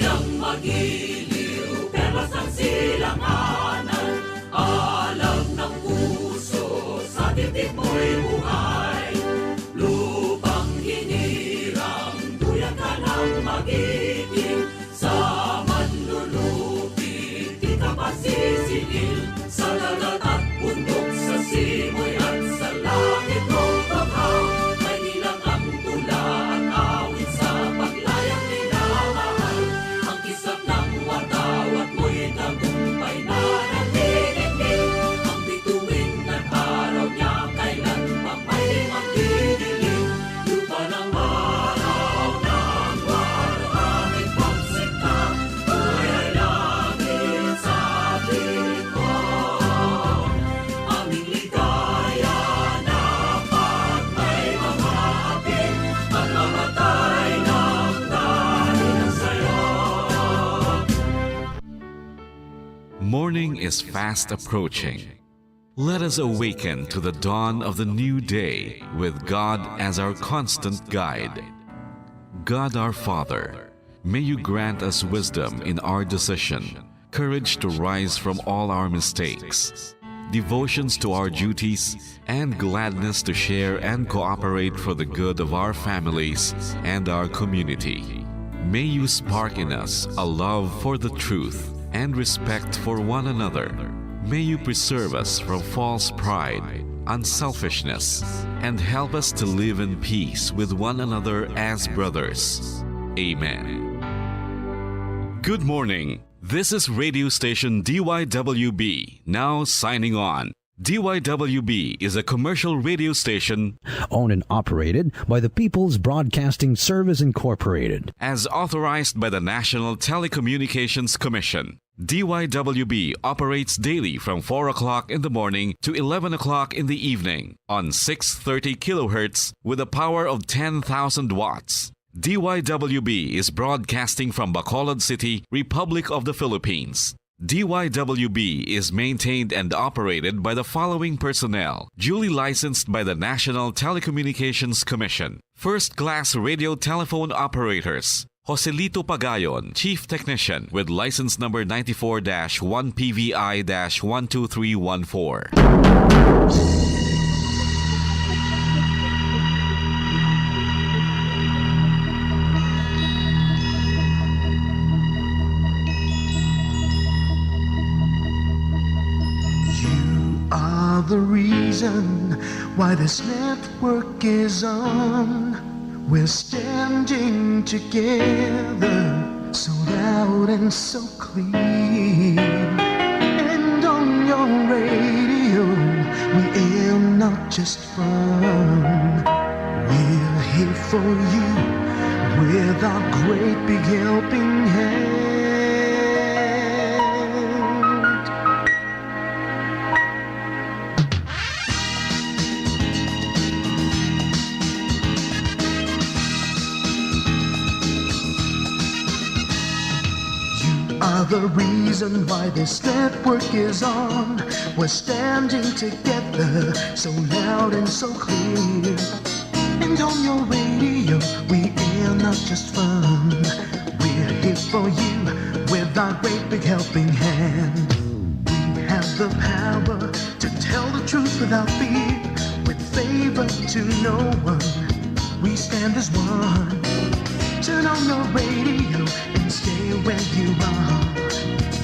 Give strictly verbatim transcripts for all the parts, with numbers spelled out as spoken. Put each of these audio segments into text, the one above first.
Yang magiliw, perlas ng silanganan, alam ng puso, sa dibdib mo'y buhay. Lupang hinirang, duyan ka ng magiting, sa manlulupit, di ka pagsisingil, sa dagat at bundok, sa simoy at sa langit, o banghaw, may ilang ang tula at awit sa paglayang minamahal. Ang kislap ng watawat mo'y tagumpay na nagdidikit. Ang bituin ng araw niya kailan pa may magdidilim. Lupa ng araw ng waluhangin pagsinta, buhay ay langit sa piling ko. Aming ligaya na pag may mga api, magmamatay ng dahil sa'yo. Morning is fast approaching. Let us awaken to the dawn of the new day with God as our constant guide. God our Father, may you grant us wisdom in our decision, courage to rise from all our mistakes, devotions to our duties, and gladness to share and cooperate for the good of our families and our community. May you spark in us a love for the truth and respect for one another. May you preserve us from false pride, unselfishness, and help us to live in peace with one another as brothers. Amen. Good morning. This is radio station D Y W B, now signing on. D Y W B is a commercial radio station owned and operated by the People's Broadcasting Service Incorporated. As authorized by the National Telecommunications Commission. D Y W B operates daily from four o'clock in the morning to eleven o'clock in the evening on six thirty kilohertz with a power of ten thousand watts. D Y W B is broadcasting from Bacolod City, Republic of the Philippines. D Y W B is maintained and operated by the following personnel, duly licensed by the National Telecommunications Commission. First class radio telephone operators, Joselito Pagayon, Chief Technician, with license number ninety-four dash one P V I dash one two three one four. You are the reason why this network is on. We're standing together, so loud and so clear. And on your radio, we air not just fun. We're here for you with our great big helping hand. You are the reason why this network is on. We're standing together, so loud and so clear. And on your radio, we air not just fun. We're here for you with our great big helping hand. We have the power to tell the truth without fear, with favor to no one. We stand as one. Turn on your radio and stay where you are.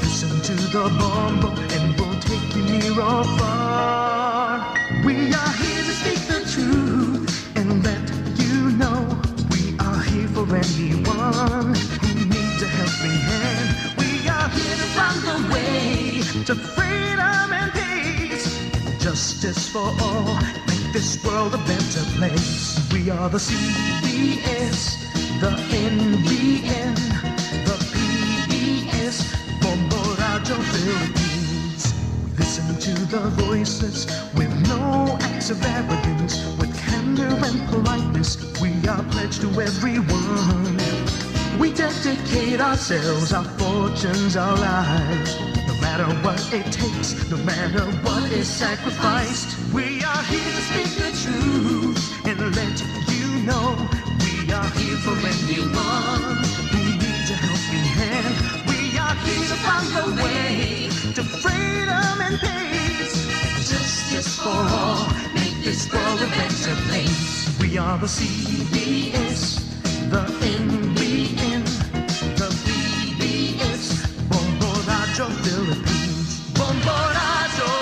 Listen to the bombo and we'll take you near or far. We are here to speak the truth and let you know we are here for anyone who needs a helping hand. We are here to find the way to freedom and peace, justice for all, make this world a better place. We are the C B S, the N B N, the P B S, Bombo Radio Philippines. We listen to the voices with no acts of arrogance, with candor and politeness. We are pledged to everyone. We dedicate ourselves, our fortunes, our lives. No matter what it takes, no matter what is sacrificed, we are here to speak the truth and let you know we are here for anyone who needs a helping hand. Way to freedom and peace. Justice for all. Make this world a better place. We are the C B S, the N B N, the P B S, Bombo Radyo Philippines. Bombo Radyo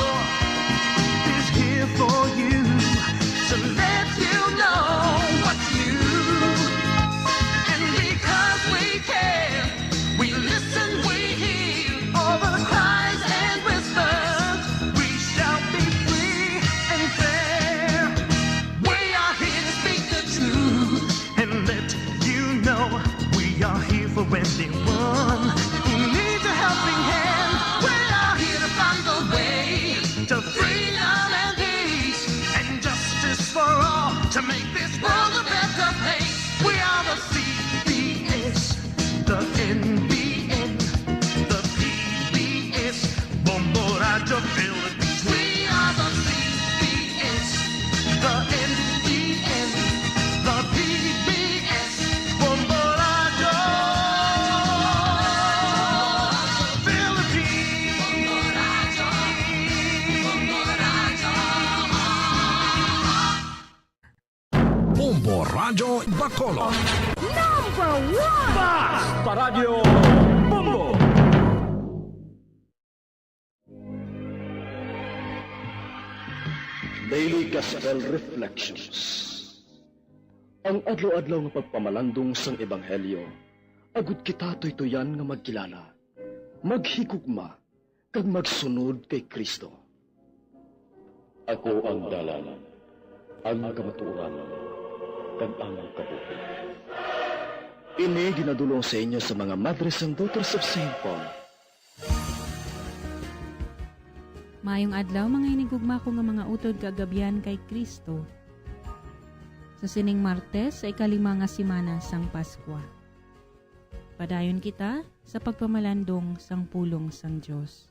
is here for you to let you know what's new. And because we care, we listen, we hear all the cries and whispers. We shall be free and fair. We are here to speak the truth and let you know we are here for anyone who needs a helping hand. We are here to find the way to freedom and peace and justice for all to make this world a better place. We are the C B S, the N B N, the P B S, Bombo Radyo Philippines. We are the C B S, the N B N, the P B S, Bombo Radyo Philippines. Bombo Radyo Bacolod. Number one! Bas! Paradyo Bombo! Daily Gospel Reflections. Ang adlaw-adlaw nga pagpamalandong sang Ebanghelyo, agud kita tuytuyan nga magkilala, maghigugma, kag magsunod kay Cristo. Ako ang dalan, ang kamatuoran, kag ang kabuhi. Ini ginadul-ong sa inyo sa mga Madres and Daughters of Saint Paul. Maayong adlaw, mga hinigugma ko nga mga utod kag abyan kay Cristo. Sa sining Martes, sa ikalima nga semana sang Paskwa, padayon kita sa pagpamalandong sang pulong sang Dios.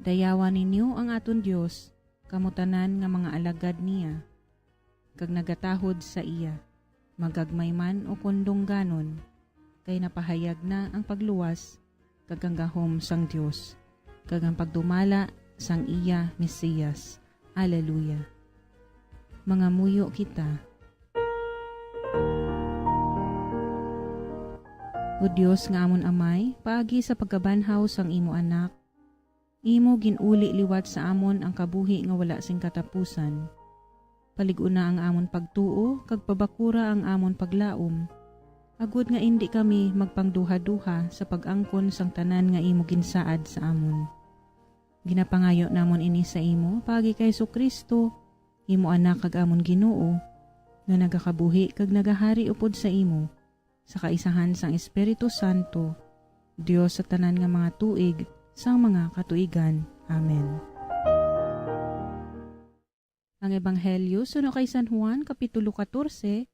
Dayawa ninyo ang aton Dios, kamo tanan nga mga alagad niya, kag nagatahod sa iya, magagmay man ukon dungganon, kay napahayag na ang pagluwas kag ang gahom sang Dios, kag ang pagdumala sang iya Mesias. Aleluya. Mangamuyo kita. O Dios nga amon Amay, paagi sa pagkabanhaw sang imo Anak, imo gin-uli liwat sa amon ang kabuhi nga wala sing katapusan. Palig-una ang amon pagtuo kag pabakura ang amon paglaom, agod nga indi kami magpangduhaduha sa pag-angkon sang tanan nga imo ginsaad sa amon. Ginapangayo namon ini sa imo paagi kay Jesu-Cristo, imo Anak kag amon Ginoo, nga nagakabuhi kag nagahari upod sa imo, sa kaisahan sang Espiritu Santo, Dios sa tanan nga mga tuig sang mga katuigan. Amen. Ang Ebanghelyo suno kay San Juan, Kapitulo katorse,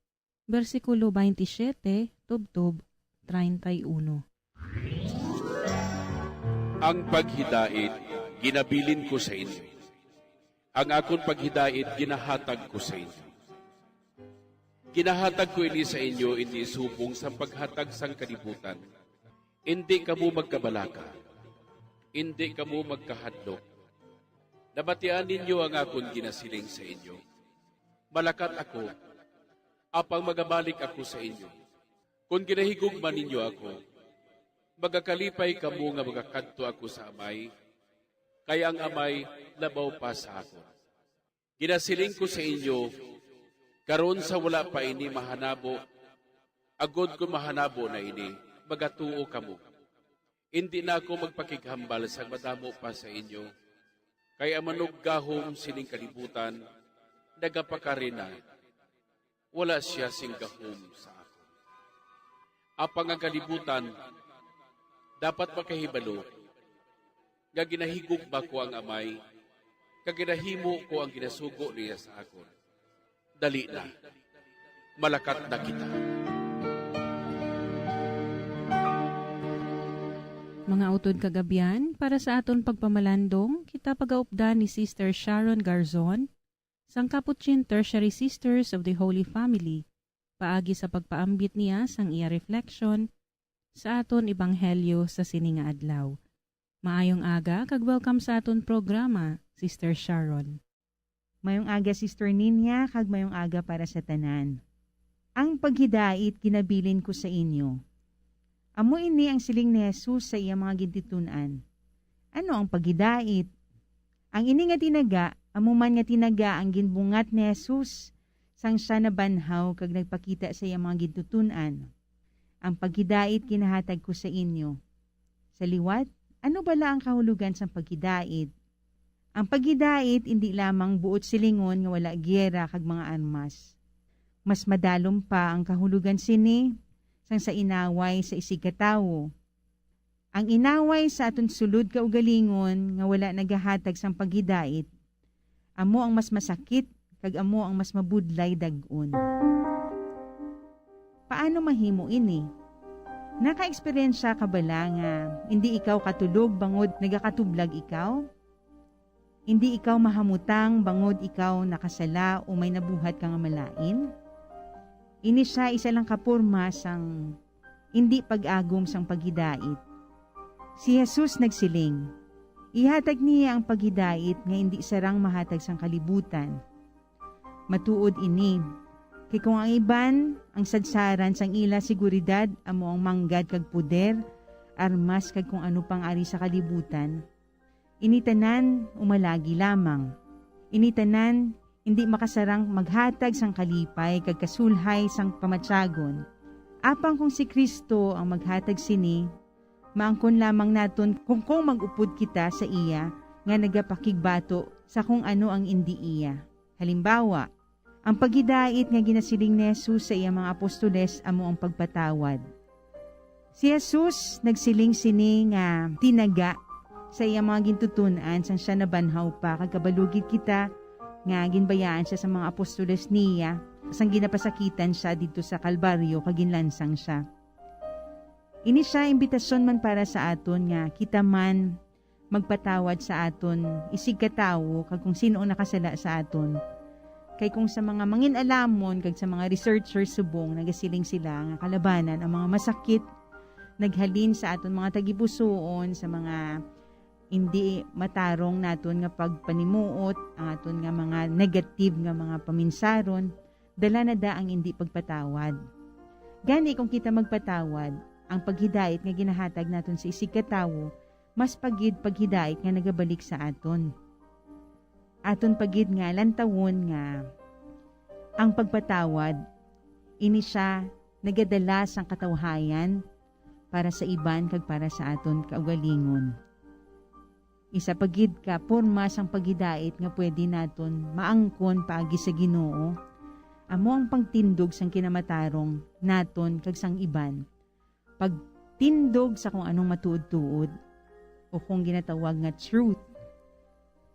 bersikulo twenty-seven tubtob treinta y uno. Ang paghidait ginabilin ko sa inyo, ang akon paghidait ginahatag ko sa inyo. Ginahatag ko ini sa inyo indi subong sang paghatag sang kalibutan. Indi kamo magkabalaka, indi kamo magkahadlok. Nabatian ninyo ang akon ginasiling sa inyo, "Malakat ako, apang magabalik ako sa inyo." Kon ginahigugma ninyo ako, magakalipay kamo nga magakadto ako sa Amay, kay ang Amay labaw pa sa akon. Ginasiling ko sa inyo, karon sa wala pa ini mahanabo, agod kon mahanabo na ini, magatuo kamo. Indi na ako magpakighambal sang madamo pa sa inyo, kay ang manuggahom sining kalibutan nagapakari na. Wala sia sing gahom sa akon. Apang ang kalibutan dapat makahibalo nga ginahigugma ko ang Amay, kag ginahimo ko ang ginasugo niya sa akon. Dali na, malakat na kita. Mga utod kag abyan, para sa aton pagpamalandong, kita pagaupdan ni Sister Sharon Garzon, sang Capuchin Tertiary Sisters of the Holy Family, paagi sa pagpaambit niya sang iya reflection sa aton ebanghelyo sa sini nga adlaw. Maayong aga kag welcome sa aton programa, Sister Sharon. Mayong aga, Sister Ninya, kag mayong aga para sa tanan. Ang paghidait ginabilin ko sa inyo. Amo ini ang siling ni Jesus sa iya mga gintuton-an. Ano ang paghidait? Ang ini nga tinaga, amo man nga tinaga ang ginbungat ni Jesus sang siya nabanhaw kag nagpakita sa iya mga gintuton-an. Ang paghidait ginahatag ko sa inyo. Sa liwat, ano bala ang kahulogan sang paghidait? Ang paghidait indi lamang buot silingon nga wala giyera kag mga armas. Mas madalom pa ang kahulogan sini sang sa inaway sa isigkatawo. Ang inaway sa aton sulod kaugalingon nga wala nagahatag sang paghidait, amo ang mas masakit kag amo ang mas mabudlay dag-on. Paano mahimo ini? Nakaeksperyensya ka bala nga indi ikaw katulog bangod nagakatublag ikaw? Indi ikaw mahamutang bangod ikaw nakasala o may nabuhat ka nga malain? Ini sia isa lang ka porma sang indi pag-agom sang paghidait. Si Jesus nagsiling, "Ihatag niya ang paghidait nga indi sarang mahatag sang kalibutan." Matuod ini, kay kung ang iban, ang sadsaran sang ila seguridad amo ang manggad kag poder, armas kag kung ano pang ari sa kalibutan, ini tanan umalagi lamang. Ini tanan indi makasarang maghatag sang kalipay kag kasulhay sang pamatyagon. Apang kung si Cristo ang maghatag sini, maangkon lamang naton kung, kung mag-upod kita sa iya nga nagapakigbato sa kung ano ang indi iya. Halimbawa, ang paghidait nga ginasiling ni Jesus sa iya mga apostoles amo ang pagpatawad. Si Jesus nagsiling sini nga tinaga sa iya mga gintuton-an sang siya nabanhaw pa, kag kabalo gid kita nga ginbayaan sia sa mga apostoles niya sang ginapasakitan sia didto sa Kalbaryo kag ginlansang sia. Ini sia imbitasyon man para sa aton nga kita man magpatawad sa aton isigkatawo kag kung sin-o nakasala sa aton. Kay kung sa mga mangin-alamon kag sa mga researchers subong nagasiling sila nga kalabanan ang mga masakit, naghalin sa aton mga tagipusoon, sa mga indi matarong naton nga pagpanimuot, ang aton nga mga negative nga mga paminsaron, dala na da ang indi pagpatawad. Gani, kung kita magpatawad, ang paghidait nga ginahatag naton sa isigkatawo mas pa gid paghidait nga nagabalik sa aton. Aton pa gid nga lantawon nga ang pagpatawad, ini sia nagadala sang katawhayan para sa iban kag para sa aton kaugalingon. Isa pa gid ka porma sang paghidait nga pwede naton maangkon paagi sa Ginoo, amo ang pagtindog sang kinamatarong naton kag sang iban, pagtindog sa kung anong matuod-tuod, o kung ginatawag nga truth.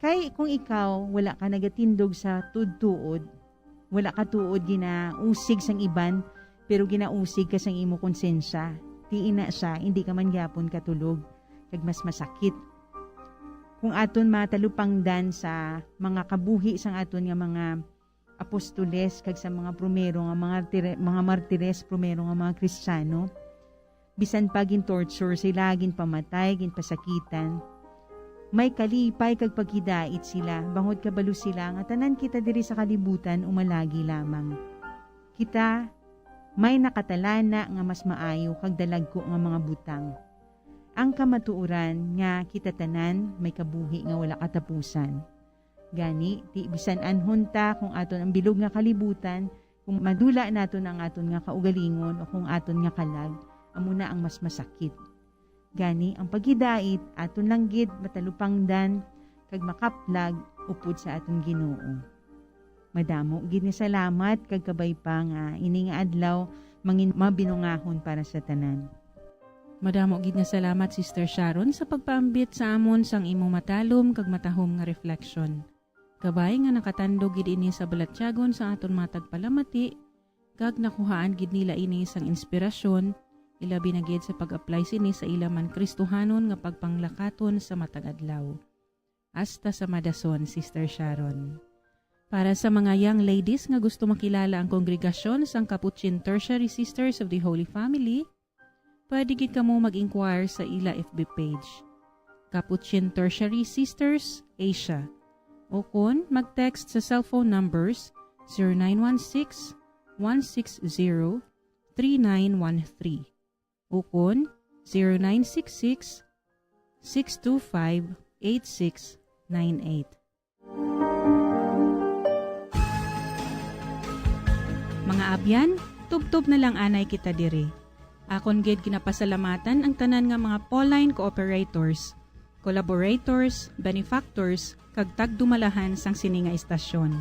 Kay kung ikaw wala ka nagatindog sa tuod-tuod, wala ka tuod ginausig sang iban, pero ginausig ka sang imo konsensya, ti ina sia, indi ka man gyapon katulog, kag mas masakit. Kung aton matalupangdan sa mga kabuhi sang aton nga mga apostoles kag sa mga primero nga mga tire-, mga martires, primero nga mga Kristiyano, bisan pa gin-torture sila, ginpamatay, ginpasakitan, may kalipay kag paghidait sila, bangod kabalo sila nga tanan kita diri sa kalibutan umalagi lamang. Kita may nakatalana nga mas maayo kag dalagku nga mga butang. Ang kamatuoran nga kita tanan may kabuhi nga wala katapusan. Gani, ti bisan anhon ta kung aton ang bilog nga kalibutan, kung madula naton ang aton nga kaugalingon o kung aton nga kalag, amo na ang mas masakit. Gani, ang paghidait aton lang gid matalupangdan kag makaplag upod sa aton Ginoo. Madamo gid nga salamat kag kabay pa nga ini nga adlaw mangin mabinungahon para sa tanan. Madamo gid nga salamat, Sister Sharon, sa pagpaambit sa amon sang imo matalom kag matahom nga reflection. Kabay nga nakatandog gid ini sa balatyagon sa aton mga tagpalamati, kag nakuhaan gid nila ini sang inspirasyon, ilabi na gid sa pag-apply sini sa ila man Kristohanon nga pagpanglakaton sa matag adlaw. Hasta sa madason, Sister Sharon. Para sa mga young ladies nga gusto makilala ang kongregasyon sang Capuchin Tertiary Sisters of the Holy Family, pwede gid kamo mag-inquire sa ila F B page, Capuchin Tertiary Sisters Asia, o kon mag-text sa cellphone numbers zero nine one six, one six zero, three nine one three, ukon zero nine six six, six two five, eight six nine eight. Mga abyan, tubtob na lang anay kita diri. Akon gid ginapasalamatan ang tanan nga mga Pauline cooperators, collaborators, benefactors, kag tagdumalahan sang sini nga istasyon.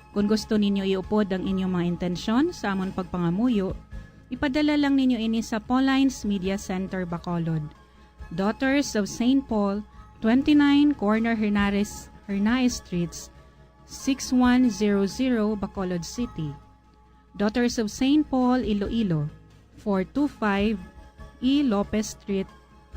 Kon gusto ninyo iupod ang inyong mga intensyon sa amon pagpangamuyo, ipadala lang ninyo ini sa Pauline's Media Center, Bacolod, Daughters of Saint Paul, twenty-nine Corner Hernares, Hernaez Streets, six one zero zero, Bacolod City. Daughters of Saint Paul, Iloilo, four two five E Lopez Street,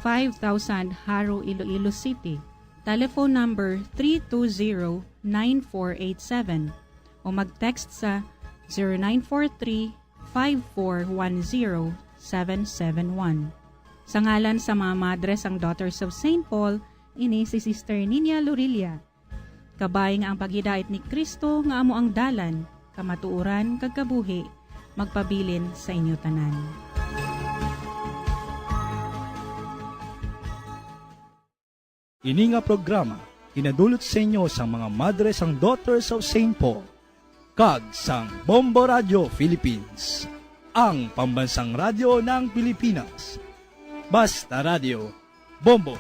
five thousand, Jaro, Iloilo City. Telephone number three two zero, nine four eight seven o mag-text sa zero nine four three, five four one zero, seven seven one. Sa ngalan sa mga madre sang Daughters of Saint Paul, ini si Sister Ninia Lorilla. Kabay nga ang paghidait ni Cristo nga amo ang dalan, kamatuoran, kag kabuhi, magpabilin sa inyo tanan. Ini nga programa ginadulot sa inyo sang mga madre sang Daughters of Saint Paul kag sang Bombo Radio Philippines, ang pambansang radyo ng Pilipinas. Basta Radio, Bombo.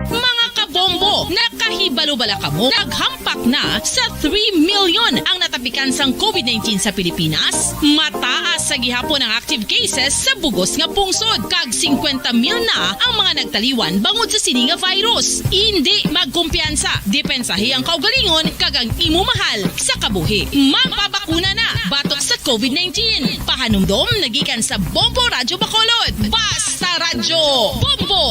Mga kabombo, nakahibalo bala kamo? Naghampak na sa three million ang natapikan sang covid nineteen sa Pilipinas. Mataas sa gihapon ang active cases sa bugos nga pungsod, kag singkwenta mil na ang mga nagtaliwan bangod sa sini nga virus. Indi magkumpiyansa, depensahi ang kaugalingon kag ang imo mahal sa kabuhi. Magpabakuna na batok sa covid nineteen. Pahanumdom nagikan sa Bombo Radyo Bacolod. Basta Radyo Bombo!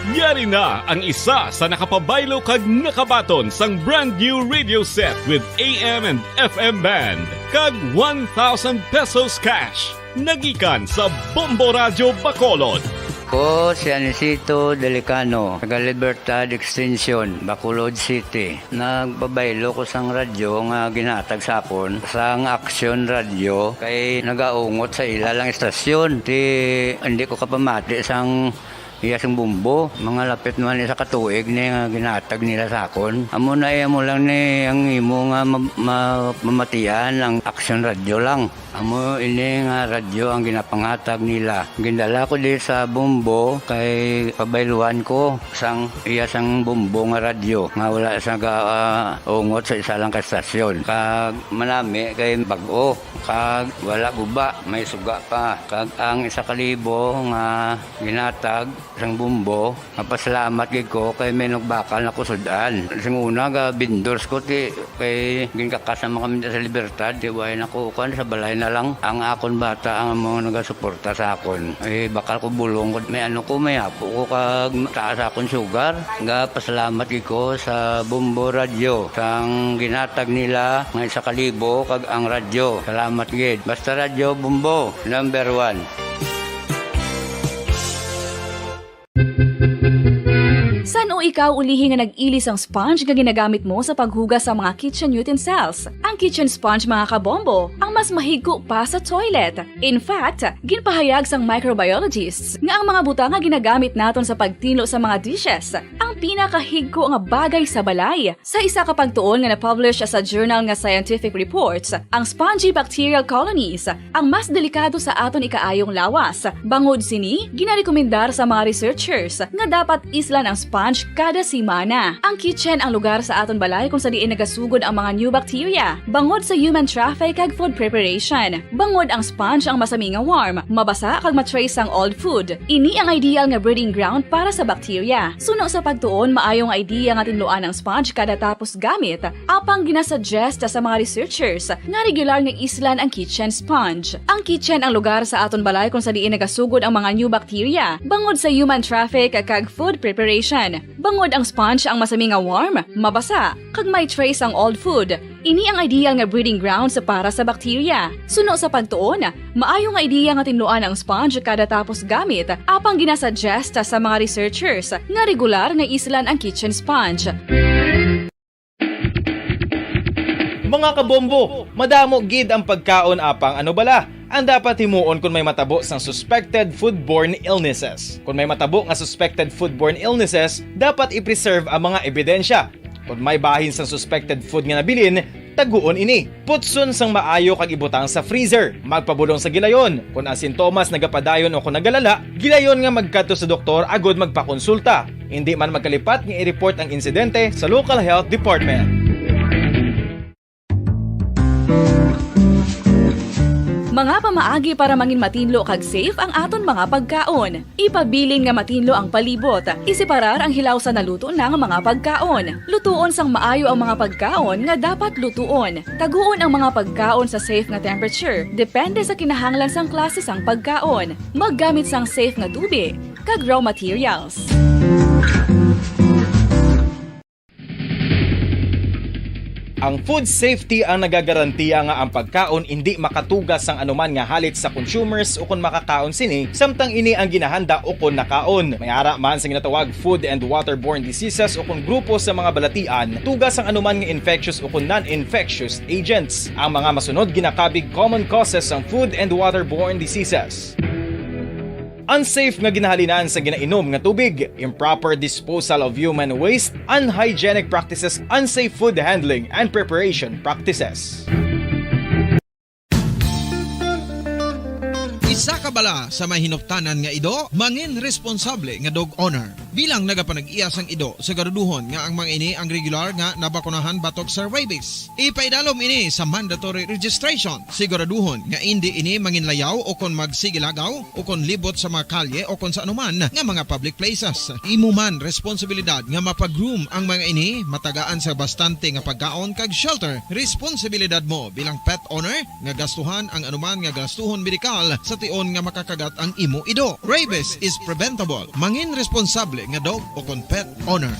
Yari na ang isa sa nakapabaylo kag nakabaton sang brand new radio set with A M and F M band kag one thousand pesos cash. Nagikan sa Bombo Radyo Bacolod. Ko si Anisito Delicano, taga Libertad Extension, Bacolod City. Nagpabaylo ko sang radyo nga ginhatag sa akon sang Action Radio kay nagaungot sa ila lang istasyon. Ti, hindi ko kapamati sang iya sang bombo. Mga lapit naman isa ka tuig ni nga ginhatag nila sa akon. Amo na, eh, amo lang ni ang imo nga ma-, ma-, mamatian ang Action Radio lang. Amo ini nga radyo ang ginapanghatag nila. Gindala ko di sa bombo kay pabayluan ko sang iya sang bombo nga radyo nga wala sa ga-, ah, ungot sa isa lang ka stasyon. Kag manami kay bag-o, kag wala guba, may suga pa. Kag ang isa ka libo nga ginatag sang bombo, mapasalamat gid ko kay may nagbakal na ko sud-an. Sing una, ga vendors ko, ti, kay ginkakas naman kami sa Libertad, ti, way na ko, kuan, sa balay na lang. Ang akon bata ang amo nagasuporta sa akon. Eh, bakal ko bulong ko, may ano ko, may apo ko, kag taas akon sugar. Ga pasalamat gid ko sa Bombo Radio, sang ginatag nila nga isa ka libo, kag ang radyo. Salamat gid. Basta Radyo Bombo, number one. San-o ikaw ulihi nga nag-ili sang sponge nga ginagamit mo sa paghugas sa mga kitchen utensils? Ang kitchen sponge, mga kabombo, ang mas mahigko pa sa toilet. In fact, ginpahayag sang microbiologists nga ang mga butang nga ginagamit naton sa pagtinlo sa mga dishes ang pinakahigko nga bagay sa balay. Sa isa ka pagtuon nga na-publish sa journal nga Scientific Reports, ang spongy bacterial colonies ang mas delikado sa aton ikaayong lawas. Bangod sini, ginarekomendar sa mga researchers nga dapat islan ang sponge kada semana. Ang kitchen ang lugar sa aton balay kung sa diin nagasugod ang mga new bacteria bangod sa human traffic kag food preparation. Bangod ang sponge ang masami nga warm, mabasa kag ma-trace ang old food. Ini ang ideal nga breeding ground para sa bacteria. Suno sa pagtuon Pagtuon, maayo nga idea nga tinluan ang sponge kada tapos gamit, apang ginasuggest sa mga researchers nga regular nga islan ang kitchen sponge. Ang kitchen ang lugar sa aton balay kung sa diin nagasugod ang mga new bacteria bangod sa human traffic kag food preparation. Bangod ang sponge ang masami nga warm, mabasa, kag may trace ang old food, ini ang ideal nga breeding grounds para sa bakterya. Suno sa pagtuon, maayo nga ideya nga tinluan ang sponge kada tapos gamit, apang ginasuggest sa mga researchers nga regular nga islan ang kitchen sponge. Mga kabombo, madamo gid ang pagkaon, apang ano bala ang dapat himuon kon may matabo sang suspected foodborne illnesses? Kon may matabo nga suspected foodborne illnesses, dapat i-preserve ang mga ebidensya. Kon may bahin sang suspected food nga nabilin, taguon ini. Putson sang maayo kag ibutang sa freezer. Magpabulong sa gilayon. Kon ang sintomas nagapadayon o kon nagalala, gilayon nga magkadto sa doktor agud magpakonsulta. Indi man magkalipat nga i-report ang insidente sa local health department. Mga pamaagi para mangin matinlo kag safe ang aton mga pagkaon. Ipabilin nga matinlo ang palibot. Iseparar ang hilaw sa naluto na nga mga pagkaon. Lutuon sang maayo ang mga pagkaon nga dapat lutuon. Taguon ang mga pagkaon sa safe nga temperature, depende sa kinahanglan sang klase sang pagkaon. Maggamit sang safe nga tubi kag raw materials. Ang food safety ang nagagarantiya nga ang pagkaon indi makatuga sang anuman nga halit sa consumers ukon makakaon sini, samtang ini ang ginahanda ukon nakaon. May ara man sa ginatawag food and waterborne diseases ukon grupo sa mga balatian tuga sang anuman nga infectious ukon non-infectious agents. Ang mga masunod ginakabig common causes sang food and waterborne diseases. Unsafe nga ginahalinan sa ginainom nga tubig, improper disposal of human waste, unhygienic practices, unsafe food handling and preparation practices. Isa ka bala sa may hinuptanan nga ido, mangin responsable nga dog owner. Bilang nagapanag-iya sang ido, siguraduhon nga ang mga ini ang regular nga nabakunahan batok sa rabies. Ipaidalom ini sa mandatory registration. Siguraduhon nga indi ini manginlayaw o kon magsigilagaw o kon libot sa mga kalye o kon sa anuman nga mga public places. Imo man responsibilidad nga mapa-groom ang mga ini, matagaan sa bastante nga pagkaon kag shelter. Responsibilidad mo bilang pet owner nga gastuhan ang anuman nga gastuhon medikal sa tion nga makakagat ang imo ido. Rabies is preventable. Mangin responsable nga dog o kon pet owner.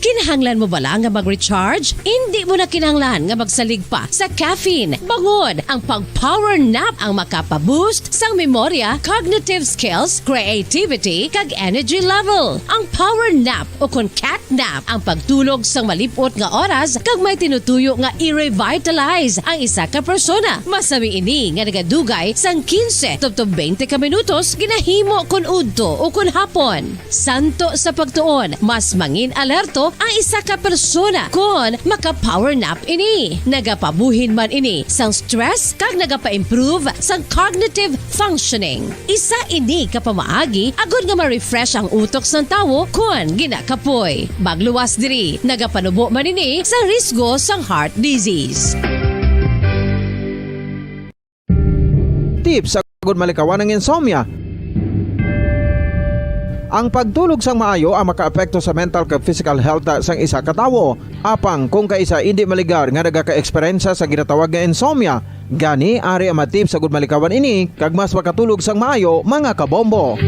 Kinahanglan mo bala nga mag-recharge? Indi mo na kinahanglan nga magsalig pa sa caffeine, bangod ang pag-power nap ang makapa-boost sang memorya, cognitive skills, creativity, kag energy level. Ang power nap o kon cat nap ang pagtulog sang malip-ot nga oras kag may tinutuyo nga i-revitalize ang isa ka persona. Masami ini nga nagadugay sang quince tubtob twenty ka minutos, ginahimo kon udto o kon hapon. Santo sa pagtuon, mas mangin-alerto ang isa ka persona kon maka-power nap ini. Nagapabuhin man ini sang stress kag nagapa-improve sang cognitive functioning. Isa ini ka pamaagi agod nga ma-refresh ang utok sang tawo kon ginakapoy. Magluwas diri, nagapanubo man ini sa risgo sang heart disease. Tips agud malikawan ang insomnia. Ang pagtulog sang maayo ang makaapekto sa mental kag physical health sang isa ka tawo. Apang kung kaisa indi maligar nga nagaka-eksperyensya sa ginatawag nga insomnia, gani ari ang mga tips agud malikawan ini kag mas makatulog sang maayo, mga kabombo.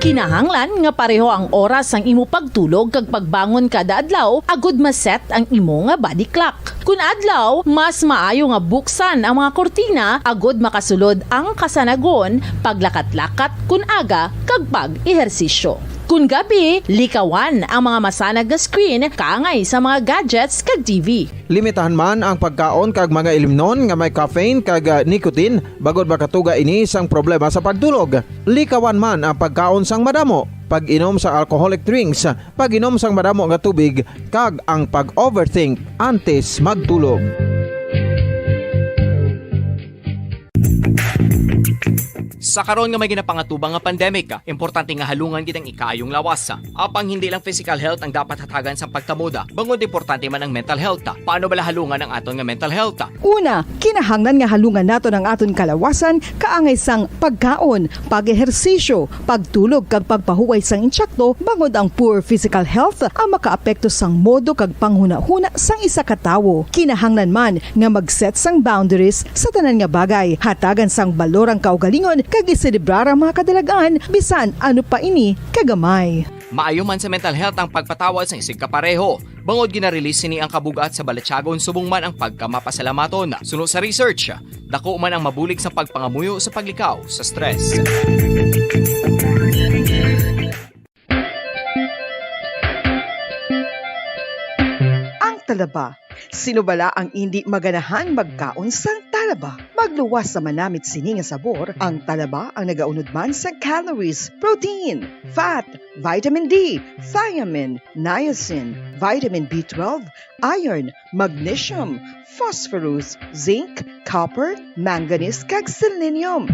Kinahanglan nga pareho ang oras sang imo pagtulog kag pagbangon kada adlaw agud ma-set ang imo nga body clock. Kun adlaw, mas maayo nga buksan ang mga kurtina agud makasulod ang kasanagon, paglakat-lakat kun aga, kag pag-ehersisyo. Kun gabi, likawan ang mga masanag nga screen kaangay sa mga gadgets kag T V. Limitahan man ang pagkaon kag mga ilimnon nga may caffeine kag, ah, nicotine bangod makatuga ini sang problema sa pagtulog. Likawan man ang pagkaon sang madamo, pag-inom sa alcoholic drinks, pag-inom sang madamo nga tubig, kag ang pag-overthink antes magtulog. Sa karon nga may ginapangatubang nga pandemic, importante nga halungan gid ang ikaayong lawas. Apang hindi lang physical health ang dapat hatagan sang pagtamod, bangod importante man ang mental health. Paano bala halungan ang aton nga mental health? Una, kinahanglan nga halungan naton ang aton kalawasan kaangay sang pagkaon, pag-ehersisyo, pagtulog kag pagpahuway sang intsakto, bangod ang poor physical health ang makaapekto sang modo kag panghunahuna sang isa ka tawo. Kinahanglan man nga mag-set sang boundaries sa tanan nga bagay, hatagan sang balor ang kaugalingon kag iselebrar ang mga kadalagan, bisan ano pa ini kagamay. Maayo man sa mental health ang pagpatawad sang isigkapareho, bangod gina-release sini ang kabug-at sa balatyagon subong man ang pagkamapasalamaton. Suno sa research, dako man ang mabulig sa pagpangamuyo sa paglikaw sa stress. Ang talaba. Sino bala ang indi maganahang magkaon sang talaba? Magluwas sa manamit sini nga sabor, ang talaba ang nagaunod man sa calories, protein, fat, vitamin D, thiamine, niacin, vitamin B twelve, iron, magnesium, phosphorus, zinc, copper, manganese, kag selenium.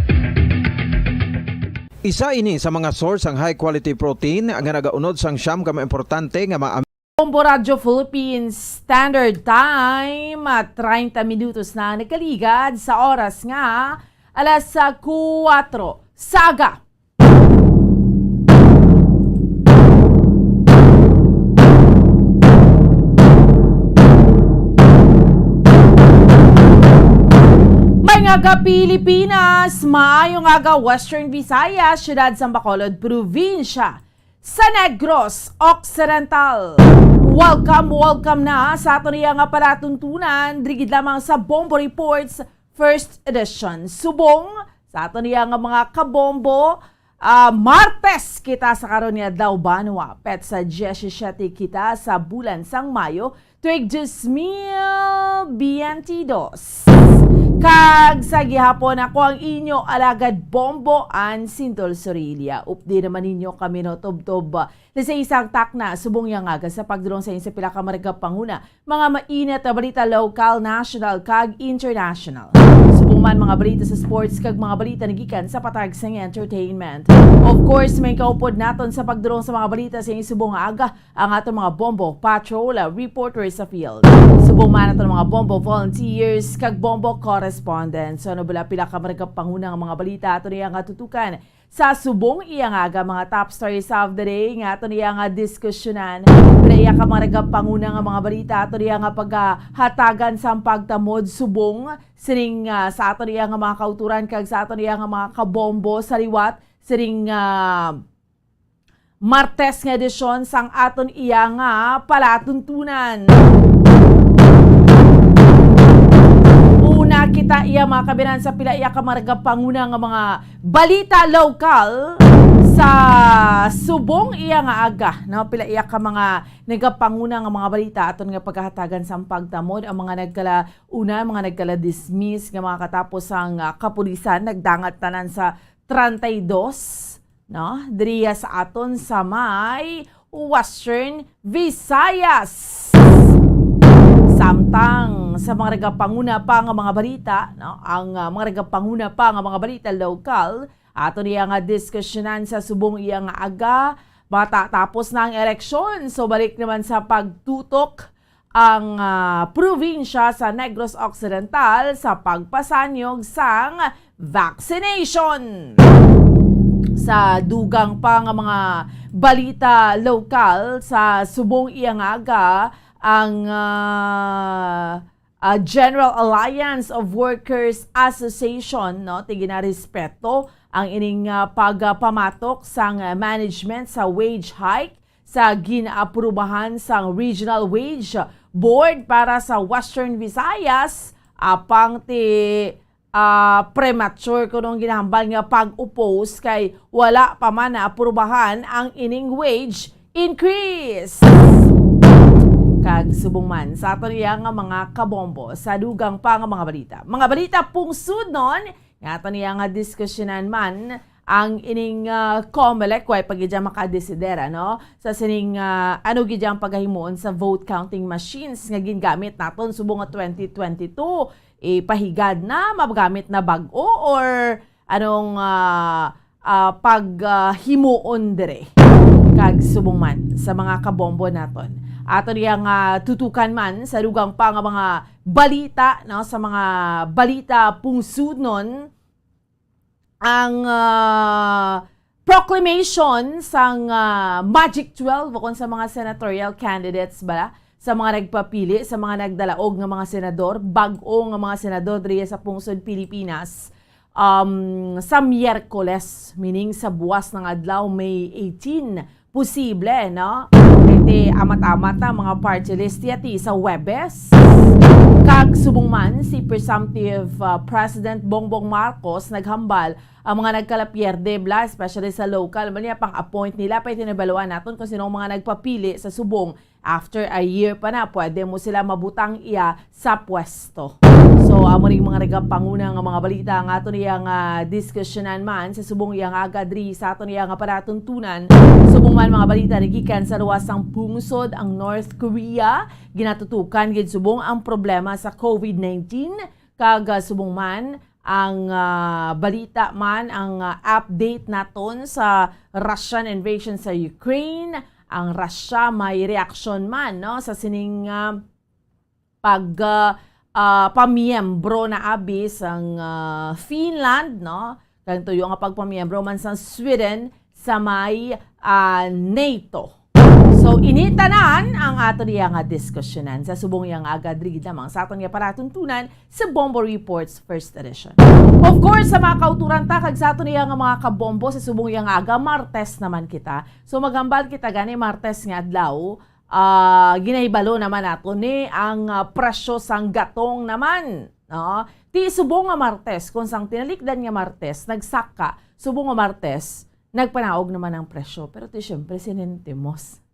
Isa ini sa mga source sang high quality protein nga nagaunod sang siyam ka mga importante nga mga Bombo Radyo Philippines Standard Time, ah, treinta minutos na ang nagkaligad sa oras nga alas, ah, kuwatro sa aga. Maayong aga, Pilipinas! Maayong aga, Western Visayas, siyudad sang Bacolod, probinsya sa Negros Occidental. Welcome, welcome na sa aton iya nga palatuntunan, diri gid lamang sa Bombo Reports First Edition. Subong sa aton iya nga mga kabombo, ah, Martes kita sa karon nga adlaw, banwa, petsa diyesisiyete kita sa bulan sang Mayo, tuig dos mil biyente dos. Kag sa gihapon, ako ang inyo alagad Bombo, Ann Sintol Sorilla. Updi naman ninyo kami, no, tubtob, ah, sa isang takna subong iya nga aga sa pagdulong sa inyo sa pila ka mga panguna, mga mainit na balita, lokal, national, kag international. Subong man mga balita sa sports kag mga balita nagikan sa patag sang entertainment. Of course, may kaupod naton sa pagdulong sa mga balita sa inyo subong nga aga ang aton mga Bombo Patrol, ah, reporters sa field. Subong man aton mga Bombo volunteers kag Bombo correspondents. So, ano bala pila ka mga panguna nga mga balita aton iya nga tutukan sa subong iya nga aga, mga top stories of the day nga aton iya nga diskusyonan. Pila iya ka mga panguna nga mga balita aton iya nga paghatagan sang pagtamod subong sining, ah, sa aton iya nga mga kauturan kag sa aton iya nga mga kabombo sa liwat sining, ah, Martes nga edisyon sang aton iya nga palatuntunan. Una kita iya, mga kabinan, sa pila iya ka mga panguna nga mga balita lokal sa subong iya nga aga, no? Pila iya ka mga nagapanguna nga mga balita aton nga paghahatagan sang pagtamod, ang mga nagkalauna, mga nagkala-dismiss nga mga katapos sang, ah, kapulisan nagdangat tanan sa treinta y dos, no? Diriya sa aton sa may Western Visayas. Samtang sa mga nagapanguna pa nga mga balita, no? Ang, ah, mga nagapanguna pa nga mga balita lokal, ato niya nga diskusyonan sa subong iya nga aga, matatapos na ang eleksyon. So, balik naman sa pagtutok ang, ah, probinsya sa Negros Occidental sa pagpasanyog sang vaccination. Sa dugang pa nga mga balita lokal, sa subong iya nga aga, ang, ah, ah, General Alliance of Workers Association, no, ti ginarespeto ang ining, ah, pagpamatok sang, ah, management sa wage hike sa ginaaprubahan sang Regional Wage Board para sa Western Visayas, apang ti, ah, premature kuno ang ginahambal nga pag-oppose kay wala pa man naaprubahan ang ining wage increase. Kag subong man sa aton iya nga mga kabombo, sa dugang pa nga mga balita. Mga balita pungsudnon, nga aton iya nga diskusyonan man ang ining, ah, Comelec, way pa gid dyan makadesider, ano? Sa sining, ah, ano gid dyan pagahimuon sa vote counting machines nga gingamit naton subong nga twenty twenty-two, ipahigad na, magamit na bag-o, or anong, ah, ah, pag, ah, himuon dire. Kag subong man sa mga kabombo naton, ato niya nga tutukan man sa dugang pa nga mga balita, no, sa mga balita pungsudnon, ang, ah, proclamation sang, ah, Magic Twelve, o kung sa mga senatorial candidates bala, sa mga nagpapili, sa mga nagdalaog nga mga senador, bag-o nga mga senador diri sa pungsod Pilipinas, um, sa Miyerkules, meaning sa buwas nga adlaw, May eighteen, posible, no? Iti amat-amat na mga party list yati sa Huwebes. Kag subong man, si presumptive, ah, President Bongbong Marcos naghambal ang mga nagkalapierde bala, especially sa local, man niya pang-appoint nila, pa tinabaluan naton kung sino ang mga nagpapili sa subong. After a year pa na, pwede mo sila mabutang iya sa pwesto. So, amo ning mga nagapanguna nga mga balita nga ato niya nga diskusyonan man sa subong iya nga aga diri sa ato niya nga palatuntunan. Subong man mga balita nagikan sa luwas sang pungsod ang North Korea, ginatutukan gid subong ang problema sa COVID nineteen, kag, ah, subong man ang, ah, balita man ang, ah, update naton sa Russian invasion sa Ukraine. Ang Russia may reaksyon man, no, sa sining, ah, pag, ah, ah, pamiyembro na abi sang, ah, Finland, no? Kag tuyo nga pagpamiyembro man sa Sweden sa may, ah, NATO. So, ini tanan ang ato diya nga diskusyonan sa subong yang aga diri lamang sa aton nga palatuntunan sa Bombo Reports First Edition. Of course, sa mga kauturan ta kag sa ato niya nga mga kabombo sa subong yang aga, Martes naman kita. So, maghambal kita gani Martes nga adlaw, ah, ginahibalo naman nato ni ang, ah, presyo sang gatong naman, no? Ti subong nga Martes, kung sang tinalikdan nga Martes, nagsaka, subong nga Martes, nagpanaog naman ang presyo. Pero ti, syempre, sinintimos.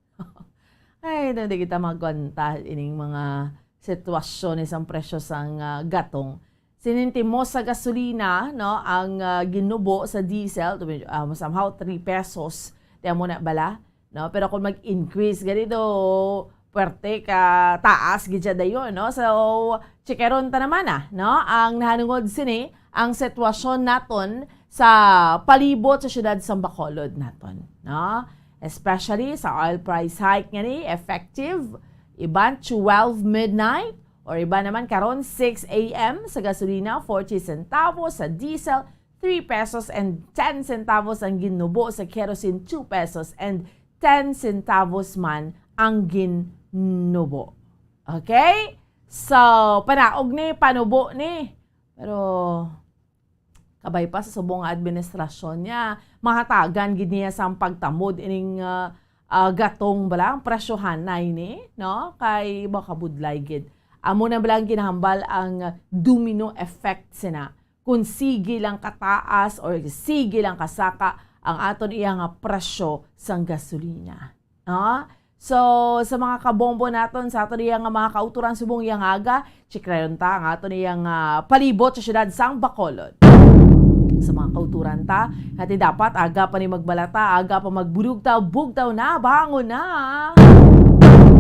Ay, di kita magwanta ining mga sitwasyon ni sang presyo sang, ah, gatong. Sinintimos sa gasolina, no, ang, ah, ginubo sa diesel, to be, ah, somehow three pesos. Ti amo na bala, no? Pero kung mag-increase gani do, puwerte ka taas gid siya dayon, no? So, checkeron ta naman, ah, no? Ang nahanungod sini, ang sitwasyon naton sa palibot sa siyudad sang Bacolod naton, no? Especially sa oil price hike nga ni effective iban twelve midnight or iban naman karon six a m, sa gasolina forty centavos, sa diesel three pesos and ten centavos, ang ginubo sa kerosene two pesos and ten centavos man ang ginubo. Okay? So, panaog ni, panubo ni. Pero, kabay pa sa subong nga administrasyon niya, mahatagan gid niya sang pagtamod ining, ah, ah, gatong bala, ang presyohanay ni, no? Kay makabudlay gid. Amo na bala ang ginahambal ang domino effect sina. Kung sige lang kataas or sige lang kasaka ang aton iya nga presyo sang gasolina. No? So, sa mga kabombo naton, sa aton iya nga mga kauturan subong iya nga aga, checkeron ta ang aton iya nga palibot sa siyudad sang Bacolod. Sa mga kauturan ta, kati dapat aga pa ni magbalata, aga pa magbulugtaw, bugtaw na, bangon na.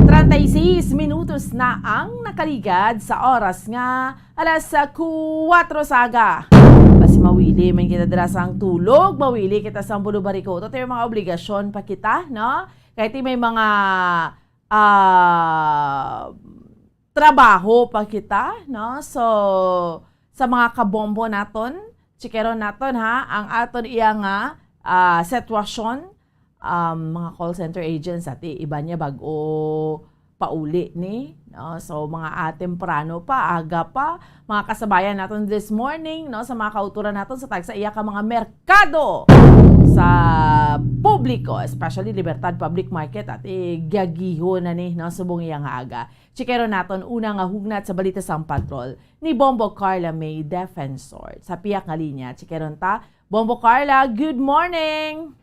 Treinta y seis minutos na ang nakaligad sa oras nga alas, ah, kuwatro sa aga. Basi mawili man kita dira sang tulog, mawili kita sang bulubariko. Ito tayo mga obligasyon pa kita, no? Kaya ti may mga, ah, trabaho pa kita, no? So, sa mga kabombo naton, checkeron naton, ha, ang aton iya nga, ah, sitwasyon, um, mga call center agents, ati, iba niya bag-o pauli ni, no? So, mga, ah, temprano pa, aga pa, mga kasabayan naton this morning, no? Sa mga kauturan naton sa tagsa iya ka mga merkado sa publiko, especially Libertad Public Market, ati, gagiho na ni, no? Subong iya nga aga. Checkeron naton una nga hugnat sa balita sang patrol ni Bombo Carla May Defensor. Sa piyak nga linya, checkeron ta. Bombo Carla, good morning!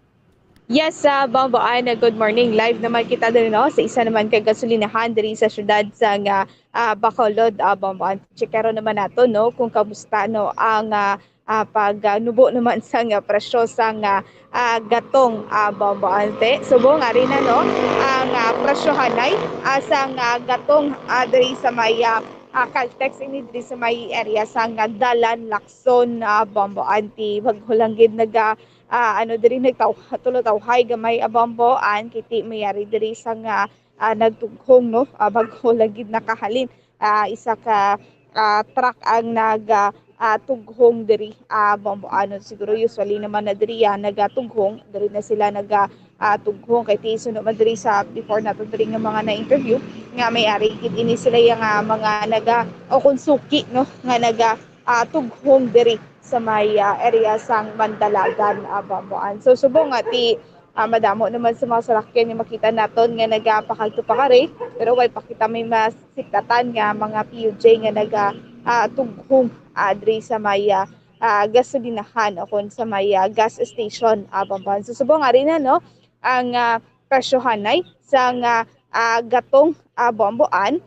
Yes, ah, Bombo Ana, good morning. Live naman kita diri, no, sa isa naman ka gasolinahan diri sa siyudad sang, ah, ah, Bacolod, ah, Bombo Ana. Checkeron naman nato, no, kung kamusta, no, ang, ah, ah, pag, ah, nubo naman sang, ah, presyo sang, ah, ah, gatong, ah, Bombo Ana. Subong ari na, no, ang, ah, presyohanay, ah, sang, ah, gatong, ah, diri sa may, ah, Ah, Caltex ini diri sa may area sa nga Dalan, Lacson, ah, Bombo Anti. Bagho lang gid naga, ah, ano diri, nagtaw-, tulotawhay gamay, ah, Bombo An, kiti mayari diri sa nga, ah, nagtughong, no? Ah, bagho lang gid nakahalin. Ah, isa ka, ah, truck ang nag, ah, ah, tughong diri, ah, Bombo An. Siguro usually naman na diri, ah, nagatughong, diri na sila naga, ah, tughong kay ti suno man diri sa before nato diri nga mga na-interview nga may ari gid ini sila yang, ah, mga naga o kung suki, no, nga naga, ah, tughong diri sa may, ah, area sang Mandalagan, ah, Bombo An. So subong nga ti, ah, madamo naman sa mga salakyan nga makita naton nga nagapakadto pa kari, pero way pa kita may masiklatan nga mga P U J nga naga, ah, tughong, ah, diri sa may, ah, ah, gasolinahan o kon sa may, ah, gas station, ah, Bombo An. So subong ari na, no, ang, ah, presyohanay sang, ah, ah, gatong, ah, Bombo An.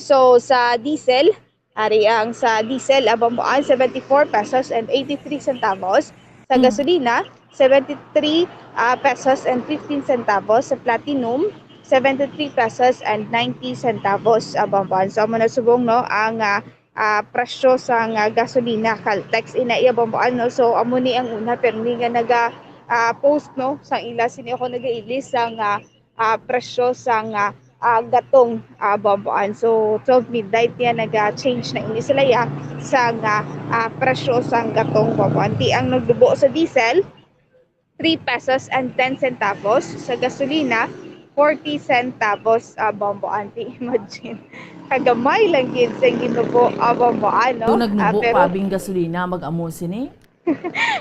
So sa diesel, ari ang sa diesel, ah, Bombo An, seventy-four pesos and eighty-three centavos. Sa Mm. gasolina, seventy-three, ah, pesos and fifteen centavos. Sa platinum, seventy-three pesos and ninety centavos, ah, Bombo An. So amo na subong, no, ang, ah, ah, presyo sang, ah, gasolina, Caltex, ina iya, Bombo An, no? So amo ni ang una, pero ni nga naga, ah, post, no, sang ila sini ako nagailis sang, ah, ah, presyo sang, ah, ah, gatong, ah, Bombo An. So twelve midnight niya naga-change na ini sila ya sang, ah, ah, presyo sang gatong, Bombo An. Ti ang nagdubo sa diesel, three pesos and ten centavos, sa gasolina, forty centavos, ah, Bombo An. Ti imagine, kagamay lang gid sa ginubo, ah, Bombo An, no? Kung nagnubo Ah, pero pa bing gasolina, mag-amo sini?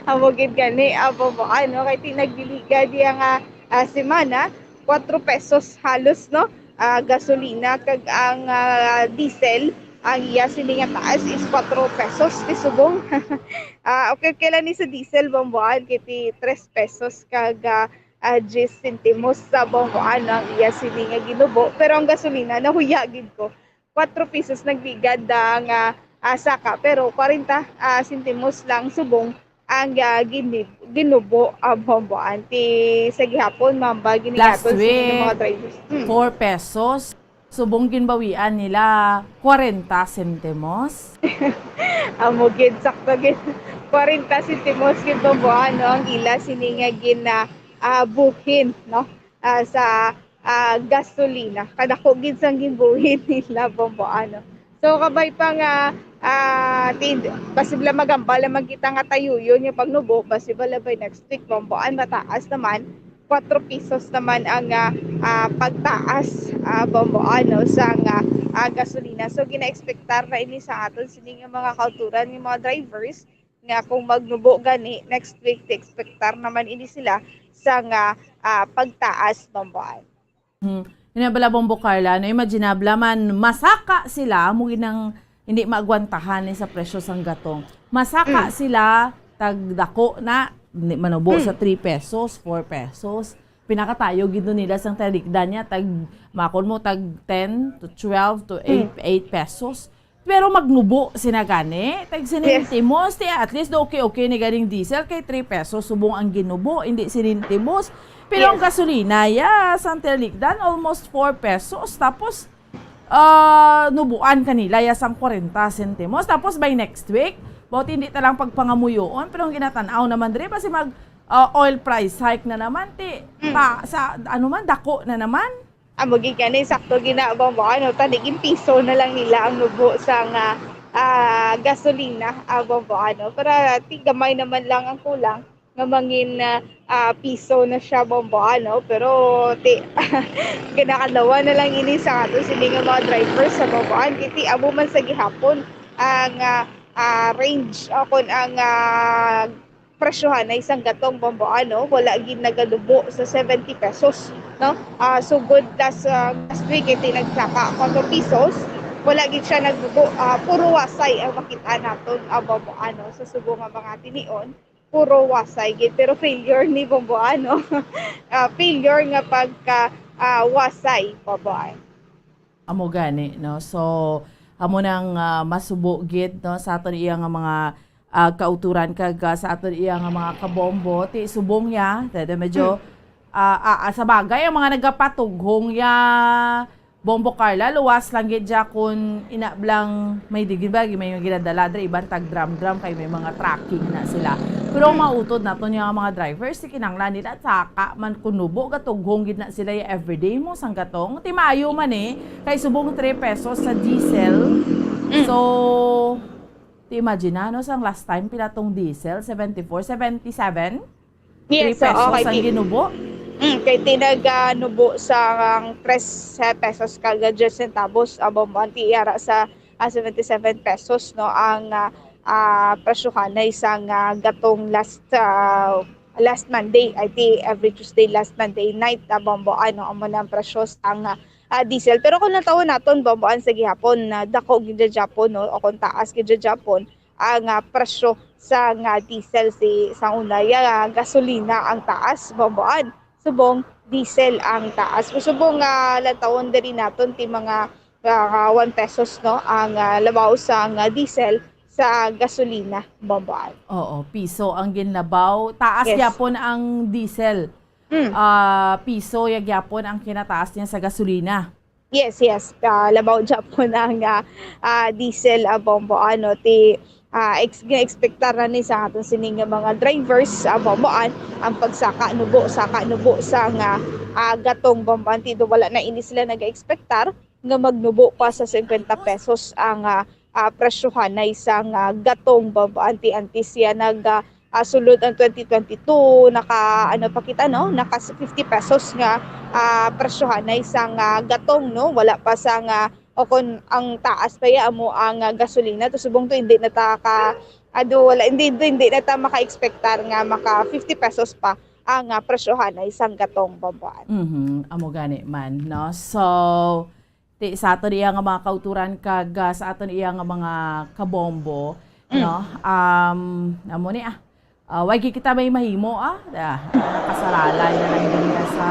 Amo gid gani, ah, Bombo An, no? Kay ti nagbiliga diya nga, ah, semana, kwatro pesos halos, no? Ah, gasolina kag ang, ah, diesel, ang iya sini nga taas is kwatro pesos ti subong. Ah, okay, okay lang ni sa diesel, Bombo An, kay ti tres pesos kag, ah, ah, diyes sentimos sa Bombo An, no, ang iya sini nga ginubo. Pero ang gasolina, nahuya gid ko. Kwatro pesos nagligad ang, ah, ah, saka, pero kwarenta, ah, sentimos lang subong ang, ah, gini-, ginubo, ah, Bombo An. Ti sa gihapon, mamba, Last ginigaton sa mga week, drivers. Hmm. four pesos. Subong ginbawian nila kwarenta sentimos. Amo gid, sakto gid. Kwarenta sentimos gid, Bombo An, no, ang ila sini nga gina-, ah, buhin, no? Ah, sa, ah, gasolina. Kadako gid sang ginbuhin nila, Bombo An, no? So, kabay pa nga, ah, ti-, basi bala magambal naman kita nga tayuyon nga pagnubo, basi bala by next week, Bombo An, mataas naman, kwatro pesos naman ang, ah, ah, pagtaas, ah, Bombo An, no, sang, ah, ah, gasolina. So, gina-expectar na ini sa aton sini nga mga kauturan nga mga drivers nga kung magnubo gani next week, ti-expectar naman ini sila sang, ah, ah, pagtaas, Bombo An. Hmm. Yun na bala, Bombo Carla, no, imaginable man, masaka sila, amo gid ang hindi maagwantahan ni sa presyo sang gatong. Masaka Mm. sila, tagdako na, ni-, manubo Mm. sa three pesos, four pesos. Pinakatayo gid no nila sang talikdan niya, tag, makon mo, tag ten to twelve to eight, Mm. eight pesos. Pero magnubo sina gani, tag Yes. sinintimos, ti at least do okay-okay ni ganing diesel kay three pesos subong ang ginubo, hindi sinintimos. Pero ang Yes. gasolina, ya, sang talikdan, almost four pesos. Tapos, ah, nubuan kanila ya sang kwarenta sentimos. Tapos by next week, buot hindi ta lang pagpangamuyoon, pero ang ginatan-aw naman diri, basi mag, ah, oil price hike na naman, ti, Mm. ta, sa, ano man, dako na naman. Amo gid gani, sakto gid na, Bombo An, no, ta naging piso na lang nila ang nubo sang, ah, gasolina, ah, Bombo An, no. Para ti gamay naman lang ang kulang nga mangin, ah, ah, piso na siya, Bombo An, no. Pero ti, ginakalawan na lang ini sa ato sini nga mga drivers sa Bombo An. Kay ti amo man sa gihapon ang, ah, ah, range, o kon ang, ah, presyohan na isang gatong, Bombo An, no, wala gid nagalubo sa seventy pesos, no? Ah, sugod last, ah, last week, iti nagkaka kwatro pesos, wala gid siya naglubo. Ah, puro wasay ang makita naton, ah, Bombo An, no, sa subong nga mga tinion, puro wasay gid. Pero failure ni, Bombo An, no? Ah, failure nga pagka, ah, wasay, Bombo An. Amo gani, no? So, amo nang, ah, masubo gid, no, sa aton iya nga mga, ah, kauturan kag, ah, sa aton iya nga mga kabombo, ti subong ya, dede medyo, Hmm. ah, ah, ah, sa bagay, ang mga nagapatughong ya, Bombo Carla, luwas lang gid siya kun ina blang may di gid ba, may ginadala diri, iban tag drum-drum kay may mga tracking na sila. Pero ang mautod naton nga mga drivers, di kinahanglan nila saka man kunubo, gatughong gid na sila yung everyday mo sang gatong. Ti maayo man eh, kay subong three pesos sa diesel. Mm. So, ti imagine na, no, sang last time, pila tong diesel? Seventy-four, seventy-seven? Yes, three pesos oo, kay ang ti-, ginubo? Mm, kay ti nag, ah, nubo sa ang tres pesos kag diyes centavos, ah, bombo, ang ti yara sa, ah, seventy-seven pesos, no, ang, ah, ah, presyohanay sang, ah, gatong last, ah, last Monday, I think every Tuesday, last Monday night, ah, bombo, ano, amo na ang presyo sang, ah, ah, diesel. Pero kung natawon naton, bombo, ang sa gihapon, na dako gid gihapon, no, o kung taas gid gihapon, ang, ah, presyo sa nga diesel si, sa una, ya, ah, gasolina ang taas, bomboan. Subong diesel ang taas. Subong nga lantawon diri naton ti mga, ah, one pesos, no, ang, ah, labaw sa nga diesel sa gasolina, bomboan. Oo, piso ang ginlabaw. Taas Yes. gyapon ang diesel. Mm. Ah, piso ya gyapon ang kinataas niya sa gasolina. Yes, yes. Ah, labaw gyapon ang, ah, ah, diesel, ah, bombo, ano, ti, ah, ex-, gina-expectar na ni sa aton sini nga mga drivers, ah, bombo, an-, ang pagsaka nubo, saka nubo sa nga, ah, gatong bombo, anti do wala na ini sila nag-expectar nga magnubo pa sa cincuenta pesos ang, ah, ah, presyohanay sa nga gatong bombo, anti, anti siya nag, ah, ah, sulod ang twenty twenty-two, naka, ano pa kita, no? Naka fifty pesos nga, ah, presyohanay sang, ah, gatong, no? Wala pa sang, ah, o kon ang taas pa ya amo ang, ah, gasolina. To subong to, hindi na ta ka, ado, wala, hindi, hindi na ta maka-expectar nga maka fifty pesos pa ang, ah, presyohanay sang gatong, bomboan. Mhm, amo gani man, no? So, ti, sa aton iya nga mga kauturan kag, ah, sa aton iya nga mga kabombo, Mm. no? Um, amo ni, ah, ah, wag kita may mahimo, ah. Ah, nakasalalay na lang din nga sa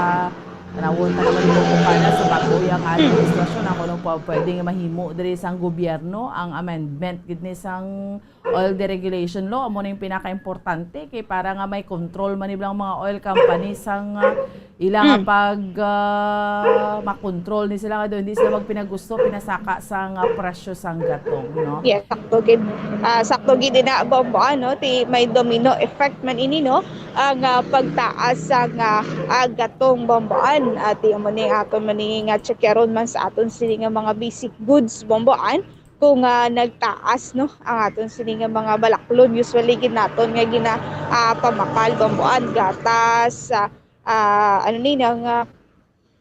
panahon pa naman yung bukana sa bago yang administrasyon. Ako nung pa pwedeng mahimo diri sang gobyerno ang amendment gid ni sang oil deregulation law, amo na yung pinaka-importante kay para nga may control man nila ang mga oil company sang, ah, ila nga Mm. pag, ah, makontrol ni sila nga daw hindi sila magpinagusto, pinasaka sang, ah, presyo sang gatong, no? Yes, sakto gid. Ah, sakto gid ina, bombo, ano, ti may domino effect man ini, no? Ang, ah, pagtaas sang, ah, ah, gatong, bomboan, ati amo ni aton man ni nga checkeron man sa aton sini nga mga basic goods, bomboan. Kung, ah, nagtaas, no, ang aton sini nga mga balaklon, usually gid naton nga gina, ah, pamakal, bomboan, gatas, ah, ah, ano ni, nga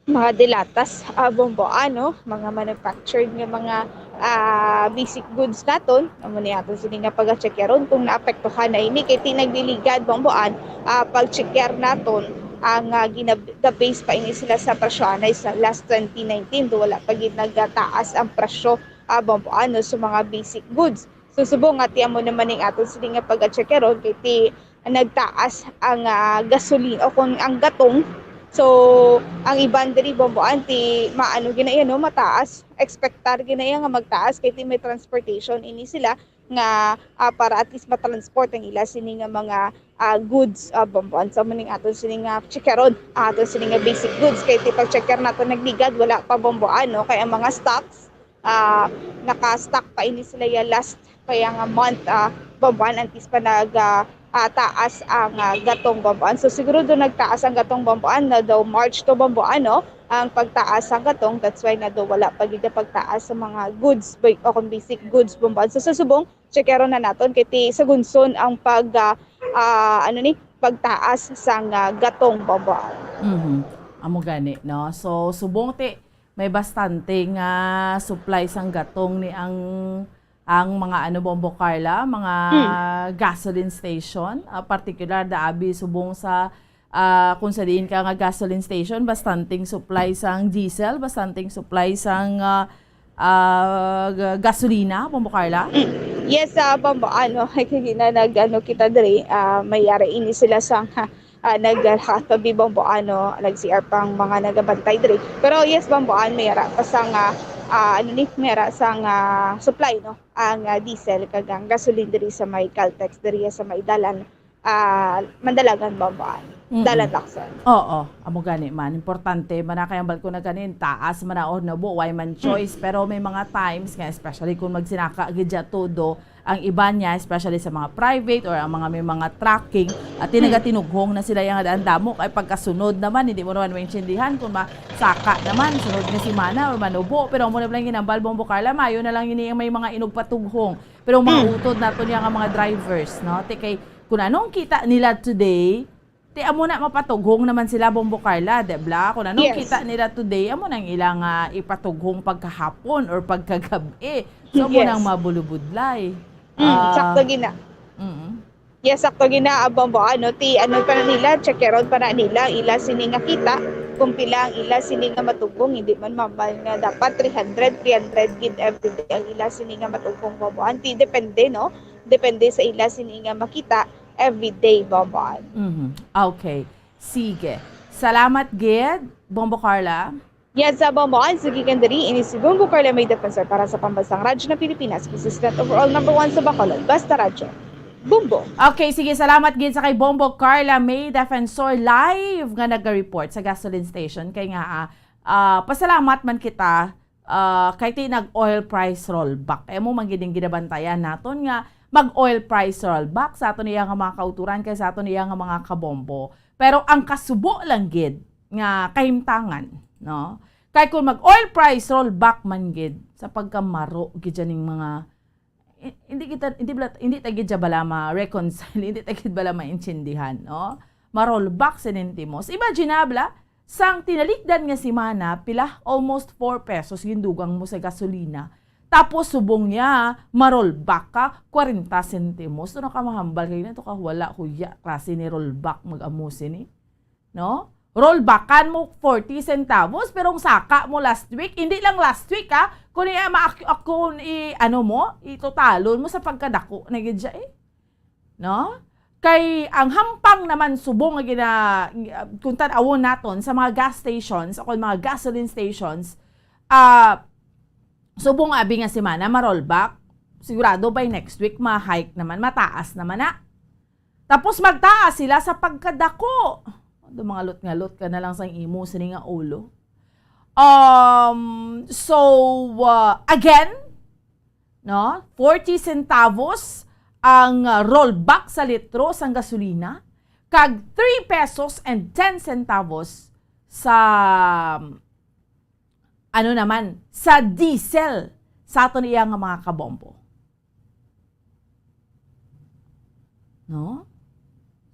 mga dilatas, ah, bomboan, no, mga manufactured nga mga, ah, basic goods naton, amo ni aton sini nga pag-checkeron kung naapektuhan na ini kay ti nagliligad, bomboan, ah, pag-checker naton ang, ah, gina-, the base pa ini sila sa presyo anay sa last twenty nineteen, do wala pa gid nagtaas ang presyo ah, bomboan, no, sa mga basic goods. So, subong nga ti amo naman ning aton sini nga pag-checkeron kay ti nagtaas ang, ah, gasolina o kung ang gatong. So, ang iban diri bomboan ti maano gina iya, no, mataas, expectar gina iya nga magtaas kay ti may transportation ini sila nga, ah, para at least matransport ang ila sini nga mga, ah, goods, ah, bomboan. So, muning aton sini nga checkeron, ah, aton sini nga basic goods kay ti pag-checker nato nagligad wala pa bomboan, no, kay ang mga stocks ah, naka-stock pa ini sila ya last kaya nga month, ah, bomboan antes pa nag, ah, ah, taas ang, ah, gatong bomboan. So, siguro do nagtaas ang gatong bomboan na daw March to bomboan, no? Ang pagtaas ang gatong, that's why na do wala pa gid pagtaas sa mga goods, ba-, o kung basic goods bomboan. So, sa subong, checkeron na naton kay ti sa gunson ang pag, ah, ah, ano ni, pagtaas sang, ah, gatong bomboan. Mhm. Amo gani, no? So, subong ti may bastante nga supply sang gatong ni ang, ang mga, ano, Bombo Carla, mga Hmm. gasoline station, ah, particular da abi subong sa, ah, kung sa diin ka nga gasoline station, bastanteng supply sang diesel, bastanteng supply sang, ah, ah, ga-, gasolina, Bombo Carla? Mm. Yes, ah, Bombo, ano, kay na nag-, ano, kita diri, ah, may yari ini sila sa, ah, nagkatabi, Bombo, ano, nag-C R pang mga nagabantay diri. Pero yes, Bombo, ah, may ara pa sang, ah, ah, ano ni, may ara sang, ah, supply, no? Ang, ah, diesel kag ang gasoline diri sa may Caltex, diri sa may dalan. ah, Mandalagan, Bombo Ann. Mm-mm. Dalan Lacson. Oo, amo gani man. Importante man na kay ang balkon na ganin, taas man na o nabuo, way man choice. Pero may mga times nga, especially kung magsinaka gid siya todo, ang iba niya, especially sa mga private or ang mga may mga trucking, at tinagatinughong na sila yung daan damo kay pagkasunod naman, hindi mo naman maintindihan kung masaka naman, sunod nga semana or manubo. Pero amo na lang ginambal, Bombo Carla, mayo na lang ini may mga inugpatughong. Pero ang mga utod nato niya nga mga drivers, no? Ti kay kung anong kita nila today, ti amo na mapatughong naman sila, Bombo Carla, di ba? Kung anong Yes. kita nila today, amo nang ilang ah, ipatughong pagkahapon or pagkagabi. So, amo Yes. nang mabulubudlay. Mm, Ah, sakto gina. mm. Yes, sakto gina, ah, Bombo Ann, no? Ti ano pa na nila, check-eron pa na nila ila sini nga kita, kung pila ang ila sini nga matughong, hindi man mambal nga dapat three hundred, three hundred gid everyday ang ila sini nga matughong, Bombo Ann. Ti depende, no? Depende sa ila sini nga makita everyday, Bombo Ann. Mhm. Okay. Sige. Salamat gid, Bombo Carla. Yes, sa Bombo Ann, sige kan diri, ini si Bombo Carla May Defensor para sa Pambansang Radyo ng Pilipinas, consistent overall number one sa Bacolod. Basta Radyo. Bombo. Okay, sige, salamat gid sa kay Bombo Carla May Defensor live nga nag-report sa gasoline station. Kay nga, ah, ah, pasalamat man kita ah, kay ti nag-oil price rollback. Kay amo man gid ang ginabantayan naton nga mag-oil price rollback sa aton iya nga mga kauturan kay sa aton iya nga mga kabombo. Pero ang kasubo lang gid nga kahimtangan, no? Kay kung mag-oil price rollback man gid sa pagkamaro gid ning mga i- hindi kita hindi bala, hindi ta gid siya bala ma-reconcile, hindi ta gid bala maintindihan, no? Ma-rollback sinintimos. Imagine na bala, sang tinalikdan nga semana, pila, almost four pesos gindugang mo sa gasolina. Tapos subong niya, ma-rollback ka, kwarenta sentimos. Ito na ka mahambal kayo na ito ka wala, huya, klase ni rollback, mag-amo sini. No? Rollbackan mo forty centavos, pero ang saka mo last week, hindi lang last week, ha? Kung i-, ma-, kung i-, ano mo, itotalon mo sa pagkadako na gid siya, eh. No? Kay ang hampang naman subong nga gina-, kung tan-awon naton sa mga gas stations o kung mga gasoline stations, ah, subong abi nga semana ma-rollback, sigurado by next week ma-hike naman, mataas naman na. Tapos magtaas sila sa pagkadako. Dumangalot-ngalot ka na lang sa imo sini nga ulo. Um, so, uh, again, no, forty centavos ang uh, rollback sa litro sang gasolina, kag three pesos and ten centavos sa, um, ano naman, sa diesel sa aton iya nga mga kabombo. No?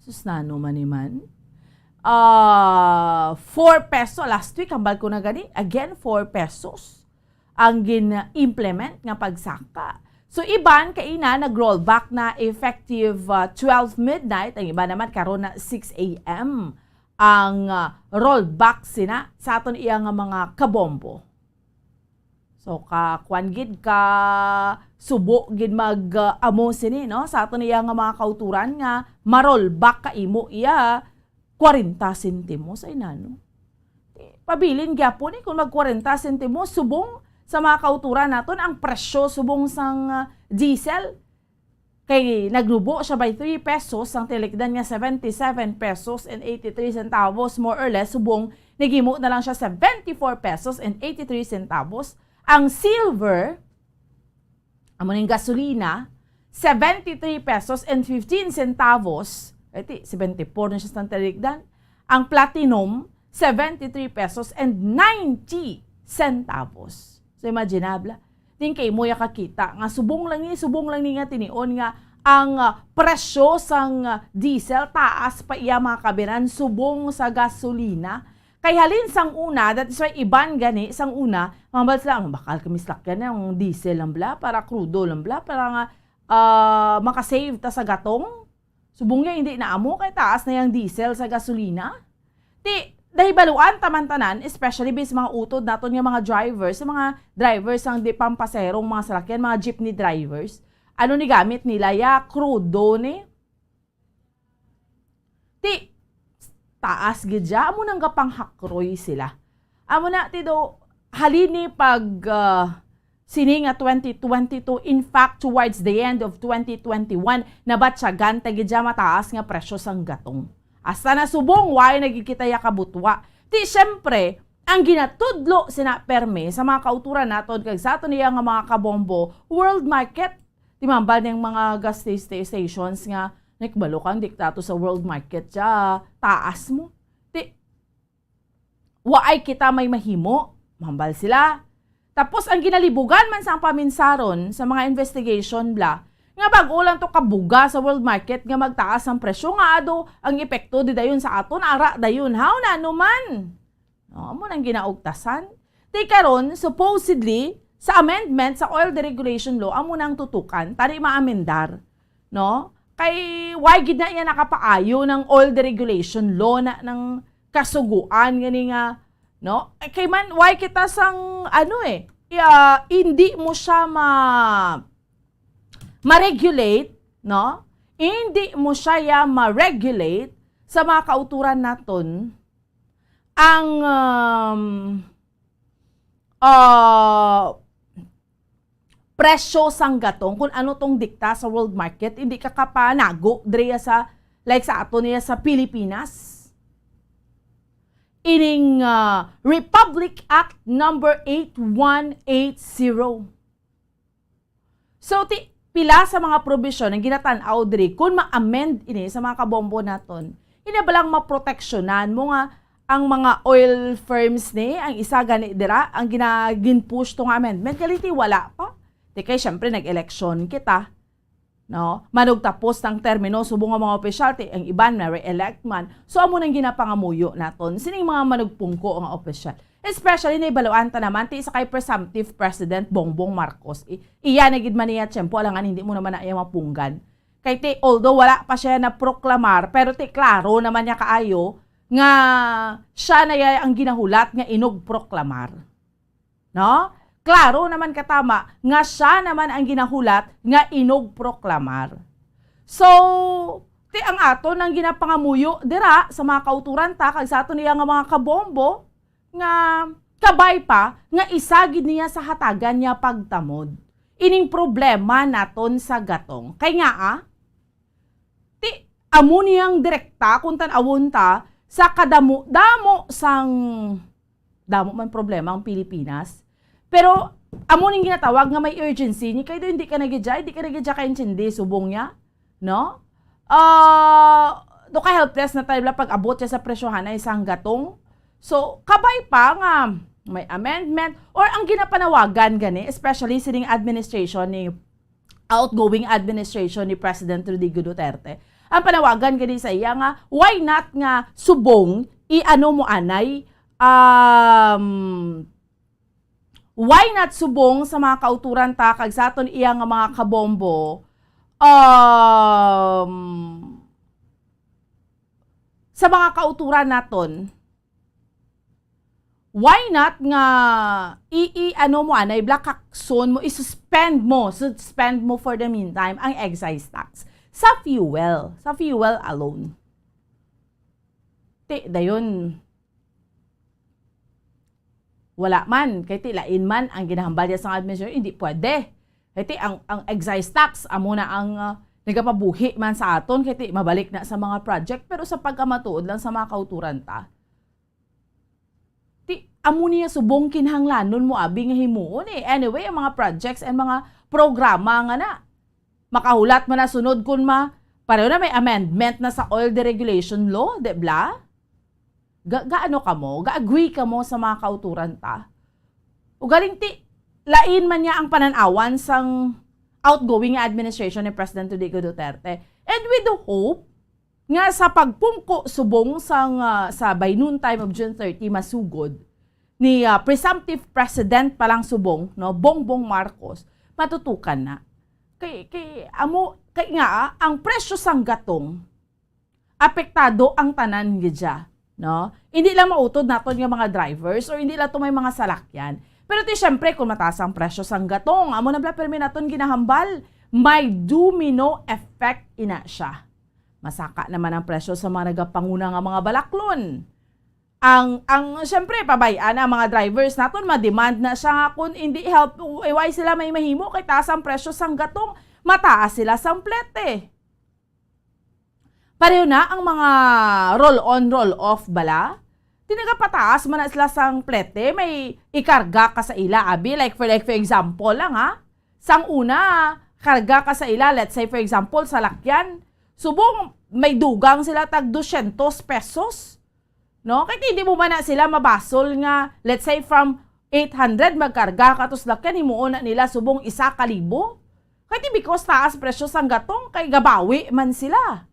Sus, nano man ni man? Ah, four peso. Last week, hambal ko na gani. Again, four pesos ang gin-implement nga pagsaka. So, iban kaina nag-rollback na effective, ah, twelve midnight. Ang iba naman karon na six a m ang, ah, rollback sina sa aton iya nga mga kabombo. So, ka, kwan gid ka, subo gid mag, ah, amo sini, no? Sa aton iya nga mga kauturan nga ma-rollback ka imo iya kwarenta sentimos, ay nano. Pabilin gyapon, eh, kung mag kwarenta sentimos, subong sa mga kauturan naton, ang presyo subong sang, ah, diesel, kay nagnubo siya by three pesos, ang tinikdan nga seventy-seven pesos and eighty-three centavos, more or less, subong naghimo na lang siya seventy-four pesos and eighty-three centavos. Ang silver, amo ning gasolina, seventy-three pesos and fifteen centavos. Ay, ti, seventy-four na siya sa tinikdan. Ang platinum, seventy-three pesos and ninety centavos. So, imagine na, bla. Din kay mo ya kakita nga subong lang ni, subong lang ni nga tinion nga ang, ah, presyo sang, ah, diesel taas pa iya mga kabiran subong sa gasolina. Kay halin sang una, that is why iban gani sang una, mambal sila, "Ang bakal kami salakyan na, ang diesel lang bla, para krudo lang bla, para nga, ah, makasave ta sa gatong." Subong niya, hindi na amo kay taas na yang diesel sa gasolina. Ti, nahibaluan ta man tanan, especially bis mga utod naton nga mga drivers, sa mga drivers ang di pampaserong mga salakyan, mga jeepney drivers. Ano ni gamit nila? Ya, krudo ni. Ti, taas gid siya. Amo nang gapanghakroy sila. Amo na, ti do, halini pag, ah, sini nga twenty twenty-two. In fact, towards the end of twenty twenty-one, nabatyagan ta gid siya mataas nga presyo sang gatong. Hasta na subong, why nagkikita ya kabutwa? Ti, siyempre, ang ginatudlo sina permi sa mga kauturan naton kag sa aton iya nga mga kabombo, world market. Ti, mambal ning mga gas sta-, sta-, stations nga, "Nagkabalo ka, di kita ato sa world market siya, taas mo." Ti, "Waay kita may mahimo," mambal sila. Tapos ang ginalibugan man sang paminsaron sa mga investigation bla, nga bag-o lang to kabuga sa world market nga magtaas ang presyo, nga ado ang epekto di dayon sa aton, ara dayon, haw na ano man. No, amo nang ginaugtasan. Ti karon, supposedly, sa amendment sa oil deregulation law, amo nang tutukan, tari maamendar. No? Kay, why gid na iya nakapaayo ng oil deregulation law na ng kasuguan gani nga, no? Eh, kay man, why kita sang, ano eh, iya, hindi mo siya ma-, ma-regulate, no? Hindi mo siya ya ma-regulate sa mga kauturan naton ang, um, ah, presyo sang gatong, kung ano tong dikta sa world market, hindi ka kapanago diri sa, like, sa ato niya sa Pilipinas. Ining, ah, Republic Act number eight one eight zero. So, ti-, pila sa mga probisyon ang ginatan-aw diri kung ma-amend ini sa mga kabombo naton. Ina ba lang maproteksyonan mo nga ang mga oil firms ni, ang isa gani dira, ang gina-, gin-push to nga amendment, kay ti wala pa. Ti kay, syempre, nag-eleksyon kita, no? Manugtapos ang termino subong nga mga opisyal, ti ang iban na re-elect man. So, amo nang ginapangamuyo naton sining mga manugpungko nga opisyal. Especially, nahibaluan ta naman ti isa kay presumptive President Bongbong Marcos. I-, iya na gid man niya tiyempo, alangan hindi mo naman na iya mapunggan. Kay ti, although wala pa siya naproklamar, pero ti, klaro naman niya kaayo nga siya na iya ang ginahulat nga inugproklamar. No? Klaro naman katama nga siya naman ang ginahulat nga inugproklamar. So, ti ang aton ang ginapangamuyo dira sa mga kauturan ta kag sa aton iya nga mga kabombo, nga kabay pa nga isa gid niya sa hatagan niya pagtamod ining problema naton sa gatong. Kay nga, ah, ti, amo niyang direkta kung tan-awon ta sa kadamo-damo sang, damo man problema ang Pilipinas. Pero amo ning ginatawag nga may urgency ni kay do hindi ka na gid, hindi ka na gid kaintindi subong niya. No? Ah, do ka helpless na tayo pag-abot siya sa presyohan na isang gatong. So, kabay pa nga may amendment or ang ginapanawagan gani, especially sining administration ni, outgoing administration ni President Rodrigo Duterte, ang panawagan gani sa iya nga, why not nga subong i-ano mo anay, um, why not subong sa mga kauturan ta kag sa aton iya nga mga kabombo, um, sa mga kauturan naton, why not nga i-, i-, ano mo anay, blakakson mo, i-suspend mo, suspend mo for the meantime ang excise tax sa fuel, sa fuel alone. Ti, dayon, wala man, kay ti lain man ang ginahambal niya sa administration, hindi pwede. Kay ti ang, ang excise tax, amo na ang, ah, nagapabuhi man sa aton, kay ti mabalik na sa mga project, pero sa pagkamatuod lang sa mga kauturan ta, ti amo niya subong kinahanglanon mo abi nga himuon eh. Anyway, ang mga projects and mga programa nga na, makahulat man na sunod kun ma-, pareho na may amendment na sa oil deregulation law, di bla? Ga-, gaano kamo? Ga-agree kamo sa mga kauturan ta? Ugaling ti, lain man niya ang panan-awan sang outgoing administration ni President Rodrigo Duterte. And we do hope nga sa pagpungko subong sang, ah, sa by noon time of June thirty, masugod ni, ah, presumptive president pa lang subong, no, Bongbong Marcos, matutukan na. Kay, kay, amo, kay nga, ah, ang presyo sang gatong, apektado ang tanan gid siya, no? Hindi lang mautod naton nga mga drivers or hindi lang to may mga salakyan. Pero ti, syempre, kung mataas ang presyo sang gatong, amo na bala permi naton ginahambal, may domino effect ina siya. Masaka naman ang presyo sa mga nagapanguna nga mga balaklon. Ang, ang, syempre, pabay-an ang mga drivers naton, ma-demand na siya nga kung hindi help, why sila may mahimo kay taas ang presyo sang gatong, mataas sila sang plete. Pareho na ang mga roll-on, roll-off bala. Di nagapataas man na sila sang plete, may ikarga ka sa ila, abi. Like for, like for example lang, ha. Sang una, karga ka sa ila, let's say for example, salakyan. Subong may dugang sila tag dosyentos pesos. No? Kay hindi mo man na sila mabasol nga, let's say, from eight hundred magkarga ka to salakyan, himuon na nila subong isa ka libo. Kay di because taas presyo sang gatong, kay gabawi man sila.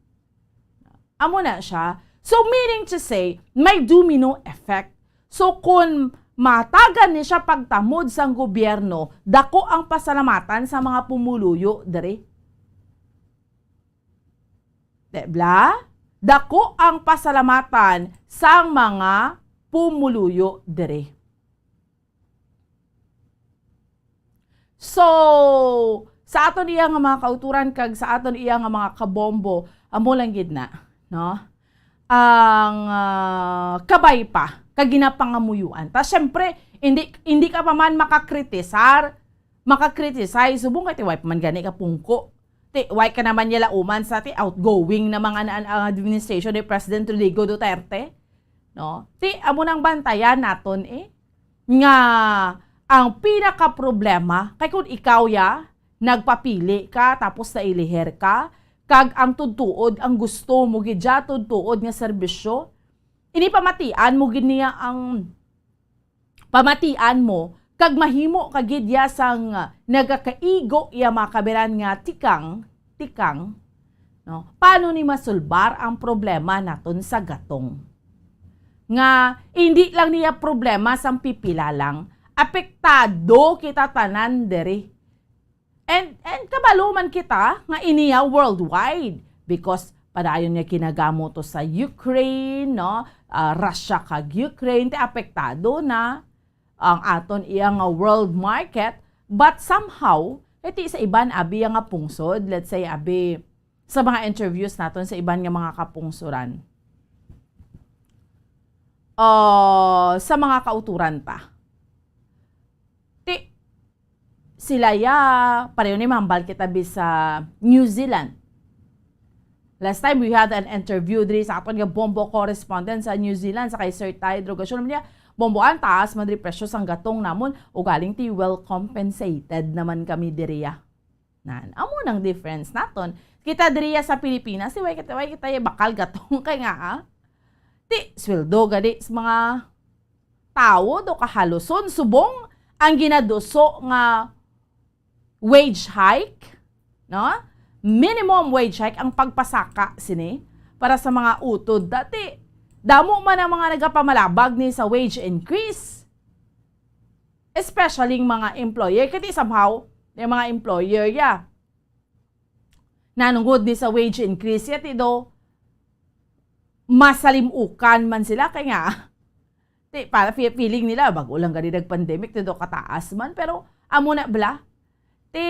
Amo na siya. So, meaning to say, may domino effect. So, kung matagan ni siya pagtamod sang gobyerno, dako ang pasalamatan sa mga pumuluyo diri. Di bala? Dako ang pasalamatan sang mga pumuluyo diri. So, sa aton iya nga mga kauturan kag sa aton iya nga mga kabombo, amo lang gid na, no? Ang, ah, kabay pa kag ginapangamuyuan. Ta, syempre, hindi, hindi ka pa man makakritisar, makakritisize, subong kay ti way pa man gani ka pungko. Ti, why ka naman niya lauman sa ti outgoing na mga na, ang administration ni President Rodrigo Duterte? No? Ti, amo nang bantayan naton eh, nga ang pinakaproblema kay kung ikaw ya, nagpapili ka, tapos nailiher ka, kag ang tudtuod, ang gusto mo gid ya, tudtuod nga serbisyo, ini pamatian mo gid niya ang pamatian mo, kag mahimo ka gid ya sang nagakaigo iya mga kabiran nga tikang, tikang, no? Paano ni masulbar ang problema naton sa gatong? Nga hindi lang niya problema sang pipila lang, apektado kita tanan diri. And, and kabalo man kita nga iniya worldwide because padayon nga ginagamo to sa Ukraine, no? Ah, Russia kag Ukraine, ti apektado na ang aton iya nga world market. But somehow, iti sa iban abi nga pungsod, let's say abi sa mga interviews naton sa iban nga mga kapungsoran, ah, sa mga kauturan ta. Ti, sila ya, pareho ni mambal kita bi sa New Zealand. Last time, we had an interview diri sa aton nga bombo correspondent sa New Zealand, sa kay Sir Ty Drogacion. Niya, bombo, ang taas man diri presyo sang gatong namon, ugaling ti well compensated naman kami diriya. Nan, amo nang difference naton. Kita diriya sa Pilipinas, si way kita, way kita ya bakal gatong kay nga, ah. Ti, sweldo gani sa mga tawo do kahaluson, subong ang ginaduso nga wage hike, no? Minimum wage hike ang pagpasaka sini para sa mga utod. Dati, damo man ang mga nagapamalabag ni sa wage increase. Especially ang mga employer. Kaya somehow, yung mga employer, ya, nanungod ni sa wage increase, ya, ti do, masalimukan man sila. Kaya nga, ti, para fe-, feeling nila, bago lang gani nag-pandemic, ti do kataas man. Pero, amo na bala. Ti,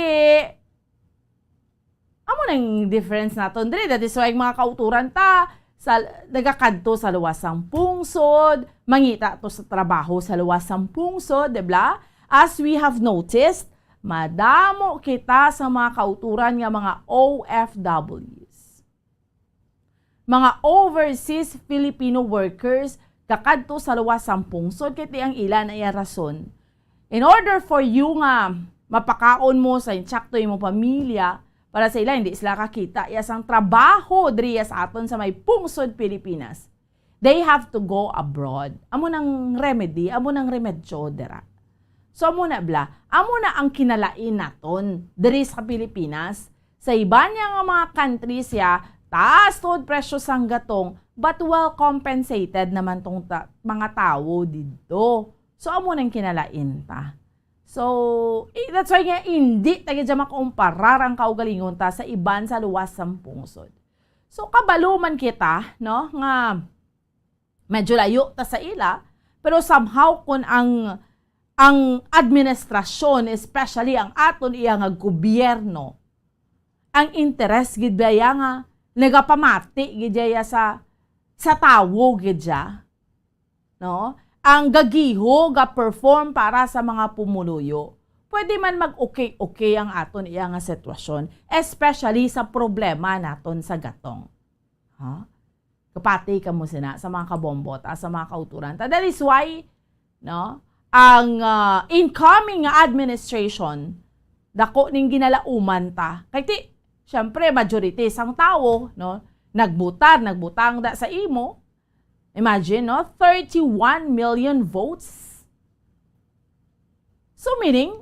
amo nang difference naton diri. That is why ang mga kauturan ta, sa, nagakadto sa luwas sang pungsod, mangita to sa trabaho sa luwas sang pungsod, di ba? As we have noticed, madamo kita sa mga kauturan nga mga O F Ws. Mga overseas Filipino workers kakadto sa luwas sang pungsod, kay ti ang ila na iya rason. In order for you nga mapakaon mo sa insakto imong pamilya, para sa ila, hindi sila kakita iya sang trabaho diriya sa aton sa may pungsod Pilipinas. They have to go abroad. Amo nang remedy, amo nang remedyo dira. So, amo na bala, amo na ang kinalain naton diri sa Pilipinas. Sa iban niya nga mga countries ya, taas tuod presyo sang gatong, but well compensated naman tong ta-, mga tawo didto. So, amo nang kinalain ta. So, eh, that's why nga hindi ta gid siya makumparar ang kaugalingon ta sa iban sa luwas sang pungsod. So, kabalo man kita, no, nga medyo layo ta sa ila, pero somehow kung ang, ang administrasyon, especially ang aton iya nga gobyerno, ang interes gid baya nga nagapamati gid iya sa, sa tawo gid siya. no, ang gagiho ga-perform para sa mga pumuluyo, pwede man mag-okay-okay ang aton iya nga sitwasyon, especially sa problema naton sa gatong. Ha? Kapati kamo sina sa mga kabombo ta, sa mga kauturan ta. That is why, no, ang, ah, incoming nga administration, dako ning ginalauman ta. Kay ti, syempre, majority sang tawo, no, nagbutar, nagbutang da sa imo. Imagine, no, thirty-one million votes. So, meaning,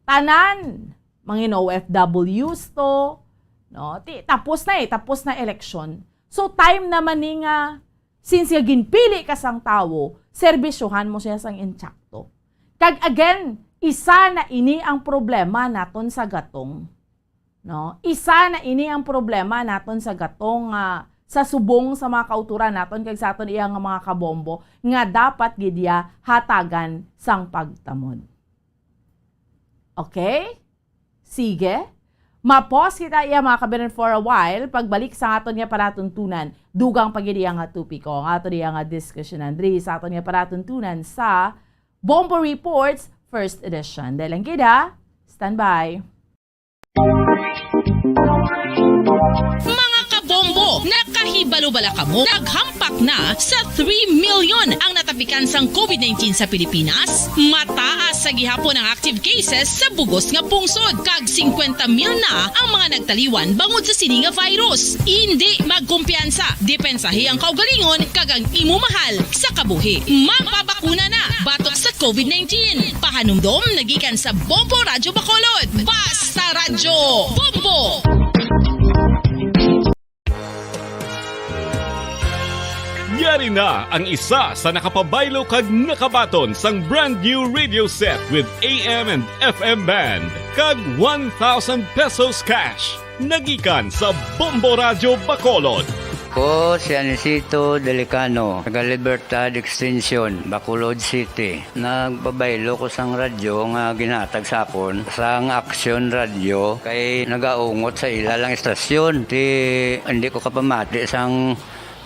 tanan, mangin O F Ws to, no? Ti, tapos na eh, tapos na eleksyon. So, time naman ni nga, since nga ginpili ka sang tawo, serbisyohan mo siya sang insakto. Kag again, isa na ini ang problema naton sa gatong. No? Isa na ini ang problema naton sa gatong nga sa subong sa mga kauturan naton kag sa aton iya nga mga kabombo nga dapat gid iya hatagan sang pagtamod. Okay? Sige. Ma-pause kita iya, mga kabiran, for a while. Pagbalik sa aton nga palatuntunan, dugang pa gid iya nga topiko ang aton iya nga diskusyonan diri sa aton nga palatuntunan sa Bombo Reports First Edition. Dahil lang gid, ha? Standby. Mga kabombo, nakahibalo bala kamo? Naghampak na sa three million ang natapikan sang COVID nineteen sa Pilipinas. Mataas sa gihapon ang active cases sa bugos nga pungsod, kag singkwenta mil na ang mga nagtaliwan bangod sa sini nga virus. Indi magkumpiyansa, depensahi ang kaugalingon kag ang imo mahal sa kabuhi. Magpabakuna na batok sa COVID nineteen. Pahanumdom nagikan sa Bombo Radyo Bacolod. Basta Radyo Bombo! Yari na ang isa sa nakapabaylo kag nakabaton sang brand new radio set with A M and F M band kag one thousand pesos cash. Nagikan sa Bombo Radyo Bacolod. Ko si Anisito Delicano, taga Libertad Extension, Bacolod City. Nagpabaylo ko sang radyo nga ginhatag sa akon sang Aksyon Radyo kay nagaungot sa ila lang istasyon. Ti, hindi ko kapamati sang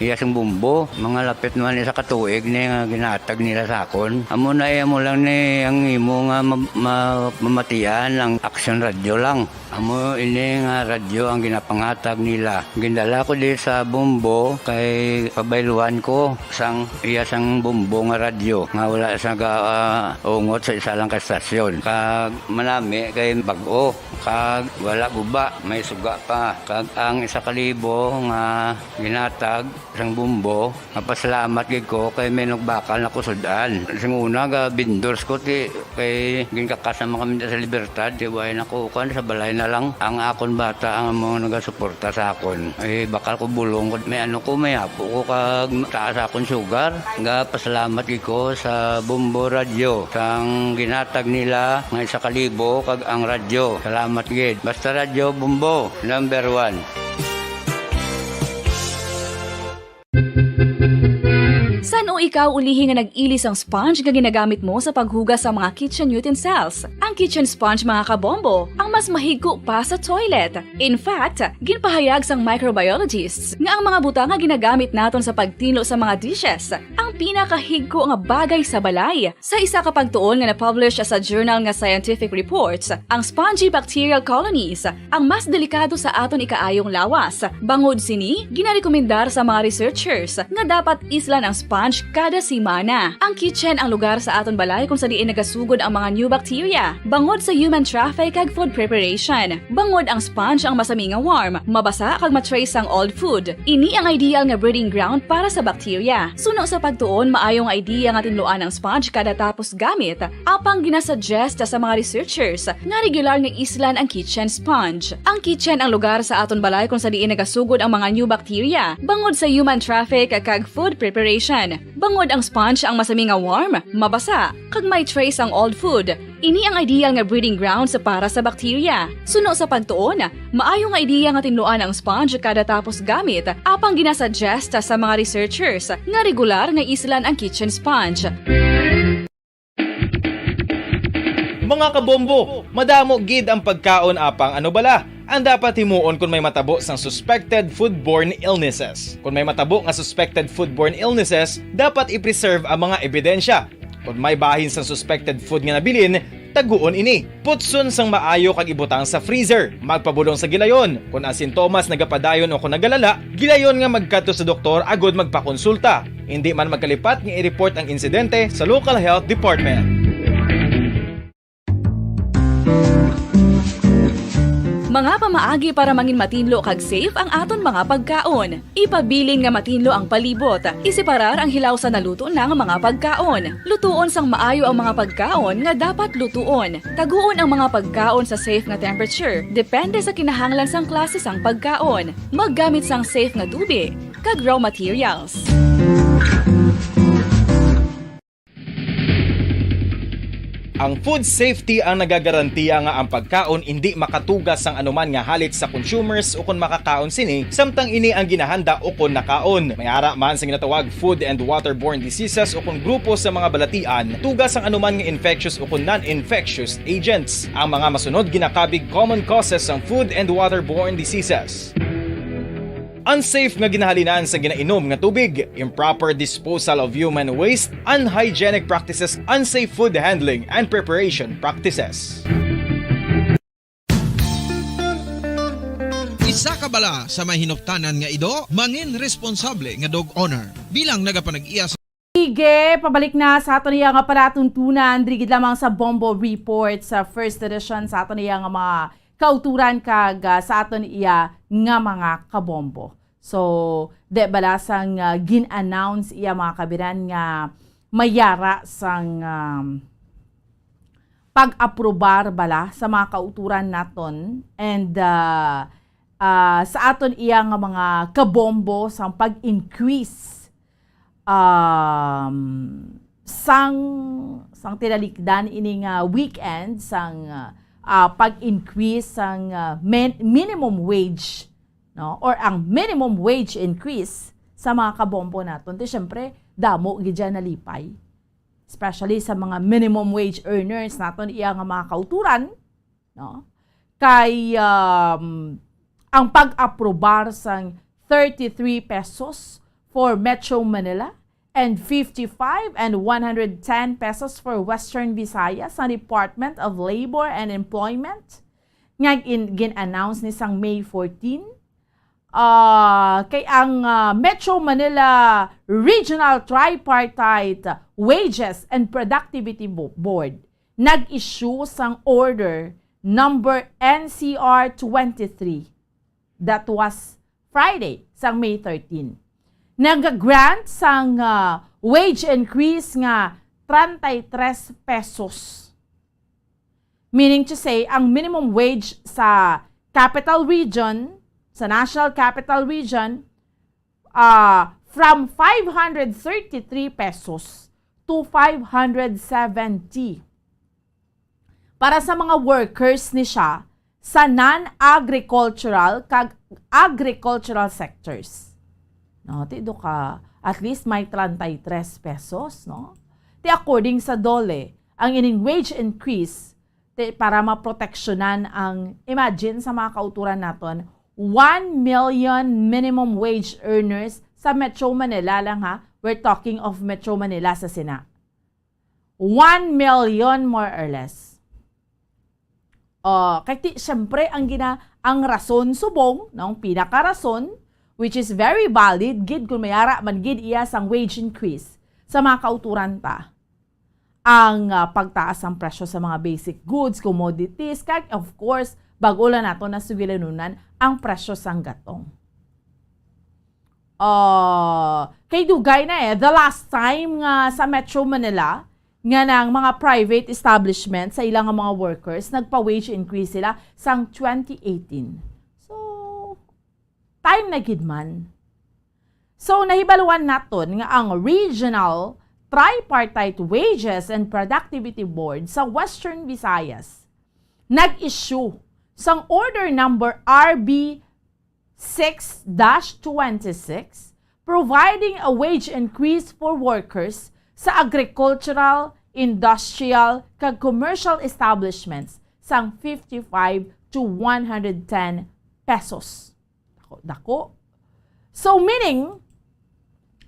iya sing bombo. Mga lapit naman isa ka tuig ni nga ginhatag nila sa akon. Amo na, eh, amo lang ni ang imo nga ma-, ma-, mamatian ang Aksyon Radyo lang. Amo ini nga radyo ang ginapangatag nila. Gindala ko di sa bombo kay pabayluan ko sang iya sang bombo nga radyo nga wala sa ga, ah, ungot sa isa lang ka stasyon. Kag manami kay bag-o, kag wala guba, may suga pa. Kag ang isa ka libo nga ginatag sang bombo, mapasalamat gid ko kay may nagbakal na ko sud-an. Sing una, ga vendors ko, ti, kay ginkakas naman kami sa Libertad, ti, way na ko, kuan, sa balay na lang. Ang akon bata ang amo nagasuporta sa akon. Eh, bakal ko bulong ko, may ano ko, may apo ko, kag taas akon sugar. Ga pasalamat gid ko sa Bombo Radyo, sang ginatag nila nga isa ka libo, kag ang radyo. Salamat gid. Basta Radyo Bombo, number one. San-o ikaw ulihi nga nag-ili sang sponge nga ginagamit mo sa paghugas sa mga kitchen utensils? Ang kitchen sponge, mga kabombo, ang mas mahigko pa sa toilet. In fact, ginpahayag sang microbiologists nga ang mga butang nga ginagamit naton sa pagtinlo sa mga dishes ang pinakahigko nga bagay sa balay. Sa isa ka pagtuon nga na-publish sa journal nga Scientific Reports, ang spongy bacterial colonies ang mas delikado sa aton ikaayong lawas. Bangod sini, ginarekomendar sa mga researchers nga dapat islan ang sponge kada semana. Ang kitchen ang lugar sa aton balay kung sa diin nagasugod ang mga new bacteria bangod sa human traffic kag food preparation. Bangod ang sponge ang masami nga warm, mabasa kag ma-trace ang old food. Ini ang ideal nga breeding ground para sa bacteria. Suno sa pagtuon, maayo nga idea nga tinluan ang sponge kada tapos gamit, apang ginasuggest sa mga researchers nga regular nga islan ang kitchen sponge. Ang kitchen ang lugar sa aton balay kung sa diin nagasugod ang mga new bacteria, bangod sa human traffic kag food preparation. Bangod ang sponge ang masami nga warm, mabasa, kag may trace ang old food, ini ang ideal nga breeding grounds para sa bacteria. Suno sa pagtuon, maayo nga ideya nga tinluan ang sponge kada tapos gamit, apang ginasuggest sa mga researchers nga regular nga islan ang kitchen sponge. Mga kabombo, madamo gid ang pagkaon, apang ano bala ang dapat himuon kon may matabo sang suspected foodborne illnesses? Kon may matabo nga suspected foodborne illnesses, dapat i-preserve ang mga ebidensya. Kon may bahin sang suspected food nga nabilin, taguon ini. Putson sang maayo kag ibutang sa freezer. Magpabulong sa gilayon. Kon ang sintomas nagapadayon o kon nagalala, gilayon nga magkadto sa doktor agud magpakonsulta. Indi man magkalipat nga i-report ang insidente sa local health department. Mga pamaagi para mangin matinlo kag safe ang aton mga pagkaon. Ipabilin nga matinlo ang palibot. Isiparar ang hilaw sa naluto na nga mga pagkaon. Lutuon sang maayo ang mga pagkaon nga dapat lutuon. Taguon ang mga pagkaon sa safe nga temperature, depende sa kinahanglan sang klase sang pagkaon. Maggamit sang safe nga tubig kag raw materials. Ang food safety ang nagagarantiya nga ang pagkaon indi makatuga sang anuman nga halit sa consumers ukon makakaon sini, samtang ini ang ginahanda ukon nakaon. May ara man sa ginatawag food and waterborne diseases ukon grupo sa mga balatian, tuga sang anuman nga infectious ukon non-infectious agents. Ang mga masunod ginakabig common causes sang food and waterborne diseases. Unsafe nga ginahalinan sa ginainom nga tubig, improper disposal of human waste, unhygienic practices, unsafe food handling and preparation practices. Isa ka bala sa may hinuptanan nga ido, mangin responsable nga dog owner. Bilang nagapanag-iya sa Sige, pabalik na sa aton iya nga palatuntunan, diri gid lamang sa Bombo Report sa first edition sa aton iya nga mga kauturan kag, ah, sa aton iya nga mga kabombo. So, di bala sang, ah, gin-announce iya mga kabiran nga mayara sang, um, pag-aprobar bala sa mga kauturan naton and, ah, ah, sa aton iya nga mga kabombo sang pag-increase, um, sang, sang tinalikdan ini nga weekend sang, ah, pag-increase sang, ah, min-, minimum wage, no, or ang minimum wage increase sa mga kabombo naton. Ti syempre, damo gid dyan nalipay, especially sa mga minimum wage earners naton iya nga mga kauturan, no? Kay, um, ang pag-aprobar sang thirty-three pesos for Metro Manila and fifty-five and one hundred ten pesos for Western Visayas sa Department of Labor and Employment nga gin-, gin-announce ni sang May fourteen. Ah, kay ang, ah, Metro Manila Regional Tripartite Wages and Productivity Bo-, Board nag-issue sang order number N C R twenty-three. That was Friday, sang May thirteen. Nag-grant sang, ah, wage increase nga treinta y tres pesos. Meaning to say, ang minimum wage sa Capital Region, sa National Capital Region, ah, from five hundred thirty-three pesos to five hundred seventy. Para sa mga workers ni siya sa non-agricultural kag agricultural sectors. No, ti do ka, at least may treinta y tres pesos, no? Ti according sa DOLE, ang ining wage increase, ti para maproteksyonan ang, imagine sa mga kauturan naton, one million minimum wage earners sa Metro Manila lang, ha. We're talking of Metro Manila sa sina. One million, more or less. Oh, kay ti, siyempre, ang gina-, ang rason subong, no, ang pinakarason, which is very valid gid kung may ara man gid iya sang wage increase sa mga kauturan ta. Ang, ah, pagtaas sang presyo sa mga basic goods, commodities, kag, of course, bag-o lang nato na sugilanunan ang presyo sang gatong. Ah, kay dugay na, eh, the last time nga sa Metro Manila, nga nang mga private establishment sa ilang mga workers, nagpa-wage increase sila sang twenty eighteen. So, time na gid man. So, nahibaluan naton nga ang Regional Tripartite Wages and Productivity Board sa Western Visayas nag-issue sang Order Number R B six dash twenty-six, providing a wage increase for workers sa agricultural industrial, kag commercial establishments sang fifty-five to one hundred ten pesos. Dako, dako. So, meaning,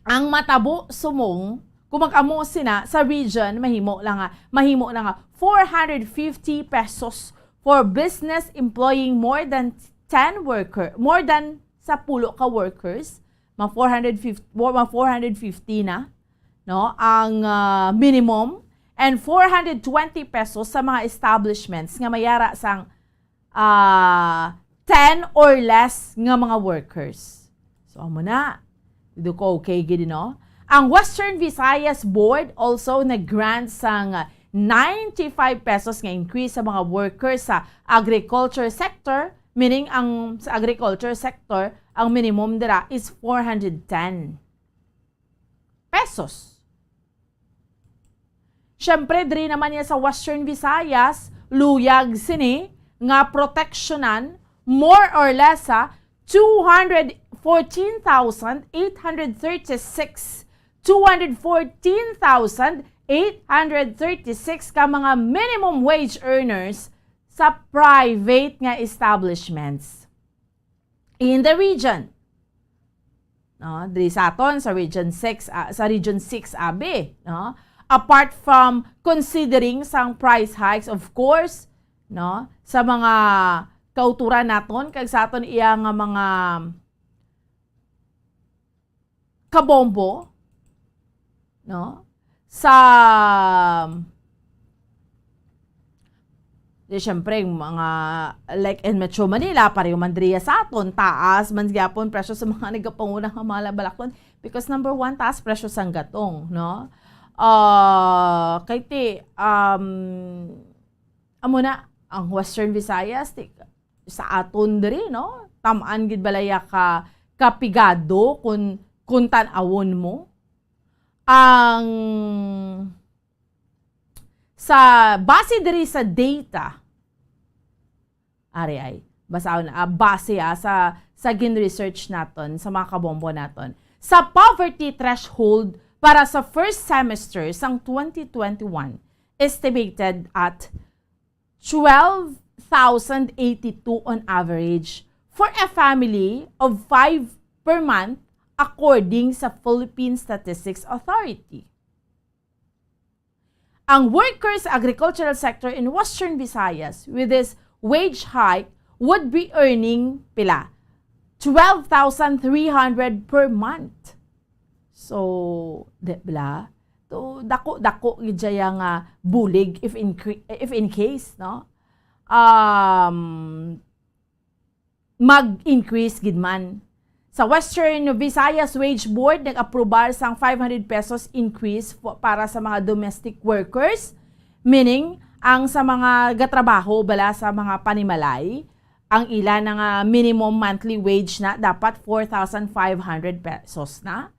ang matabo sumong, kung mag-amo sina sa region, mahimo lang nga, mahimo na nga four hundred fifty pesos for business employing more than ten worker, more than sapulo ka workers, ma four hundred fifty, ma four hundred fifty na, no, ang, ah, minimum, and four hundred twenty pesos sa mga establishments nga may ara sang, ah, ten or less nga mga workers. So, amo na. Dako, okay gid, no? Ang Western Visayas Board also nag-grant sang ninety-five pesos nga increase sa mga workers sa agriculture sector, meaning ang sa agriculture sector, ang minimum dira is four hundred ten pesos. Siyempre, diri naman niya sa Western Visayas, luyag sini nga proteksyonan, more or less, ha, two hundred fourteen thousand eight hundred thirty-six, two hundred fourteen thousand eight hundred thirty-six ka mga minimum wage earners sa private nga establishments in the region. No, diri sa aton sa Region six, ah, sa Region six, abi, no? Apart from considering sang price hikes, of course, no, sa mga kauturan naton kag sa aton iya nga mga kabombo, no? Sa, di, syempre, yung mga, like, in Metro Manila, pareho man diriya sa aton, taas man gyapon presyo sa mga nagapanguna nga mga balaklon. Because number one, taas presyo sang gatong, no? Ah, kay ti, um, amo na, ang Western Visayas, ti, sa aton diri, no? Tam-an gid balaya ka kapigado kung, kung tan-awon mo. Ang, sa, base diri sa data, ari ay, basahon, ah, base, ah, sa, sa gin-research naton, sa mga kabombo naton. Sa poverty threshold para sa first semester sang twenty twenty-one, estimated at twelve thousand eighty-two on average for a family of five per month, according sa Philippine Statistics Authority. Ang workers sa agricultural sector in Western Visayas with this wage hike would be earning pila? Twelve thousand three hundred per month. So, di bala? To, dako-dako gid siya nga bulig if in cre-, if in case, no? Um, mag-increase gid man. Sa Western Visayas Wage Board, nag-aprobar sang five hundred pesos increase fo-, para sa mga domestic workers, meaning ang sa mga gatrabaho bala sa mga panimalay, ang ila na nga minimum monthly wage na dapat four thousand five hundred pesos na.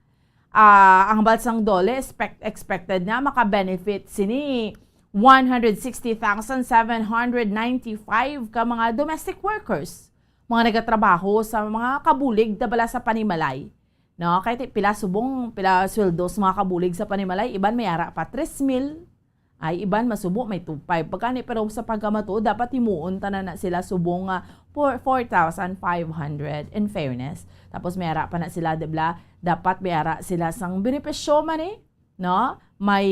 Ah, ang hambal sang DOLE, expect-, expected na maka-benefit sini one hundred sixty thousand seven hundred ninety-five ka mga domestic workers, mga nagatrabaho sa mga kabulig na bala sa panimalay. No, kay ti-, pila subong, pila sweldo sa mga kabulig sa panimalay, iban may ara pa tres mil, ay iban masubo may two five. Pagkani, pero sa pagkamatuod, dapat himuon tanan na sila subong nga four, four thousand five hundred, in fairness. Tapos may ara pa na sila, di bala? Dapat may ara sila sang benepisyo man eh, no? May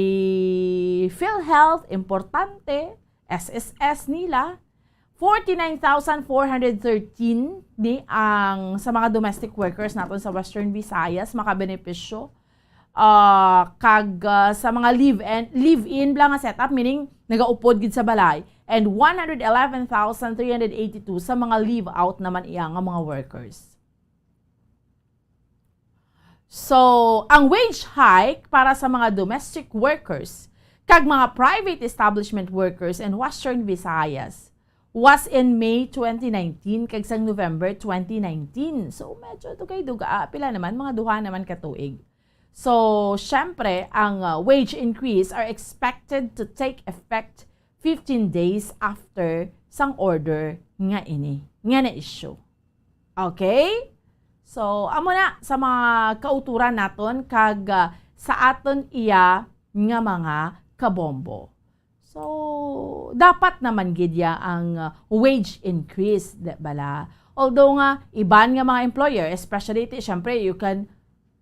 PhilHealth, importante, S S S nila. Forty-nine thousand four hundred thirteen ni ang sa mga domestic workers naton sa Western Visayas makabenepisyo. Ah, kag, ah, sa mga live-in, live-in bala nga setup, meaning nagaupod gid sa balay, and one hundred eleven thousand three hundred eighty-two sa mga leave out naman iya nga mga workers. So, ang wage hike para sa mga domestic workers kag mga private establishment workers in Western Visayas was in May twenty nineteen kag sang November twenty nineteen. So, medyo dugay-duga, ah, pila naman, mga duha naman ka tuig. So, syempre, ang, ah, wage increase are expected to take effect fifteen days after sang order nga ini, nga na-issue. Okay? So, amo na sa mga kauturan naton kag, ah, sa aton iya nga mga kabombo. So, dapat naman gid ya ang, uh, wage increase, di bala? Although nga, iban nga mga employer, especially, ti, syempre, you can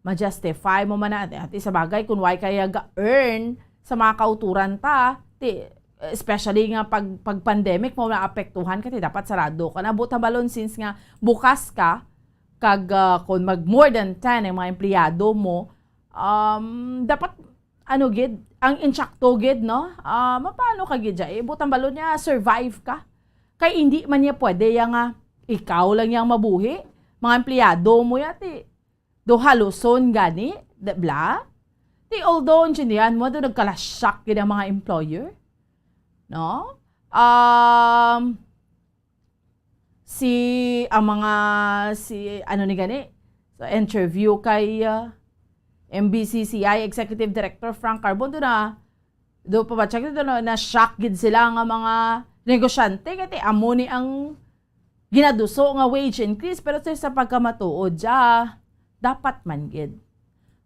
ma-justify mo man na, ati, sa bagay, kung why kaya ga-earn sa mga kauturan ta, ti, especially nga pag, pag pandemic mo, naapektuhan ka, ti, dapat sarado ka na. Buta balon, since nga bukas ka, kag, ah, kung mag more than ten ang mga empleyado mo, um, dapat, ano gid, ang insakto gid, no? Ah, mapaano ka gid dya? Eh, buta balon niya, survive ka. Kay hindi man niya pwede ya nga ikaw lang yang mabuhi. Mga empleyado mo ya, ti, do haluson gani, di bala? Ti, although, intindihan mo, do nagkalasyak gid ang mga employer. No? Um, si, ang mga, si, ano ni gani? So, interview kay, uh, M B C C I Executive Director Frank Carbon, do na, do pa ba, check, do na, na-shock gid sila nga mga negosyante, kay ti, amo ni ang ginaduso nga wage increase, pero sa, sa pagkamatuod, dya, dapat man gid.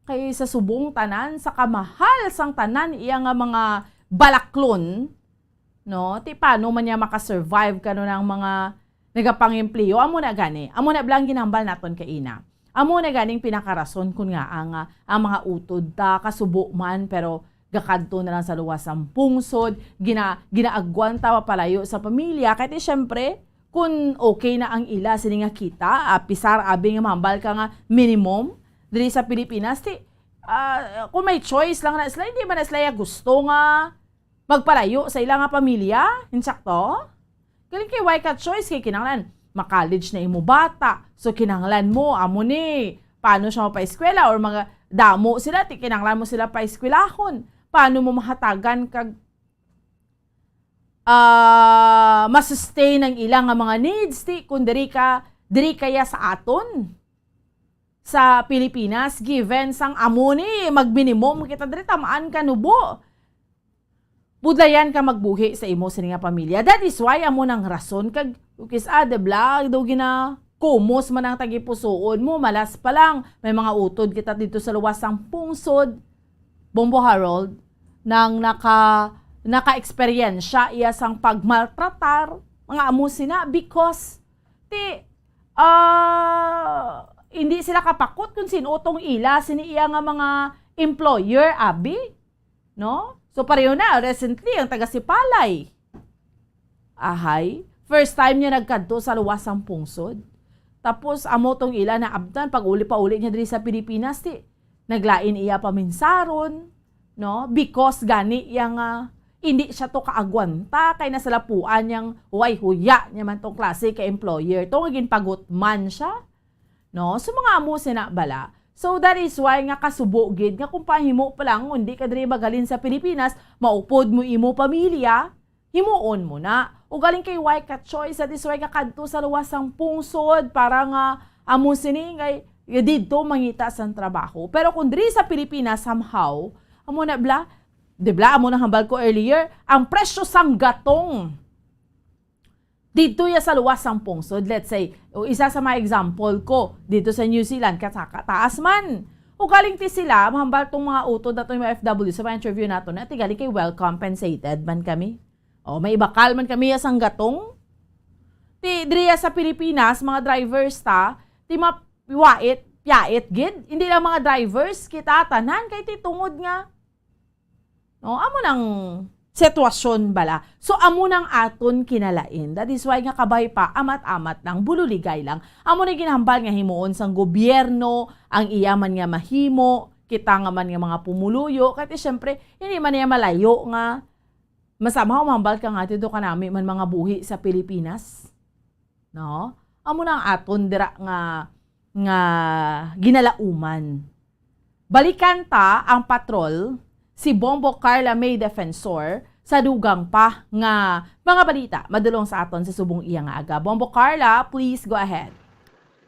Kay sa subong tanan, sa kamahal sang tanan iya nga mga balaklon, no? Ti paano man niya makasurvive kano ang mga nagapangempleo? Amo na gani. Amo na bala ang ginhambal naton kaina. Amo na ganing pinakarason kun nga ang, ah, ang mga utod ta kasubo man, pero gakadto na lang sa luwas sang pungsod, gina-, ginaagwan ta mapalayo sa pamilya. Kay ti, syempre, kun okay na ang ila sini nga kita, ah, pisar abi nga mahambal ka nga minimum diri sa Pilipinas, ti, ah, kung may choice lang na sila, hindi man na sila ya gusto nga magpalayo sa ila nga pamilya, insakto? Galing kay why ka choice, kay kinahanglan ma-college na imo bata. So, kinahanglan mo, amo ni, paano siya mapaeskwela or mga damo sila, ti kinahanglan mo sila paeskwelahon. Paano mo mahatagan kag, ah, ma-sustain ang ila nga mga needs, ti, kung diri ka, diri kaya sa aton? Sa Pilipinas, given sang amo ni, magminimum kita diri, tamaan ka nubo. Budlayan ka magbuhi sa imo sini nga pamilya. That is why amo nang rason kag kis-a, di bala, daw gina-, kumos man ang tagipusoon mo, malas pa lang. May mga utod kita dito sa luwas sang pungsod. Bombo Harold, nang naka-, naka-eksperyensya iya sang pagmaltratar, mga amo sina, because ti, ah, hindi sila kapakot kung sin-o tong ila sini iya nga mga employer, abi, no? So, pareho na, recently, ang taga Sipalay. Ahay, first time niya nagkadto sa luwas sang pungsod. Tapos, amo tong ila naabtan, pag uli pa uli niya diri sa Pilipinas, ti, naglain iya paminsaron, no? Because gani iya nga hindi siya to kaagwanta, kay nasalapuan niyang way huya niya man tong klase ka employer. To nga ginpagutman siya, no? So, mga amo sina bala. So, that is why nga kasubo gid nga kung pahimo pa lang, kung di ka diri magalin sa Pilipinas, maupod mo imo pamilya, himuon mo na. Ugaling kay why ka choice, that is why ka kadto sa luwas sang pungsod para nga amo sini kay didto mangita sang trabaho. Pero kung diri sa Pilipinas, somehow, amo na bala, di bala, amo nang hambal ko earlier, ang presyo sang gatong didto ya sa luwas sang pungsod, let's say, o isa sa mga example ko, dito sa New Zealand, kasaka taas man. Ugaling ti sila, mahambal tong mga utod nato, yung mga F W, sa mga interview nato, na ti gali kay well compensated man kami. O, may ibakal man kami ya sang gatong. Ti, diri ya sa Pilipinas, mga drivers ta, ti mawait, piyait gid. Hindi lang mga drivers, kita tanan, kay ti tungod nga, no, amo nang sitwasyon bala. So, amo nang aton kinalain. That is why nga kabay pa, amat-amat lang, bululigay lang. Amo na ginhambal nga himuon sang gobyerno ang iya man nga mahimo, kita nga man nga mga pumuluyo. Kay ti, syempre, hindi man niya malayo nga masamhaw mahambal ka nga dito kanami man mga buhi sa Pilipinas. No? Amo na ang aton dira nga, nga ginalauman. Balikan ta ang patrol, si Bombo Carla May Defensor, sa dugang pa nga mga balita madulong sa aton sa subong iya nga aga. Bombo Carla, please go ahead.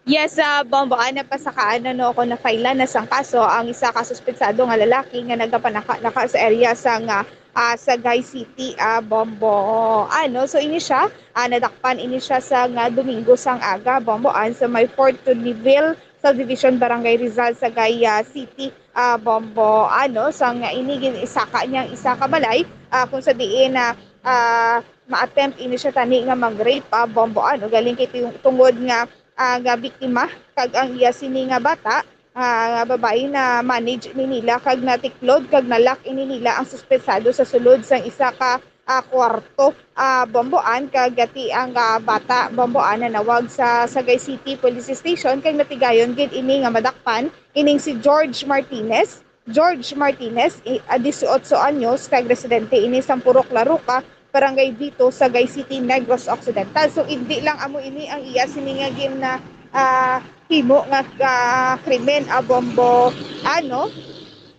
Yes, ah, Bombo, ana pa sa kaano, no, ako na-file na sang kaso ang isa ka suspetsado nga lalaki nga nagapanaka-naka sa area sang, ah, ah, Sagay City, ah, Bombo. Ano, so ini siya, ah, nadakpan ini siya sa nga Domingo sang aga, Bombo, an sa may Fort Turniville Subdivision, Barangay Rizal, Sagay, ah, City, ah, Bombo. Ano, sang ini gin-isaka niya ang isa ka balay, ah, kung sa diin na, ah, ma-attempt ini siya tani nga mag-rape, ah, Bombo. Ano, galing kay tung-, tungod nga, ah, nga biktima kag ang iya sini nga bata, ah, nga babayi na manage ni nila kag natiklod kag nalak ini nila ang suspetsado sa sulod sang isa ka, ah, kwarto, ah, Bomboan, kag gati ang, ah, bata Bomboan nanawag sa Sagay City Police Station kag natigayon gid ini nga madakpan ining si George Martinez. George Martinez, i-, ah, dieciocho anyos, kag residente ini sa Purok Laruca, Barangay Vito, Sagay City, Negros Occidental. So, hindi lang amo ini ang iya sini nga gin-, ah, himo nga, ah, krimen, ah, Bombo, ano,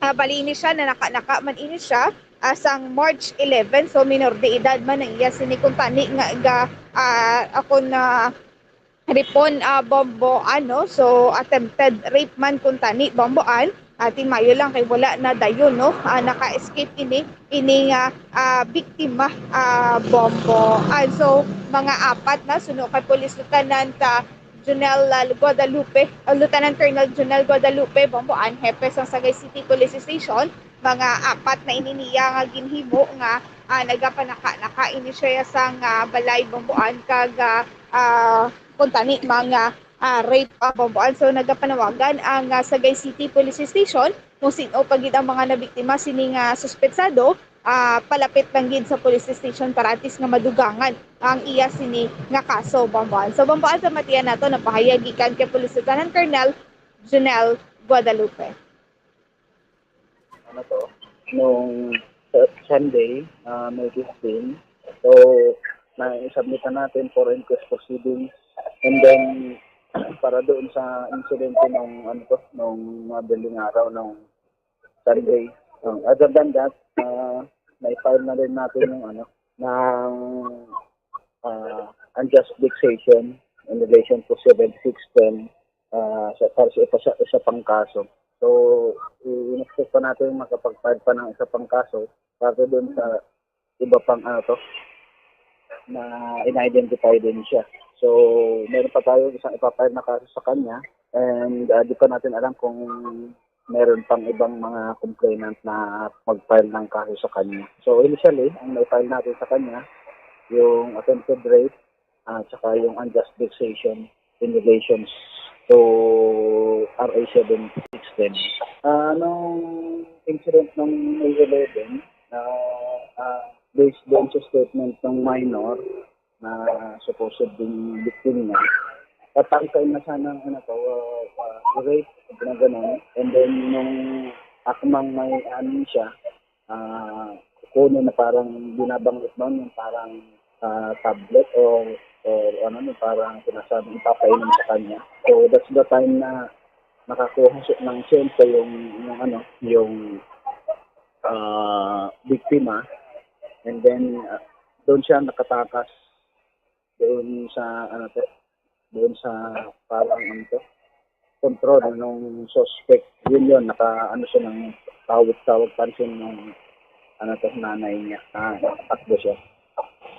ah, bali ini siya, nanaka-naka man ini siya, ah, sang March eleven, so minor de edad man ang iya sini kuntani nga ga, ah, akon na ripon, ah, Bombo, ano, so attempted rape man kuntani, Bomboan, ah, timayo lang kay wala na dayon, no, ah, naka-escape ini, ini nga, ah, biktima, ah, Bomboan. So, mga apat na suno kay Police Lieutenant, ah, Junel, ah, Guadalupe, ah, Lieutenant Colonel Junel Guadalupe, Bomboan, hepe sang Sagay City Police Station, mga apat na ini niya nga ginhimo nga, ah, nagapanaka-naka ini siya sang, ah, balay, Bomboan, kag, ah, ah, kuntani mga, ah, rape, ah, Bomboan. So, nagapanawagan ang, ah, Sagay City Police Station kung sin-o pa gid ang mga nabiktima sini nga suspetsado, ah, palapit lang gid sa police station para at least nga madugangan ang iya sini nga kaso, Bomboan. So, Bomboan, sa matian nato, napahayag gikan kay Police Lieutenant Colonel Junel Guadalupe. Ano to, nung Su-, Sunday, ah, May fifteen. So, na-submit na natin for inquest proceedings. And then, para doon sa insidente nung, ano to, nung madaling araw, nung Sunday. Um, other than that, ah, na-file na rin natin yung, ano, ng, ah, unjust vexation in relation to seven six ten, ah, sa, para sa isa, isa pang kaso. So, i-, in-expect pa natin makapag-file pa ng isa pang kaso para doon sa iba pang, ano to, na in-identify din siya. So, meron pa tayo isang ipa-file na kaso sa kanya, and, ah, di pa natin alam kung meron pang ibang mga complainant na mag-file ng kaso sa kanya. So, initially, ang na-file natin sa kanya, yung attempted rape, at saka yung unjust vexation in relations to R A seven six ten. Ah, nung incident ng May eleven, ah, ah, based doon sa statement ng minor na supposed being victim niya, tatangkay na sana ang, ano to, ah, ah, rape na gano'n. And then, nung akmang may ano siya, ah, kukunin na parang binabanggit noon yung parang, ah, tablet or, or ano, yung parang sinasabing ipapainom sa kanya. So, that's the time na nakakuha siya ng siyempre yung, yung ano, yung, ah, biktima. And then, ah, doon siya nakatakas doon sa, ano to, doon sa parang, ano to, control nung suspect. Yun yun, naka, ano siya, ng tawag-tawag pansin ng, ano to, nanay niya. Ah, nakatakbo siya.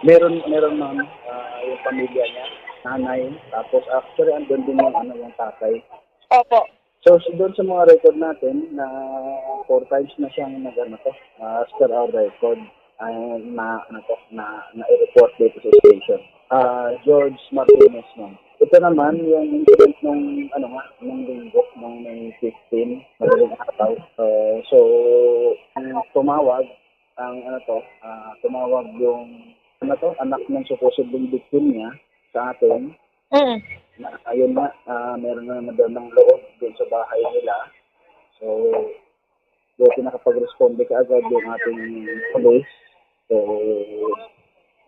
Meron, meron, ma'am, ah, yung pamilya niya, nanay, tapos actually andun din yung, ano, yung tatay. Opo. So, so doon sa mga record natin, na four times na siyang nag-, ano to, ah, as per our record, ay na, ano to, na, na-report dito sa station. Ah, George Martinez, ma'am. Ito naman, yung incident nung, ano nga, nung linggo, nung May fifteen, madaling araw. Uh, so, ang tumawag, ang, ano to, ah, tumawag yung, ano to, anak ng supposedly victim niya sa atin. Mm. Na, ayun nga, ah, meron na naman daw ng loob dun sa bahay nila. So, buti nakapag-responde kaagad yung ating police. So,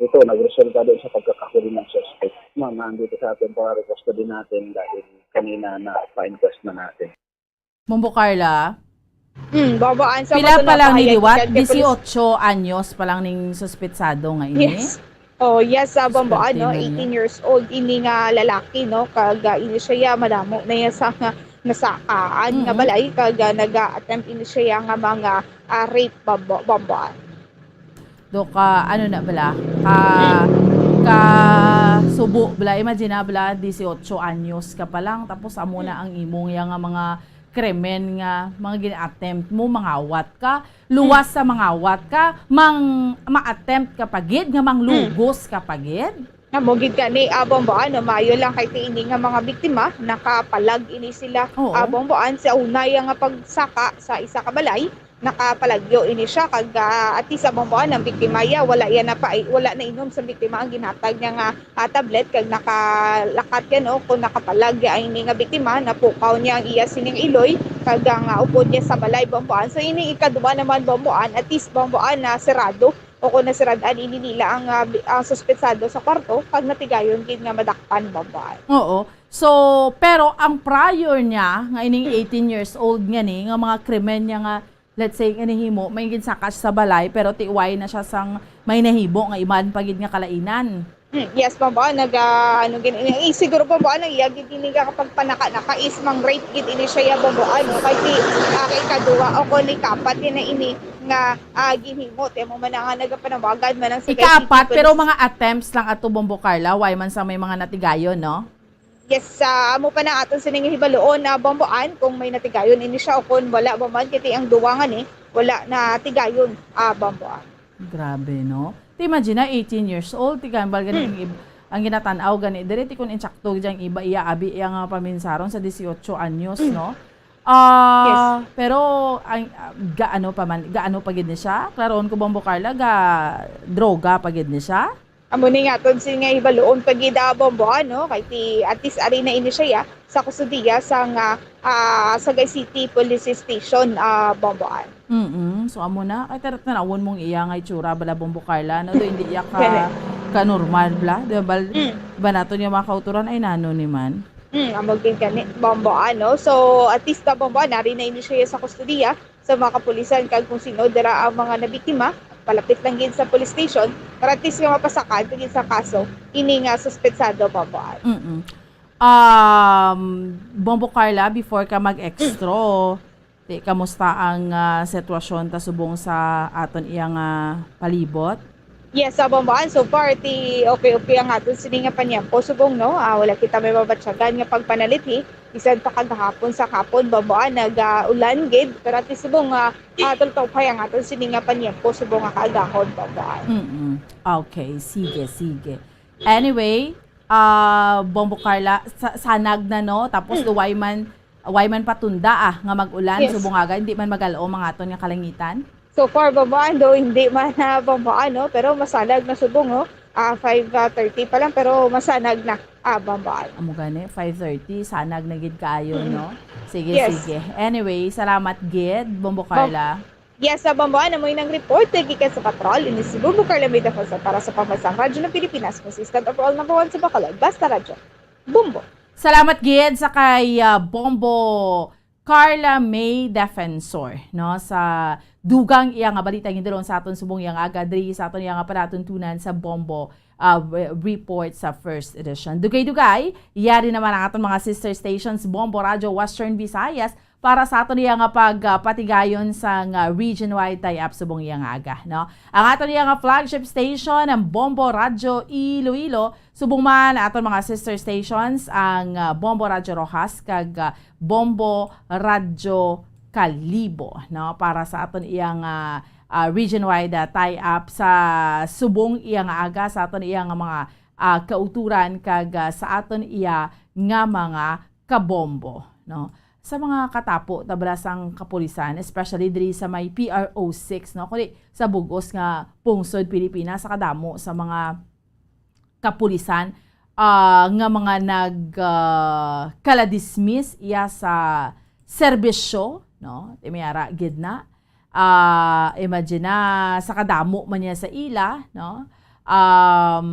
ito, nagresulta doon sa pagkakahuli ng suspect. Ma'am, nandito sa ating para custody natin dahil kanina na pa-inquest na natin. Bombo Carla, Hmm, Bomboan, sa pila mga pa lang ni napahayag liwat? gikan kay Police- Dieciocho anyos pa lang ning suspetsado nga ini. Yes. Oh, yes, sa Bomboan, Swerte no? man niya. Eighteen years old ini nga lalaki, no? Kag ah, ini siya, madamo na iya sa nga nasakaan nga Mhm. balay, kag ah, naga-attempt ini siya nga mga ah, rape, Bombo, Bomboan. Do ka, ano na bala? Ka, ka subo bala. Imagine na bala, dieciocho anyos ka pa lang, tapos amo na ang imong yang nga mga krimen nga mga gina-attempt mo, mangawat ka, luwas sa mangawat ka, mang, ma-attempt ka pa gid, nga manglugos ka pa gid. Amo gid gani, ah, Bomboan, no? Maayo lang kay ti ini nga mga biktima, nakapalag ini sila, Oo. ah, Bomboan, sa una iya nga pagsaka sa isa ka balay, nakapalagyo ini siya, kag, ah, at least, ah, Bomboan, ang biktima iya, wala iya na pa, wala na inom sa biktima ang ginhatag niya nga, ah, tablet, kag nakalakat yan, no? Kung nakapalag ya ini nga biktima, napukaw niya ang iya sining iloy, kag ang, ah, upod niya sa balay, Bomboan. So, ini ikaduha naman, Bomboan, at least, Bomboan, na sirado o kung nasirad-an ini nila ang, ah, bi-, ang suspetsado sa kwarto, kag natigayon gid nga madakpan, Bomboan. Oo. So, pero ang prior niya, nga ining eighteen years old nga ni, nga mga krimen niya nga, let's say, nga nahimo, may ginsaka siya sa balay, pero ti-, why na siya sang may nahimo nga iban pa gid nga kalainan. Hmm, yes, Bomboan, nag, ah, ano gid, eh, siguro, Bomboan, ang iya gid ini nga kapagpanaka-naka is mang-rape gid ini siya, ya, Bomboan, no? Kay si, ah, kay ikaduha o kung ikapat din na ini nga, ah, ginhimo, ti amo man na nga nagapanawagan man ang Sagay City Ikapat, pero Police. Mga attempts lang ato, Bombo Carla, why man sa may mga natigayon, no? Yes, ah, amo pa na aton sining hibaluon na, Bomboan, kung may natigayon ini siya o kung wala, Bomboan, kay ti ang duwa nga ni, wala natigayon, ah, Bomboan. Grabe, no? Ti imagine na, eighteen years old, ti gambal gani Hmm. ang ib-, ang ginatan-aw gani diri, ti kun insakto gid ang iba, iya abi, iya nga paminsaron sa dieciocho anyos, Hmm. no? Ah, Yes. Pero ang, ah, gaano pa man, gaano pa gid ni siya? Klaron ko, Bombo Carla, ga droga pa gid ni siya? Amo ni nga aton sin nga hibaluon pa gid, ah, Bombo, ano? Kay ti, at least, ari na ini siya, ya, sa kustodiya sang, ah, ah, Sagay City Police Station, ah, Bomboan. Mm-mm. So, amo na. Kay tara, tanawon mong iya nga itsura, bala, Bombo Carla, no? Do, hindi iya ka, Gani. Ka-normal, bla? Di ba, bal-, Mm. Ba naton yung mga kauturan ay nano ni man? Mm, amo gid gani, Bomboan, no? So, at least, ah, Bomboan, ari na ini siya sa kustodiya sa mga kapulisan, kag kung sino dira ang mga nabiktima, palapit lang gid sa police station para at least nga mapasakan pa gid sa kaso ini nga suspetsado, Bomboan. Mm-mm. Um, Bombo Carla, before ka mag-extra, di, kamusta ang, ah, sitwasyon ta subong sa aton iya nga palibot? Yes, sa Bomboan, so far, ti okay-okay ang aton sini nga panyempo subong, no? Ah, wala kita may mabatyagan nga pagpanalithi. Bisan pa kagahapon sa hapon, Bomboan, nag, ah, ulan gid, pero at least subong nga, ah, tultupay ang aton sini nga panyempo subong nga kaagahon, Bomboan. Mm-mm. Okay, sige, sige. Anyway, ah, Bombo Carla, sa-, sanag na, no? Tapos, Mm. do, why man, why man patunda, ah, nga mag-ulan, Yes. subong aga, hindi man magalaom ang aton nga kalangitan? So far, Bomboan, do, hindi man na, Bomboan, no? Pero masanag na subong, no? Ah, five thirty pa lang, pero masanag na, ah, Bomboan. Amo gani, five thirty, sanag na gid kaayo, Mm. no? Sige, Yes. sige. Anyway, salamat gid, Bombo Bom- Carla. Yes, sa Bomboan, amo nang report, gikan sa Patrol, ini si Bombo Carla May Defensor para sa Pambansang Radyo ng Pilipinas, consistent overall number one sa Bacolod. Basta Radyo. Bombo. Salamat gid sa kay, ah, Bombo Carla May Defensor, no, sa dugang iya nga balita nga gindulong sa aton subong iya nga aga diri sa aton iya nga palatuntunan sa Bombo, ah, re-, report sa first edition. Dugay-dugay, yari naman ang aton mga sister stations, Bombo Radyo Western Visayas, para sa aton iya nga pag, ah, patigayon sa nga region-wide tie-up subong iya nga aga, no? Ang aton iya nga flagship station, ang Bombo Radyo Iloilo, subong man aton mga sister stations, ang, ah, Bombo Radyo Roxas kag, ah, Bombo Radyo Kalibo, no? Para sa aton iya nga, ah, region-wide, ah, tie-up sa subong iya nga aga, sa aton iya nga mga, ah, kauturan kag, ah, sa aton iya nga mga kabombo, no? Sa mga katapo ta bala sang kapulisan, especially diri sa may P R O six, no? Kundi sa bug-os nga pungsod Pilipinas, sa kadamo sa mga kapulisan, ah, nga mga nag, ah, kala-dismiss iya sa serbisyo, no? Ti may ara gid na. Ah, imagine na, sa kadamo man niya sa ila, no? Um,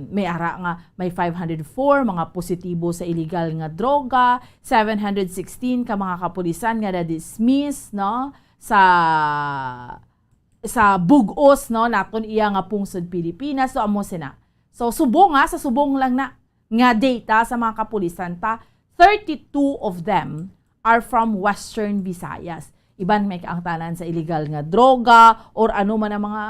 may ara nga may five hundred four mga positibo sa illegal nga droga, seven hundred sixteen ka mga kapulisan nga na-dismiss, no? Sa, sa bug-os, no, naton iya nga pungsod Pilipinas. So, amo sina. So, subong, ha, sa subong lang na nga data sa mga kapulisan ta, thirty-two of them are from Western Visayas. iban may kaangtanan sa illegal nga droga or ano man ang mga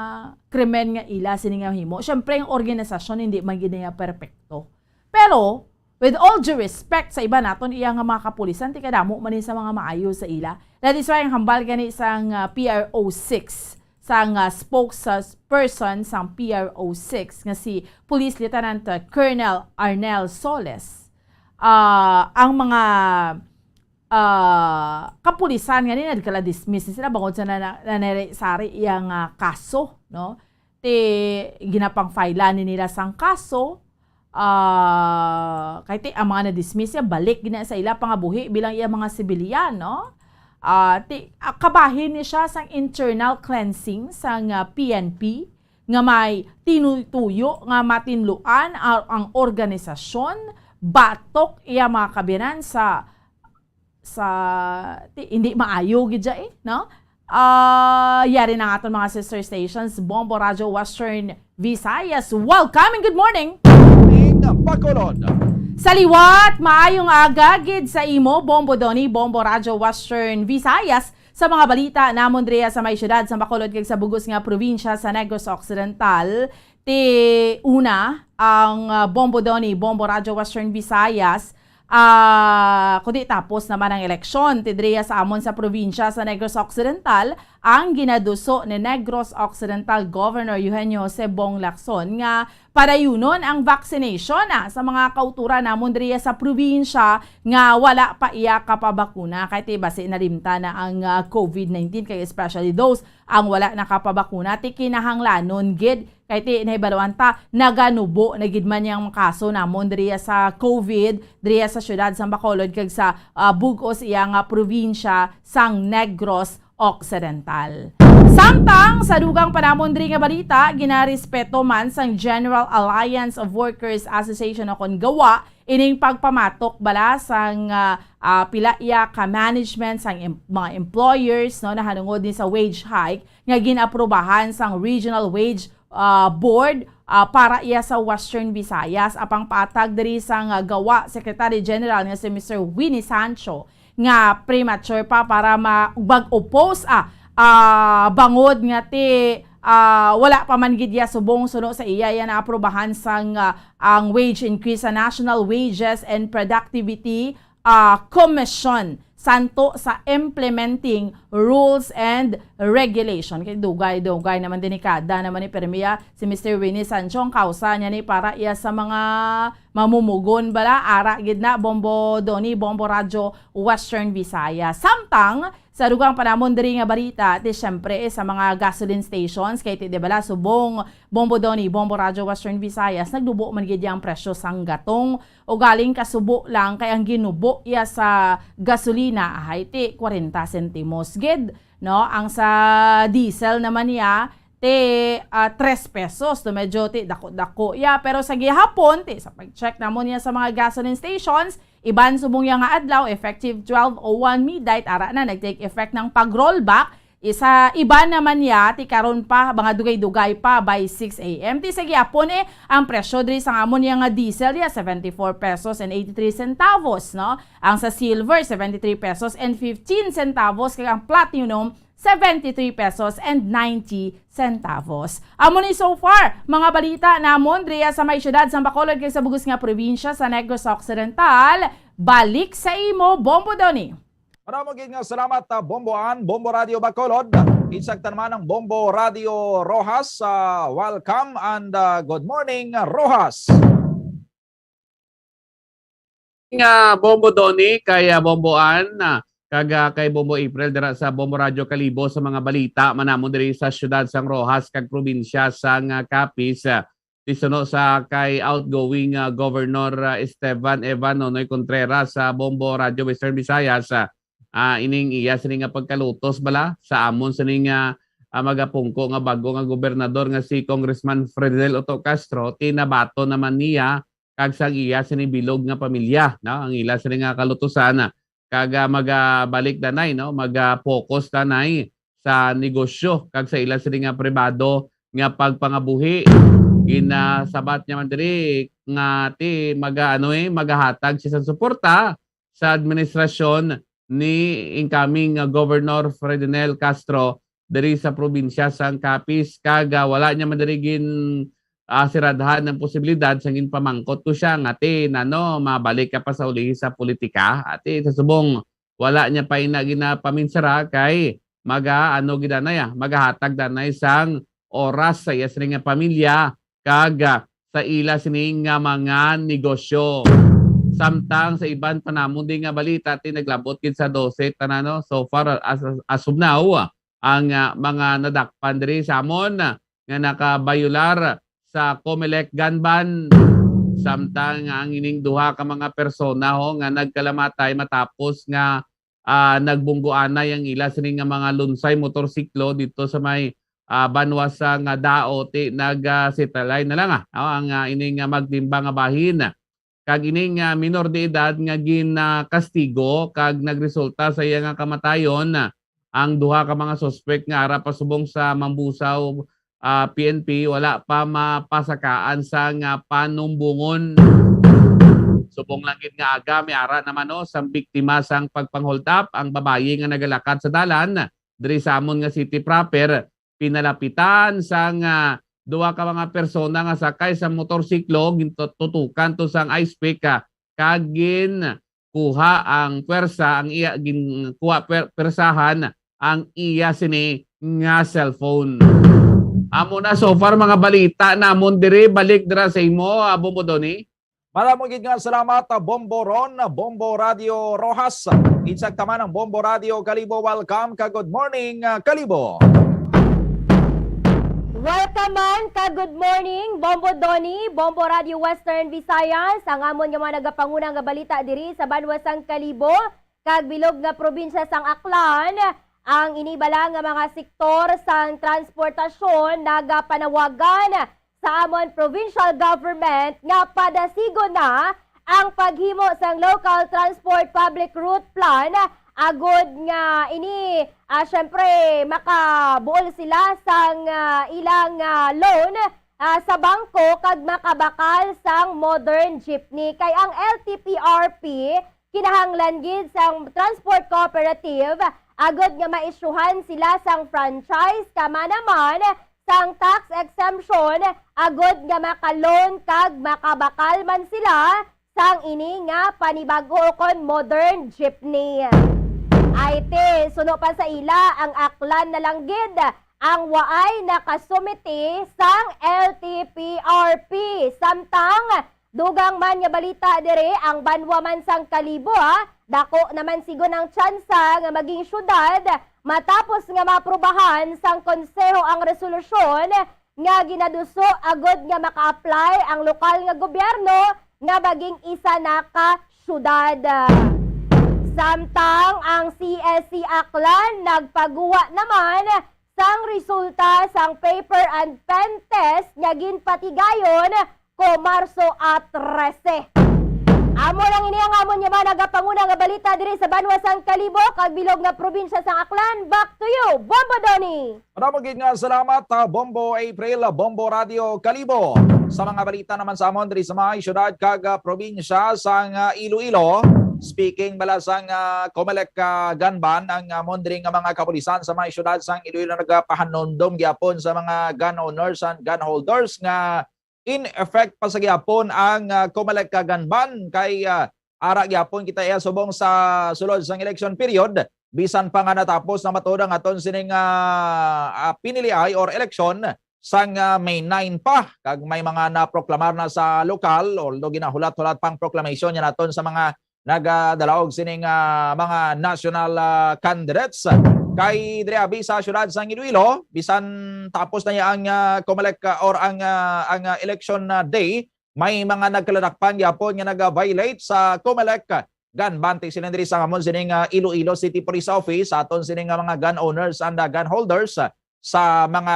krimen nga ila sini nga himo. Syempre, ang organisasyon hindi man gid niya perpekto. Pero, with all due respect sa iba naton, iya nga mga kapulisan, ti kadamo man ni sa mga maayo sa ila. That is why ang hambal gani sang, ah, P R O six, sang, ah, spokesperson sang P R O six nga si Police Lieutenant, ah, Colonel Arnel Soles, ah, ang mga, ah, kapulisan nga ni nagkala-dismiss ni sila bangod sa na, na, nanere-sari iya nga kaso, no? Ti ginapang-file ni nila sang kaso, ah, kay ti ang mga na-dismiss niya, balik gina sa ila pangabuhi bilang iya mga sibilyan, no? Ah, ti, ah, kabahin ni siya sang internal cleansing sang, ah, P N P nga may tinutuyo nga matinluan ang, ang organisasyon batok iya mga kabiyanan sa, sa, ti, hindi maayo gid siya eh, no? Ah, yari na nga aton mga sister stations, Bombo Radio Western Visayas. Welcome and good morning! Morning, Bacolod. Sa liwat, maayong aga gid sa imo, Bombo Donny, Bombo Radio Western Visayas. Sa mga balita namon diriya sa may siyudad sa Bacolod kag sa bugos nga probinsya sa Negros Occidental, ti una ang, ah, Bombo Donny, Bombo Radio Western Visayas, ah, kundi tapos naman ang eleksyon ti diriya sa amon sa probinsya sa Negros Occidental, ang ginaduso ni Negros Occidental Governor Eugenio Jose Bong Lacson nga padayunon ang vaccination, ah, sa mga kauturan namon diriya sa probinsya nga wala pa iya kapabakuna. Kay ti basi nalimtan na ang, ah, COVID nineteen, kay especially those ang wala nakapabakuna, ti kinahanglanon gid. Kay ti nahibaluan ta, naganubo na gid man yang kaso namon diriya sa COVID, diriya sa siyudad sang Bacolod kag sa, ah, bug-os iya nga probinsya sang Negros Occidental. Samtang sa dugang pa namon diri nga balita, ginarespeto man sang General Alliance of Workers Association o kon GAWA ining pagpamatok bala sang, ah, ah, pila iya ka management sang em-, mga employers, no, nahanungod ni sa wage hike nga gin-aprobahan sang Regional Wage, ah, Board, ah, para iya sa Western Visayas. Apang paatag diri sang, ah, GAWA Secretary General nga si Mister Winnie Sancho, nga premature pa para ma-, mag-oppose, ah, ah, bangod nga ti, ah, wala pa man gid iya subong suno sa iya iya naaprubahan sang, ah, ang wage increase sa National Wages and Productivity, ah, Commission santo sa implementing rules and regulation. Kay dugay-dugay naman, delikada naman ni permiya si Mister Winnie Sancho ang kausa niya ni para iya sa mga mamumugon bala, ara gid na, Bombo Donny, Bombo Radyo, Western Visayas. Samtang sa dugang pa namon diri nga balita, ti siyempre, eh, sa mga gasoline stations, kay ti di bala, subong Bombo Donny, Bombo Radyo, Western Visayas, nagdubo man gid ang presyo sang gatong. Ugaling kasubo lang kay ang ginubo iya sa gasolina ahay ti kwarenta sentimos gid, no? Ang sa diesel naman niya, ti, ah, tres pesos. To medyo ti dako-dako ya. Pero sa gihapon, ti sa pag-check namon niya sa mga gasoline stations, iban subong ya nga adlaw, effective twelve oh one midnight, ara na nag-take effect ng pag-rollback. Isa, iban naman ya, ti karon pa, mga dugay-dugay pa, by six a m. Ti sa gihapon, eh, ang presyo diri sa amon ya nga diesel ya, seventy-four pesos and eighty-three centavos, no? Ang sa silver, seventy-three pesos and fifteen centavos, kag ang platinum, seventy-three pesos and ninety centavos. Amo ni so far, mga balita namon diriya sa may siyudad sa Bacolod kag sa bugos nga probinsya sa Negros Occidental. Balik sa imo, Bombo Donny. Maramo gid nga salamat, ah, Bombo An, Bombo Radio Bacolod. Insaktan man ang Bombo Radio Roxas. Ah, welcome and, ah, good morning, Roxas. Nga Bombo Donny, kay, ah, Bombo An, ah, kag, ah, kay Bombo April dira sa Bombo Radyo Kalibo sa mga balita man namon diri sa siyudad sang Roxas kag probinsya sang, ah, Capiz, ah, ti suno sa kay outgoing, ah, Governor, ah, Esteban Evan Nonoy Contreras sa Bombo Radyo Western Visayas, ah, ah, ining iya sini nga pagkalutos bala sa amon sini nga, ah, magapungko nga bago nga gobernador nga si Congressman Fredel Otto Castro, ti nabaton naman niya kag sang iya sini bilog nga pamilya, no? Ang ila sini nga kalutosan, ah, kag, ah, magabalik danay, no? Maga-focus danay sa negosyo kag sa ila sini nga pribado nga pagpangabuhi. Ginasabat niya man diri nga ti maga-, ano, eh, magahatag siya sa suporta sa administrasyon ni incoming nga Governor Ferdinand Castro diri sa probinsya sang Capiz, kag, ah, wala niya man diri gin, ah, siradhan ang posibilidad sang ginpamangkot ko siya nga, "Ti, nano, mabalik ka pa sa ulihi sa politika?" Ati, sa subong, wala niya pa ina ginapaminsara kay maga-, ano gid anay, ah, magahatag danay sang oras sa iya sini nga pamilya kag, ah, sa ila sini nga mga negosyo. Samtang sa iban pa namon di nga balita, ti naglabot gid sa dose tanan, no? So far, as, as of now, ang, ah, mga nadakpan diri sa amon, ah, nga nakabayular sa Comelec gun ban, samtang nga ang ining duha ka mga persona, ho, nga nagkalamatay matapos nga, ah, nagbunggoanay ang ila sini nga mga lunsay motorsiklo dito sa may, ah, banwa sa nga Dao, ti nag, ah, sitalay na lang, ah, ang, ah, ining, ah, magtimba nga bahin. Kag ining, ah, minor de edad nga ginkastigo kag nagresulta sa iya nga kamatayon, ah, ang duha ka mga suspek nga ara pa subong sa Mambusao, ah, P N P, wala pa mapasakaan sa nga panumbongon. Subong lang gid nga aga, may ara naman, no, sang biktima sang pagpang-hold up ang babayi nga nagalakad sa dalan diri sa amon nga city proper, pinalapitan sang, ah, duha ka mga persona nga sakay sa motorsiklo, gintutukan to sang ice pick, ah, kag ginkuha ang pwersa, ang iya, ginkuha pwer-, pwersahan ang iya sini nga cellphone. Amo na so far mga balita namon diri. Balik dira sa imo, ah, Bombo Donny. Madamo gid nga salamat, ah, Bombo Ron, Bombo Radio Rojas. Insakto man ang Bombo Radio Kalibo. Welcome ka good morning, ah, Kalibo. Welcome man ka good morning, Bombo Donny, Bombo Radio Western Visayas. Ang amon nga mga nagapanguna nga balita diri sa banwa sang Kalibo kag bilog nga probinsya sang Aklan. Ang ini bala nga mga sektor sang transportasyon nagapanawagan sa amon provincial government nga padasigon na ang paghimo sang local transport public route plan, agod nga ini, ah, syempre, makabuol sila sang, ah, ilang, ah, loan, ah, sa bangko kag makabakal sang modern jeepney. Kay ang L T P R P kinahanglan gid sang transport cooperative agod nga maisyuhan sila sang franchise, kama naman sang tax exemption, agod nga maka-loan kag makabakal man sila sang ini nga panibag-o kon modern jeepney. Ay ti, suno pa sa ila, ang Aklan na lang gid ang waay nakasumiti sang L T P R P. Samtang dugang man nga balita diri, ang banwa man sang Kalibo, ah, dako naman sigon ang tsansa nga maging syudad matapos nga maaprubahan sang konseho ang resolusyon nga ginaduso agod nga maka-apply ang lokal nga gobyerno nga maging isa na ka syudad. Samtang ang C S C Aklan nagpaguwa naman sang resulta sang paper and pen test nga ginpatigayon ko Marso a trese. Amo lang ini ang amon nga mga nagapanguna nga balita diri sa banwa sang Kalibo kag bilog nga probinsya sang Aklan. Back to you, Bombo Donny. Madamo gid nga salamat, ah, Bombo April, Bombo Radio Kalibo. Sa mga balita naman sa amon diri sa mga syudad kag, ah, probinsya sang, ah, Iloilo. Speaking bala sang, ah, Comelec, ah, gun ban, ang amon diri nga mga kapulisan sa mga syudad sang Iloilo nagapahanumdom gyapon sa mga gun owners and gun holders nga in effect pa sa gyapon ang, ah, Comelec gun ban kay, ah, ara gyapon kita iya subong sa sulod sang election period, bisan pa nga natapos na matuod ang aton sining, ah, ah, piniliay or election sang, ah, May nine pa, kag may mga naproklamar na sa lokal, although ginahulat-hulat pang proclamation niya naton sa mga nagadalaog sining, ah, mga national, ah, candidates. Kay diri abi sa siyudad sang Iloilo, bisan tapos na ya ang, ah, Comelec, ah, or ang, ah, ang, ah, election, ah, day, may mga nagkaladakpan gyapon nga naga-violate sa Comelec gun ban. Ti sila diri sa amon sining, ah, Iloilo City Police Office, sa aton sining nga mga gun owners and, ah, gun holders, ah, sa mga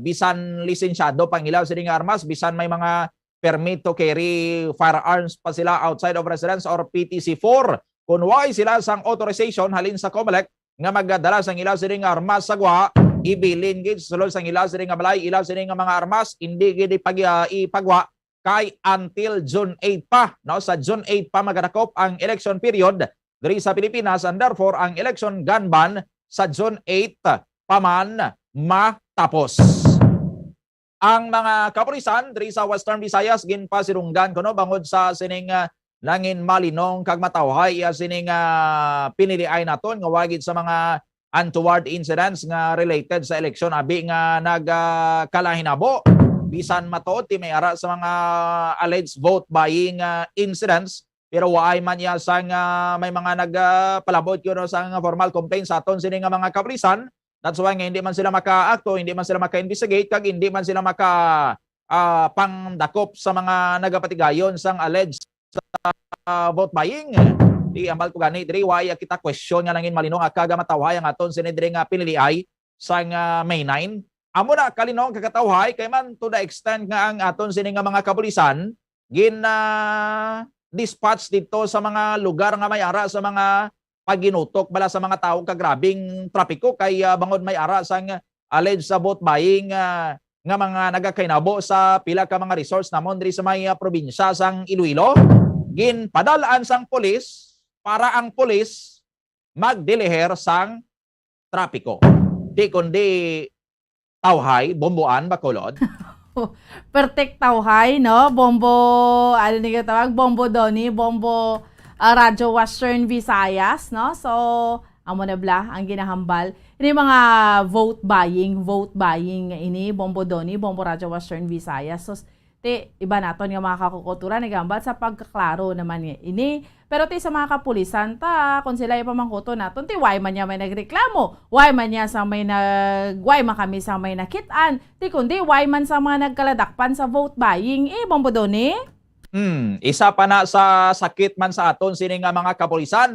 bisan lisensyado pang ilaw sining armas, bisan may mga permit to carry firearms pa sila outside of residence or P T C four. Kung way sila sang authorization halin sa Comelec nga magdala sang ilaw sining armas sa gwa, ibilin gid sulod sang ilaw sining nga balay, ilaw sining nga mga armas, hindi gid ipag-, ah, ipagwa kay until June eight pa, no? Sa June eight pa magadakop ang election period, diri sa Pilipinas, and therefore ang election gun ban sa June eight pa man matapos. Ang mga kapulisan diri sa Western Visayas ginpasidunggan kuno bangod sa sining, ah, nangin malinong kag matawhay iya sining, ah, piniliay naton nga wagid sa mga untoward incidents nga related sa eleksyon abi nga nagkalahinabo. Bisan matuod ti may ara sa mga alleged vote buying, ah, incidents, pero waay man iya sang, ah, may mga nag, ah, palabot kuno sang formal complaint sa aton sini nga mga kapulisan. That's why nga hindi man sila makaakto, hindi man sila maka-investigate, kag hindi man sila maka, ah, pangdakop sa mga nagapatigayon sang alleged sa vote buying. Di hambal ko gani diri, wa iya kita question nga nangin malinong aka ga matawhay ang aton sini diri nga piniliay sang, ah, May nine. Amo na kalinong kagatawhay kay man to the extent nga ang aton sini nga mga kapulisan gin, ah, dispatch dito sa mga lugar nga may ara sa mga paginutok bala sa mga tawo ka grabing trapiko kay, ah, bangod may ara sang alleged sa vote buying, ah, nga mga nagakainabo sa pila ka mga resorts namon diri sa may, ah, probinsya sang Iloilo, ginpadal-an sang pulis para ang pulis magdiliher sang trapiko. Di kundi tawhay, bomboan, Bacolod. Pertek tawhay, no? Bombo, ano ni tawag? Bombo Donny, Bombo, ah, Radyo Western Visayas, no? So, amo na bla ang ginahambal. Ini mga vote buying, vote buying nga ini, Bombo Donny, Bombo Radyo Western Visayas. So, ti iba naton nga mga kakukultura nagahambal sa pagkaklaro naman nga ini. Pero ti sa mga kapulisan ta, kung sila ipamangkuton naton, ti why man niya may nagreklamo? Why man niya sa may nag, why man kami sa may nakit-an? Ti kundi why man sa mga nagkaladakpan sa vote buying? Eh, Bombo Donny? Hmm, isa pa na sa sakit man sa aton sini nga mga kapulisan.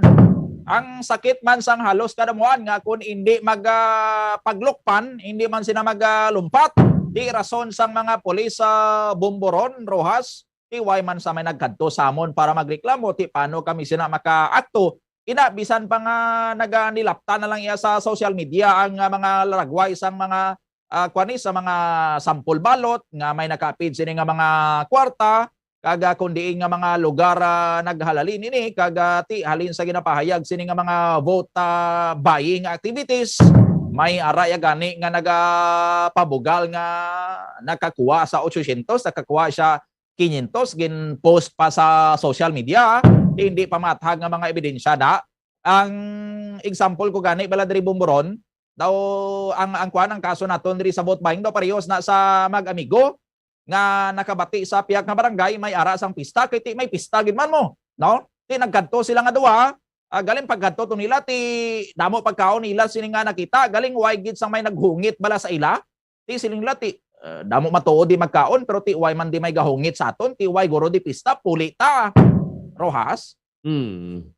Ang sakit man sang halos kadamuhan nga kung hindi mag, ah, paglukpan, hindi man sila maglumpat. Di rason sang mga pulis sa Bomboron, Roxas, ti why man sa may nagkadto sa amon para magreklamo, ti paano kami sina makaakto? Ina, bisan pa nga naganilapta na lang iya sa social media ang, ah, mga laragway sang mga, ah, kuwan ni, sa mga sample ballot nga may nakaapid sini nga mga kwarta, kag, ah, kun diin nga mga lugar, ah, naghalalin ini, kag, ah, ti halin sa ginapahayag sini nga mga vote, ah, buying activities, may ara ya gani nga nagapabugal nga nakakuha sa otsosyentos, nakakuha siya kinyentos, gin-post pa sa social media, hindi pa maathag nga mga ebidensya da. Ang example ko gani bala diri Bomboron, daw ang, ang kuan, ang kaso naton diri sa vote buying daw parehos na sa mag-amigo nga nakabati sa pihak nga barangay may ara sang pista kay ti may pista gid man mo, no? Ti nagkadto sila nga duha, ah, galing pagkadto to nila ti damo pagkaon nila sini nga nakita, galing way gid sang may naghungit bala sa ila. Ti siling nila ti, ah, damo matuod di magkaon pero ti way man di may gahungit sa aton, ti way guro di pista, puli ta. Roxas. Hmm.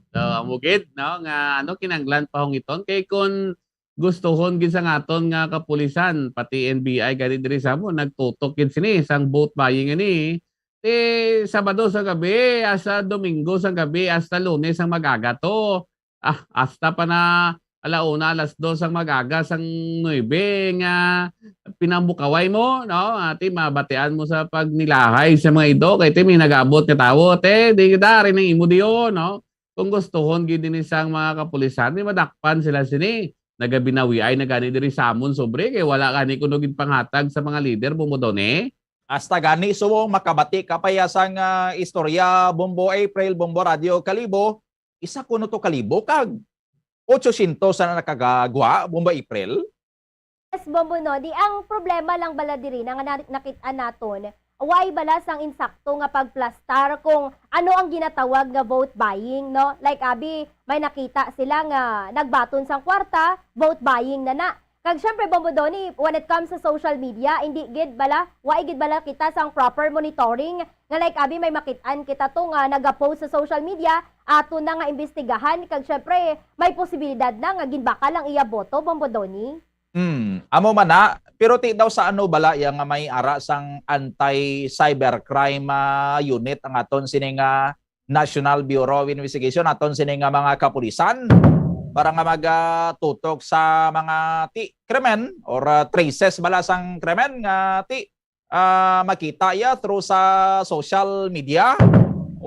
So, amo gid, no, nga ano, kinahanglan pahungiton kay kun gustuhon gid sang aton nga kapulisan, pati N B I gani diri sa amon nagtutok gid sini sang vote buying ani. Ti Sabado sa gabi, hasta Domingo sa gabi, hasta Lunes ang mag-aga to. Ah, hasta pa na ala una, alas dos ang mag-aga sang nuebe nga pinamukaway mo, no? Ati mabatian mo sa pagnilahay sa mga ido kay ti may nag-abot nga tawo, te, di kita rin ang imo diyo, no? Kung gustuhon gid ni sang mga kapulisan, may madakpan sila sini. Nagabinawi ay nagani diri sa amon sobre kay wala gani kuno gid panghatag sa mga leader, Bombo Donny. Hasta gani subong makabati ka pa iya sang, ah, istorya, Bombo April, Bombo Radio Kalibo, isa kuno to kalibo kag otsosyentos na nakagagwa, Bombo April. Yes, Bombo, no? Di ang problema lang bala diri na nga na- nakit-an naton, way bala sang insakto nga pagplastar kung ano ang ginatawag nga vote buying, no? Like, abi, may nakita sila nga nagbaton sang kwarta, vote buying na na. Kag syempre, Bombo Donny, when it comes sa social media, hindi gid bala, way gid bala kita sang proper monitoring nga, like, abi, may makit-an kita to nga nagapost sa social media, ato na nga imbestigahan, kag syempre, may posibilidad na nga ginbakal ang iya boto, Bombo Donny. Hmm, amo man na. Pero ti daw sa ano bala iya nga may ara sang anti-cybercrime, ah, unit ang aton sini nga National Bureau of Investigation, aton sini nga mga kapulisan para nga magatutok sa mga ti krimen or, ah, traces bala sang krimen nga ti, ah, makita iya through sa social media.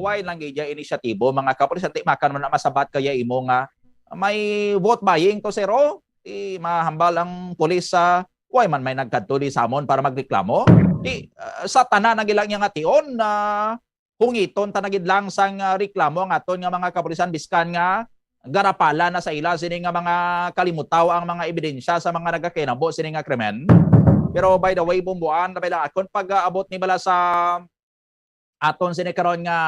Why lang gid ya inisyatibo, mga kapulisan? Di makan man na masabat kaya imo nga may vote buying to, sir, oh? Di mahambal ang pulis sa, why man may nagkadto di samon para magreklamo? Di, ah, sa tanan ang ilang iyang ation na hungiton ta na gid lang sang, ah, reklamo ang aton nga mga kapulisan, biskan nga garapala na sa ila sini nga mga kalimutaw ang mga ebidensya sa mga nagakainabo sini nga krimen. Pero by the way, Bomboan, labay lang akon pag-aabot ni bala sa aton sini karon nga,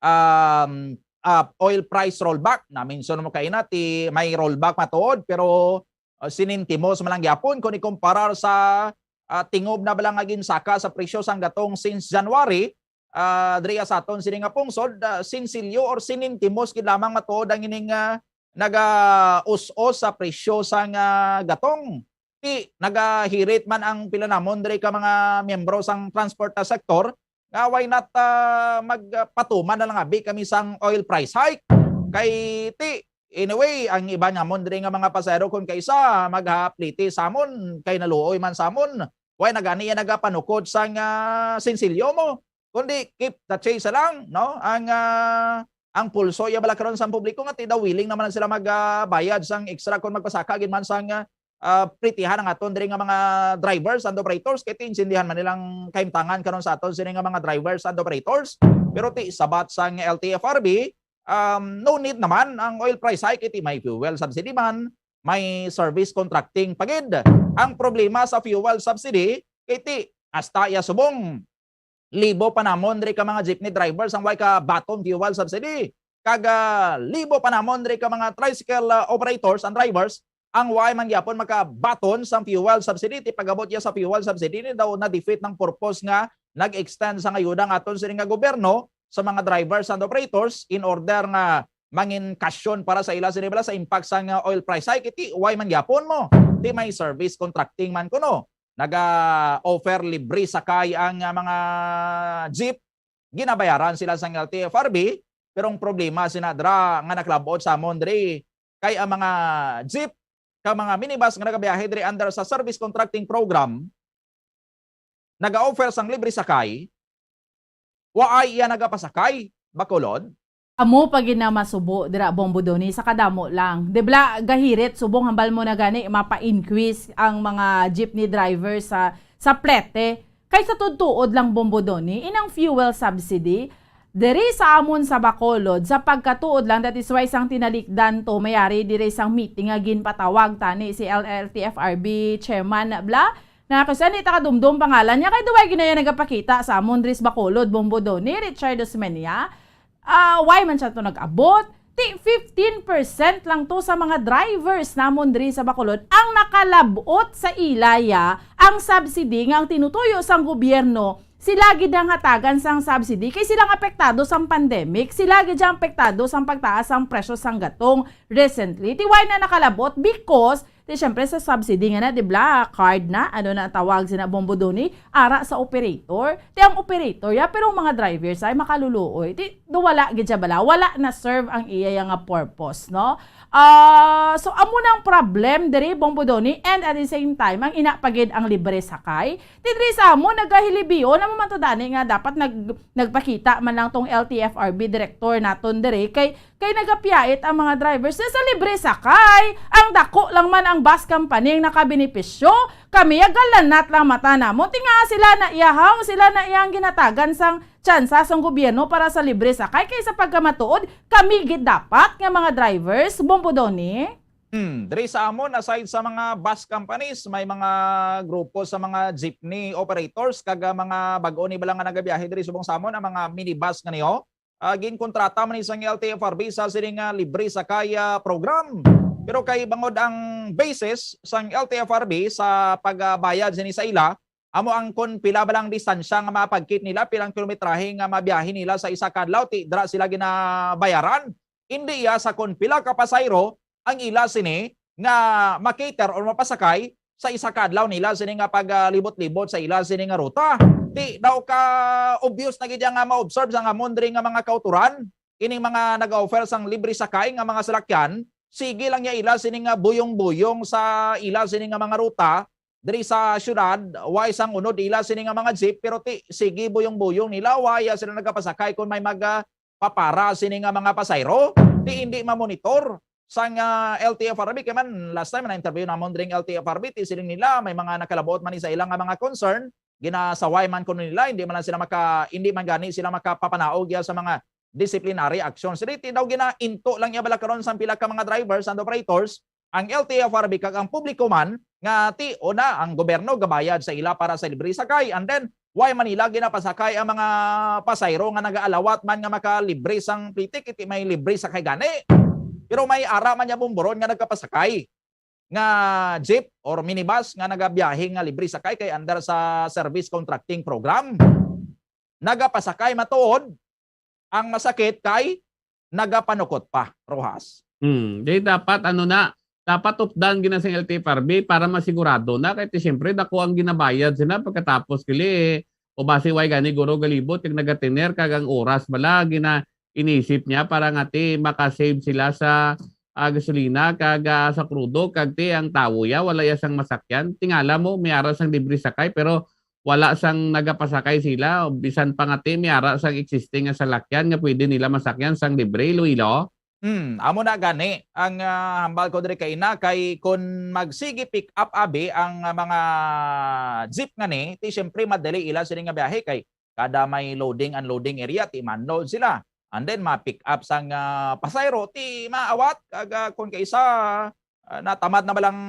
um, ah, oil price rollback. Na-mention mo kaina ti may rollback matuod, pero, ah, sinintimos man lang gyapon kung ikumparar sa, ah, tingob na bala nga ginsaka sa presyo sang gatong since January, ah, diri sa aton sini nga pungsod, ah, sinsilyo or sinintimos gid lamang matuod ang ining, ah, naga-us-os sa presyo sang, ah, gatong. Ti nagahirit man ang pila namon diri ka mga miyembro sang transport na sektor nga why not, ah, magpatuman na lang abi kami sang oil price hike. Kay ti, anyway, ang iban namon diri nga mga pasahero kon kaisa maghapliti samon kay naluoy man samon. Why na gani iya nagapanukod sang, ah, sinsilyo mo? Kundi keep the change lang, no? Ang, ah, ang pulso iya bala karon sa publiko nga ti daw willing naman sila mag, ah, bayad sang extra kung magpasaka gid man sang, ah, ah, plitihan ang aton diri nga mga drivers and operators, kay ti intindihan man nilang kahimtangan karon sa aton sini nga mga drivers and operators. Pero ti sabat sang L T F R B, um, no need naman ang oil price hike, kay ti may fuel subsidy man, may service contracting pa gid. Ang problema sa fuel subsidy, kay ti hasta iya subong libo pa namon diri ka mga jeepney drivers ang way ka baton fuel subsidy. Kag, ah, libo pa namon diri ka mga tricycle, ah, operators and drivers ang way man gyapon makabaton sang fuel subsidy. Ti pag-abot iya sa fuel subsidy, ni daw na-defeat ang purpose nga nag-extend sang ayuda ang aton sini nga gobyerno sa mga drivers and operators in order nga mangin kasyon para sa ila sini bala sa impact sang, ah, oil price hike. Ti way man gyapon mo, ti may service contracting man kuno naga-offer libre sakay ang, ah, mga jeep, ginabayaran sila sang L T F R B, pero ang problema sina dra nga nakalabot sa amon diri kay ang mga jeep ka mga minibus nga nagabiyahe diri under sa service contracting program, naga-offer sang libre sakay, waay iya nagapasakay, Bacolod. Amo pa gid na masubo dira, Bombo Donny, sa kadamo lang. Di bala, gahirit, subong hambal mo na gani, mapa-increase ang mga jeepney driver sa, sa plete. Kay sa tuod-tuod lang, Bombo Donny, inang fuel subsidy, diri sa amon sa Bacolod, sa pagkatuod lang, that is why sang tinalikdan to, mayari diri sang meeting nga ginpatawag tani si L T F R B chairman, bla, na kung saan di ta kadumdom pangalan niya, kay duway ginayon nagapakita sa amon diri sa Bacolod, Bombo Donny, Richard Osmeña. Ah, why man siya to nag-abot? Ti fifteen percent lang to sa mga drivers namon diri sa Bacolod ang nakalabot sa ilaya ang subsidy nga ang tinutuyo sang gobyerno, sila gid ang hatagan sang subsidy kay sila ang apektado sang pandemic, sila gid ang apektado sang pagtaas sang presyo sang gatong recently. Ti why na nakalabot? Because ti, siyempre, sa subsidy nga na, di bala, card na, ano na ang tawag sina, Bombo Donny, ara sa operator. Ti ang operator ya, pero ang mga drivers ay makaluluoy. Ti, do wala gid siya bala, wala na serve ang iya ya nga purpose, no? Ah, so amo na ang problem diri, Bombo Donny, and at the same time, ang ina pa gid ang libre sakay. Ti diri sa amo, nagahilibion, amo man to dani nga dapat nag-, nagpakita man lang tong L T F R B director naton diri kay Kay nagapiyait ang mga drivers na sa libre sakay. Ang dako lang man ang bus company ang nakabenepisyo. Kami, agalanat lang mata namon. Ti ngaa sila na iyahaw, sila na iyang ginatagan sang tsansa sang gobyerno para sa libre sakay. Kay sa pagkamatuod, kami gid dapat nga mga drivers, Bombo Donny. Hmm, diri sa amon, aside sa mga bus companies, may mga grupo sa mga jeepney operators kag, ah, mga bag-o ni bala nga nagabiyahe diri subong sa amon, ang mga minibus nga niyo. Ah, ginkontrata man ni sang L T F R B sa sining, ah, libre sakay, ah, program. Pero kay bangod ang basis sang L T F R B sa pagbayad sini sa ila, amo ang kon pila ba lang distansya nga mapagkit nila, pilang kilometrahe nga mabiyahe nila sa isa ka adlaw, ti dra sila ginabayaran. Indi iya sa kon pila ka pasayro ang ila sini nga ma-cater or mapasakay sa isa ka adlaw nila sini nga pagalibot-libot sa ila sini nga ruta. Ti daw ka obvious na gid nga ma-observe sa amon diri nga mga kautoran, ining mga nag-offer sang libre sakay nga mga salakyan, sige lang niya ila sini nga buyong-buyong sa ila sini nga mga ruta, diri sa syudad, way sang unod ila sini nga mga jeep, pero ti, sige buyong-buyong nila, way sila nagapasakay kung may mag, ah, papara sini nga mga pasayro. Ti hindi mamonitor sang, ah, L T F R B. Kay man, last time na-interview namon dring L T F R B, ti siling nila may mga nakalabuot man ni sa ila nga mga concern, ginasaway man kuno nila, hindi man lang sila maka, hindi man gani sila makapapanaog ya sa mga disciplinary actions. Diri ti daw ginainto lang ya bala karon sang pila ka mga drivers and operators ang L T F R B kag ang publiko man nga ti una ang gobyerno gabayad sa ila para sa libre sakay, and then why man nila ginapasakay ang mga pasayro nga nagaalawat man nga makalibre sang play ticket, ti may libre sakay gani. Pero may ara man niya bumburon nga nagkapasakay nga jeep or minibus nga nagabiyahe nga libre sakay kay under sa service contracting program. Nagapasakay matuod, ang masakit kay nagapanukot pa, Rojas. Hmm, di dapat ano na, dapat updan gina sang L T F R B para masigurado na kay ti siyempre dako ang ginabayad sila pagkatapos kili, eh, o basi way gani guro galibot kag nagatener kag ang oras bala gina inisip niya para nga ti makasave sila sa, ah, gasolina kag, ah, sa krudo kag ti ang tawo ya wala ya sang masakyan. Tingala mo may ara sang libre sakay pero wala sang nagapasakay sila, bisan pa nga ti may ara sang existing nga salakyan nga pwede nila masakyan sang libre, Iloilo. Hmm, amo na gani ang, ah, hambal ko diri kay ina kay kun magsigi pick up abi ang, ah, mga jeep nga ni, ti siyempre madali ila sini nga biyahe kay kada may loading unloading area ti manload sila. And then ma-pick up sang, ah, pasayro ti maawat kag, ah, kun kaisa, ah, natamad na balang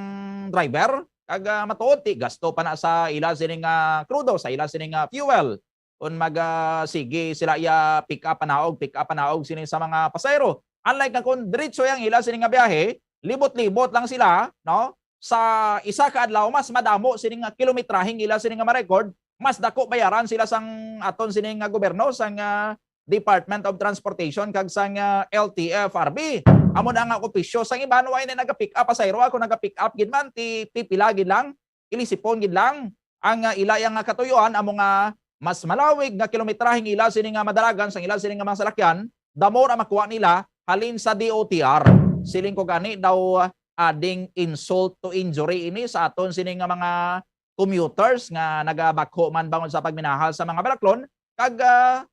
driver kag, ah, matuod ti gasto pa na sa ila sini nga krudo, sa ila sini nga fuel. Kun mag, ah, sige sila iya pick up panaog, pick up panaog sini sa mga pasahero. Unlike nga kun diretso yang ila sini nga biyahe, libot-libot lang sila, no? Sa isa ka adlaw mas madamo sini nga kilometraheng ila sini nga ma-record, mas dako bayaran sila sang aton sini nga gobyerno, sang, ah, Department of Transportation kag sang, ah, L T F R B. Amo na nga opisyo sang iban, wala na naga-pick up pasahero, ako naga-pick up gid man ti pipila gid lang, ilisipon gid lang ang, ah, ila yang nga katuyoan amo nga mas malawig nga kilometraheng ila sini nga madalagan sang ila sini nga mga salakyan, the more ang makuha nila halin sa D O T R. Siling ko gani daw, ah, adding insult to injury ini sa aton sini nga mga commuters nga nagabakho man bangon sa pagminahal sa mga balaklon kag, ah,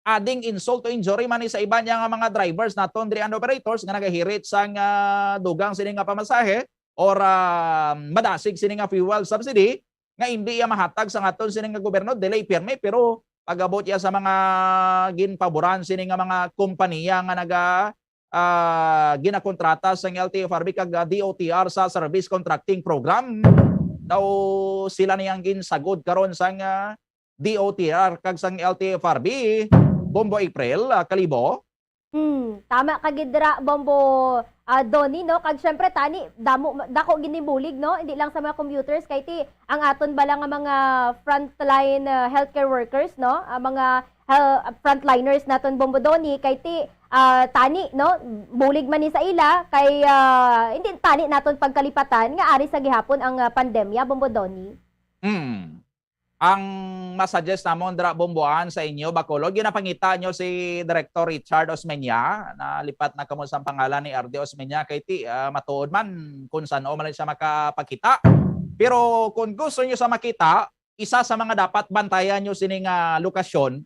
adding insult to injury man ni sa iban niya nga mga drivers naton diri and operators nga nagahirit sang, ah, dugang sini nga pamasahe or, ah, madasig sini nga fuel subsidy nga indi iya mahatag sa aton sini nga gobyerno, delay pirmi, pero pag-abot iya sa mga ginpaboran sini nga mga kompanya nga naga, ah, ginakontrata sang L T F R B kag, ah, D O T R sa service contracting program, daw sila ni ang ginsagod karon sang, ah, D O T R kag sang L T F R B, Bombo April, ah, Kalibo. Hmm, tama ka gid dira, Bombo, ah, Donnie, no? Kag syempre, tani, damo, dako gid ni bulig, no? Hindi lang sa mga commuters, kay ti, ang aton bala nga mga frontline, ah, healthcare workers, no? Ang mga hel-, frontliners naton, Bombo Donnie, kay ti, ah, tani, no? Bulig man ni sa ila, kay, ah, hindi tani naton pagkalipatan nga ari sa gihapon ang, ah, pandemya, Bombo Donnie. Hmm. Ang masuggest namon dira, Bomboan, sa inyo, Bacolod, ginapangita nyo si Director Richard Osmeña, nalipat na kamo sa pangalan ni R D Osmeña, kay ti, ah, matuod man kung san-o man siya makapakita. Pero kung gusto nyo sa makita, isa sa mga dapat bantayan nyo sining, ah, lokasyon,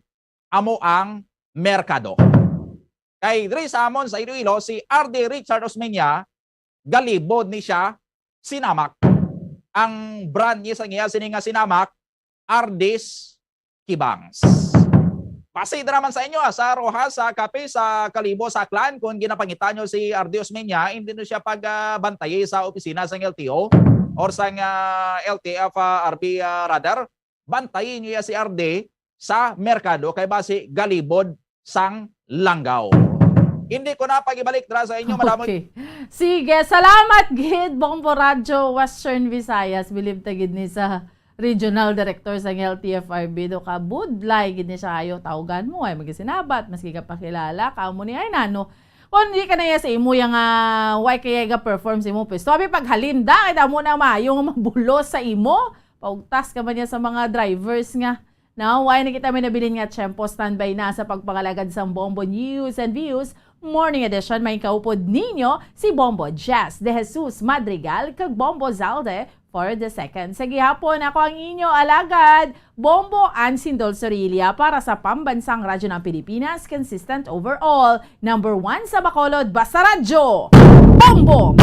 amo ang merkado. Kay diri sa amon sa Iloilo, si R D Richard Osmeña, galibod ni siya Sinamak. Ang brand niya sa niya sini nga Sinamak, Ardis Kibangs. Basi dira man sa inyo, ah, sa Roxas, sa Capiz, sa Kalibo, sa Aklan, kung ginapangita nyo si R D Osmeña, hindi nyo siya pag, ah, bantayi sa opisina sang L T O or sang, ah, L T F, ah, R B, ah, rather, bantayi nyo ya si R D sa merkado kay basi galibod sang langgaw. Hindi ko na pag-ibalik dira sa inyo, madamo. Okay. Sige, salamat gid, Bombo Radyo Western Visayas. Bilib ta gid ni sa regional director sang L T F R B, do ka budlay gid ni siya, ayo tawgan mo, ay magisinabat, maski ka pakilala, ka mo ni, ay nano. Kung di ka na iya sa imo, yang, ah, why kaya ga-perform sa imo pwesto? Abi, paghalinda, kay damo na maayo nga mabulos sa imo. Paugtas ka man niya sa mga drivers nga. Now, why na kita may nabilin nga tiyempo? Standby na sa pagpangalagad sang Bombo News and Views Morning Edition. May kaupod ninyo si Bombo Jess De Jesus Madrigal kag Bombo Zalde For the second. Sa gihapon, ako ang inyo alagad, Bombo Ansindol Sorilla para sa Pambansang Radyo ng Pilipinas, consistent overall, number one sa Bacolod, basta radyo, Bombo!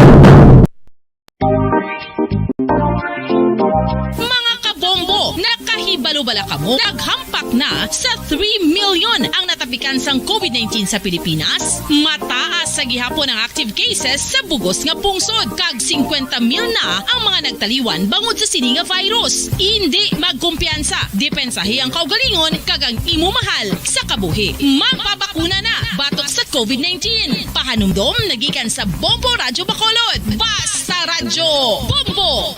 Mga kabombo, nakahibalo bala kamo? Naghampak na sa three million ang natapikan sang covid nineteen sa Pilipinas. Mataas sa gihapon ang active cases sa bugos nga pungsod, kag singkwenta mil na ang mga nagtaliwan bangod sa sini nga virus. Indi magkumpiyansa, depensahi ang kaugalingon kag ang imo mahal sa kabuhi. Magpabakuna na batok sa covid nineteen. Pahanumdom nagikan sa Bombo Radyo Bacolod. Basta Radyo Bombo!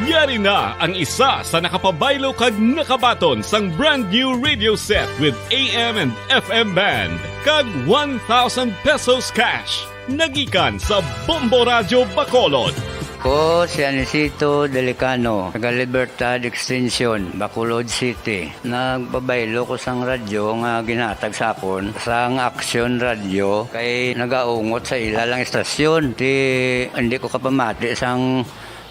Yari na ang isa sa nakapabaylo kag nakabaton sang brand new radio set with A M and F M band kag one thousand pesos cash. Nagikan sa Bombo Radyo Bacolod. Ko si Anisito Delicano, taga Libertad Extension, Bacolod City. Nagpabaylo ko sang radyo nga ginhatag sa akon sang Action Radio kay nagaungot sa ila lang istasyon. Ti, hindi ko kapamati sang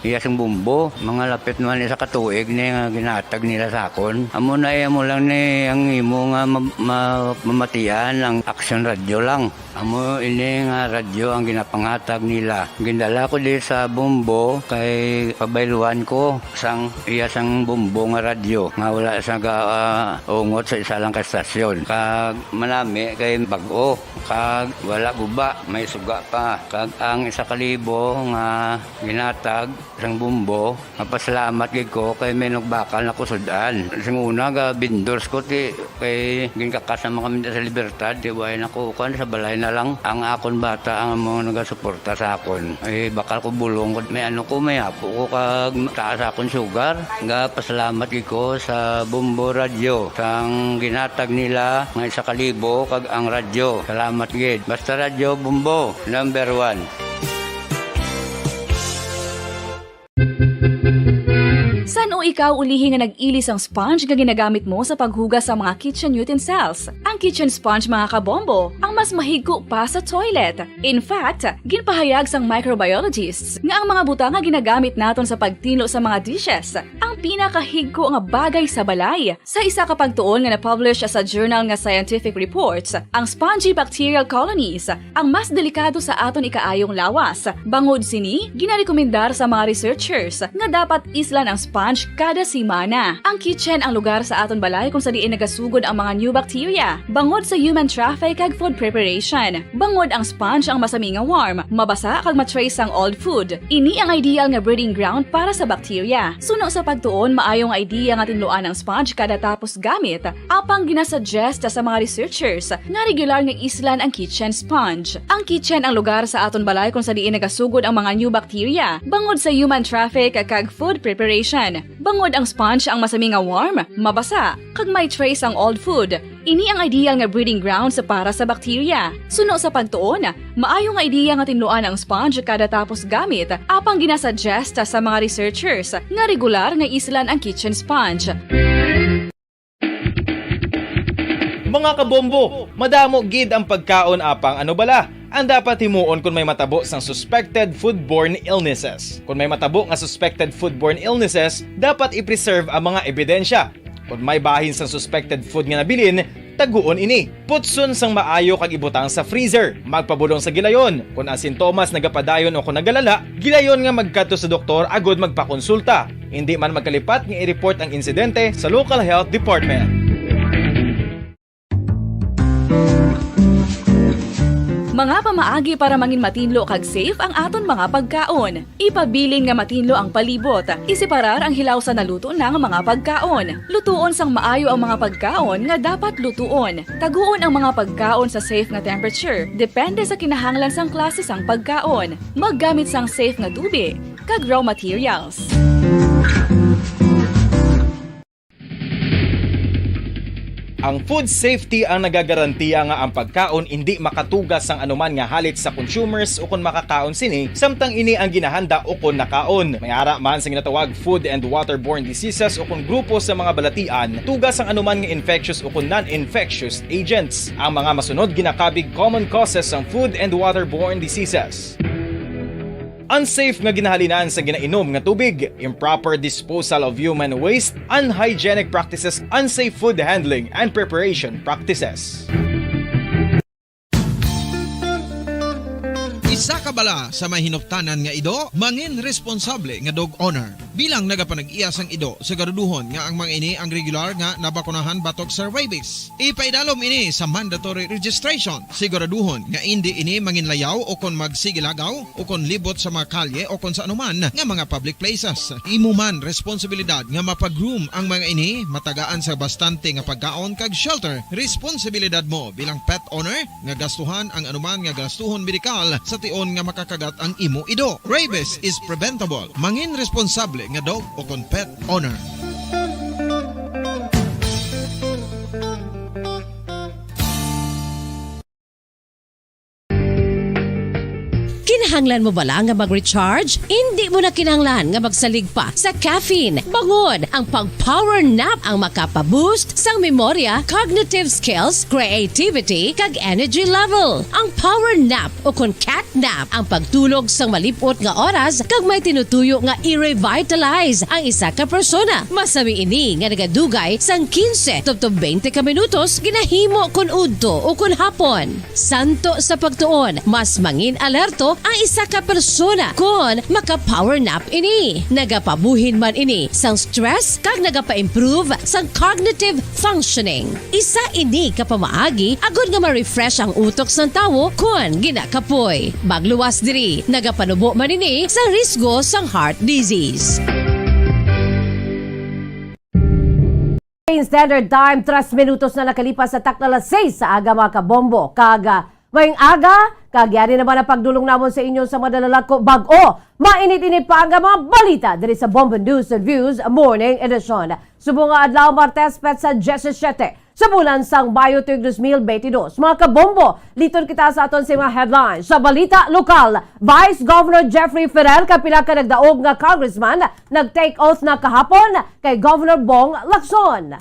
iya sang Bombo. Mga lapit naman isa ka tuig ni nga ginhatag nila sa akon. Amo na, eh, amo lang ni ang imo nga ma-, ma-, mamatian ang Action Radio lang. Amo ini nga radyo ang ginapanghatag nila. Gindala ko di sa Bombo kay pabayluan ko sang iya sang Bombo nga radyo nga wala sa ga-, ah, ungot sa isa lang ka estasyon. Kag manami kay bag-o, kag wala guba, may suga pa. Kag ang isa ka libo nga ginatag sang Bombo, mapasalamat gid ko kay may nagbakal na ko sud-an. Sing una, ga-vendors ko, ti, kay ginkakas naman kami sa Libertad, ti, way na ko, kuwan, sa balay na lang. Ang akon bata ang amo nagasuporta sa akon. Ay, bakal ko bulong ko, may ano ko, may apo ko, kag taas akon sugar. Ga-pasalamat gid ko sa Bombo Radyo, sang ginatag nila nga isa ka libo, kag ang radyo. Salamat gid. Basta Radyo Bombo, number one. San-o ikaw ulihi nga nag-ili sang sponge nga ginagamit mo sa paghugas sa mga kitchen utensils? Ang kitchen sponge, mga kabombo, ang mas mahigko pa sa toilet. In fact, ginpahayag sang microbiologists nga ang mga butang nga ginagamit naton sa pagtinlo sa mga dishes ang pinakahigko nga bagay sa balay. Sa isa ka pagtuon nga na-publish sa journal nga Scientific Reports, ang spongy bacterial colonies ang mas delikado sa aton ikaayong lawas. Bangod sini, ginarekomendar sa mga researchers nga dapat islan ang sponge kada semana. Ang kitchen ang lugar sa aton balay kung sa diin nagasugod ang mga new bacteria, bangod sa human traffic kag food preparation. Bangod ang sponge ang masami nga warm, mabasa kag ma-trace ang old food. Ini ang ideal nga breeding ground para sa bacteria. Suno sa pagtuon, maayo nga idea nga tinluan ang sponge kada tapos gamit, apang ginasuggest sa mga researchers nga regular nga islan ang kitchen sponge. Ang kitchen ang lugar sa aton balay kung sa diin nagasugod ang mga new bacteria, bangod sa human traffic kag food preparation. Bangod ang sponge ang masami nga warm, mabasa, kag may trace ang old food. Ini ang ideal nga breeding grounds para sa bacteria. Suno sa pagtuon, maayo nga idea nga tinluan ang sponge kada tapos gamit, apang ginasuggest sa mga researchers nga regular nga islan ang kitchen sponge. Mga kabombo, madamo gid ang pagkaon, apang ano bala ang dapat himuon kon may matabo sang suspected foodborne illnesses? Kon may matabo nga suspected foodborne illnesses, dapat i-preserve ang mga ebidensya. Kon may bahin sang suspected food nga nabilin, taguon ini. Putson sang maayo kag ibutang sa freezer. Magpabulong sa gilayon. Kon ang sintomas nagapadayon o kon nagalala, gilayon nga magkadto sa doktor agud magpakonsulta. Indi man magkalipat nga i-report ang insidente sa local health department. Mga pamaagi para mangin matinlo kag safe ang aton mga pagkaon. Ipabilin nga matinlo ang palibot. Iseparar ang hilaw sa naluto na nga mga pagkaon. Lutuon sang maayo ang mga pagkaon nga dapat lutuon. Taguon ang mga pagkaon sa safe nga temperature, depende sa kinahanglan sang klase sang pagkaon. Maggamit sang safe nga tubig kag raw materials. Ang food safety ang nagagarantiya nga ang pagkaon indi makatuga sang anuman nga halit sa consumers ukon makakaon sini, samtang ini ang ginahanda ukon nakaon. May ara man sa ginatawag food and waterborne diseases ukon grupo sa mga balatian, tuga sang anuman nga infectious ukon non-infectious agents. Ang mga masunod ginakabig common causes sang food and waterborne diseases. Unsafe nga ginahalinan sa ginainom nga tubig, improper disposal of human waste, unhygienic practices, unsafe food handling, and preparation practices. Isa ka bala sa may hinuptanan nga ido, mangin responsable nga dog owner. Bilang nagapanag-iya sang ido, siguraduhon nga ang mga ini ang regular nga nabakunahan batok sa rabies. Ipaidalom ini sa mandatory registration. Siguraduhon nga indi ini manginlayaw o kon magsigilagaw o kon libot sa mga kalye o kon sa anuman nga mga public places. Imo man responsibilidad nga mapag-groom ang mga ini, matagaan sa bastante nga pagkaon kag shelter. Responsibilidad mo bilang pet owner nga gastuhan ang anuman nga gastuhon medikal sa tion nga makakagat ang imo ido. Rabies is preventable. Mangin responsable nga dog o kon pet owner. Kinahanglan mo bala nga mag-recharge? Indi mo na kinahanglan nga magsalig pa sa caffeine. Bangod ang pag-power nap ang makapa-boost sang memorya, cognitive skills, creativity, kag energy level. Ang power nap o kon cat nap ang pagtulog sang malip-ot nga oras kag may tinutuyo nga i-revitalize ang isa ka persona. Masami ini nga nagadugay sang quince tubtob twenty ka minutos ginahimo kon udto o kon hapon. Santo sa pagtuon, mas mangin alerto ang isa ka persona kon maka-power nap ini. Nagapabuhin man ini sang stress kag nagapa-improve sang cognitive functioning. Isa ini ka pamaagi agod nga ma-refresh ang utok sang tawo kon ginakapoy. Magluwas diri, nagapanubo man ini sa risgo sang heart disease. Standard Time, tres minutos na nakalipas sa takna alas seis sa aga, mga kabombo. Kag, ah, maayong aga, kag yari naman ang pagdulong namon sa inyo sa madalalako bag-o. Mainit-init pa ang mga balita diri sa Bombo News and Views Morning Edition. Subong nga adlaw, Martes, petsa diyasisiete sa bulan sang Mayo tuig dos mil benti dos. Mga kabombo, liton kita sa aton sa mga headlines. Sa balita lokal, Vice Governor Jeffrey Ferrer kag pila ka nagdaog nga congressman nag-take oath na kahapon kay Governor Bong Lacson.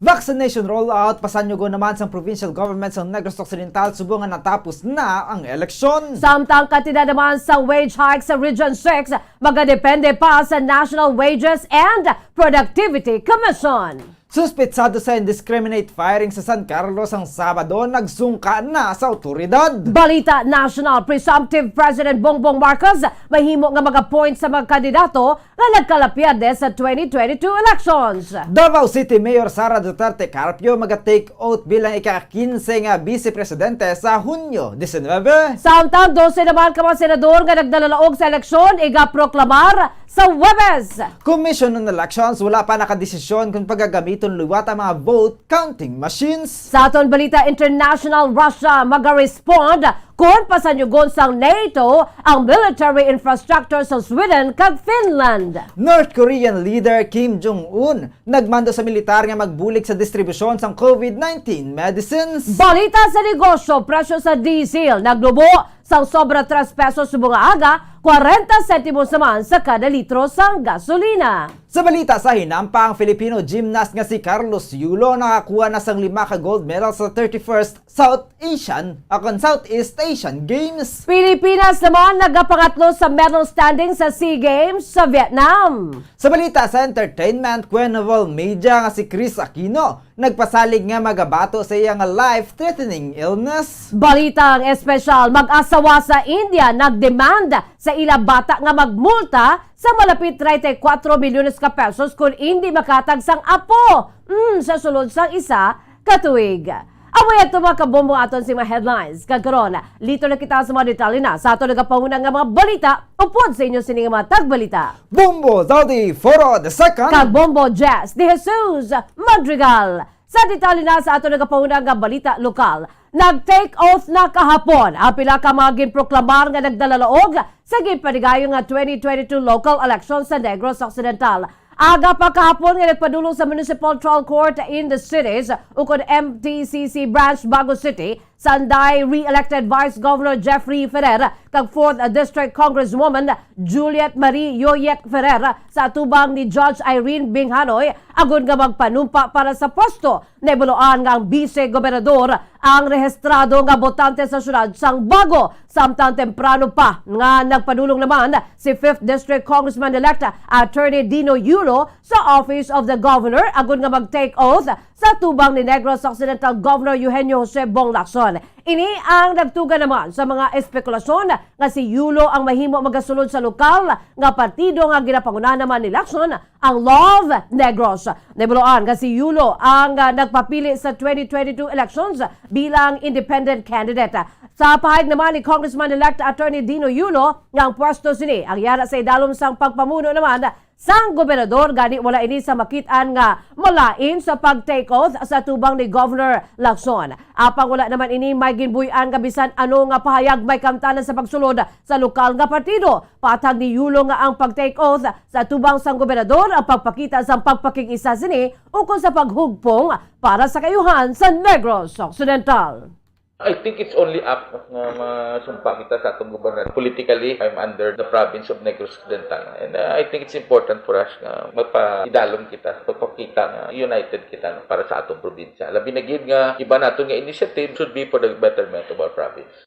Vaccination rollout, pasanyugon naman sang provincial government sa Negros Occidental subong nga natapos na ang eleksyon. Samtang kantidad naman sa wage hike sa Region six magadepende pa sa National Wages and Productivity Commission. Suspetsado sa indiscriminate firing sa San Carlos ang Sabado nagsungka na sa awtoridad. Balita national, presumptive President Bongbong Marcos mahimo nga mag-appoint sa mga kandidato nga nagkalapyad sa twenty twenty-two elections. Davao City Mayor Sara Duterte Carpio maga-take oath bilang ika-quince nga Vice Presidente sa Hunyo diecinuebe. Samtang dose naman ka mga senador nga nagdalalaog sa eleksyon igaproklamar sa Huwebes. Commission on Elections wala pa nakadesisyon kung pagagamiton liwat ang mga vote counting machines. Sa aton balita international, Russia maga-respond kon pasanyugon sang NATO ang military infrastructure sa Sweden kag Finland. North Korean leader Kim Jong-un nagmando sa militar nga magbulig sa distribusyon sang COVID nineteen medicines. Balita sa negosyo, presyo sa diesel naglubo sang sobra tres pesos subong nga aga, kwarenta sentimos naman sa kada litro sang gasolina. Sa balita sa hinampang, Filipino gymnast nga si Carlos Yulo nakakuha na sang lima ka gold medal sa thirty-first South Asian, o kon Southeast Asian Games. Pilipinas naman nagapangatlo sa medal standing sa SEA Games sa Vietnam. Sa balita sa entertainment, questionable media nga si Kris Aquino nagpasalig nga magabato sa iya nga life-threatening illness. Balitang espesyal, mag-asawa sa India nagdemand sa ila bata nga magmulta sa malapit treinta y cuatro milyones ka pesos kon indi makatag sang apo, mm, sa sulod sang isa ka tuig. Amo yadto, mga kabombo, aton sing mga headlines. Kag karon, liton na kita sa mga detalye na sa aton nagapahunang nga mga balita upod sa inyo sini nga mga tagbalita. Bombo Zaldi Foro the second. Kag Bombo Jess de Jesus Madrigal. Sa detalye na sa aton nagapahunang nga balita lokal, nag-take oath na kahapon ang pila ka mga ginproklamar nga nagdalalaog sa ginpaligayon nga twenty twenty-two local elections sa Negros Occidental. Aga pa kahapon nga nagpadulong sa Municipal Trial Court in the Cities ukon M T C C Branch, Bago City, sanday re-elected Vice Governor Jeffrey Ferrer kag Fourth District Congresswoman Juliet Marie Yoyet Ferrer sa atubang ni Judge Irene Binghanoy agod nga magpanumpa para sa pwesto. Nahibaluan nga ang bise gobernador ang rehistrado nga botante sa siyudad sang Bago, samtang temprano pa nga nagpadulong naman si Fifth District Congressman-elect Attorney Dino Yulo sa Office of the Governor agod nga mag-take oath sa tubang ni Negros Occidental Governor Eugenio Jose Bong Lacson. Ini ang nagtuga naman sa mga espekulasyon nga si Yulo ang mahimo magasulod sa lokal nga partido nga ginapangunahan naman ni Lacson, ang Love Negros. Nahibaluan nga si Yulo ang, ah, nagpapili sa twenty twenty-two elections bilang independent candidate. Sa pahayag naman ni Congressman-elect Attorney Dino Yulo nga ang pwesto sini ang yara sa idalom sang pagpamuno naman sang gobernador, gani wala ini sa makit-an nga malain sa pag-take oath sa tubang ni Governor Lacson. Apang wala naman ini may ginbuy-an nga bisan ano nga pahayag may kamtanan sa pagsulod sa lokal nga partido. Patag ni Yulo nga ang pag-take oath sa tubang sang gobernador ang pagpakita sang pagpakig-isa sini ukon sa paghugpong para sa kaayuhan sa Negros Occidental. I think it's only up nga masumpa kita sa atong gobernador. Politically, I'm under the province of Negros Occidental. And uh, I think it's important for us nga magpaidalom kita, magpakita nga united kita, no, para sa atong probinsya. Labi na gid nga iba naton nga initiative should be for the betterment of our province.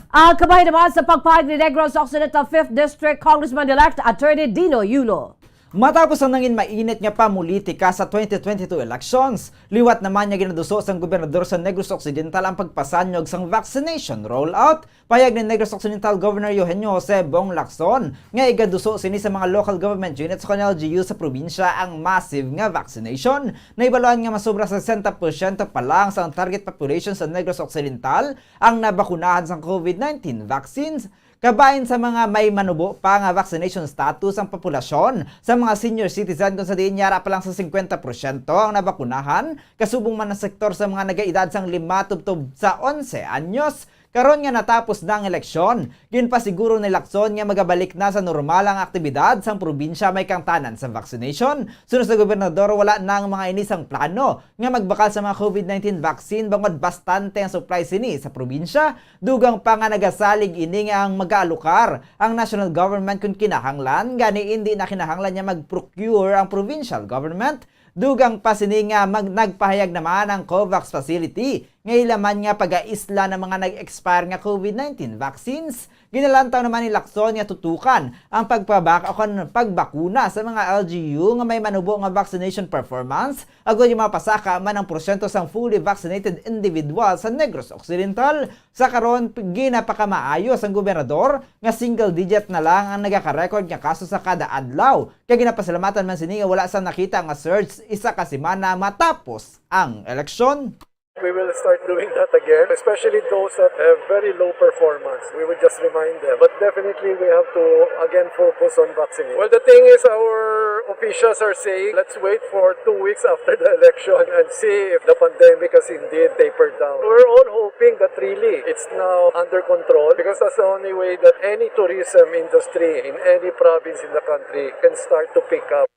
Ang kabahin naman sa pagpahayag ni Negros Occidental Fifth District Congressman-elect Attorney Dino Yulo. Matapos ang nangin mainit nga pamulitika sa twenty twenty-two elections, liwat naman nga ginaduso sang gobernador sa Negros Occidental ang pagpasanyog sang vaccination rollout. Pahayag ni Negros Occidental Governor Eugenio Jose Bong Lacson nga igaduso sini sa mga local government units o L G U sa probinsya ang massive nga vaccination. Nahibaluan nga masobra sa sesenta porsyento pa lang sang target population sa Negros Occidental ang nabakunahan sang COVID nineteen vaccines. Kabahin sa mga may manubo pa nga vaccination status ang populasyon sa mga senior citizen, kung sa diin yara pa lang sa singkwenta porsyento ang nabakunahan, kasubong man ang sektor sa mga nagaedad sang lima tubtob sa onse anyos. Karon nga natapos na ang eleksyon, ginpasiguro ni Lacson nga magabalik na sa normal ang aktibidad sang probinsya may kangtanan sa vaccination. Suno sa gobernador, wala na ang mga ini sang plano nga magbakal sa mga COVID nineteen vaccine bangod bastante ang supply sini sa probinsya, dugang pa nga nagasalig ini nga ang magaalokar ang national government kon kinahanglan, gani indi na kinahanglan nga mag-procure ang provincial government. Dugang pa sini nga mag-, nagpahayag naman ang COVAX facility nga ila man nga pag-aisla ng mga nag-expire nga COVID nineteen vaccines. Ginalantaw naman ni Lacson nga tutukan ang pagpabak-, o kon pagbakuna sa mga L G U nga may manubo nga vaccination performance, agod nga mapasaka man ang porsyento sang fully vaccinated individual sa Negros Occidental. Sa karon, p-, ginapakamaayo sang gobernador nga single digit na lang ang nagaka-record nga kaso sa kada adlaw, kay ginapasalamatan man sini nga wala sang nakita nga surge isa ka semana matapos ang eleksyon. We will start doing that again, especially those that have very low performance. We will just remind them. But definitely, we have to again focus on vaccination. Well, the thing is, our officials are saying, let's wait for two weeks after the election and see if the pandemic has indeed tapered down. We're all hoping that really it's now under control, because that's the only way that any tourism industry in any province in the country can start to pick up.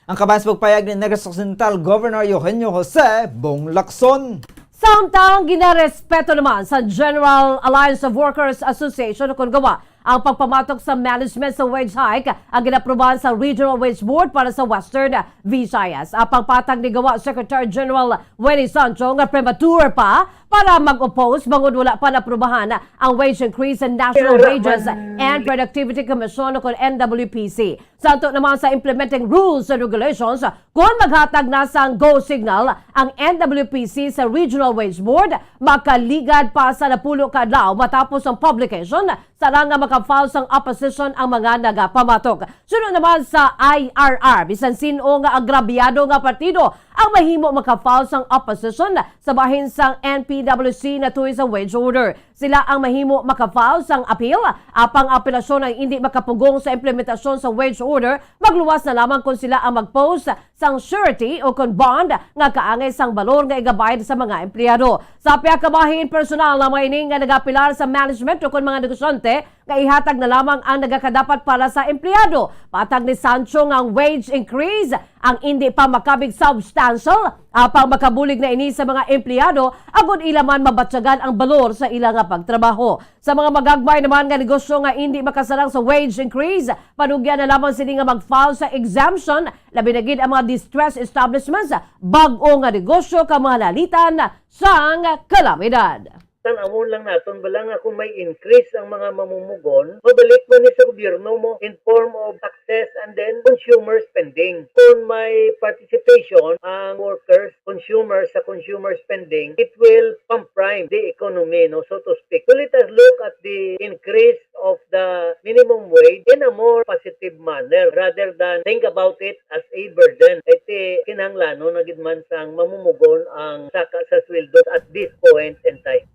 Ang kabahin sa pagpahayag ni Negros Occidental Governor Eugenio Jose Bong Lacson. Samtang ginarespeto naman sa General Alliance of Workers Association o kon GAWA ang pagpamatok sa management sa wage hike ang ginaprobahan sa Regional Wage Board para sa Western Visayas. Ang pagpatag ni GAWA Secretary General Wenny Sancho nga premature pa para mag-oppose bangod wala pa naprobahan ang wage increase sa National Wages and Productivity Commission o kon N W P C. Sa ato naman sa implementing rules and regulations, kung maghatag na sang go signal ang N W P C sa Regional Wage Board, makaligad pa sa napulo ka adlaw matapos ang publication, sarang nga maka-file sang opposition ang mga nagapamatok. Suno naman sa I R R, bisan sin-o nga agrabyado nga partido ang mahimo maka-file sang opposition sa bahin sang N P W C natuy sa wage order. Sila ang mahimo maka-file sang appeal, apang ang apelasyon ang indi makapugong sa implementasyon sa wage order, magluwas na lamang kon sila ang mag-post sang surety o kon bond nga kaangay sang balor nga igabayad sa mga empleyado. Sa pihak kabahin, personal lamang ini nga nagaapelar sa management o kon mga negosyante nga ihatag na lamang ang nagakadapat para sa empleyado. Patag ni Sancho nga ang wage increase ang indi pa makabig substantial, apang makabulig na ini sa mga empleyado agod ila man mabatyagan ang balor sa ila nga pagtrabaho. Sa mga magagmay naman nga negosyo nga indi makasarang sa wage increase, panugyan na lamang sini nga mag-file sa exemption, labi na gid ang mga distressed establishments, bag-o nga negosyo kag mga nalitan sang kalamidad. Tan-awon lang naton bala nga kung may increase ang mga mamumugon, mabalik man ni sa gobyerno mo in form of taxes and then consumer spending. Kung may participation ang workers, consumers sa consumer spending, it will pump prime the economy, no, so to speak. So let us look at the increase of the minimum wage in a more positive manner rather than think about it as a burden. Kay ti kinahanglanon na gid man sang mamumugon ang saka sa sweldo at this point in time.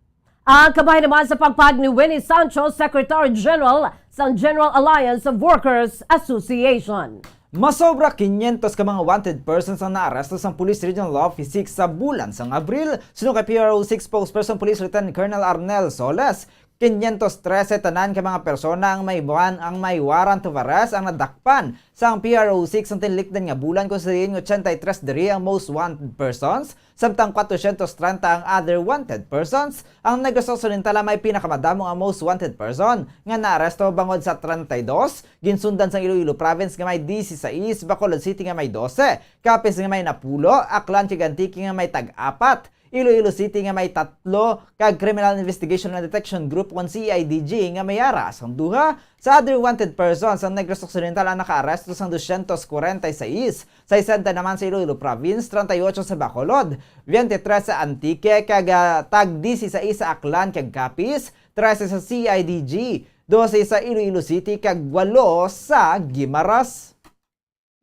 Ang kabahin naman sa pagpahayag ni Winnie Sancho, Secretary General sang General Alliance of Workers Association. Masobra quinientos ka mga wanted persons ang naaresto sang Police Regional Office six sa bulan sang Abril. Suno kay P R O six Spokesperson Police Lieutenant Colonel Arnel Soles, quinientos trese tanan ka mga persona ang may wan-, ang may warrant of arrest ang nadakpan sang P R O six ang tinlikdan nga bulan, kung sa diin nga ochenta y tres diri ang most wanted persons, samtang cuatrocientos treinta ang other wanted persons. Ang Negros Occidental ang may pinakamadamo nga most wanted person nga naaresto, bangod sa treinta y dos, ginsundan sang Iloilo Province nga may dieciséis, Bacolod City nga may dose, Capiz nga may napulo, Aklan kag Antique nga may tag-apat, Iloilo City nga may tatlo, kag Criminal Investigation and Detection Group kon C I D G nga may ara sang duha. Sa other wanted persons, ang Negros Occidental ang nakaaresto sang doscientos cuarenta y seis, sesenta naman sa Iloilo Province, treinta y ocho sa Bacolod, veintitrés sa Antique, kag, ah, tag dieciséis sa Aklan kag Capiz, trese sa C I D G, dose sa Iloilo City, kag walo sa Guimaras.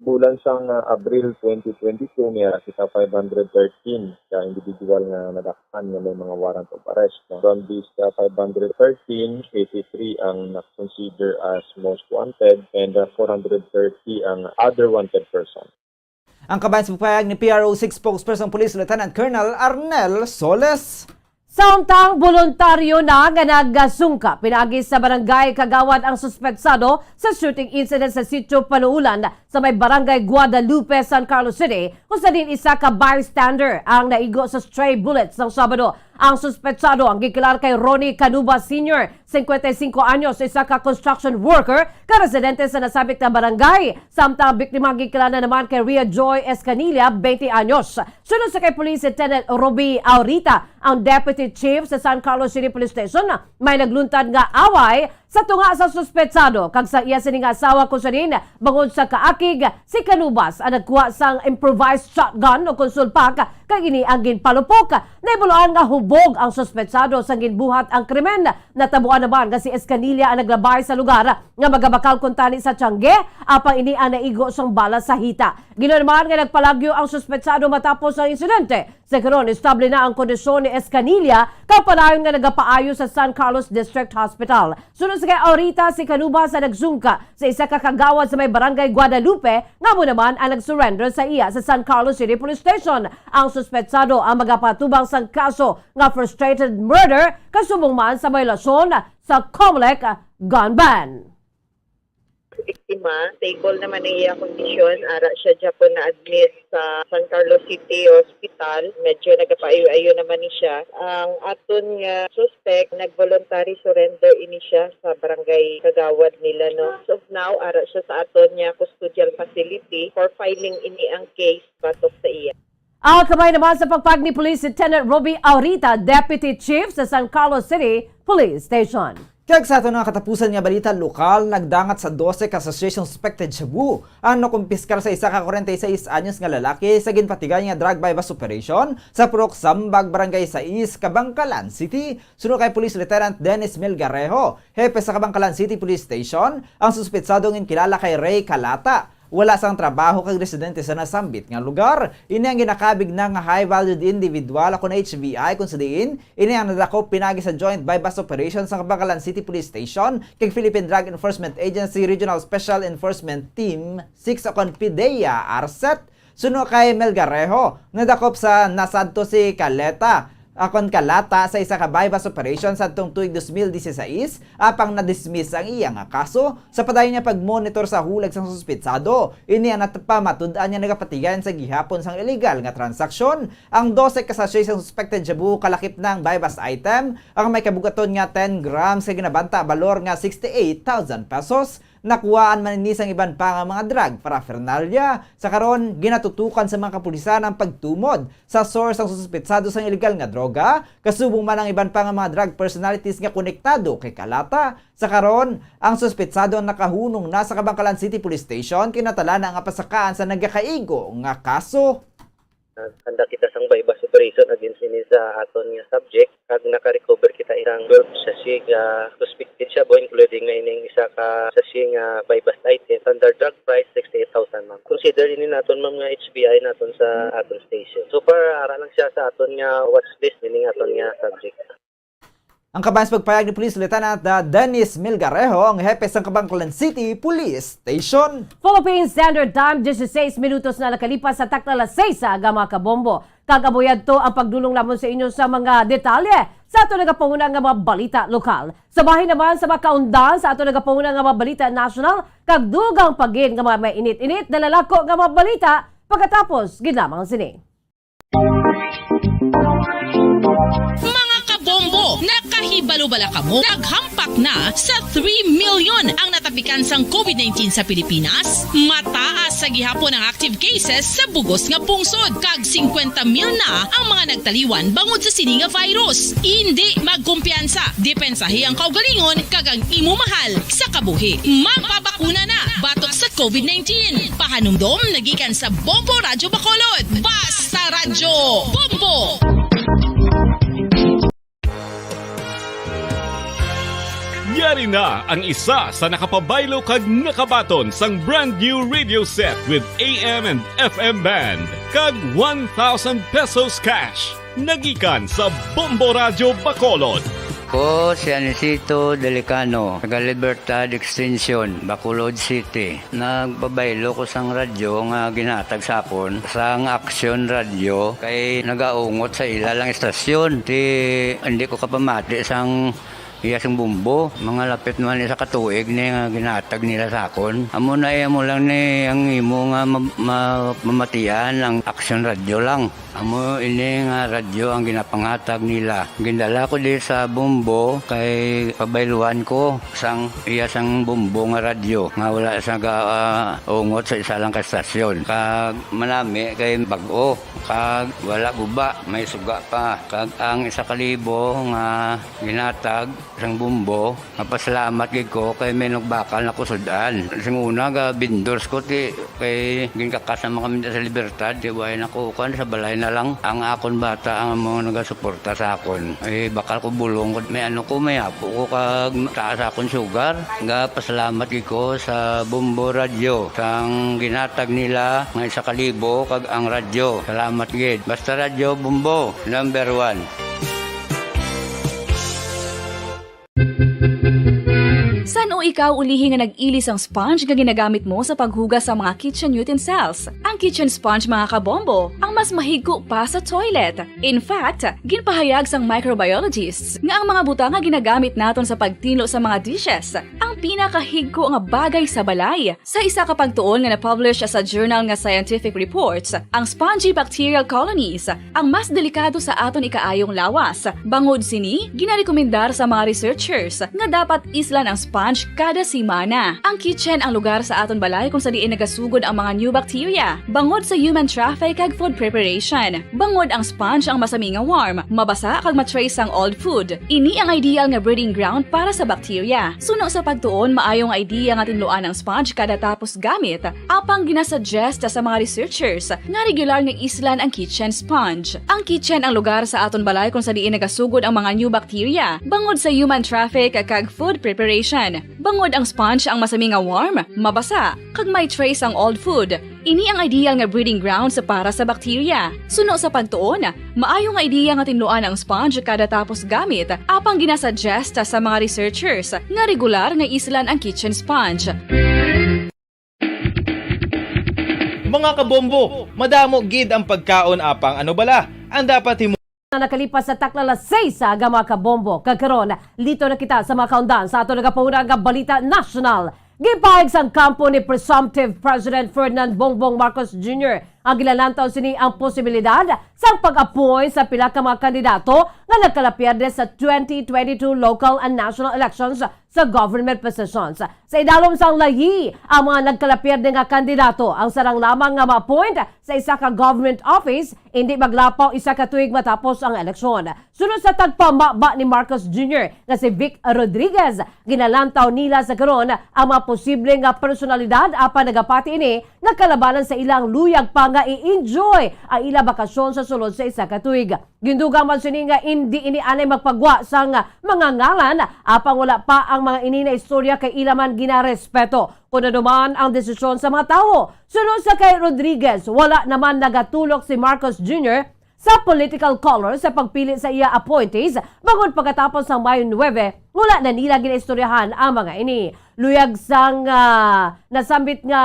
Bulan sang, ah, Abril twenty twenty-two, may ara kita five hundred thirteen ka individual nga nadakpan nga may mga warrant of arrest, no? From these, ah, five hundred thirteen, eighty-three ang na-consider as most wanted and, ah, four hundred thirty ang other wanted person. Ang kabahin sa pagpahayag ni P R O six Spokesperson Police Lieutenant Colonel Arnel Soles. Samtang boluntaryo na nga nagasungka pinaagi sa barangay kagawad ang suspetsado sa shooting incident sa Sitio Panuulan sa may Barangay Guadalupe, San Carlos City, kung sa diin isa ka bystander ang naigo sa stray bullets sang Sabado. Ang suspetsado ang gikilar kay Ronnie Canuba Senior, cincuenta y cinco anyos, isa ka construction worker ka residente sa nasabit nga barangay. Samtang ang biktima ang gikilar naman kay Ria Joy Escanilla, twenty anyos. Suno sa kay Police Lieutenant Ruby Aurita, ang Deputy Chief sa San Carlos City Police Station, may nagluntad nga away sa tunga sa suspetsado kag sa iya sini nga asawa, kung sa diin bangod sa kaakig si Canubas ang nagkuha sang improvised shotgun o kon sulpak, kag ini ang ginpalupok. Nahibaluan nga hubog ang suspetsado sang ginbuhat ang krimen. Natabuan naman nga si Escanilla ang naglabay sa lugar nga magabakal kuntani sa tiyangge, apang ini ang naigo sang bala sa hita. Ginuon man nga nagpalagyo ang suspetsado matapos ang insidente. Sa karon, estable na ang kondisyon ni Escanilla, kag padayon nga nagapaayo sa San Carlos District Hospital. Suno sa kay Aurita, si Canubas ang nagsungka sa isa ka kagawad sa may Barangay Guadalupe, nga amo naman ang nag-surrender sa iya sa San Carlos City Police Station. Ang suspetsado ang magapatubang sang kaso nga frustrated murder, kasubong man sa bayolasyon sa Comelec gun ban. Biktima, stable naman ang iya kondisyon. Ara siya gyapon na-admit sa San Carlos City Hospital. Medyo nagapaayo-ayo naman ni siya. Ang aton nga suspect, nag-voluntary surrender ini siya sa barangay kagawad nila, no? As of now, ara siya sa aton nga custodial facility for filing ini ang case batok sa iya. Ang kabahin naman sa pagpahayag ni Police Lieutenant Robbie Aurita, Deputy Chief sa San Carlos City Police Station. Kag sa aton nga katapusan nga balita lokal, nagdangat sa dose ka sachet suspected shabu ang nakumpiskar sa isa ka kwarenta y seis anyos nga lalaki sa ginpatigayon nga drug buy-bust operation sa Purok Sambag, Barangay sais, Kabankalan City. Suno kay Police Lieutenant Dennis Melgarejo, hepe sa Kabankalan City Police Station, ang suspetsado nga ginkilala kay Ray Calata, Wala sang trabaho kag residente sa nasambit nga lugar. Ini ang ginakabig na nga high-valued individual, akon H V I, kung sa diin ini ang nadakop pinagi sa joint buy-bust operation sa Kabankalan City Police Station kag Philippine Drug Enforcement Agency Regional Special Enforcement Team six, akon PDEA, RSET. Suno kay Melgarejo, nadakop sa nasadto si Caleta, akon Calata, sa isa ka buy-bust operation sadtong tuig dos mil dieciséis, apang na-dismiss ang iya nga kaso. Sa padayon nga pag-monitor sa hulag sang suspitsado, ini ang napamatud-an nga nagapatigayon sa gihapon sang illegal nga transaksyon. Ang dose ka sachet sang suspected shabu kalakip na ang buy-bust item, ang may kabugaton nga ten grams kag ginabanta balor nga sixty-eight thousand pesos. Nakuhaan man ini sang iban pa nga mga drug paraphernalia. Sa karon, ginatutukan sa mga kapulisan ang pagtumod sa source sang suspitsado sang iligal nga droga, kasubong man ang iban pa nga mga drug personalities nga konektado kay Calata. Sa karon, ang suspitsado ang nakahunong na sa Kabankalan City Police Station, kinatala na nga pasakaan sa nagakaigo nga kaso. Nagkanda kita sang buy-bust operation against ini sa aton nga subject, kag naka-recover kita isang twelve sachet nga suspected shabu, including nga ining isa ka sachet nga buy-bust item. Standard drug price, sixty-eight thousand, ma'am. Consider ini naton, ma'am, nga H B I naton sa aton station. So far, ara lang siya sa aton nga watch list, meaning aton nga subject. Ang kabahin sa pagpayag ni Police Lieutenant, ah, Dennis Melgarejo, ang hepe sang Kabankalan City Police Station. Philippine Standard Time, dieciséis minutos na nakalipas sa takna alas seis sa aga, mga kabombo. Kag amo yadto ang pagdulong namon sa inyo sa mga detalye sa aton nagapanguna nga mga balita lokal. Sa bahin naman sa mga kaundan sa aton nagapanguna nga mga balita nasyonal, kag dugang pa gid nga mga mainit-init, nalalako nga mga balita pagkatapos gid lamang sini. Mga kabombo, nakahibalo bala kamo? Naghampak na sa three million ang natapikan sang COVID nineteen sa Pilipinas. Mataas sa gihapon ang active cases sa bugos nga pungsod, kag singkwenta mil na ang mga nagtaliwan bangod sa sini nga virus. Indi magkumpiyansa, depensahi ang kaugalingon kag ang imo mahal sa kabuhi. Magpabakuna na batok sa COVID nineteen. Pahanumdom nagikan sa Bombo Radyo Bacolod. Basta Radyo Bombo! Yari na ang isa sa nakapabaylo kag nakabaton sang brand new radio set with A M and F M band kag one thousand pesos cash. Nagikan sa Bombo Radyo Bacolod. Ko si Anisito Delicano, taga Libertad Extension, Bacolod City. Nagpabaylo ko sang radyo nga ginhatag sa akon sang Action Radio, kay nagaungot sa ila lang istasyon. Ti, hindi ko kapamati sang iya sing bumbo. Mga lapit naman isa ka tuig ni nga ginhatag nila sa akon. Amo na, eh, amo lang ni ang imo nga ma-, ma-, mamatian ang Action Radio lang. Amo ini nga radyo ang ginapangatag nila. Gindala ko di sa bumbo kay pabayluan ko sang iya sang bumbo nga radyo nga wala sa ga-, ah, ungot sa isa lang ka stasyon. Kag manami kay bag-o, kag wala guba, may suga pa. Kag ang isa ka libo nga ginatag sang bumbo, mapasalamat gid ko kay may nagbakal na ko sud-an. Sing una, ga vendors ko, ti, kay ginkakas naman kami sa Libertad, ti, way na ko, kuan, sa balay na lang. Ang akon bata ang amo nagasuporta sa akon. Ay, bakal ko bulong, may ano ko, may apo ko, kag taas akon sugar. Ga pasalamat gid ko sa Bombo Radyo, sang ginatag nila nga isa ka libo, kag ang radyo. Salamat gid. Basta Radyo Bombo, number one. San-o ikaw ulihi nga nag-ili sang sponge nga ginagamit mo sa paghugas sa mga kitchen utensils? Ang kitchen sponge, mga kabombo, ang mas mahigko pa sa toilet. In fact, ginpahayag sang microbiologists nga ang mga butang nga ginagamit naton sa pagtinlo sa mga dishes ang pinakahigko nga bagay sa balay. Sa isa ka pagtuon nga na-publish sa journal nga Scientific Reports, ang spongy bacterial colonies ang mas delikado sa aton ikaayong lawas. Bangod sini, ginarekomendar sa mga researchers nga dapat islan ang sponge kada semana. Ang kitchen ang lugar sa aton balay kung sa diin nagasugod ang mga new bacteria, bangod sa human traffic kag food preparation. Bangod ang sponge ang masami nga warm, mabasa kag ma-trace sang old food. Ini ang ideal nga breeding ground para sa bacteria. Suno sa pagtuon Pagtuon, maayo nga idea nga tinluan ang sponge kada tapos gamit. Apang ginasuggest sa mga researchers nga regular nga islan ang kitchen sponge. Ang kitchen ang lugar sa aton balay kung sa diin nagasugod ang mga new bacteria bangod sa human traffic kag food preparation. Bangod ang sponge ang masami nga warm, mabasa, kag may trace ang old food. Ini ang ideal nga breeding grounds para sa bacteria. Suno sa pagtuon, maayo nga ideya nga tinluan ang sponge kada tapos gamit, apang ginasuggest sa mga researchers nga regular nga islan ang kitchen sponge. Mga kabombo, madamo gid ang pagkaon, apang ano bala ang dapat himo? Na nakalipas sa takla alas seis sa aga, mga kabombo. Kag karon, lito na kita sa mga kaundan sa ato nagapahuna nga balita nasyonal. Gipahayag sang kampo ni presumptive President Ferdinand Bongbong Marcos Junior ang ginalantaw sini ang posibilidad sang pag-appoint sa pila ka mga kandidato nga nagkalapyerde sa twenty twenty-two local and national elections sa government positions. Sa idalom sang layi, ang mga nagkalapyerde nga kandidato ang sarang lamang nga ma-appoint sa isa ka government office, indi maglapaw isa ka tuig matapos ang eleksyon. Suno sa tagpamaba ni Marcos Junior nga si Vic Rodriguez, ginalantaw nila sa karon ang mga posible nga personalidad, apan nagapati ini nga kalabanan sa ilang luyag pa nga i-enjoy ang ila bakasyon sa sulod sa isa ka tuig. Gindugang man sini nga indi ini anay magpagwa sang mga ngalan, apang wala pa ang mga ini naistorya kay ila man ginarespeto kon ano man ang desisyon sa mga tawo. Suno sa kay Rodriguez, wala naman nagatulok si Marcos Junior sa political color sa pagpili sa iya appointees, bangod pagkatapos sang Mayo nuebe, wala na nila ginaistoryahan ang mga ini. Luyag sang ah, nasambit nga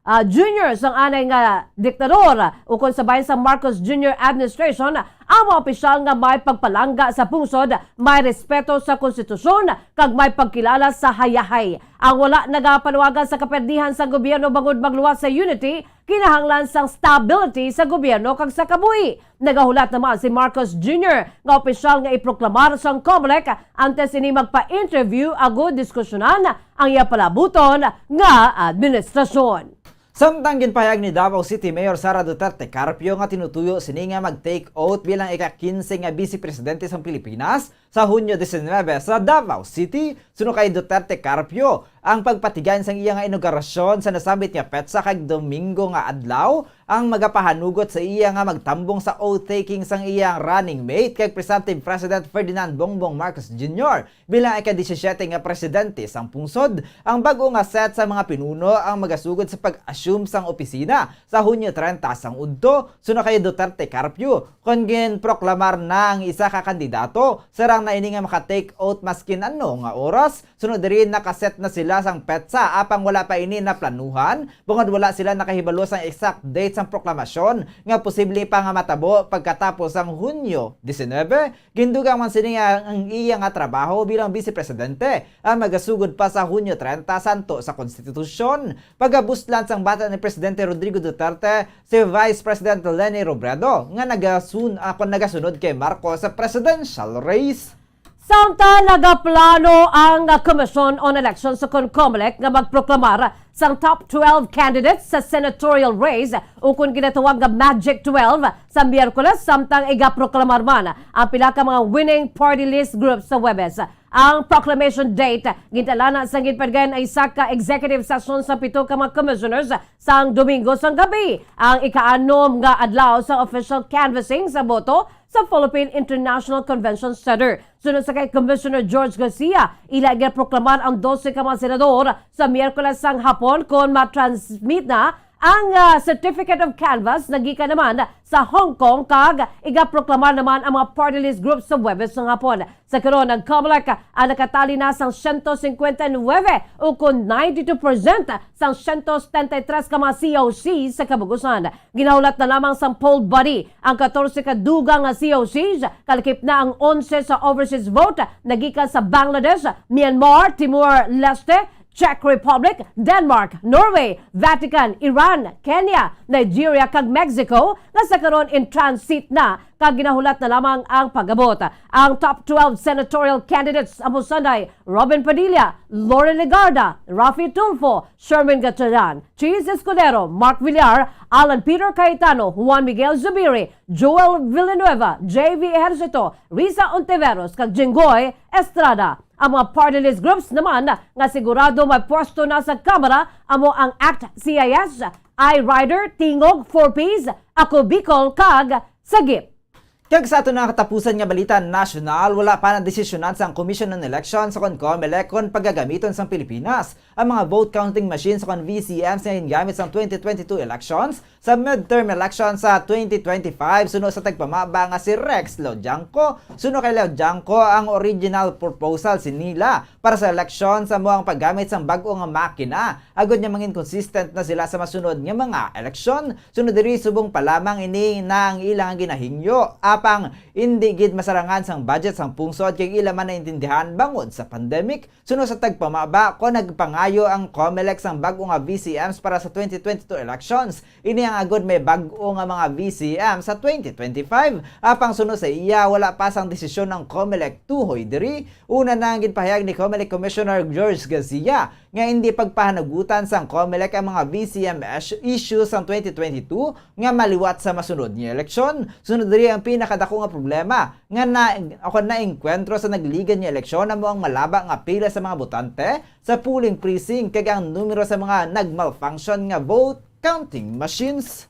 ah, junior sang anay nga diktador, ukon sa bahin sa Marcos Junior administration, ang mga opisyal nga may pagpalangga sa pungsod, may respeto sa konstitusyon, kag may pagkilala sa hayahay. Ang wala nagapanawagan sa kaperdihan sa gobyerno bangod magluwas sa unity, kinahanglan sang stability sa gobyerno kag sa kabuhi. Nagahulat naman si Marcos Junior nga opisyal nga iproklamar sang Comelec antes ini magpa-interview agud diskusyonan ang iya palabuton nga administrasyon. Samtang ginpahayag ni Davao City Mayor Sara Duterte Carpio nga tinutuyo sini nga mag-take oath bilang ika-kinse nga Bise Presidente sang Pilipinas sa Hunyo disinebe sa Davao City, suno kay Duterte Carpio, ang pagpatigayon sang iya nga inaugurasyon sa nasambit nga petsa kag Domingo nga adlaw ang magapahanugot sa iya nga magtambong sa oath-taking sang iyang running mate kag presumptive President Ferdinand Bongbong Marcos Junior bilang ika-disisiyete nga presidente sang pungsod. Ang bag-o nga set sa mga pinuno ang magasugod sa pag-assume sang opisina sa Hunyo trenta sang udto, suno kay Duterte Carpio, kon ginproklamar na ang isa ka kandidato. Sarang na ini nga maka-take oath maskin ano nga oras. Sunod diri, nakaset na sila sang petsa, apang wala pa ini naplanuhan, bangod wala sila nakahibalo sang exact date sang proklamasyon nga posible pa nga matabo pagkatapos sang Hunyo disinebe. Gindugang man sini nga ang iya nga trabaho bilang Bise Presidente ang magasugod pa sa Hunyo trenta santo sa Konstitusyon. Pagabuslan sang bata ni Presidente Rodrigo Duterte si Vice President Leni Robredo nga nagasun-, ah, kon nagasunod kay Marcos sa presidential race. Samtang nagaplano ang Commission on Elections sa kon Comelec nga magproklamar sang top twelve candidates sa senatorial race, ukon ginatawag nga Magic twelve, sa Miyerkules, samtang igaproklamar man ang pila ka mga winning party list groups sa Huwebes. Ang proclamation date gintalana sang ginpadagan ang isa ka executive session sa pito ka mga commissioners sang Domingo sang gabi, ang ikaanom nga adlaw sa official canvassing sa boto sa Philippine International Convention Center. Suno sa kay Commissioner George Garcia, ila ginproklamar ang dose ka mga senador sa Miyerkules sang hapon, kon ma-transmit na ang, ah, Certificate of Canvass nagikan naman sa Hong Kong, kag igaproklamar naman ang mga party list groups sa Huwebes nga hapon. Sa karon, ang Comelec ang nakatali na sang siyento singkwenta y nuwebe, ukon ninety-two percent sang siyento setenta y tres ka mga C O C sa kabug-usan. Ginahulat na lamang sang poll body ang katorse ka dugang nga C O Cs, kalakip na ang onse sa overseas vote nagikan sa Bangladesh, Myanmar, Timor-Leste, Czech Republic, Denmark, Norway, Vatican, Iran, Kenya, Nigeria, kag Mexico, nga sa karon in transit na kag ginahulat na lamang ang pag-abot. Ang top twelve senatorial candidates amo sanday Robin Padilla, Loren Legarda, Raffy Tulfo, Sherwin Gatchalian, Chiz Escudero, Mark Villar, Alan Peter Cayetano, Juan Miguel Zubiri, Joel Villanueva, J V Ejercito, Risa Ontiveros, kag Jinggoy Estrada. Ang mga party list groups naman nga sigurado may pwesto na sa Kamara amo ang ACT-CIS, I-Rider, Tingog, Four Ps, Ako Bicol, kag Sagip. Kag sa aton nga katapusan nga balita nasyonal, wala pa nadesisyonan sang Commission on Elections o kon COMELEC kon pagagamiton sang Pilipinas ang mga vote counting machines o kon V C Ms nga gingamit sang twenty twenty-two elections sa midterm election sa twenty twenty-five, suno sa tagpamaba nga si Rex Lodiangco. Suno kay Lodiangco, ang original proposal sa nila para sa eleksyon sa amo ang paggamit sang bag-o nga makina, agod nga mangin consistent na sila sa masunod nga mga eleksyon. Suno diri, subong pa lamang ini na ang ilang ginahingyo, apang indi gid masarangan sang budget sang pungsod kay ila man naintindihan bangod sa pandemic. Suno sa tagpamaba, kon nagpangayo ang COMELEC sang bag-o nga V C Ms para sa twenty twenty-two elections, ini ang agod may bag-o nga mga V C M sa twenty twenty-five. Apang suno sa iya, wala pa sang desisyon ang COMELEC tuhoy diri. Una na ang ginpahayag ni COMELEC Commissioner George Garcia nga hindi pagpahanagutan sang COMELEC ang mga V C M is-, issues sang twenty twenty-two nga maliwat sa masunod nga eleksyon. Sunod diri, ang pinakadako nga problema nga na, ako naengkwentro sa nagligan nga eleksyon amo ang malaba nga pila sa mga botante sa polling precinct kag ang numero sa mga nagmalfunction nga vote counting machines.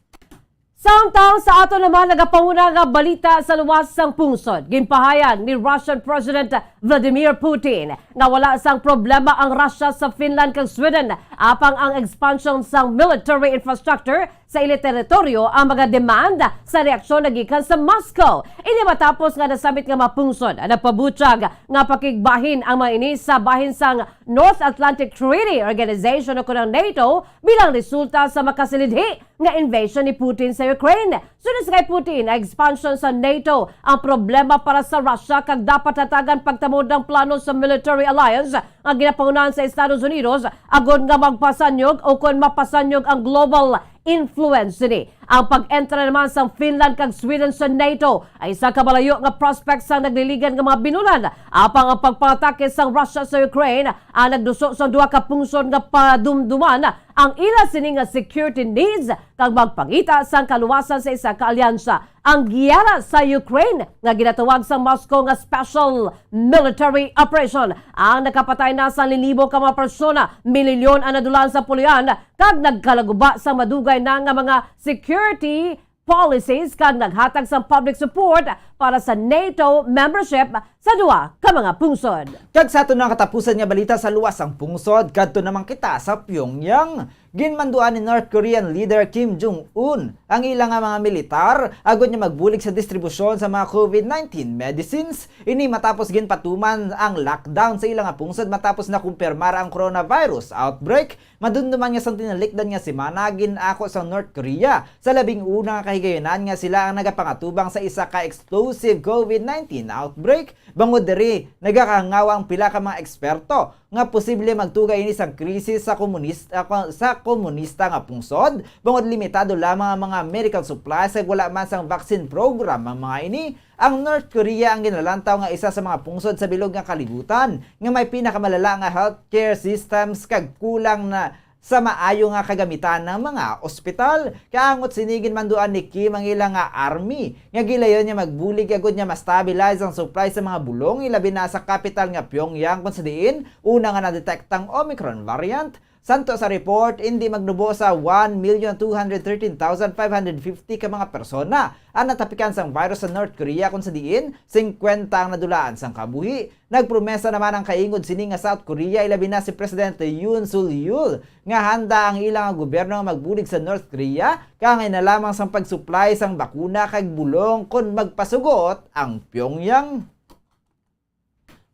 Samtang sa ato naman nagapanguna nga balita sa luwas sang pungsod, ginpahayag ni Russian President Vladimir Putin nga wala sang problema ang Russia sa Finland kag Sweden, apang ang expansion sang military infrastructure sa ila teritoryo ang mga demand sa reaksyon na gikan sa Moscow. Ini matapos nga nasambit nga mga pungsod ang nagpabutyag nga pakigbahin ang mga ini sa bahin sang North Atlantic Treaty Organization o kon ang NATO bilang resulta sa makasilidhi nga invasion ni Putin sa Ukraine. Suno sa kay Putin, ang expansion sa NATO ang problema para sa Russia kag dapat hatagan pagtamod ang plano sa military alliance nga ginapangunahan sa Estados Unidos agod nga magpasanyog o kon mapasanyog ang global influence sini. Ang pag-entra naman sang Finland kag Sweden sa NATO ay isa ka malayo nga prospect sa nagliligan nga mga binulan, apang ang pagpangatake sang Russia sa Ukraine ang nagduso sang duha ka pungsod nga padumduman ang ila sini nga security needs kag magpangita sang kaluwasan sa isa ka alyansa. Ang giyera sa Ukraine nga ginatawag sa Moscow nga special military operation ang nakapatay na sa linibo ka mga persona, mililyon ang nadulaan sa puloy-an, kag nagkalaguba sa madugay na nga mga security policies kag naghatag sang public support para sa NATO membership sa duha ka mga pungsod. Kag sa aton nga katapusan nga balita sa luwas sang pungsod, kadto naman kita sa Pyongyang. Ginmanduan ni North Korean leader Kim Jong-un ang ila nga mga militar agod nga magbulig sa distribusyon sa mga COVID nineteen medicines. Ini matapos ginpatuman ang lockdown sa ila nga pungsod matapos nakumpirmar ang coronavirus outbreak. Madumduman nga sang tinalikdan nga semana, gin-ako sang North Korea sa labing una nga kahigayonan nga sila ang nagapangatubang sa isa ka explosive COVID nineteen outbreak. Bangod diri, nagakahangawa ang pila ka mga eksperto nga posible magtugay ini sang krisis sa komunista, sa komunista nga pungsod, bangod limitado lamang ang mga medical supplies kag wala man sang vaccine program ang mga ini. Ang North Korea ang ginalantaw nga isa sa mga pungsod sa bilog nga kalibutan nga may pinakamalala nga healthcare systems kag kulang na sa maayo nga kagamitan ng mga ospital. Kaangot sini, ginmanduan ni Kim ang ila nga army nga gilayon nga magbulig agud nga ma-stabilize ang supply sa mga bulong, ilabi na sa kapital nga Pyongyang, kung sa diin una nga na-detect ang Omicron variant. Santo sa report, indi magnubo sa one million two hundred thirteen thousand five hundred fifty ka mga persona ang natapikan sang virus sa North Korea, kung sa diin singkwenta ang nadulaan sang kabuhi. Nagpromesa naman ang kaingod sini nga South Korea, ilabi na si Presidente Yoon Suk Yeol, nga handa ang ila nga gobyerno nga magbulig sa North Korea, kaangay na lamang sang pag-supply sang bakuna kag bulong kon magpasugot ang Pyongyang.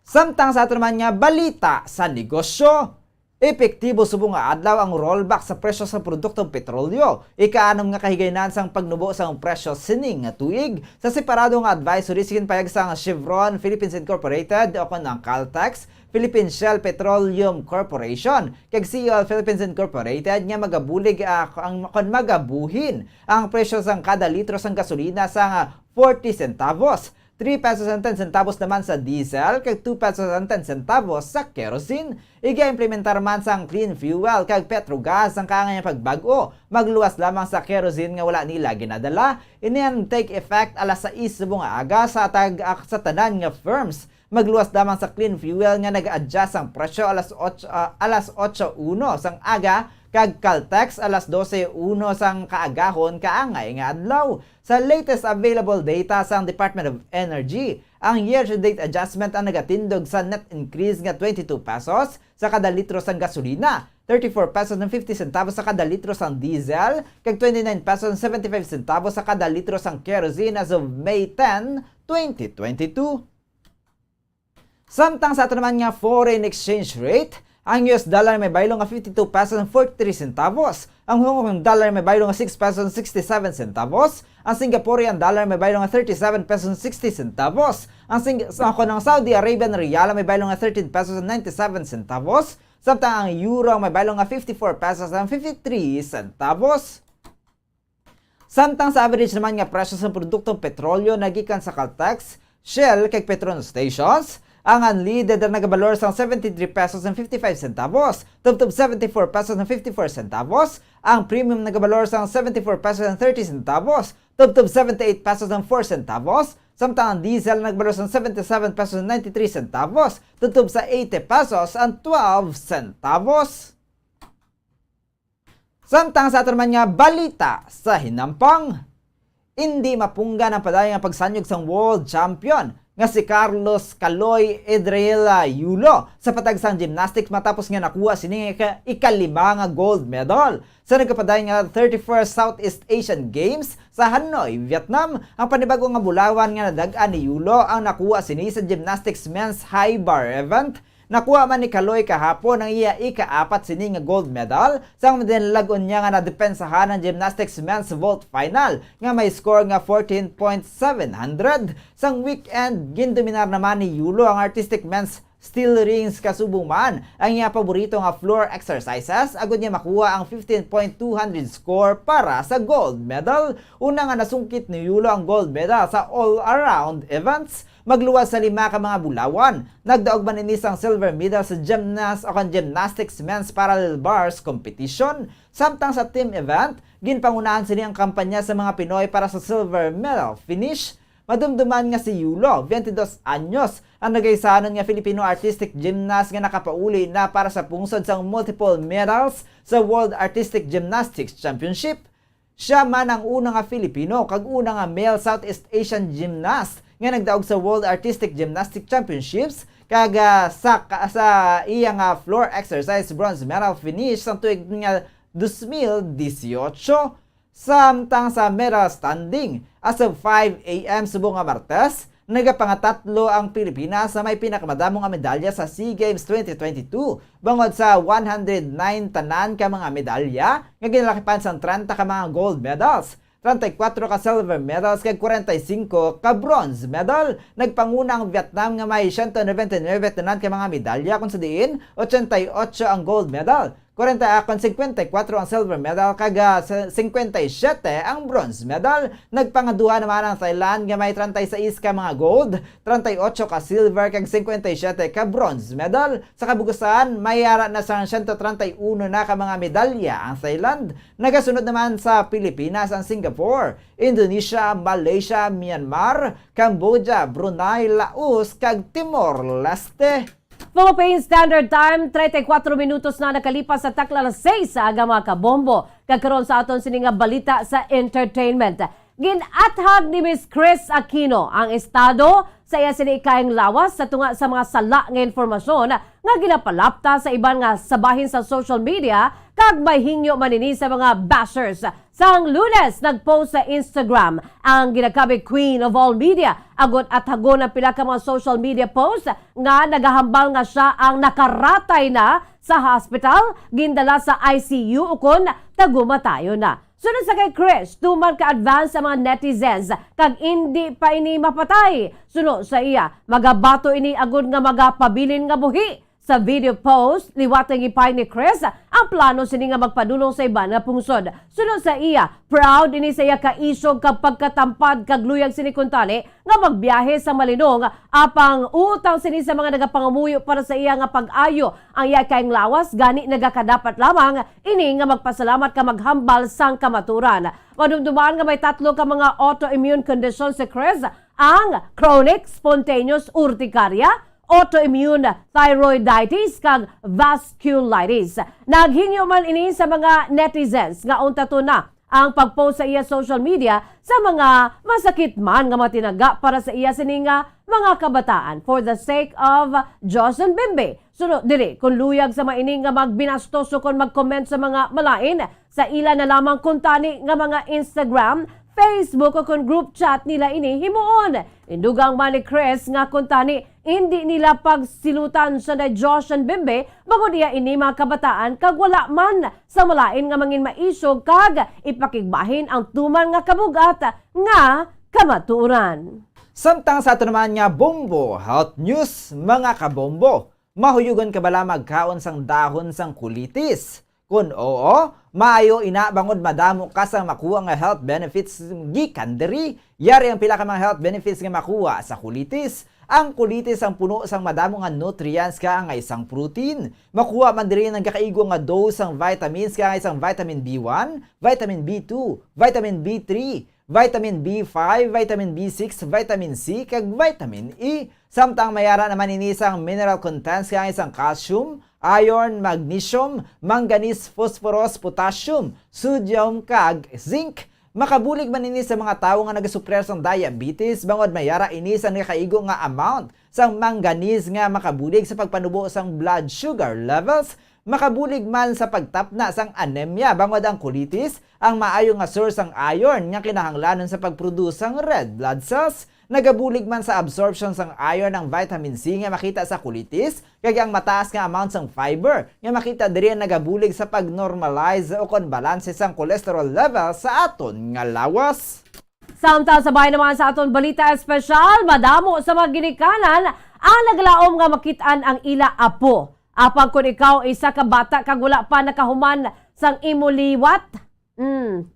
Samtang sa ato naman nga balita sa negosyo, epektibo subong nga adlaw ang rollback sa presyo sa produktong petrolyo. Ikaanom nga kahigaynan sang pagnubo sang presyo sining nga tuig. Sa separado nga advisory, ginpahayag sang Chevron Philippines Incorporated o kon ang Caltex, Philippine Shell Petroleum Corporation, kag C E O L Philippines Incorporated nga magabulig, ah, ang, kon magabuhin ang presyo sang kada litro sang gasolina sang, ah, forty centavos, three pesos and ten centavos naman sa diesel, kag two pesos and ten centavos sa kerosene. Iga-implementar man sang clean fuel kag Petrogas ang kaangay nga pagbag-o. Magluwas lamang sa kerosene nga wala nila ginadala. Ini ang take effect alas sais subong nga aga sa tag-, sa tanan nga firms. Magluwas lamang sa Clean Fuel nga nag-adjust ang presyo alas otso, ah, alas otso uno sang aga kag Caltex alas dose uno sang kaagahon kaangay nga adlaw. Sa latest available data sang Department of Energy, ang year-to-date adjustment ang nagatindog sa net increase nga twenty-two pesos sa kada litro sang gasolina, thirty-four pesos and fifty centavos sa kada litro sang diesel, kag twenty-nine pesos and seventy-five centavos sa kada litro sang kerosene as of May ten, twenty twenty-two. Samtang sa ato naman nga foreign exchange rate, ang U S dollar may baylo nga fifty-two pesos and forty-three centavos, ang Hong Kong dollar may baylo nga six pesos and sixty-seven centavos, ang Singaporean dollar may baylo nga thirty-seven pesos and sixty centavos, ang Sing-, sa, ang Saudi Arabian riyal may baylo nga thirteen pesos and ninety-seven centavos, samtang ang euro may baylo nga fifty-four pesos and fifty-three centavos. Samtang sa average naman nga presyo sa produktong petrolyo nagikan sa Caltex, Shell, kag Petron stations, ang unleaded ang nagabalor sang seventy-three pesos and fifty-five centavos, tubtob seventy-four pesos and fifty-four centavos, ang premium nagabalor sang seventy-four pesos and thirty centavos, tubtob seventy-eight pesos and four centavos, samtang ang diesel nagabalor sang seventy-seven pesos and ninety-three centavos, tubtob sa eighty pesos and twelve centavos. Samtang sa ato naman nga balita sa hinampang, indi mapunggan ang padayon nga pagsanyog sang world champion nga si Carlos Kaloy Edreila Yulo sa patag sang gymnastics matapos nga nakuha sini nga ika-, ikalima nga gold medal sa nagkapadayon nga thirty-first Southeast Asian Games sa Hanoi, Vietnam. Ang panibag-o nga bulawan nga nadag-an ni Yulo ang nakuha sini sa gymnastics men's high bar event. Nakuha man ni Kaloy kahapon ang iya ikaapat sini nga gold medal, sang madinalag-on niya nga nadepensahan ang gymnastics men's vault final nga may score nga fourteen point seven hundred. Sang weekend, gindominar naman ni Yulo ang artistic men's steel rings, kasubong man ang iya paborito nga floor exercises, agud niya makuha ang fifteen point two hundred score para sa gold medal. Una nga nasungkit ni Yulo ang gold medal sa all-around events. Magluwas sa lima ka mga bulawan, nagdaog man ini sang silver medal sa gymnast o kan gymnastics men's parallel bars competition. Samtang sa team event, ginpangunahan sini ang kampanya sa mga Pinoy para sa silver medal finish. Madumduman nga si Yulo, twenty-dos anyos, ang nagaisanon nga Filipino artistic gymnast nga nakapauli na para sa pungsod sang multiple medals sa World Artistic Gymnastics Championship. Sia man ang una nga Filipino kag una nga male Southeast Asian gymnast nga nagdaog sa World Artistic Gymnastic Championships, kag, ah, sa, ka-, sa iya nga floor exercise bronze medal finish sang tuig nga dos mil dieciocho. Samtang sa medal standing, as of five A M subong nga Martes, nagapangatatlo ang Pilipinas sa may pinakamadamo nga medalya sa SEA Games twenty twenty-two, bangod sa one hundred nine tanan ka mga medalya nga ginalakipan sang treinta ka mga gold medals, treinta y cuatro ka silver medals, kag kwarenta y singko ka bronze medal. Nagpanguna ang Vietnam nga may siyento nobenta y nuebe tanan ka mga medalya, kung sa diin ochenta y ocho ang gold medal, kwarenta, ah, kon singkwenta y kuwatro ang silver medal, kag, ah, sa-, singkwenta y siyete ang bronze medal. Nagpangaduha naman ang Thailand nga may treinta y seis ka mga gold, treinta y ocho ka silver, kag singkwenta y siyete ka bronze medal. Sa kabugusan, may ara na sang siyento treinta y uno na ka mga medalya ang Thailand. Nagasunod naman sa Pilipinas ang Singapore, Indonesia, Malaysia, Myanmar, Cambodia, Brunei, Laos, kag Timor-Leste. Philippine Standard Time, treinta y cuatro minutos na nakalipas sa takna alas seis sa aga, mga kabombo. Kag karon sa aton sini nga balita sa entertainment. Gin-athag ni Miss Chris Aquino ang estado sa iya sini ikahing lawas sa tunga sa mga sala nga informasyon nga ginapalapta sa iban nga sa bahin sa social media, kag may hingyo man ini sa mga bashers. Sang Lunes, nag-post sa Instagram ang ginakabig Queen of All Media, agud athagon ang pila ka mga social media post nga nagahambal nga sia ang nakaratay na sa hospital, gindala sa I C U, ukon tagumatayon na. Suno sa kay Chris, tuman ka advance ang mga netizens, kag indi pa ini mapatay. Suno sa iya, magabato ini agud nga magapabilin nga buhi. Sa video post, liwat nga gipahayag ni Chris ang plano sini nga magpadulong sa iban nga pungsod. Suno sa iya, proud ini sa iya kaisog kag pagkatampad kag luyag sini kuntani nga magbiyahe sa malinong, apang utang sini sa mga nagapangamuyo para sa iya nga pag-ayo ang iya ikahing lawas, gani nagakadapat lamang ini nga magpasalamat kag maghambal sang kamaturan. Madumduman nga may tatlo ka mga autoimmune condition si Chris, ang chronic spontaneous urticaria, autoimmune thyroiditis, kag vasculitis. Naghingyo man ini sa mga netizens nga untaton na ang pag-post sa iya social media sa mga masakit man nga mga tinaga para sa iya sini nga mga kabataan for the sake of Josh and Bimbi. Suno diri, kung luyag sa mga ini nga magbinastos o kon mag-comment sa mga malain, sa ila na lamang kuntani nga mga Instagram, Facebook o kon group chat nila ini himuon. Indugang man ni Chris nga kuntani, hindi nila pagsilutan sa na Josh and Bimbi, bangod iya ini mga kabataan kag wala man sa malain nga mangin maisog kag ipakigbahin ang tuman nga kabugat nga kamatuoran. Samtang sa ato naman nga Bombo Health News, mga kabombo, mahuyugon ka bala magkaon sang dahon sang kulitis? Kon oo, maayo ina bangod madamo ka sang makuha nga health benefits gikan diri. Yari ang pila ka mga health benefits nga makuha sa kulitis. Ang kulitis ang puno sang madamo nga nutrients kaangay sang protein. Makuha man diri ang nagakaigo nga dose sang vitamins kaangay sang vitamin B one, vitamin B two, vitamin B three, vitamin B five, vitamin B six, vitamin C, kag vitamin E. Samtang mayara naman ini sang mineral contents kaangay sang calcium, iron, magnesium, manganese, phosphorus, potassium, sodium, kag zinc. Makabulig man ini sa mga tawo nga nagasuprir sang diabetes, bangod mayara ini sa nakaigo nga amount sang manganese nga makabulig sa pagpanubo sang blood sugar levels. Makabulig man sa pagtapna sang anemia, bangod ang kulitis ang maayo nga source sang iron nga kinahanglanon sa pag-produce sang red blood cells. Nagabulig man sa absorption sang iron ang vitamin C nga makita sa kulitis, kag ang mataas nga amount sang fiber nga makita diri ang nagabulig sa pag-normalize o kon balanse sang cholesterol level sa aton nga lawas. Samtang sa bahin naman sa aton balita espesyal, madamo sa mga ginikanan ang naglaom nga makit-an ang ila apo. Apang kon ikaw isa ka bata kag wala pa nakahuman sang imo liwat, hmm,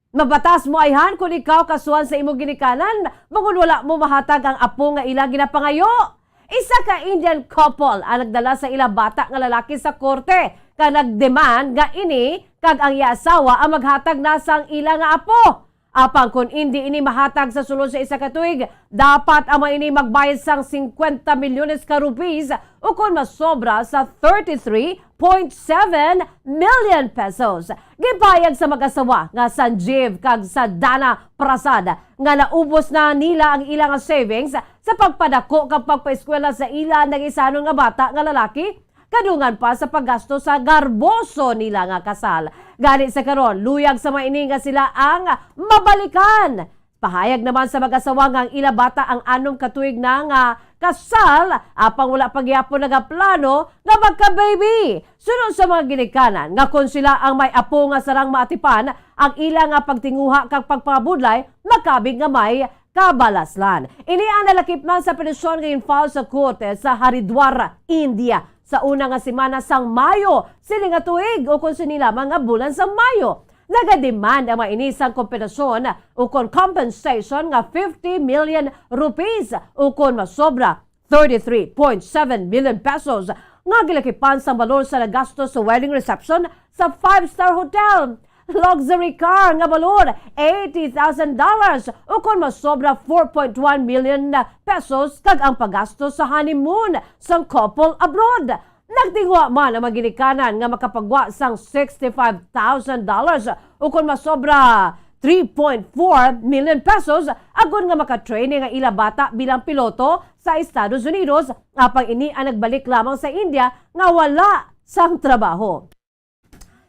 mabatas mo ayhan kon ikaw kasuhan sa imo ginikanan, bangod wala mo mahatag ang apo nga ila ginapangayo. Isa ka Indian couple ang nagdala sa ila bata nga lalaki sa korte kag nagdemand nga ini kag ang iya asawa ang maghatag na sang ila nga apo. Apang kon indi ini mahatag sa sulod sa isa ka tuig, dapat ang mga ini magbayad sang singkwenta milyones ka rupees ukon masobra sa thirty-three point seven million pesos. Gipahayag sa mag-asawa nga Sanjeev kag Sadhana Prasad nga naubos na nila ang ila nga savings sa pagpadako kag pagpaeskwela sa ila nag-isanon nga bata nga lalaki, kadungan pa sa paggasto sa garboso nila nga kasal. Gani sa karon, luyag sa mga ini nga sila ang mabalikan. Pahayag naman sa mag-asawa nga ang ila bata ang anom ka tuig na nga kasal, apang wala pa gyapon nagaplano nga magka-baby. Suno sa mga ginikanan nga kon sila ang may apo nga sarang maatipan, ang ila nga pagtinguha kag pagpangabudlay makabig nga may kabalaslan. Ini ang nalakip man sa petisyon nga gin-file sa korte sa Haridwar, India, sa una nga semana sang Mayo sini nga tuig, ukon sini lamang nga bulan sang Mayo. Nagademand ang mga ini sang kompensasyon ukon compensation nga fifty million rupees ukon masobra thirty-three point seven million pesos nga gilakipan sang balor sa nagastos sa wedding reception sa five-star hotel, luxury car nga balor eighty thousand dollars ukon masobra four point one million pesos, kag ang paggastos sa honeymoon sang couple abroad. Nagtinguha man ang mga ginikanan nga makapagwa sang sixty-five thousand dollars ukon masobra three point four million pesos agod nga maka-training ang ila bata bilang piloto sa Estados Unidos, apang ini ang nagbalik lamang sa India nga wala sang trabaho.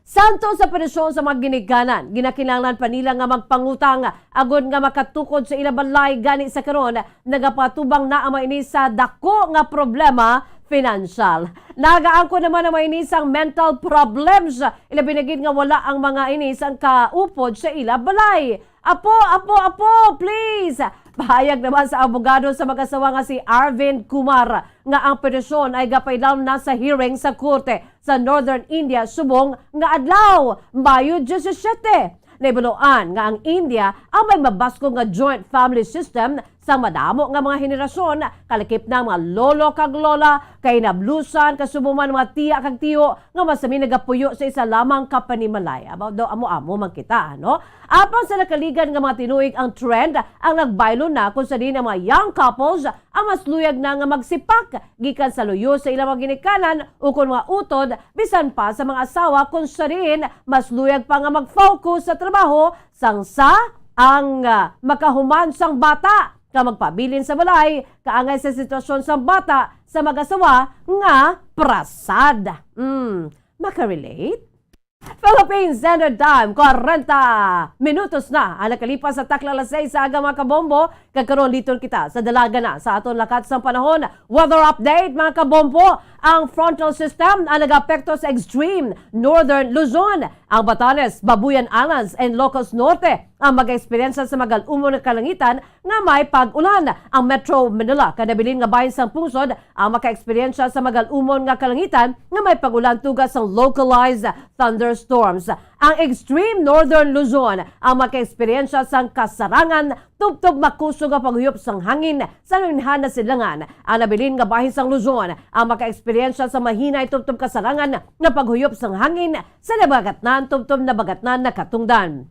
Santo sa petisyon sa mga ginikanan, ginakinahanglan pa nila nga magpangutang agod nga makatukod sa ila balay. Gani sa karon, nagapatubang na ang mga ini sa dako nga problema pinansyal. Nagaangkon naman ang mga ini sang mental problems, ilabi na gid nga wala ang mga ini sang kaupod sa ila balay. Apo, apo, apo, please! Pahayag naman sa abogado sa mag-asawa nga si Arvind Kumar nga ang petisyon ay gapailawom na sa hearing sa korte sa Northern India subong nga adlaw, Mayo diyesisiyete. Nahibaluan nga ang India ang may mabaskog nga joint family system sang madamo nga mga henerasyon, kalakip na ang mga lolo kag lola, kahinablusan, kasubo man mga tiya kag tiyo nga masami nagapuyo sa isa lamang ka panimalay. Amo daw, amo-amo man kita, no? Apang sa nakaligad nga mga tinuig, ang trend ang nagbaylo na kung sa diin ang mga young couples ang mas luyag na nga magsipak gikan sa luyo sa ilang mga ginikanan ukon mga utod, bisan pa sa mga asawa kung sa diin mas luyag pa nga mag-focus sa trabaho sang sa ang, ah, makahuman sang bata nga magpabilin sa balay, kaangay sa sitwasyon sang bata sa mag-asawa nga prasad. Hmm, makarelate? Philippine Standard Time, kwarenta minutos na ang nakalipas sa takna alas sais sa aga, mga kabombo. Kag karon, liton kita sa dalagan na sa aton lakat sang panahon. Weather update, mga kabombo. Ang frontal system ang nag-apekto sa extreme northern Luzon, ang Batanes, Babuyan Islands, and Ilocos Norte ang mag-eksperyensya sa magal-umon nga kalangitan nga may pag-ulan. Ang Metro Manila kag nabilin nga bahin sang pungsod ang maka-eksperyensya sa magal-umon nga kalangitan nga may pag-ulan tubtob sang localized thunderstorms. Ang extreme northern Luzon ang maka-eksperyensya sang kasarangan tubtob makusog nga paghuyop sang hangin sa nunhan na sidlangan. Ang nabilin nga bahin sang Luzon ang maka-eksperyensya sa mahinay tubtob kasarangan nga paghuyop sang hangin sa nabagatnan tubtob nabagatnan na katungdan.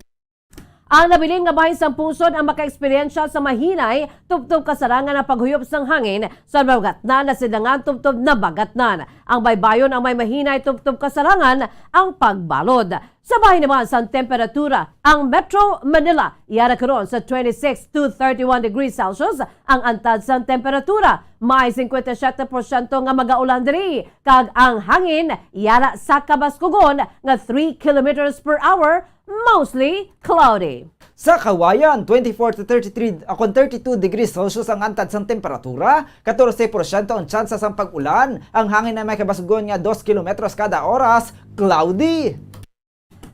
Ang nabilin nga bahin sang pungsod ang maka-eksperyensya sa mahinay tubtob kasarangan ang paghuyop sang hangin sa nabagatnan na sidlangan tubtob nabagatnan. Ang baybayon ang may mahinay tubtob kasarangan ang pagbalod. Sa bahin naman sang temperatura, ang Metro Manila yara karon sa twenty-six to thirty-one degrees Celsius, ang antad sang temperatura may singkwenta y siyete porsyento nga magaulan diri, kag ang hangin yara sa kabaskugon nga three kilometers per hour, mostly cloudy. Sa Cauayan, twenty-four to thirty-three, ah, kon thirty-two degrees Celsius ang antad sang temperatura, katorse porsyento ang tsansa sang pag-ulan, ang hangin ay may kabaskugon nga dos kilometros kada oras, cloudy.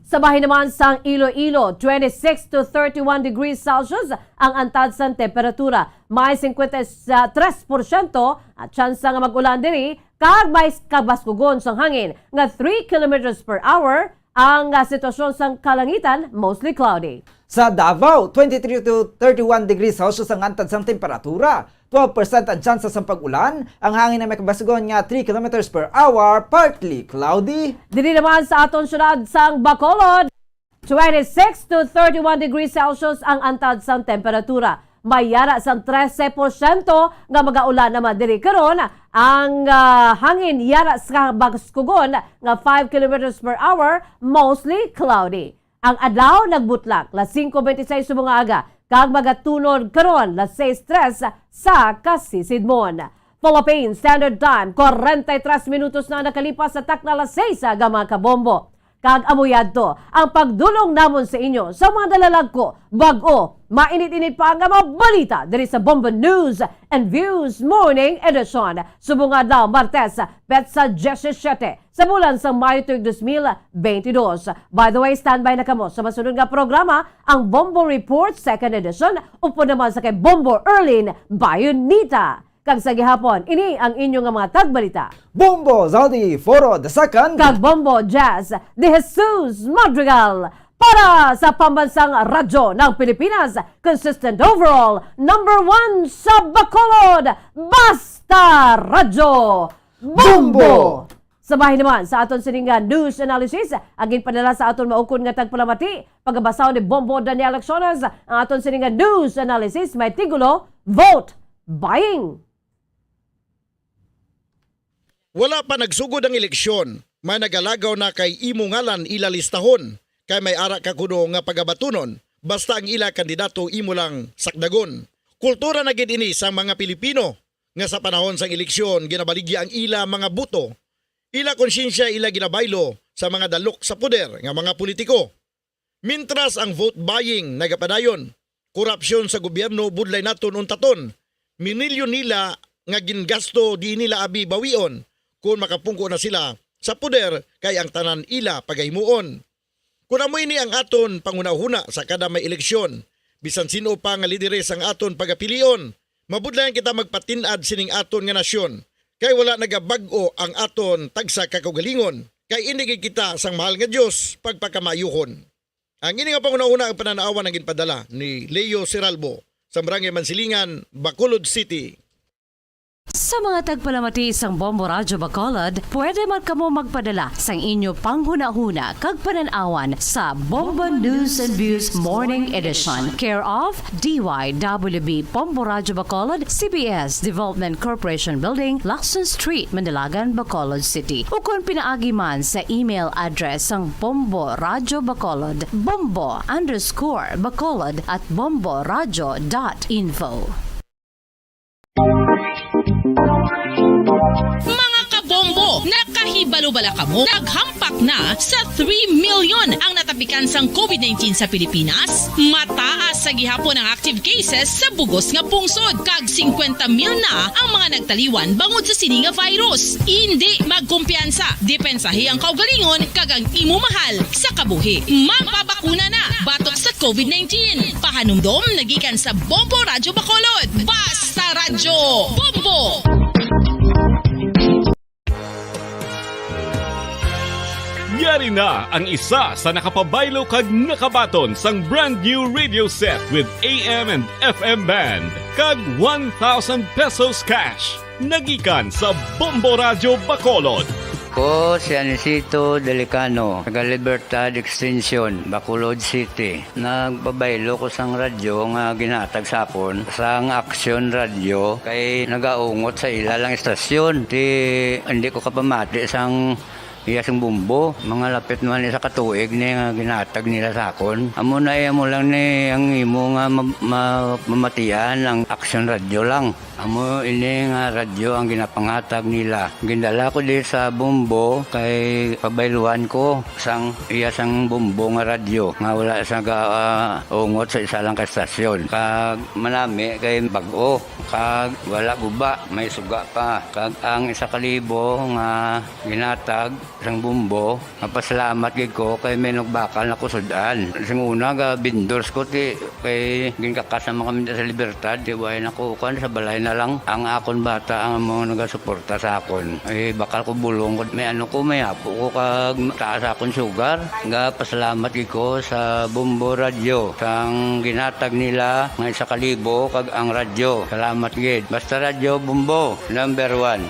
Sa bahin naman sang Iloilo, twenty-six to thirty-one degrees Celsius ang antad sang temperatura. May singkwenta y tres porsyento ang tsansa nga mag-ulan diri, kag may kabaskugon sang hangin nga three kilometers per hour. Ang, ah, sitwasyon sang kalangitan, mostly cloudy. Sa Davao, twenty-three to thirty-one degrees Celsius ang antad sang temperatura. Twelve percent ang tsansa sang pag-ulan, ang hangin ay may kabaskugon nga three kilometers per hour, partly cloudy. Diri naman sa aton syudad sang Bacolod, twenty-six to thirty-one degrees Celsius ang antad sang temperatura. May yara sang trese porsyento nga magaulan naman diri karon. Ang, ah, hangin yara sa kabaskugon nga five kilometers per hour, mostly cloudy. Ang adlaw nagbutlak las singko bente seis subong nga aga, kag magatunod karon las seis tres sa kasisidmon. Philippine Standard Time, kwarenta y tres minutos na nakalipas sa takna las seis sa aga, mga kabombo. Kag amo yadto ang pagdulong namon sa inyo sa mga nalalagko, bag-o, mainit-init pa nga mga balita diri sa Bombo News and Views Morning Edition. Subong nga adlaw, Martes, petsa diyesisiyete sa bulan sang Mayo tuig dos mil bente dos. By the way, standby na kamo sa masunod nga programa, ang Bombo Report Second Edition, upod naman sa kay Bombo Erlin Bayonita. Kag sa gihapon, ini ang inyo nga mga tagbalita, Bombo Zaldi Foro the Second kag Bombo Jazz de Jesus Madrigal, para sa Pambansang Radyo ng Pilipinas, consistent overall, number one sa Bacolod, Basta Radyo Bombo! Bombo! Sa bahin naman sa aton sining nga news analysis, ang ginpadala sa aton maukon nga tagpalamati, pagabasa ni Bombo Daniel Acciones. Ang aton sining nga news analysis may titulo, Vote Buying. Wala pa nagsugod ang eleksyon, may nagalagaw na kay imo ngalan ila listahon, kay may ara ka kuno nga pagabatunon, basta ang ila kandidato imo lang sakdagon. Kultura na gid ini sa mga Pilipino, nga sa panahon sang eleksyon ginabaligya ang ila mga boto. Ila konsyensya ila ginabaylo sa mga dalok sa poder nga mga politiko. Mintras ang vote buying nagapadayon, korupsyon sa gobyerno budlay naton untaton. Minilyon nila nga gingasto di nila abi bawion kon makapungko na sila sa poder, kay ang tanan ila pagahimuon. Kon amo ini ang aton panghunahuna sa kada may eleksyon, bisan sin-o pa nga lideres ang aton pagapilion, mabudlayan kita magpatin-ad sining aton nga nasyon, kay wala nagabag-o ang aton tagsa ka kaugalingon, kay ini gid kita sang mahal nga Dios pagpakamaayuhon. Ang ini nga panghunahuna ang panan-awan ang ginpadala ni Leo Seralbo sa Barangay Mansilingan, Bacolod City. Sa mga tagpalamati sang Bombo Radyo Bacolod, pwede man kamo magpadala sang inyo panghunahuna kag panan-awan sa Bombo News and Views Morning Edition, care of D Y W B Bombo Radyo Bacolod, C B S Development Corporation Building, Lacson Street, Manalagan, Bacolod City. Ukon pinaagi man sa email address sang Bombo Radyo Bacolod, bombo underscore bacolod at bomboradyo dot info. Mga kabombo, nakahibalo bala kamo? Naghampak na sa three million ang natapikan sang covid nineteen sa Pilipinas. Mataas sa gihapon ang active cases sa bugos nga pungsod, kag singkwenta mil na ang mga nagtaliwan bangod sa sini nga virus. Indi magkumpiyansa, depensahi ang kaugalingon kag ang imo mahal sa kabuhi. Magpabakuna na batok sa covid nineteen. Pahanumdom nagikan sa Bombo Radyo Bacolod. Basta Radyo Bombo! Yari na ang isa sa nakapabaylo kag nakabaton sang brand new radio set with A M and F M band kag one thousand pesos cash. Nagikan sa Bombo Radyo Bacolod. Ko si Anisito Delicano, taga Libertad Extension, Bacolod City. Nagpabaylo ko sang radyo nga ginhatag sa akon sang Action Radio kay nagaungot sa ila lang istasyon. Ti, hindi ko kapamati sang iya sing bumbo. Mga lapit man isa ka tuig ni nga ginhatag nila sa akon. Amo na, eh, amo lang ni ang imo nga ma-, ma-, mamatian ang Action Radio lang. Amo ini nga radyo ang ginapanghatag nila. Gindala ko di sa Bombo kay pabayluan ko sang iya sang Bombo nga radyo nga wala sa ga, ah, ungot sa isa lang ka estasyon. Kag manami kay bag-o, kag wala guba, may suga pa. Kag ang isa ka libo nga ginatag sang Bombo, mapasalamat gid ko kay may nagbakal na kusud-an. Sing una, ga vendors ko, ti, kay ginkakas naman kami sa Libertad, ti, way na ko, kuan, sa balay na lang. Ang akon bata ang mga nagasuporta sa akon. Eh, bakal ko bulong ko, may ano ko, may apo ko, kag taas akon sugar. Ga pasalamat gid ko sa Bombo Radyo, sang ginatag nila nga isa ka libo, kag ang radyo. Salamat gid. Basta Radyo Bombo, number one.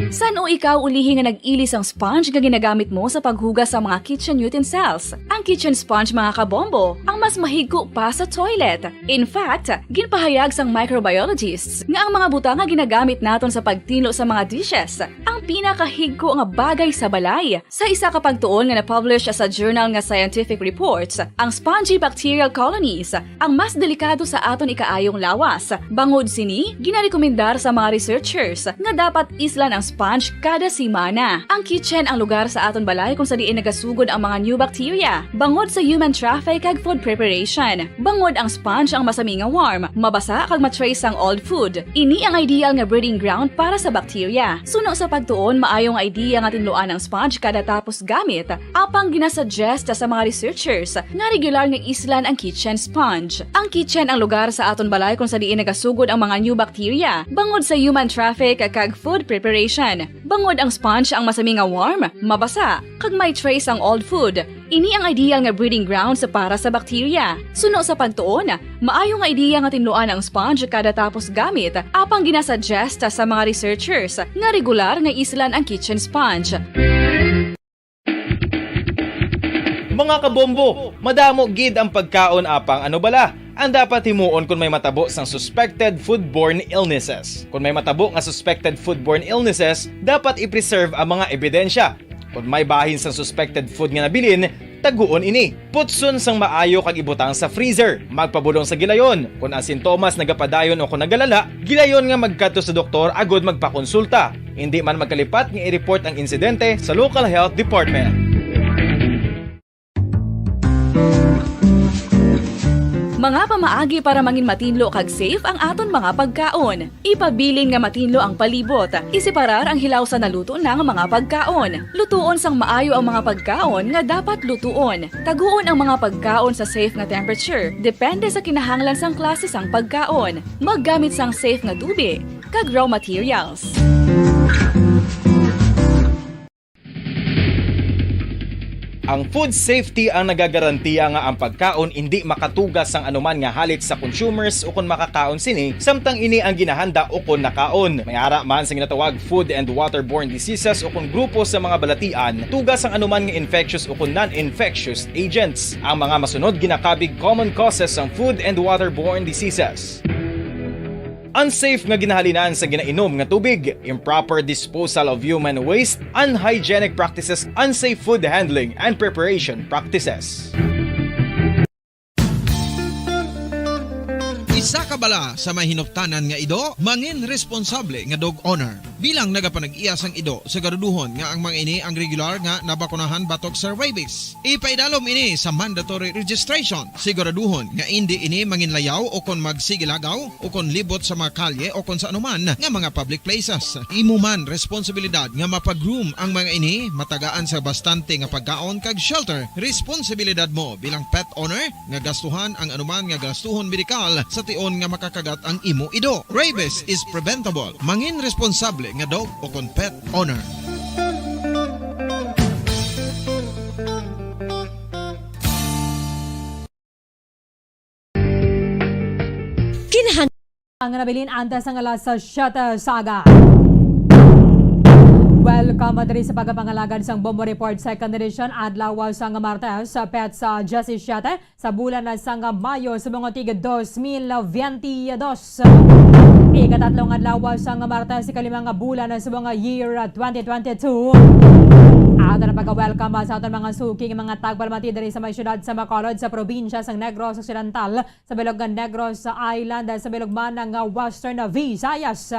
San-o ikaw ulihi nga nag-ili sang sponge nga ginagamit mo sa paghugas sa mga kitchen utensils? Ang kitchen sponge, mga kabombo, ang mas mahigko pa sa toilet. In fact, ginpahayag sang microbiologists nga ang mga butang nga ginagamit naton sa pagtinlo sa mga dishes ang pinakahigko nga bagay sa balay. Sa isa ka pagtuon nga na-publish sa journal nga Scientific Reports, ang spongy bacterial colonies ang mas delikado sa aton ikaayong lawas. Bangod sini, ginarekomendar sa mga researchers nga dapat islan ang sponge kada semana. Ang kitchen ang lugar sa aton balay kung sa diin nagasugod ang mga new bacteria bangod sa human traffic kag food preparation. Bangod ang sponge ang masami nga warm, mabasa kag ma-trace ang old food. Ini ang ideal nga breeding ground para sa bacteria. Suno sa pagtuon, maayo nga idea nga tinluan ang sponge kada tapos gamit, apang ginasuggest sa mga researchers nga regular nga islan ang kitchen sponge. Ang kitchen ang lugar sa aton balay kung sa diin nagasugod ang mga new bacteria, bangod sa human traffic kag food preparation. Bangod ang sponge ang masami nga warm, mabasa, kag may trace ang old food. Ini ang ideal nga breeding grounds para sa bacteria. Suno sa pagtuon, maayo nga ideya nga tinluan ang sponge kada tapos gamit, apang ginasuggest sa mga researchers nga regular nga islan ang kitchen sponge. Mga kabombo, madamo gid ang pagkaon, apang ano bala ang dapat himuon kon may matabo sang suspected foodborne illnesses? Kon may matabo nga suspected foodborne illnesses, dapat i-preserve ang mga ebidensya. Kon may bahin sang suspected food nga nabilin, taguon ini. Putson sang maayo kag ibutang sa freezer. Magpabulong sa gilayon. Kon ang sintomas nagapadayon o kon nagalala, gilayon nga magkadto sa doktor agud magpakonsulta. Indi man magkalipat nga i-report ang insidente sa local health department. Mga pamaagi para mangin matinlo kag safe ang aton mga pagkaon. Ipabilin nga matinlo ang palibot. Iseparar ang hilaw sa naluto na nga mga pagkaon. Lutuon sang maayo ang mga pagkaon nga dapat lutuon. Taguon ang mga pagkaon sa safe nga temperature, depende sa kinahanglan sang klase sang pagkaon. Maggamit sang safe nga tubig kag raw materials. Ang food safety ang nagagarantiya nga ang pagkaon indi makatuga sang anuman nga halit sa consumers ukon makakaon sini, samtang ini ang ginahanda ukon nakaon. May ara man sa ginatawag food and waterborne diseases ukon grupo sa mga balatian, tuga sang anuman nga infectious ukon non-infectious agents. Ang mga masunod ginakabig common causes sang food and waterborne diseases. Unsafe nga ginahalinan sa ginainom nga tubig, improper disposal of human waste, unhygienic practices, unsafe food handling, and preparation practices. Isa ka bala sa may hinuptanan nga ido, mangin responsable nga dog owner. Bilang nagapanag-iya sang ido, siguraduhon nga ang mga ini ang regular nga nabakunahan batok sa rabies. Ipaidalom ini sa mandatory registration. Siguraduhon nga indi ini manginlayaw o kon magsigilagaw o kon libot sa mga kalye o kon sa anuman nga mga public places. Imo man responsibilidad nga mapag-groom ang mga ini, matagaan sa bastante nga pagkaon kag shelter. Responsibilidad mo bilang pet owner nga gastuhan ang anuman nga gastuhon medikal sa tion nga makakagat ang imo ido. Rabies is preventable. Mangin responsable nga dog o kon pet owner. Kinahang ang nabilin antes ang alas siyete sa aga. Welcome diri sa pagpangalagad sang Bombo Report Second Edition, adlaw sang Martes, petsa diyasisiete sa bulan sang Mayo sa mga tig dos mil biyente dos. Ikatatlong adlaw sang Martes, ikalima nga bulan sa mga year twenty twenty-two. Ato na pagka-welcome sa aton mga suking mga tagpalamati diri sa may siyudad sa Bacolod, sa probinsya sang Negros Occidental, sa bilog nga Negros Island, sa bilog man nga Western Visayas.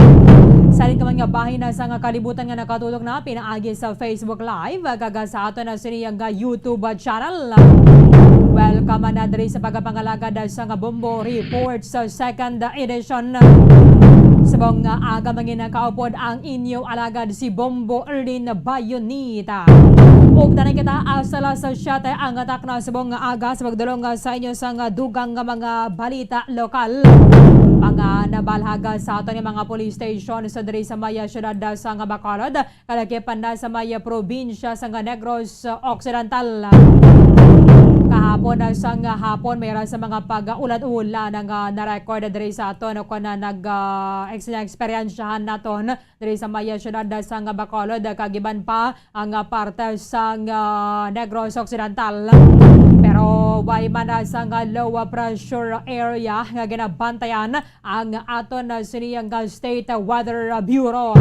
Sa alin ka man nga bahin na sa nga kalibutan nga nakatutok na pinaagi sa Facebook Live, kag sa aton na sini nga YouTube channel. Welcome na diri sa pagpangalagad sa nga Bombo Report sa second edition. Subong nga aga, mangin kaupod ang inyo alagad si Bombo Erlin Bayonita. Ug tanay kita hasta alas siyete ang atak na subong nga aga sa pagdulong sa inyo sa nga dugang nga mga balita lokal. Mga nabalhag sa aton nga mga police station sa diri sa may siyudad sa nga Bacolod, kalagipan na sa may probinsya sa nga Negros Occidental. Kahapon na sa nga hapon, may ra sa mga pag-ulan-ulan nga na-record diri sa aton o kon na nag, ah, ex-, na-eksperyensyahan naton diri sa may siyudad sa nga Bacolod, kag iban pa ang, ah, parte sa nga Negros Occidental. Pero way man na sa nga low pressure area nga ginabantayan ang aton, ah, sini nga State Weather Bureau.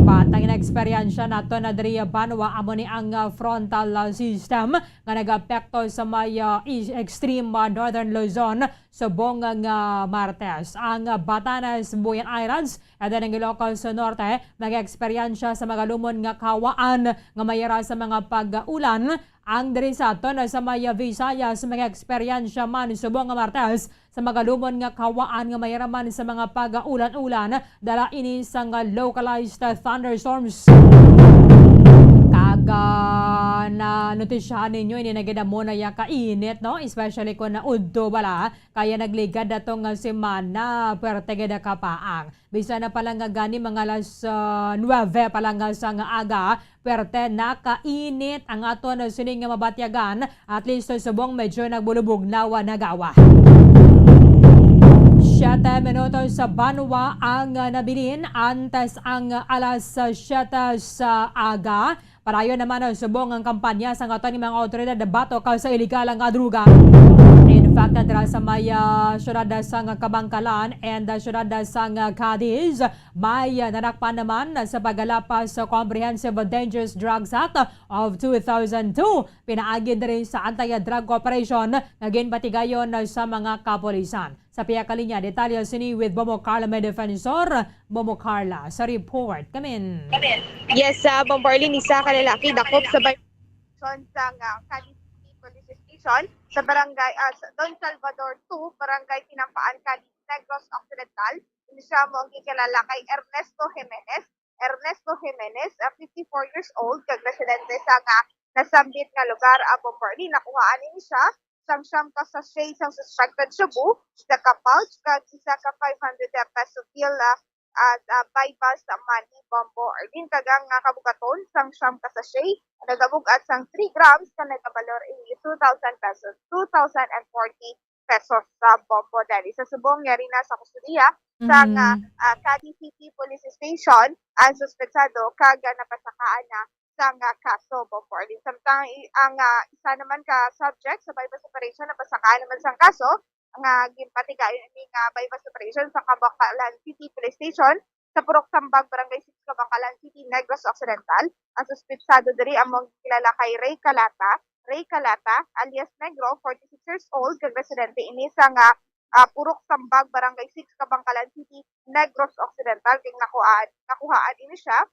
Patay na eksperyensya naton na diri banwa amo ni ang, ah, frontal, ah, system nga nagapekto sa may, ah, is-, extreme, ah, northern Luzon subong nga Martes. Ang, ah, Batanes, Buyan Islands, and then ang Ilocos Norte, mag-eksperyensya sa magalumon nga kahawaan nga may ra sa mga pag-ulan. Ang diri sa aton sa may Visayas, mag-eksperyensya man subong nga Martes sa magalumon nga kahawaan nga may ra man sa mga pag-ulan-ulan, dala ini sang localized thunderstorms. Kag, ah, na notisyahan ninyo ini na gid amo na ya kainit, no? Especially kung naudto bala, kaya nagligad atong semana, pwerte gid kapaang. Bisan na pala nga gani mga alas, ah, nuwebe pa lang nga sa nga aga, pwerte nakainit ang aton sining nga mabatyagan. At least subong medyo nagbulubog na wa nagawa. Siyete minutos sa banwa ang, ah, nabilin antes ang alas siyete sa aga. Padayon naman ang subong ang kampanya sa aton mga awtoridad batok sa iligal nga droga. In fact, dira sa may, ah, siyudad sa nga Kabankalan and, ah, siyudad sa nga Cadiz, may, ah, nadakpan naman sa paglalapas sa Comprehensive Dangerous Drugs Act of two thousand two, pinaagi diri sa anti-drug operation nga ginbatigayon sa mga kapulisan. Sa pihak ka linya, detalye sini with Bombo Carla May Defensor. Bombo Carla, sa report. Kamin. Yes, sa Bombo Arlene, isa ka lalaki dakop sa bay-, sa, ah, Cadiz City Police Station, sa barangay, ah, sa Don Salvador two, Barangay Tinampaan, Cadiz, Negros Occidental. Ini siya mo ang gikilala kay Ernesto Jimenez. Ernesto Jimenez, ah, fifty-four years old, kag residente sa nga nasambit nga lugar, ah, Bombo Arlene. Nakuhaan ini siya sang siyam ka sachet sang suspected shabu, isa ka pouch, kag isa ka five hundred peso bill, ah, at, ah, buy bust money, Bombo Arlene, kag ang, ah, kabugaton sang siyam ka sachet nagabug-at sang three grams ka nagabalor ini two thousand pesos, two thousand and forty pesos sa Bombo Dali. Sa subong, yari na sa kustodiya sang, ah, Mm. ah, Cadiz City Police Station ang suspetsado kag, ah, napasakaan na sang, ah, kaso, Bombo Arlene. Samtang i-, ang, ah, isa naman ka subject sa buy bust operation napasakaan naman sang kaso nga ginpatigayon ini nga buy bust operation sa Kabankalan City Police Station sa Purok Sambag, Barangay six, Kabankalan City, Negros Occidental. Ang suspetsado diri amo ang kilala kay Ray Calata, Ray Calata, alias Negro, forty-six years old, kag residente ini sa nga, ah, Purok Sambag, Barangay six, Kabankalan City, Negros Occidental. Kay nakuhaan, nakuhaan ini siya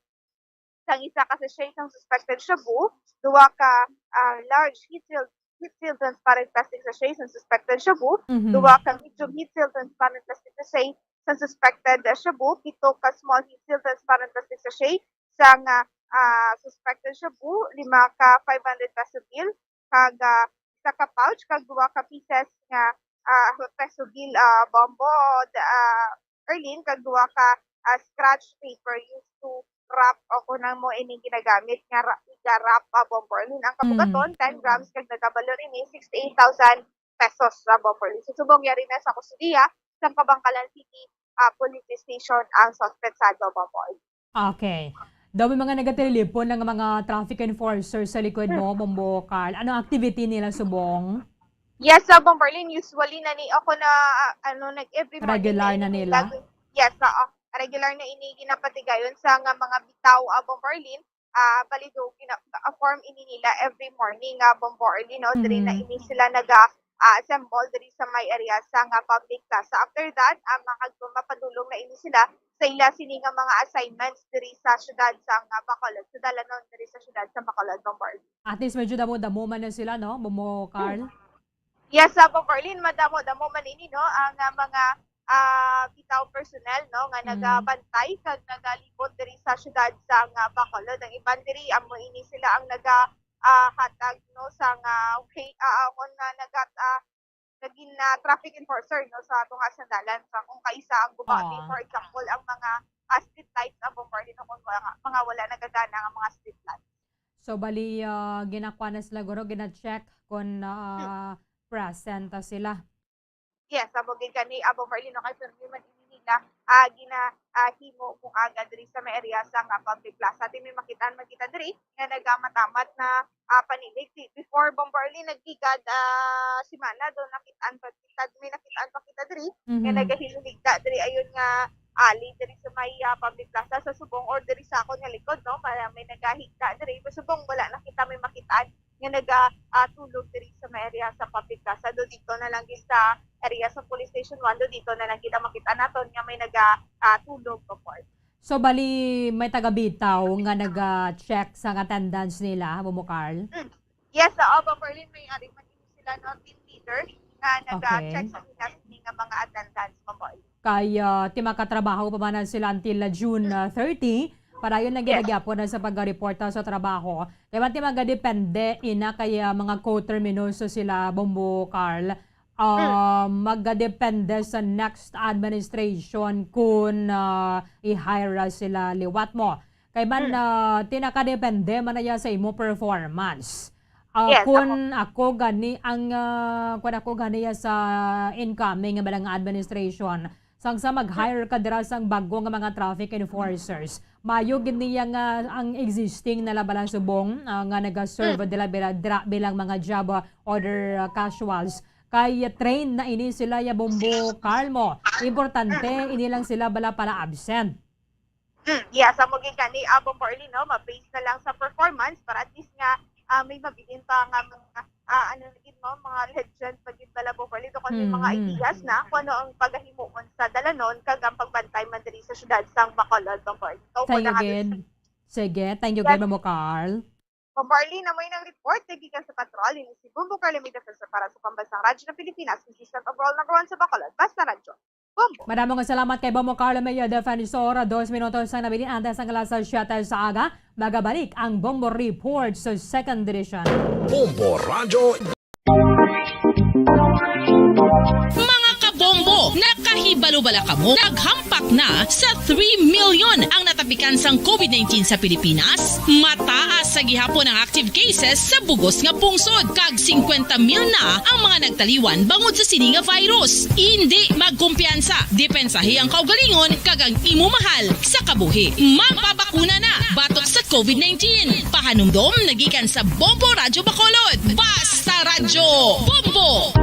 sang isa ka sachet sang suspected shabu, duha ka, ah, large heat-sealed, heat-sealed transparent plastic sachet sang suspected shabu, Mhm. duha ka medium heat-sealed transparent plastic sachet sang suspected, ah, shabu, pito ka small heat-sealed transparent plastic sachet sang, ah, ah, suspected shabu, lima ka five hundred peso bill, kag, ah, isa ka pouch kag duha ka pieces nga, ah, peso bill, ah, Bombo, d-, ah, Arlene, kag duha ka, ah, scratch paper used to wrap o kung ano mo ining ginagamit nga ra-, iga-wrap, ah, Bombo Arlene. Ang kabugaton, Mm. ten grams, kag nagabalor ini sixty-eight thousand pesos sa Bombo Arlene. Sa subong, yari na sa kustodiya sang Kabankalan City, ah, Police Station ang suspetsado, Bombo Arlene. Okay. Daw may mga nagatelefon ng mga traffic enforcers sa likod mo, Bombo Carl. Ano ang activity nila subong? Yes, sa Bombo Arlene, usually na ni ako na, ah, ano, nag every morning Regular na na ini nila? Yes, oo. Regular na ini ginapatigayon sa nga mga bitaw, ah, Bombo Arlene. Ah, bali do, gina-, ah, form ini nila every morning, ah, Bombo Arlene, no? Diri na Mm. ini sila naga, ah, assemble diri sa may area sa nga public plaza. After that, ah, makag-, mapadulong na ini sila sa ila sini nga mga assignments diri sa syudad sa nga Bacolod, sa dalanon diri sa syudad sa Bacolod, Bombo Arlene. At least medyo damo-damo man na sila, no, Bombo Carl? Yes, sa Bombo Arlene, madamo-damo man ini, no, ang, ah, mga, ah, bitaw personnel, no, nga Mm. nagabantay kag nagalibot diri sa syudad sa nga Bacolod. Ang iban diri, amo ini sila ang naga, ah, hatag, no, sa nga, okay, ah, amo na nagat-, ah, naging, ah, traffic enforcer, no, sa ato nga sandalan. Sa kung kaisa ang gumamit, Oo. for example, ang mga, ah, street lights, ang Bombo Arlene, kung wala, mga wala nagagana nga mga street lights. So, bali, ah, ginakuha na sila, guro, gina-check kung, ah, Hmm. present sila. Yes, amo gid gani, ah, Bombo Arlene, no, kay permi man ini nila, ah, gina-, ah, himo kung aga diri sa may area sa nga public plaza. Ti may makitaan man kita diri nga nagamatamat na, ah, panilig. Ti-, before, Bombo Arlene, nagligad, ah, semana, do nakitaan pa kita, may nakitaan pa kita diri nga Mhm. nagahiligda diri ayon nga ali diri sa may, ah, public plaza sa subong or diri sa akon nga likod, no? Para may nagahigda diri. Sa subong, wala na kita may makitaan nga naga, ah, tulog diri sa may area sa public plaza. Do dito na lang gid sa area sa Police Station one, do dito na lang kita makita naton nga may naga, ah, tulog, Bombo Arlene. So, bali, may taga-bitaw nga naga-check sa attendance nila, Bombo Carl? Mm. Yes, oo, Bombo Arlene, may ari man sila, no, team leader nga naga-check Okay. sa ila sini nga mga attendance, Bombo Arlene. Kay, ah, ti makatrabaho pa man na sila until, ah, June, ah, thirty. Padayon na Yes. ginagyapon na sa pag-report, ah, sa trabaho. Kay man ti magadepende ina kay, ah, mga co-terminoso sila, Bombo Carl. Ah, Mm. magadepende sa next administration kung, ah, i-hire sila liwat mo. Kay man, Mm. ah, ti nakadepende man na ya sa imo performance. Ah, Yes, kun ako. ako gani ang, ah, kun ako gani ya sa incoming nga bala nga administration, sang sa mag-hire ka dira sang bago nga mga traffic enforcers, mayo gid niya nga ang existing na la bala subong, ah, nga nagaserve Mm. dira, dira, dira bilang mga job, ah, order, ah, casuals. Kay train na ini sila ya, Bombo Carl, mo. Importante, ini lang sila bala pala absent. Mm, yes, amo gid gani, ah, Bombo Arlene, no? Ma-base na lang sa performance para at least nga, ah, may mabilin pa nga mga, ah, ano na gid mo, mga legend pa gid bala, Bombo Arlene, kung may mga Mm. ideas na kung ano ang pagahimuon sa dalanon kag ang pagbantay man diri sa syudad sang Bacolod, Bombo Arlene. Ikaw po Thank you na nga gid. Sige, thank you Yes. gid, Bombo Carl. Bombo Arlene, amo ini ang report nga gikan sa Patrol. Ini si Bombo Carl Lamida Felser para sa Pambansang Radyo ng Pilipinas, consistent overall number one sa Bacolod. Basta Radyo. Bombo! Madamo nga salamat kay Bombo Carl Lamida Defensor. Dos minutos ang nabilin antes ang alas siyete sa aga. Magabalik ang Bombo Report sa second edition. Bombo Radyo. Mga kabombo, naka- Ibalo bala kamo, naghampak na sa three million ang natapikan sang covid nineteen sa Pilipinas. Mataas sa gihapon ang active cases sa bugos nga pungsod, kag singkwenta mil na ang mga nagtaliwan bangod sa sini nga virus. Indi magkumpiyansa, depensahi ang kaugalingon kag ang imo mahal sa kabuhi. Magpabakuna na batok sa covid nineteen. Pahanumdom nagikan sa Bombo Radyo Bacolod. Basta Radyo Bombo!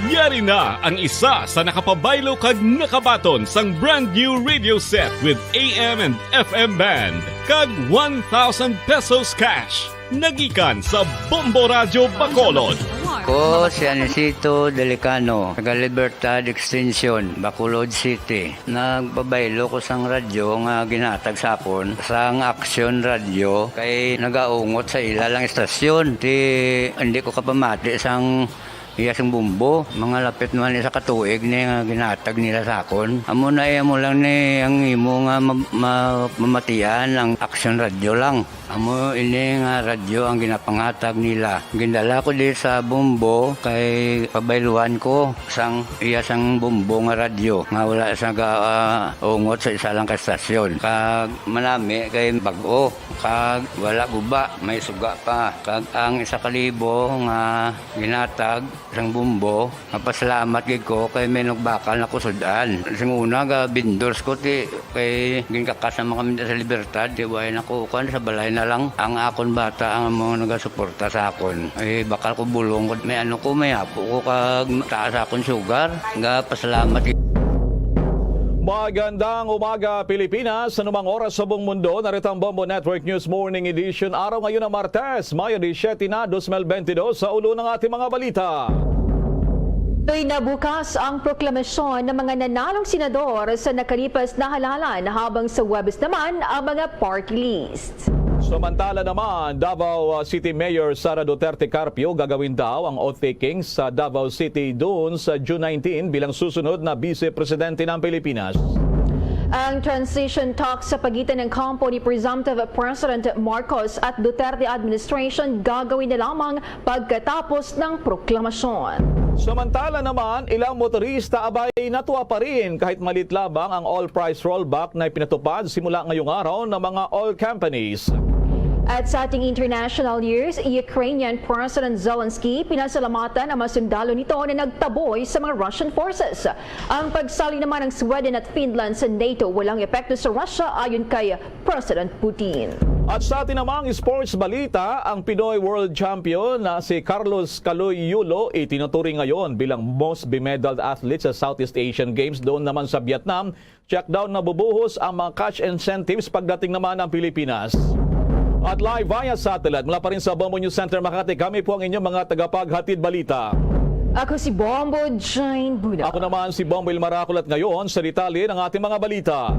Yari na ang isa sa nakapabaylo kag nakabaton sang brand new radio set with A M and F M band kag one thousand pesos cash. Nagikan sa Bombo Radyo Bacolod. Ko si Anisito Delicano, taga Libertad Extension, Bacolod City. Nagpabaylo ko sang radyo nga ginhatag sa akon sang Action Radio kay nagaungot sa ila lang istasyon. Ti, hindi ko kapamati sang iya sing bumbo. Mga lapit naman isa ka tuig ni nga ginhatag nila sa akon. Amo na, eh, amo lang ni ang imo nga ma-, ma-, mamatian ang Action Radio lang. Amo ini nga radyo ang ginapanghatag nila. Gindala ko di sa Bombo kay pabayluan ko sang iya sang Bombo nga radyo nga wala sa ga, ah, ungot sa isa lang ka estasyon. Kag manami kay bag-o, kag wala guba, may suga pa. Kag ang isa ka libo nga ginatag sang Bombo, mapasalamat gid ko kay may nagbakal na kusud-an. Sing una, ga vendors ko, ti, kay ginkakas naman kami sa Libertad, ti, way na ko, kuan, sa balay na lang. Ang akon bata ang mga nagasuporta sa akon. Ay, bakal ko bulong ko, may ano ko, may apo ko, kag taas akon sugar. Ga, pasalamat. Magandang umaga, Pilipinas. Sa anumang oras sa buong mundo, narito ang Bombo Network News Morning Edition. Araw ngayon ng Martes, Mayo disisiete na, dos mil bentidós. Sa ulo ng ating mga balita. Tuloy na bukas ang proklamasyon ng mga nanalong senador sa nakalipas na halalan, habang sa Huwebes naman ang mga party list. Samantala naman, Davao, uh, City Mayor Sara Duterte Carpio gagawin daw ang oath-taking sa Davao City Dunes sa June nineteen bilang susunod na Vice Presidente ng Pilipinas. Ang transition talks sa pagitan ng kampo ni Presumptive President Marcos at Duterte administration gagawin na lamang pagkatapos ng proklamasyon. Samantala naman, ilang motorista abay natuwa pa rin kahit malit lamang ang oil price rollback na ipinatupad simula ngayong araw ng mga oil companies. At sa ating international news, Ukrainian President Zelensky pinasalamatan ang mga sundalo nito na nagtaboy sa mga Russian forces. Ang pagsali naman ng Sweden at Finland sa NATO walang epekto sa Russia, ayon kay President Putin. At sa atin namang sports balita, ang Pinoy World Champion na si Carlos Kaloy Yulo itinuturing ngayon bilang most bemedaled athlete sa Southeast Asian Games. Doon naman sa Vietnam, check daw nabubuhos ang mga cash incentives pagdating naman ng Pilipinas. At live via satellite mula pa rin sa Bombo News Center Makati, kami po ang inyong mga tagapaghatid balita. Ako si Bombo Jane Buna. Ako naman si Bombo Ilmaraculat ngayon sa detalye ng ating mga balita.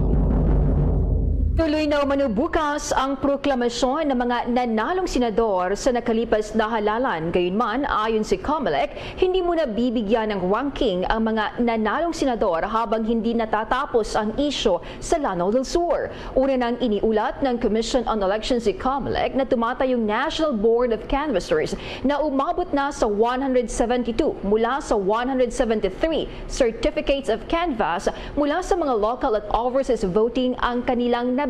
Tuloy na umano bukas ang proklamasyon ng mga nanalong senador sa nakalipas na halalan. Gayunman, ayon si Comelec, hindi muna bibigyan ng ranking ang mga nanalong senador habang hindi natatapos ang isyu sa Lanao del Sur. Una nang iniulat ng Commission on Elections si Comelec na tumatayong National Board of Canvassers na umabot na sa one hundred seventy-two mula sa one hundred seventy-three certificates of canvass mula sa mga local at overseas voting ang kanilang nabilang.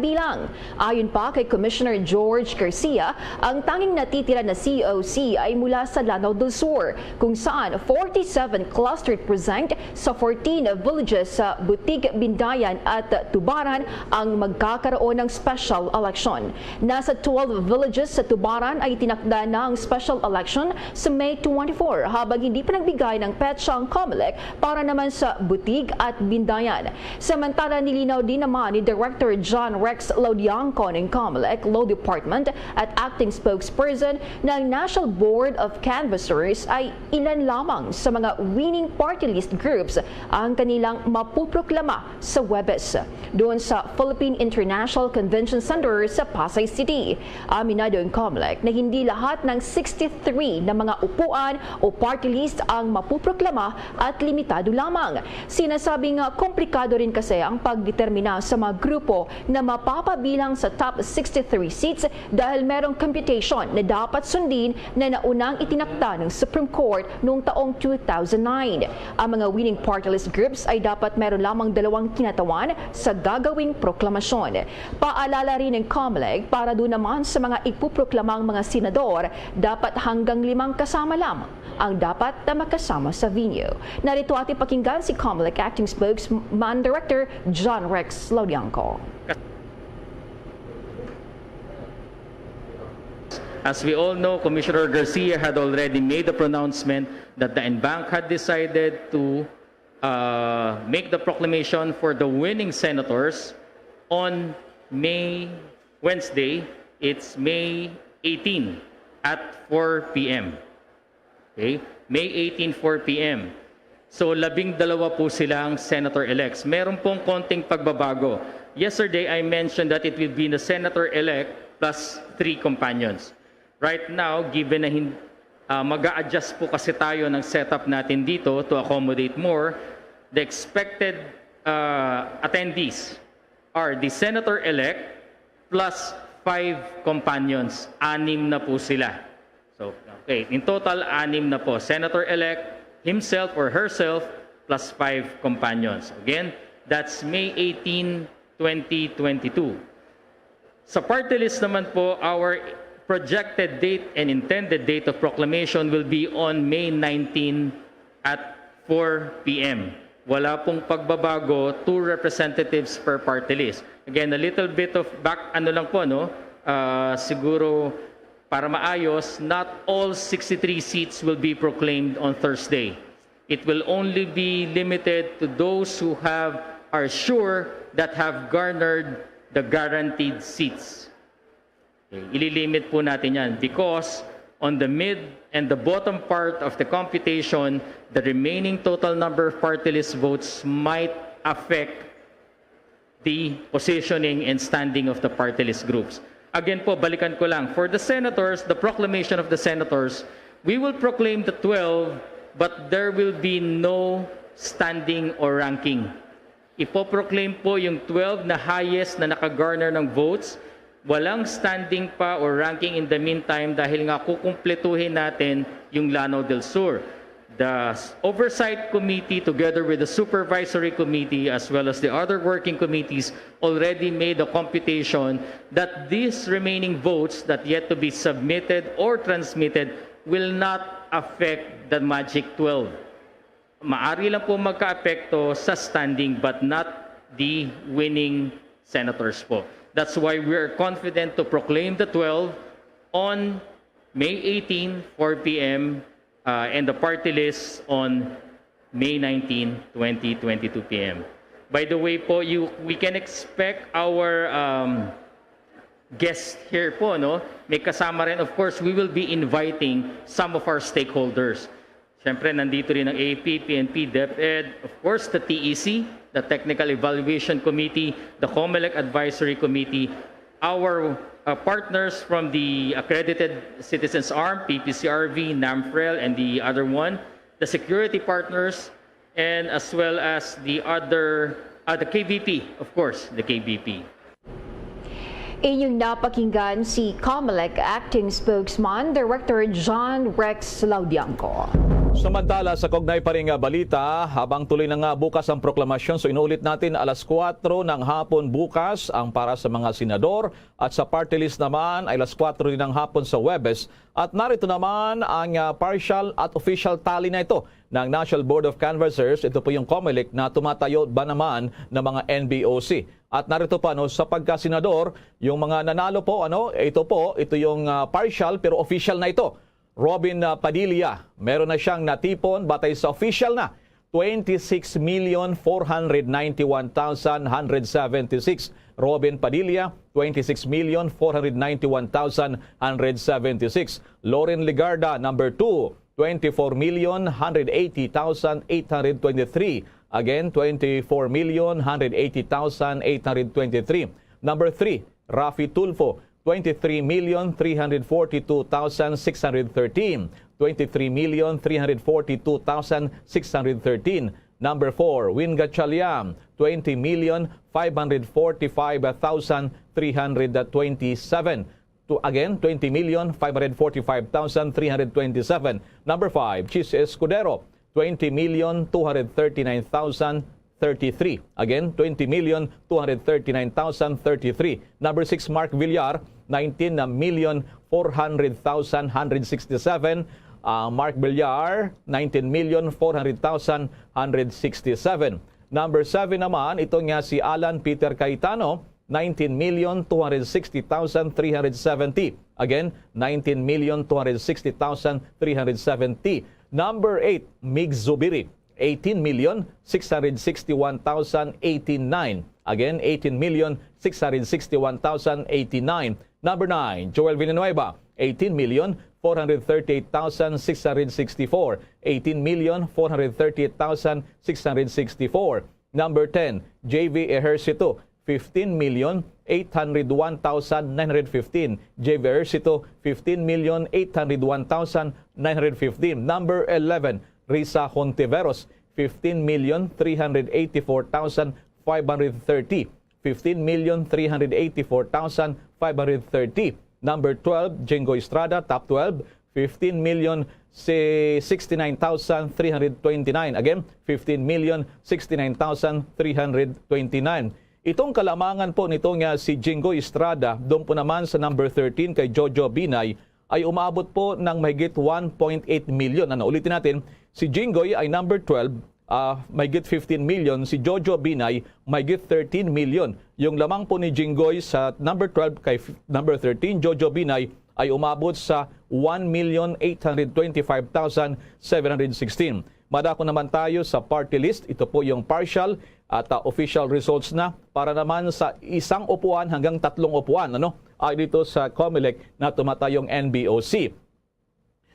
Ayon pa kay Commissioner George Garcia, ang tanging natitira na C O C ay mula sa Lanao del Sur, kung saan forty-seven clustered precinct sa fourteen villages sa Butig, Bindayan at Tubaran ang magkakaroon ng special election. Nasa twelve villages sa Tubaran ay tinakda na ang special election sa May twenty-four, habang hindi pa nagbigay ng petsa ang Comelec para naman sa Butig at Bindayan. Samantala, nilinaw din naman ni Director John Rex Laudiangco ng Comelec Law Department at Acting Spokesperson ng National Board of Canvassers ay ilan lamang sa mga winning party list groups ang kanilang mapuproklama sa Huwebes. Doon sa Philippine International Convention Center sa Pasay City, aminado ang Comelec na hindi lahat ng sixty-three na mga upuan o party list ang mapuproklama at limitado lamang. Sinasabing, ah, komplikado rin kasi ang pagdetermina sa mga grupo na mapapabilang sa top sixty-three seats dahil merong computation na dapat sundin na naunang itinakda ng Supreme Court noong taong two thousand nine. Ang mga winning party list groups ay dapat meron lamang dalawang kinatawan sa gagawing proklamasyon. Paalala rin ng Comelec, para doon naman sa mga ipuproklamang mga senador, dapat hanggang limang kasama lamang ang dapat na makasama sa venue. Narito ating pakinggan si Comelec Acting Spokesman Director John Rex Laudiangco. As we all know, Commissioner Garcia had already made the pronouncement that the en banc had decided to uh, make the proclamation for the winning senators on May, Wednesday. It's May eighteen at four p.m. Okay? May eighteen, four p.m. So, labing dalawa po silang senator-elects. Meron pong konting pagbabago. Yesterday, I mentioned that it will be the senator-elect plus three companions. Right now, given na hin- uh, mag-a-adjust po kasi tayo ng setup natin dito to accommodate more, the expected uh, attendees are the senator-elect plus five companions. Anim na po sila. So, okay, in total, anim na po. Senator-elect himself or herself plus five companions. Again, that's May eighteen, twenty twenty-two. Sa party list naman po, our projected date and intended date of proclamation will be on May nineteen at four p.m. Wala pong pagbabago, two representatives per party list. Again, a little bit of back, ano lang po, no? Uh, siguro para maayos, not all sixty-three seats will be proclaimed on Thursday. It will only be limited to those who have are sure that have garnered the guaranteed seats. Okay, ililimit po natin yan because on the mid and the bottom part of the computation, the remaining total number of party list votes might affect the positioning and standing of the party list groups. Again po, balikan ko lang. For the senators, the proclamation of the senators, we will proclaim the twelve, but there will be no standing or ranking. Ipoproclaim po yung twelve na highest na nakagarner ng votes. Walang standing pa or ranking in the meantime dahil nga kukumpletuhin natin yung Lanao del Sur. The Oversight Committee together with the Supervisory Committee as well as the other working committees already made a computation that these remaining votes that yet to be submitted or transmitted will not affect the magic twelve. Maari lang po magkaapekto sa standing but not the winning senators po. That's why we are confident to proclaim the twelve on May eighteen, four p.m. Uh, and the party list on May nineteen, twenty twenty-two p.m. By the way po, you, we can expect our um, guest here po, no? May kasama rin, of course, we will be inviting some of our stakeholders. Siyempre, nandito rin ang A P, P N P, DepEd, of course, the T E C, the Technical Evaluation Committee, the Comelec Advisory Committee, our uh, partners from the Accredited Citizens Arm, P P C R V, NAMFREL, and the other one, the security partners, and as well as the other, uh, the K V P, of course, the K V P. Inyong napakinggan si Comelec Acting Spokesman Director John Rex Laudiangco. Samantala, sa kaugnay pa rin nga balita, habang tuloy na nga bukas ang proklamasyon, so inuulit natin, alas kuwatro ng hapon bukas ang para sa mga senador at sa party list naman ay alas kuwatro din ng hapon sa Huwebes. At narito naman ang ah, partial at official tally na ito ng National Board of Canvassers. Ito po yung Comelec na tumatayo ba naman ng mga N B O C. At narito pa, no, sa pagkasenador, yung mga nanalo po, ano, ito po, ito yung ah, partial pero official na ito. Robin ah, Padilla, meron na siyang natipon batay sa official na twenty-six million four hundred ninety-one thousand one hundred seventy-six. Robin Padilla, twenty-six million four hundred ninety-one thousand one hundred seventy-six. Loren Legarda, number two, twenty-four million one hundred eighty thousand eight hundred twenty-three. Again, twenty-four million one hundred eighty thousand eight hundred twenty-three. Number three, Raffy Tulfo, twenty-three million three hundred forty-two thousand six hundred thirteen. Twenty-three million three hundred forty-two thousand six hundred thirteen. Number four, Win Gatchalian, twenty million five hundred forty-five thousand three hundred twenty-seven. To, again, twenty million five hundred forty-five thousand three hundred twenty-seven. Number five, Chiz Escudero, twenty million two hundred thirty-nine thousand thirty-three. Again, twenty million two hundred thirty-nine thousand thirty-three. Number six, Mark Villar, nineteen million four hundred thousand one hundred sixty-seven. Ah, Mark Villar, nineteen million four hundred thousand one hundred sixty-seven. Number seven naman, ito nga si Alan Peter Cayetano, nineteen million two hundred sixty thousand three hundred seventy. Again, nineteen million two hundred sixty thousand three hundred seventy. Number eight, Mig Zubiri, eighteen million six hundred sixty-one thousand eighty-nine. Again, eighteen million six hundred sixty-one thousand eighty-nine. Number nine, Joel Villanueva, eighteen million four hundred thirty-eight thousand six hundred sixty-four. Eighteen million four hundred thirty-eight thousand six hundred sixty-four. Number ten, J V Ejercito, fifteen million eight hundred one thousand nine hundred fifteen. J V Ejercito, fifteen million eight hundred one thousand nine hundred fifteen. Number eleven, Risa Hontiveros, fifteen million three hundred eighty-four thousand five hundred thirty. Fifteen million three hundred eighty-four thousand five hundred thirty. Number twelve, Jinggoy Estrada, top twelve, fifteen million sixty-nine thousand three hundred twenty-nine. Again, fifteen million sixty-nine thousand three hundred twenty-nine. Itong kalamangan po nito nga si Jinggoy Estrada, doon po naman sa number thirteen kay Jojo Binay, ay umabot po ng mahigit one point eight million. Ano, ulitin natin, si Jinggoy ay number twelve, ah, mahigit fifteen million. Si Jojo Binay, mahigit thirteen million. Yung lamang po ni Jinggoy sa number twelve kay f-, number thirteen, Jojo Binay, ay umabot sa one million eight hundred twenty-five thousand seven hundred sixteen. Madako naman tayo sa party list. Ito po yung partial at, ah, official results na para naman sa isang upuan hanggang tatlong upuan, ano, ay dito sa Comelec na tumatayong N B O C.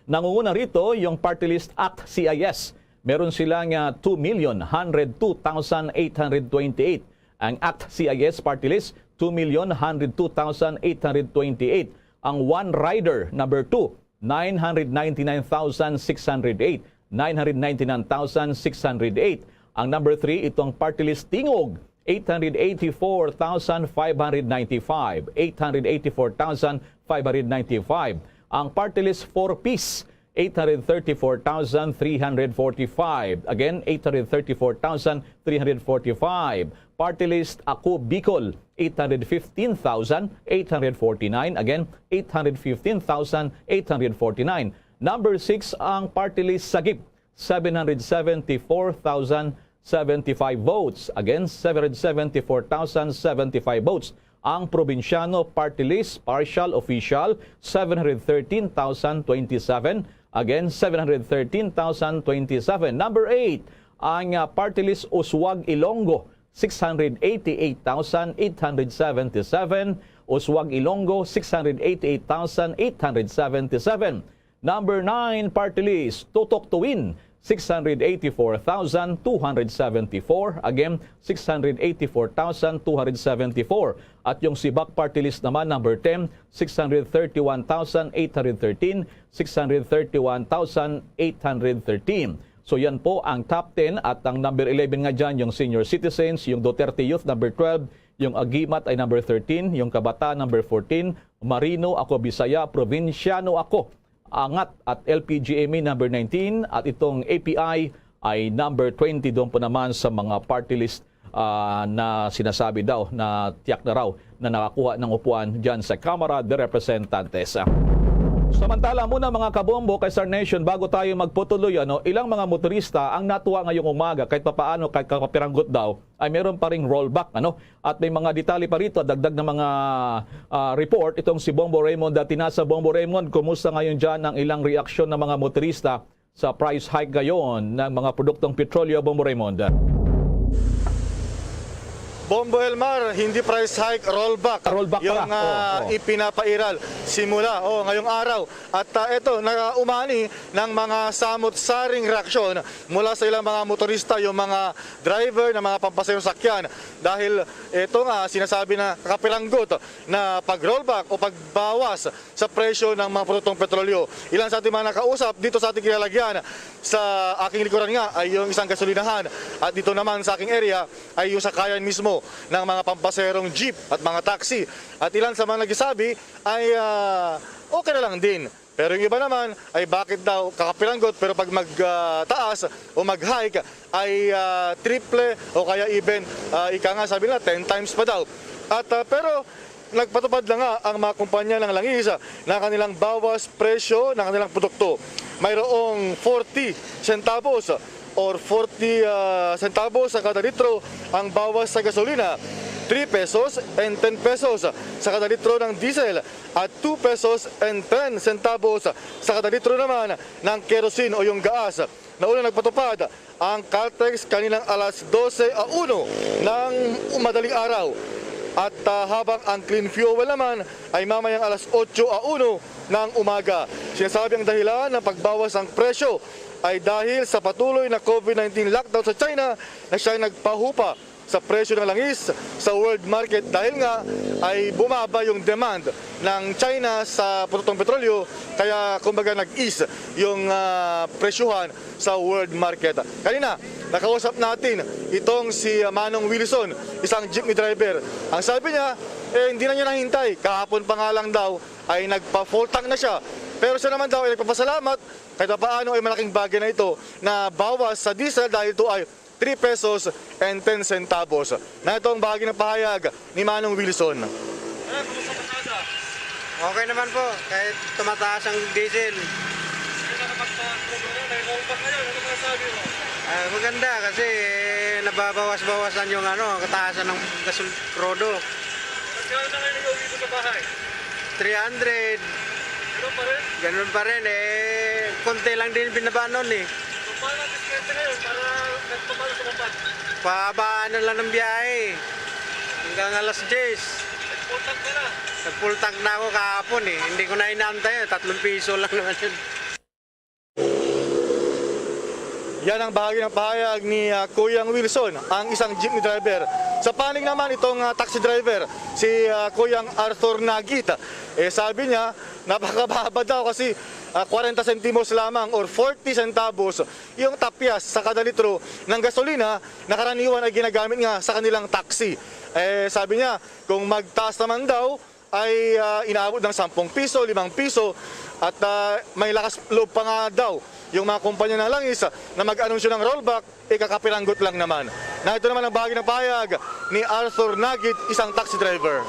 Nangunguna rito yung party list Act C I S. Meron sila nga two million one hundred two thousand eight hundred twenty-eight. Ang Act C I S party list, two million one hundred two thousand eight hundred twenty-eight. Ang One Rider number two, nine hundred ninety-nine thousand six hundred eight. Nine hundred ninety-nine thousand six hundred eight. Ang number three, itong party list Tingog, eight hundred eighty-four thousand five hundred ninety-five. Eight hundred eighty-four thousand five hundred ninety-five. Ang party list for Peace, eight hundred thirty-four thousand three hundred forty-five. Again, eight hundred thirty-four thousand three hundred forty-five. Party list Ako Bicol, eight hundred fifteen thousand eight hundred forty-nine. Again, eight hundred fifteen thousand eight hundred forty-nine. Number six, ang party list Sagip, seven hundred seventy-four thousand seventy-five votes. Again, seven hundred seventy-four thousand seventy-five votes. Ang Probinsyano Party List, partial, official, seven hundred thirteen thousand twenty-seven. Again, seven hundred thirteen thousand twenty-seven. Number eight, ang, ah, Party List Uswag Ilonggo, six hundred eighty-eight thousand eight hundred seventy-seven. Uswag Ilonggo, six hundred eighty-eight thousand eight hundred seventy-seven. Number nine, party list, Tutok Tuwin, six hundred eighty-four thousand two hundred seventy-four. Again, six hundred eighty-four thousand two hundred seventy-four. At yung Sibak party list naman, number ten, six hundred thirty-one thousand eight hundred thirteen, six hundred thirty-one thousand eight hundred thirteen. So yan po ang top ten, at ang number eleven nga dyan, yung senior citizens, yung Duterte Youth, number twelve, yung Agimat ay number thirteen, yung Kabataan number fourteen, Marino Ako Bisaya, Probinsyano Ako, Angat at L P G M A number nineteen, at itong A P I ay number twenty. Doon po naman sa mga party list, ah, na sinasabi daw na tiyak na raw na nakakuha ng upuan dyan sa Kamara de Representantes. Samantala muna, mga kabombo, kay Star Nation, bago tayo magputuloy, ano, ilang mga motorista ang natuwa ngayong umaga kahit papaano, kahit kapapiranggot daw, ay meron pa ring rollback, ano? At may mga detalye pa rito, dagdag na mga, ah, report itong si Bombo Raymond Datinasa. Bombo Raymond, kumusta ngayon dyan ang ilang reaksyon ng mga motorista sa price hike ngayon ng mga produktong petrolyo, Bombo Raymond? Bombo Elmar, hindi price hike, rollback. Rollback pala. Yung, ah, Oo, oo. ipinapairal simula, oh, ngayong araw. At, ah, eto, nakaumani ng mga samot-saring reaksyon mula sa ilang mga motorista, yung mga driver ng mga pampasaherong sakyan. Dahil ito nga sinasabi na kakapiranggot na pag-rollback o pagbawas sa presyo ng mga produktong petrolyo. Ilan sa ating mga nakausap dito sa ating kinalagyan sa aking likuran nga ay yung isang gasolinahan at dito naman sa aking area ay yung sakayan mismo ng mga pampaserong jeep at mga taxi. At ilan sa mga nagsasabi ay, ah, okay na lang din. Pero yung iba naman ay bakit daw kakapiranggot pero pag mag, ah, taas o mag-hike ay, ah, triple o kaya even, ah, ika nga sabi nila ten times pa daw. At, ah, pero nagpatupad lang nga ang mga kumpanya ng langis na kanilang bawas presyo ng kanilang produkto. Mayroong forty centavos or forty, ah, centavos sa kada litro ang bawas sa gasolina, three pesos and ten pesos sa kada litro ng diesel at two pesos and ten centavos sa kada litro naman ng kerosene o yung gaas. Nauna nagpatupad ang Caltex kaninang alas dose a uno ng madaling araw. At, ah, habang ang clean fuel naman ay mamayang alas otso a uno ng umaga. Sinasabi ang dahilan ng pagbawas ng presyo ay dahil sa patuloy na COVID nineteen lockdown sa China na siyang nagpahupa sa presyo ng langis sa world market dahil nga ay bumaba yung demand ng China sa produktong petrolyo, kaya kumbaga nag-ease yung, ah, presyuhan sa world market. Kanina, nakausap natin itong si, ah, Manong Wilson, isang jeepney driver. Ang sabi niya, eh, hindi na niya nahintay. Kahapon pa nga lang daw ay nagpa-full tank na siya. Pero siya naman daw ay nagpapasalamat kahit paano ay malaking bagay na ito na bawas sa diesel dahil ito ay three pesos and ten centavos. Na itong bahagi ng pahayag ni Manong Wilson. Okay naman po, kahit tumataas ang diesel. Ah, maganda kasi nababawas-bawasan yung ano, kataasan ng gasol krudo. Magkano na kayo nag-uwi sa bahay? Three hundred. Ganun pa rin? Ganun pa rin eh. Konti lang din binaba nun eh. So, paano ang diskarte ngayon para nagpapalo sa kapag? Pahabaan na lang ng biyahe. Hanggang alas diyes. Nag-full tank ka na? Nag-full tank na ako kahapon eh. Hindi ko na inaantay yun. Tatlong piso lang naman yun. Yan ang bahagi ng pahayag ni, ah, Kuyang Wilson, ang isang jeepney driver. Sa panig naman itong, ah, taxi driver, si, ah, Kuyang Arthur Nagit, eh, sabi niya, napakababa daw kasi, ah, kwarenta sentimos lamang or forty centavos yung tapyas sa kada litro ng gasolina na karaniwan ay ginagamit nga sa kanilang taxi. Eh, sabi niya, kung magtaas naman daw, ay, ah, inaabot ng sampung piso, limang piso, at, ah, may lakas loob pa nga daw yung mga kumpanya ng langis na mag-anunsyo ng rollback, ikakapiranggot lang naman. Na ito naman ang bahagi ng pahayag ni Arthur Nagit, isang taxi driver.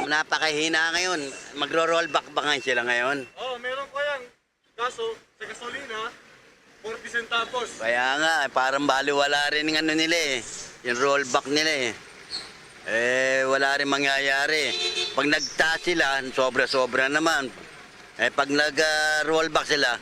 Napakahina ngayon. Magro-rollback ba ngayon sila ngayon? Oo, meron ko yan. Kaso, sa gasolina, forty centavos. Kaya nga, parang baliwala rin ng ano nila eh. Yung rollback nila eh. Eh, wala rin mangyayari. Pag nagtaas sila, sobra-sobra naman. Eh, pag nag-rollback sila,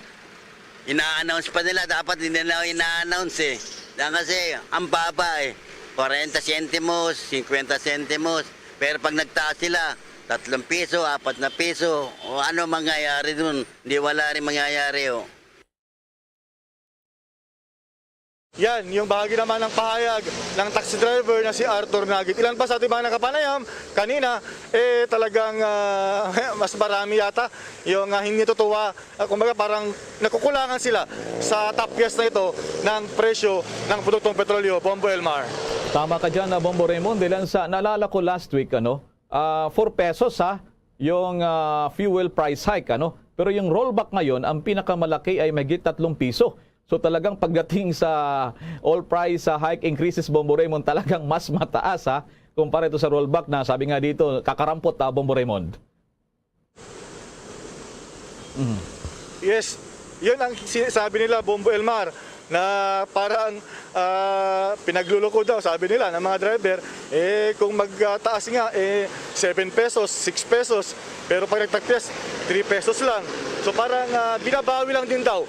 ina-announce pa nila. Dapat hindi na ina-announce eh. Dahil kasi, ang baba eh. Kwarenta sentimos, singkwenta sentimos. Pero pag nagtaas sila, tatlong piso, apat na piso, o ano mangyayari dun? Hindi, wala rin mangyayari, oh. Yan, yung bahagi naman ng pahayag ng taxi driver na si Arthur Nagit. Ilan pa sa ating mga nakapanayam kanina, eh talagang ah, mas marami yata yung ah, hindi natutuwa. Ah, kumbaga parang nakukulangan sila sa tapyas na ito ng presyo ng produktong petrolyo. Bombo Elmar. Tama ka dyan, ah, Bombo Raymond. Dahil sa naalala ko last week, ano, ah, four pesos ha, yung ah, fuel price hike, ano. Pero yung rollback ngayon, ang pinakamalaki ay mahigit tatlong piso. So talagang pagdating sa oil price sa hike increases, Bombo Raymond, talagang mas mataas ha, kumpara ito sa rollback na sabi nga dito, kakarampot ha, Bombo Raymond. Yes, yun ang sinasabi nila, Bombo Elmar, na parang ah, pinagluloko daw, sabi nila, ng mga driver, eh kung magtaas nga, eh seven pesos, six pesos, pero pag nagtagpias, three pesos lang. So parang ah, binabawi lang din daw.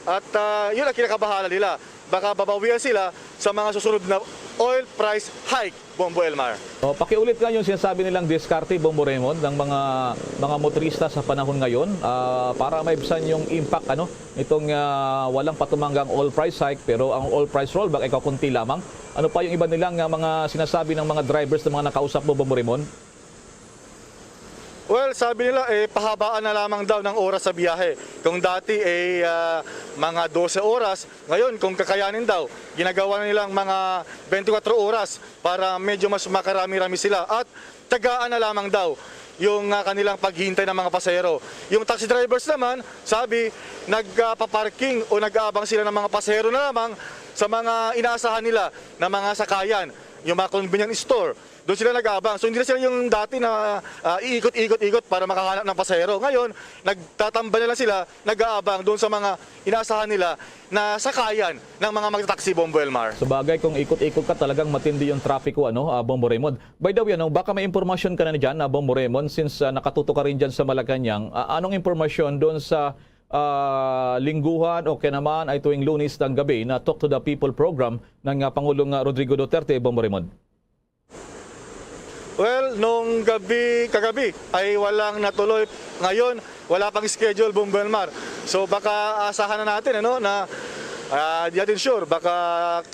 At ah, yun ang kinakabahala nila. Baka babawian sila sa mga susunod na oil price hike, Bombo Elmar. O, pakiulit nga yung sinasabi nilang diskarte, Bombo Raymond, ng mga mga motorista sa panahon ngayon, ah, para maibsan yung impact, ano, nitong ah, walang patumanggang oil price hike, pero ang oil price rollback ay kakunti lamang. Ano pa yung iba nilang, ah, mga sinasabi ng mga drivers na mga nakausap mo, Bombo Raymond? Well, sabi nila, eh, pahabaan na lamang daw ng oras sa biyahe. Kung dati, eh, ah, mga dose oras, ngayon, kung kakayanin daw, ginagawa na nilang mga twenty-four oras para medyo mas makarami-rami sila. At tagaan na lamang daw yung, ah, kanilang paghintay ng mga pasahero. Yung taxi drivers naman, sabi, nagpaparking o nag-aabang sila ng mga pasahero na lamang sa mga inaasahan nila na mga sakayan, yung mga convenience store. Doon sila nag-aabang. So, hindi na sila yung dati na, ah, iikot-ikot-ikot para makahanap ng pasahero. Ngayon, nagtatambay na lang sila, nag-aabang doon sa mga inaasahan nila na sakayan ng mga magtaksi, Bombo Elmar. Sa bagay, kung ikot-ikot ka, talagang matindi yung trapiko, ano, ah, Bombo Raymond. By the way, ano, baka may impormasyon ka na dyan, ah, Bombo Raymond, since, ah, nakatuto ka rin dyan sa Malacañang. Ah, anong impormasyon doon sa, ah, lingguhan o kaya naman ay tuwing Lunes ng gabi na Talk to the People program ng, ah, Pangulong, ah, Rodrigo Duterte, Bombo Raymond? Well, nung gabi, kagabi, ay walang natuloy. Ngayon, wala pang schedule, Bombo Elmar. So, baka asahan na natin, ano, na, ah, di natin sure, baka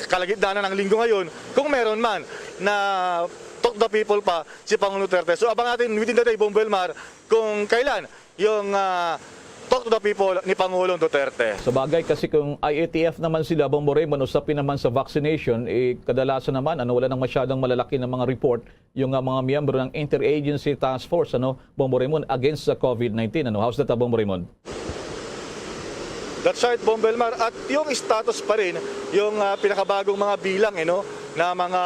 kalagitnaan na ng linggo ngayon, kung meron man, na talk the people pa si Pangulong Duterte. So, abang natin within the day, Bombo Elmar, kung kailan yung, ah, talk to the people ni Pangulong Duterte. Sa bagay, kasi kung I A T F naman sila, Bombo Raymond, usapin naman sa vaccination, eh, kadalasan naman, ano, wala nang masyadong malalaki na mga report yung, ah, mga miyembro ng Interagency Task Force, ano, Bombo Raymond, against sa COVID nineteen. Ano, how's that, ah, Bombo Raymond? That's right, Bombo Elmar. At yung status pa rin, yung, ah, pinakabagong mga bilang, eh, no, na mga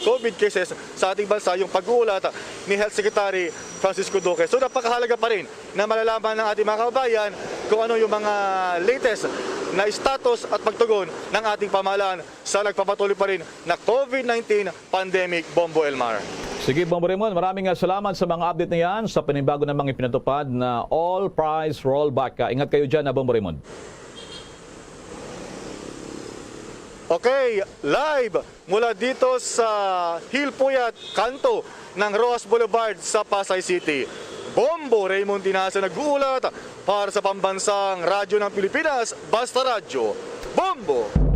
COVID cases sa ating bansa, yung pag-uulat ni Health Secretary Francisco Duque. So, napakahalaga pa rin na malalaman ng ating mga kababayan kung ano yung mga latest na status at pagtugon ng ating pamahalaan sa nagpapatuloy pa rin na COVID nineteen pandemic, Bombo Elmar. Sige, Bombo Raymond, maraming, ah, salamat sa mga update na yan, sa panibago namang ipinatupad na all price rollback. Ah, ingat kayo dyan, ah, Bombo Raymond. Okay, live mula dito sa Hill Puyat, kanto ng Roxas Boulevard sa Pasay City. Bombo Raymond Tinaso nag-uulat para sa Pambansang Radyo ng Pilipinas, Basta Radyo. Bombo!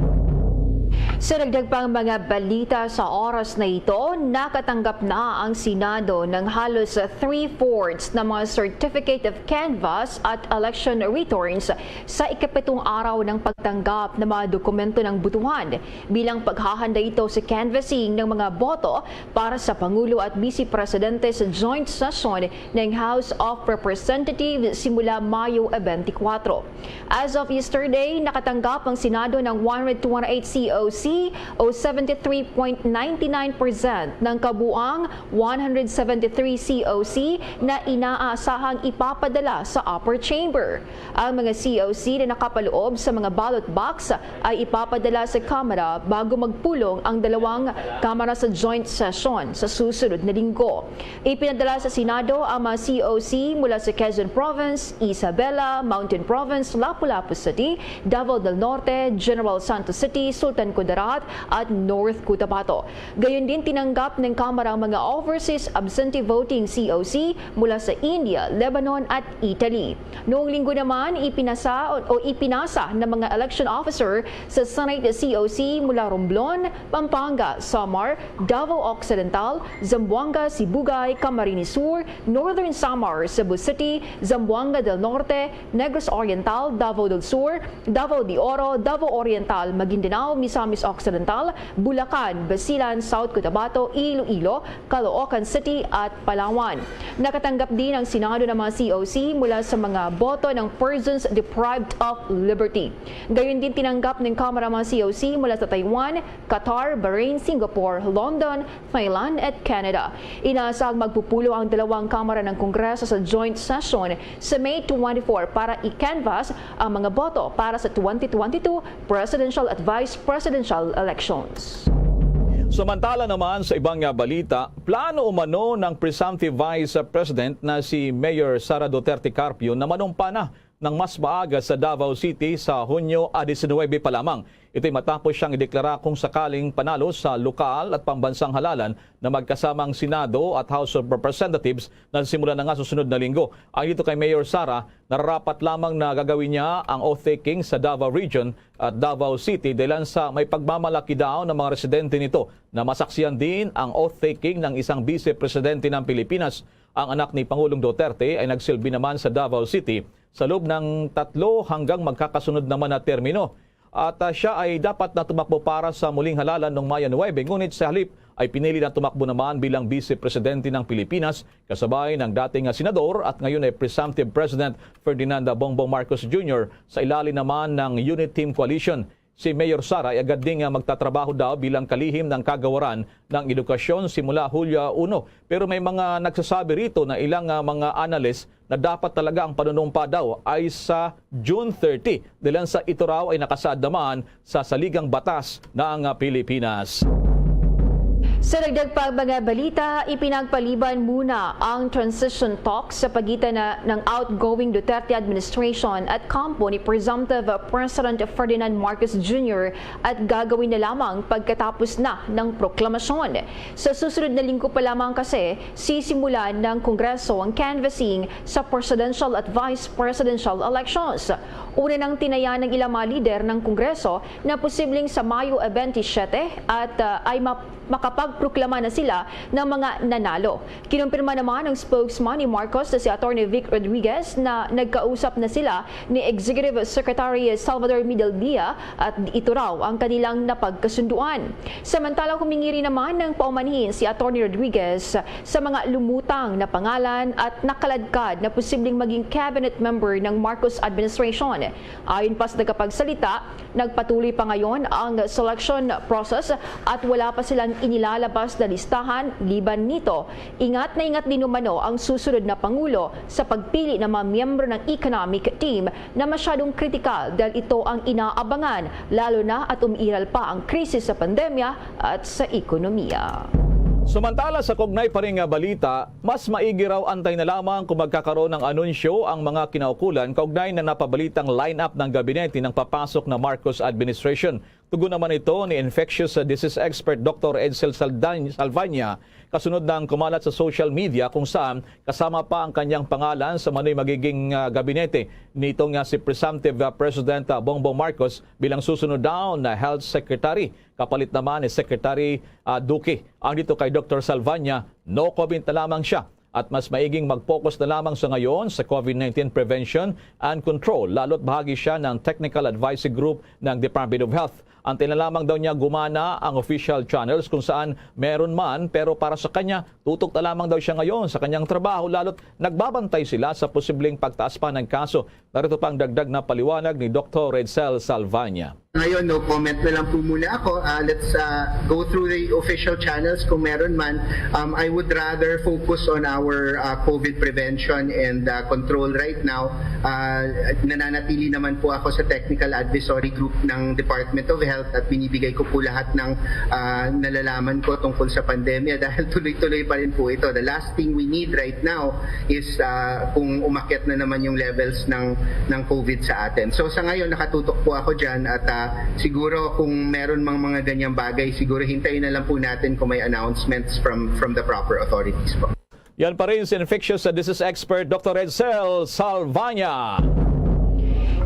Sa dagdag pang mga balita sa oras na ito, nakatanggap na ang Senado ng halos three-fourths na mga certificate of canvass at election returns sa ikapitong araw ng pagtanggap ng mga dokumento ng botohan, bilang paghahanda ito sa canvassing ng mga boto para sa Pangulo at Vice Presidente sa joint session ng House of Representatives simula Mayo twenty-four. As of yesterday, nakatanggap ang Senado ng one hundred twenty-eight C O C o seventy-three point nine nine percent ng kabuang one hundred seventy-three C O C na inaasahang ipapadala sa upper chamber. Ang mga C O C na nakapaloob sa mga ballot box ay ipapadala sa Kamara bago magpulong ang dalawang Kamara sa joint session sa susunod na linggo. Ipinadala sa Senado ang mga C O C mula sa Quezon Province, Isabela, Mountain Province, Lapu-Lapu City, Davao del Norte, General Santos City, Sultan Kudarat, at North Cotabato. Gayon din, tinanggap ng Kamara ang mga overseas absentee voting C O C mula sa India, Lebanon, at Italy. Noong linggo naman, ipinasa o ipinasa ng mga election officer sa Senate C O C mula Romblon, Pampanga, Samar, Davao Occidental, Zamboanga, Sibugay, Camarines Sur, Northern Samar, Cebu City, Zamboanga del Norte, Negros Oriental, Davao del Sur, Davao de Oro, Davao Oriental, Maguindanao, Misamis Occidental, Bulacan, Basilan, South Cotabato, Iloilo, Caloocan City, at Palawan. Nakatanggap din ang Senado ng mga C O C mula sa mga boto ng persons deprived of liberty. Gayon din, tinanggap ng Kamara ang mga C O C mula sa Taiwan, Qatar, Bahrain, Singapore, London, Thailand, at Canada. Inaasahang magpupulong ang dalawang kamara ng Kongreso sa joint session sa May twenty-four para i-canvass ang mga boto para sa twenty twenty-two presidential at vice presidential elections. Samantala naman, sa ibang, ah, balita, plano umano ng presumptive Vice President na si Mayor Sara Duterte Carpio na manumpa na ng mas maaga sa Davao City sa Hunyo a diecinuebe pa lamang. Ito'y matapos siyang ideklara kung sakaling panalo sa lokal at pambansang halalan na magkasama ang Senado at House of Representatives na simulan na nga sa sunod na linggo. Ayon dito kay Mayor Sara, nararapat lamang na gagawin niya ang oath-taking sa Davao Region at Davao City dahilan sa may pagmamalaki daw ng mga residente nito na masaksihan din ang oath-taking ng isang bise presidente ng Pilipinas. Ang anak ni Pangulong Duterte ay nagsilbi naman sa Davao City sa loob ng tatlo hanggang magkakasunod naman na termino. At, ah, siya ay dapat na tumakbo para sa muling halalan noong Mayo nuebe, ngunit sa halip ay pinili na tumakbo naman bilang bise presidente ng Pilipinas, kasabay ng dating, ah, senador at ngayon ay presumptive President Ferdinand Bongbong Marcos Junior sa ilalim naman ng Unity Team Coalition. Si Mayor Sara ay agad ding, ah, magtatrabaho daw bilang kalihim ng kagawaran ng edukasyon simula Hulyo uno. Pero may mga nagsasabi rito na ilang, ah, mga analyst na dapat talaga ang panunumpa daw ay sa June thirty, dahilan sa ito raw ay nakasaad naman sa saligang batas ng, ah, Pilipinas. Sa dagdag pa mga balita, ipinagpaliban muna ang transition talks sa pagitan na ng outgoing Duterte administration at kampo ni presumptive President Ferdinand Marcos Junior at gagawin na lamang pagkatapos na ng proklamasyon. Sa susunod na linggo pa lamang kasi, sisimulan ng Kongreso ang canvassing sa presidential at vice presidential elections. Una nang tinayan ng ilang mga lider ng Kongreso na posibleng sa Mayo twenty-seven at, ah, ay ma-, makapagproklama na sila ng mga nanalo. Kinumpirma naman ng spokesman ni Marcos na si Attorney Vic Rodriguez na nagkausap na sila ni Executive Secretary Salvador Medaldea at ito raw ang kanilang napagkasunduan. Samantala, humingi rin naman ng paumanhin si Attorney Rodriguez sa mga lumutang na pangalan at nakaladkad na posibleng maging cabinet member ng Marcos administration. Ayon pa sa tagapagsalita, nagpatuloy pa ngayon ang selection process at wala pa silang inilalabas na listahan liban nito. Ingat na ingat din umano ang susunod na pangulo sa pagpili ng mga miyembro ng economic team na masyadong kritikal dahil ito ang inaabangan, lalo na at umiiral pa ang krisis sa pandemya at sa ekonomiya. Samantala, sa kaugnay pa rin nga balita, mas maigi raw antay na lamang kung magkakaroon ng anunsyo ang mga kinaukulan kaugnay na napabalitang lineup ng gabinete ng papasok na Marcos administration. Tugon naman ito ni infectious disease expert Doctor Edsel Saldan-, Salvaña, kasunod ng kumalat sa social media kung saan kasama pa ang kanyang pangalan sa manoy magiging, ah, gabinete nito nga si presumptive, ah, President, ah, Bongbong Marcos bilang susunod daw na health secretary, kapalit naman ni Secretary, ah, Duque. Ang dito kay Doctor Salvaña, no comment na lamang siya at mas maiging mag-focus na lamang sa ngayon sa COVID nineteen prevention and control, lalo't bahagi siya ng technical advisory group ng Department of Health. Antay na lamang daw niya gumana ang official channels kung saan meron man, pero para sa kanya, tutok na lamang daw siya ngayon sa kanyang trabaho, lalo't nagbabantay sila sa posibleng pagtaas pa ng kaso. Narito pa ang dagdag na paliwanag ni Doctor Edsel Salvaña. Ngayon, no comment na lang po muna ako. Ah, let's, ah, go through the official channels kung meron man. Um, I would rather focus on our, ah, COVID prevention and, ah, control right now. Ah, nananatili naman po ako sa technical advisory group ng Department of Health at binibigay ko po lahat ng, ah, nalalaman ko tungkol sa pandemya dahil tuloy-tuloy pa rin po ito. The last thing we need right now is, ah, kung umakyat na naman yung levels ng, ng COVID sa atin. So, sa ngayon, nakatutok po ako dyan at, ah, siguro kung meron mang mga ganyang bagay, siguro hintayin na lang po natin kung may announcements from, from the proper authorities po. Yan pa rin si infectious disease expert Doctor Edsel Salvaña.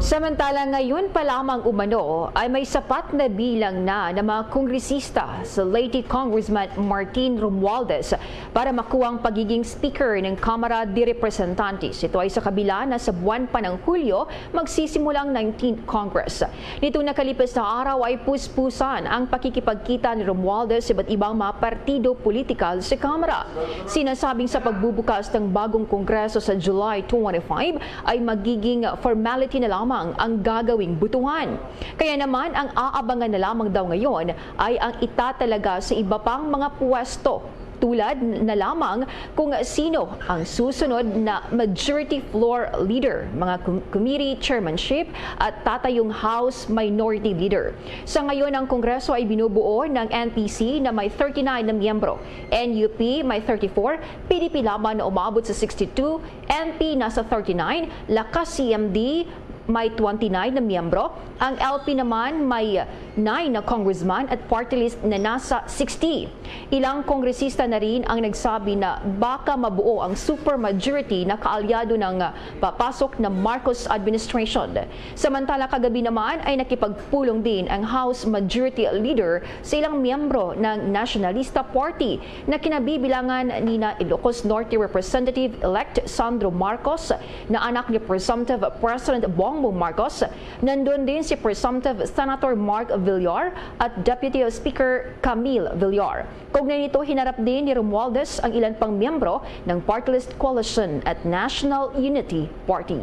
Samantala, ngayon pa lamang umano ay may sapat na bilang na ng mga kongresista sa Leyte Congressman Martin Romualdez para makuha ang pagiging Speaker ng Kamara de Representantes. Ito ay sa kabila na sa buwan pa ng Hulyo magsisimula ang nineteenth Congress. Nitong nakalipas na araw ay puspusan ang pakikipagkita ni Romualdez sa iba't ibang mga partido politikal sa Kamara. Sinasabing sa pagbubukas ng bagong Kongreso sa July twenty-five ay magiging formality na lamang ang gagawing butuhan. Kaya naman, ang aabangan na lamang daw ngayon ay ang itatalaga sa iba pang mga pwesto tulad na lamang kung sino ang susunod na majority floor leader, mga com-, committee chairmanship at tatayong House Minority Leader. Sa ngayon, ang Kongreso ay binubuo ng N P C na may thirty-nine na miyembro, N U P may thirty-four, P D P Laban na umabot sa sixty-two, N P nasa thirty-nine, Lakas C M D may twenty-nine na miyembro, ang L P naman may nine na congressman at party list na nasa sixty. Ilang kongresista na rin ang nagsabi na baka mabuo ang supermajority na kaalyado ng papasok na Marcos administration. Samantala, kagabi naman ay nakipagpulong din ang House Majority Leader sa ilang miyembro ng Nationalista Party na kinabibilangan nina Ilocos Norte Representative-elect Sandro Marcos, na anak ni Presumptive President Bongbong Marcos. Nandun din si Presumptive Senator Mark Villar at Deputy Speaker Camille Villar. Kaugnay nito, hinarap din ni Romualdez ang ilan pang miyembro ng Party List Coalition at National Unity Party.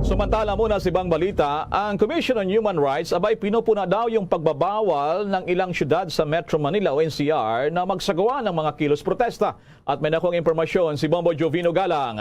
Sumantala, muna sa ibang balita, ang Commission on Human Rights abay pinupuna daw yung pagbabawal ng ilang syudad sa Metro Manila o N C R na magsagawa ng mga kilos protesta. At may nakuhang impormasyon si Bombo Jovino Galang.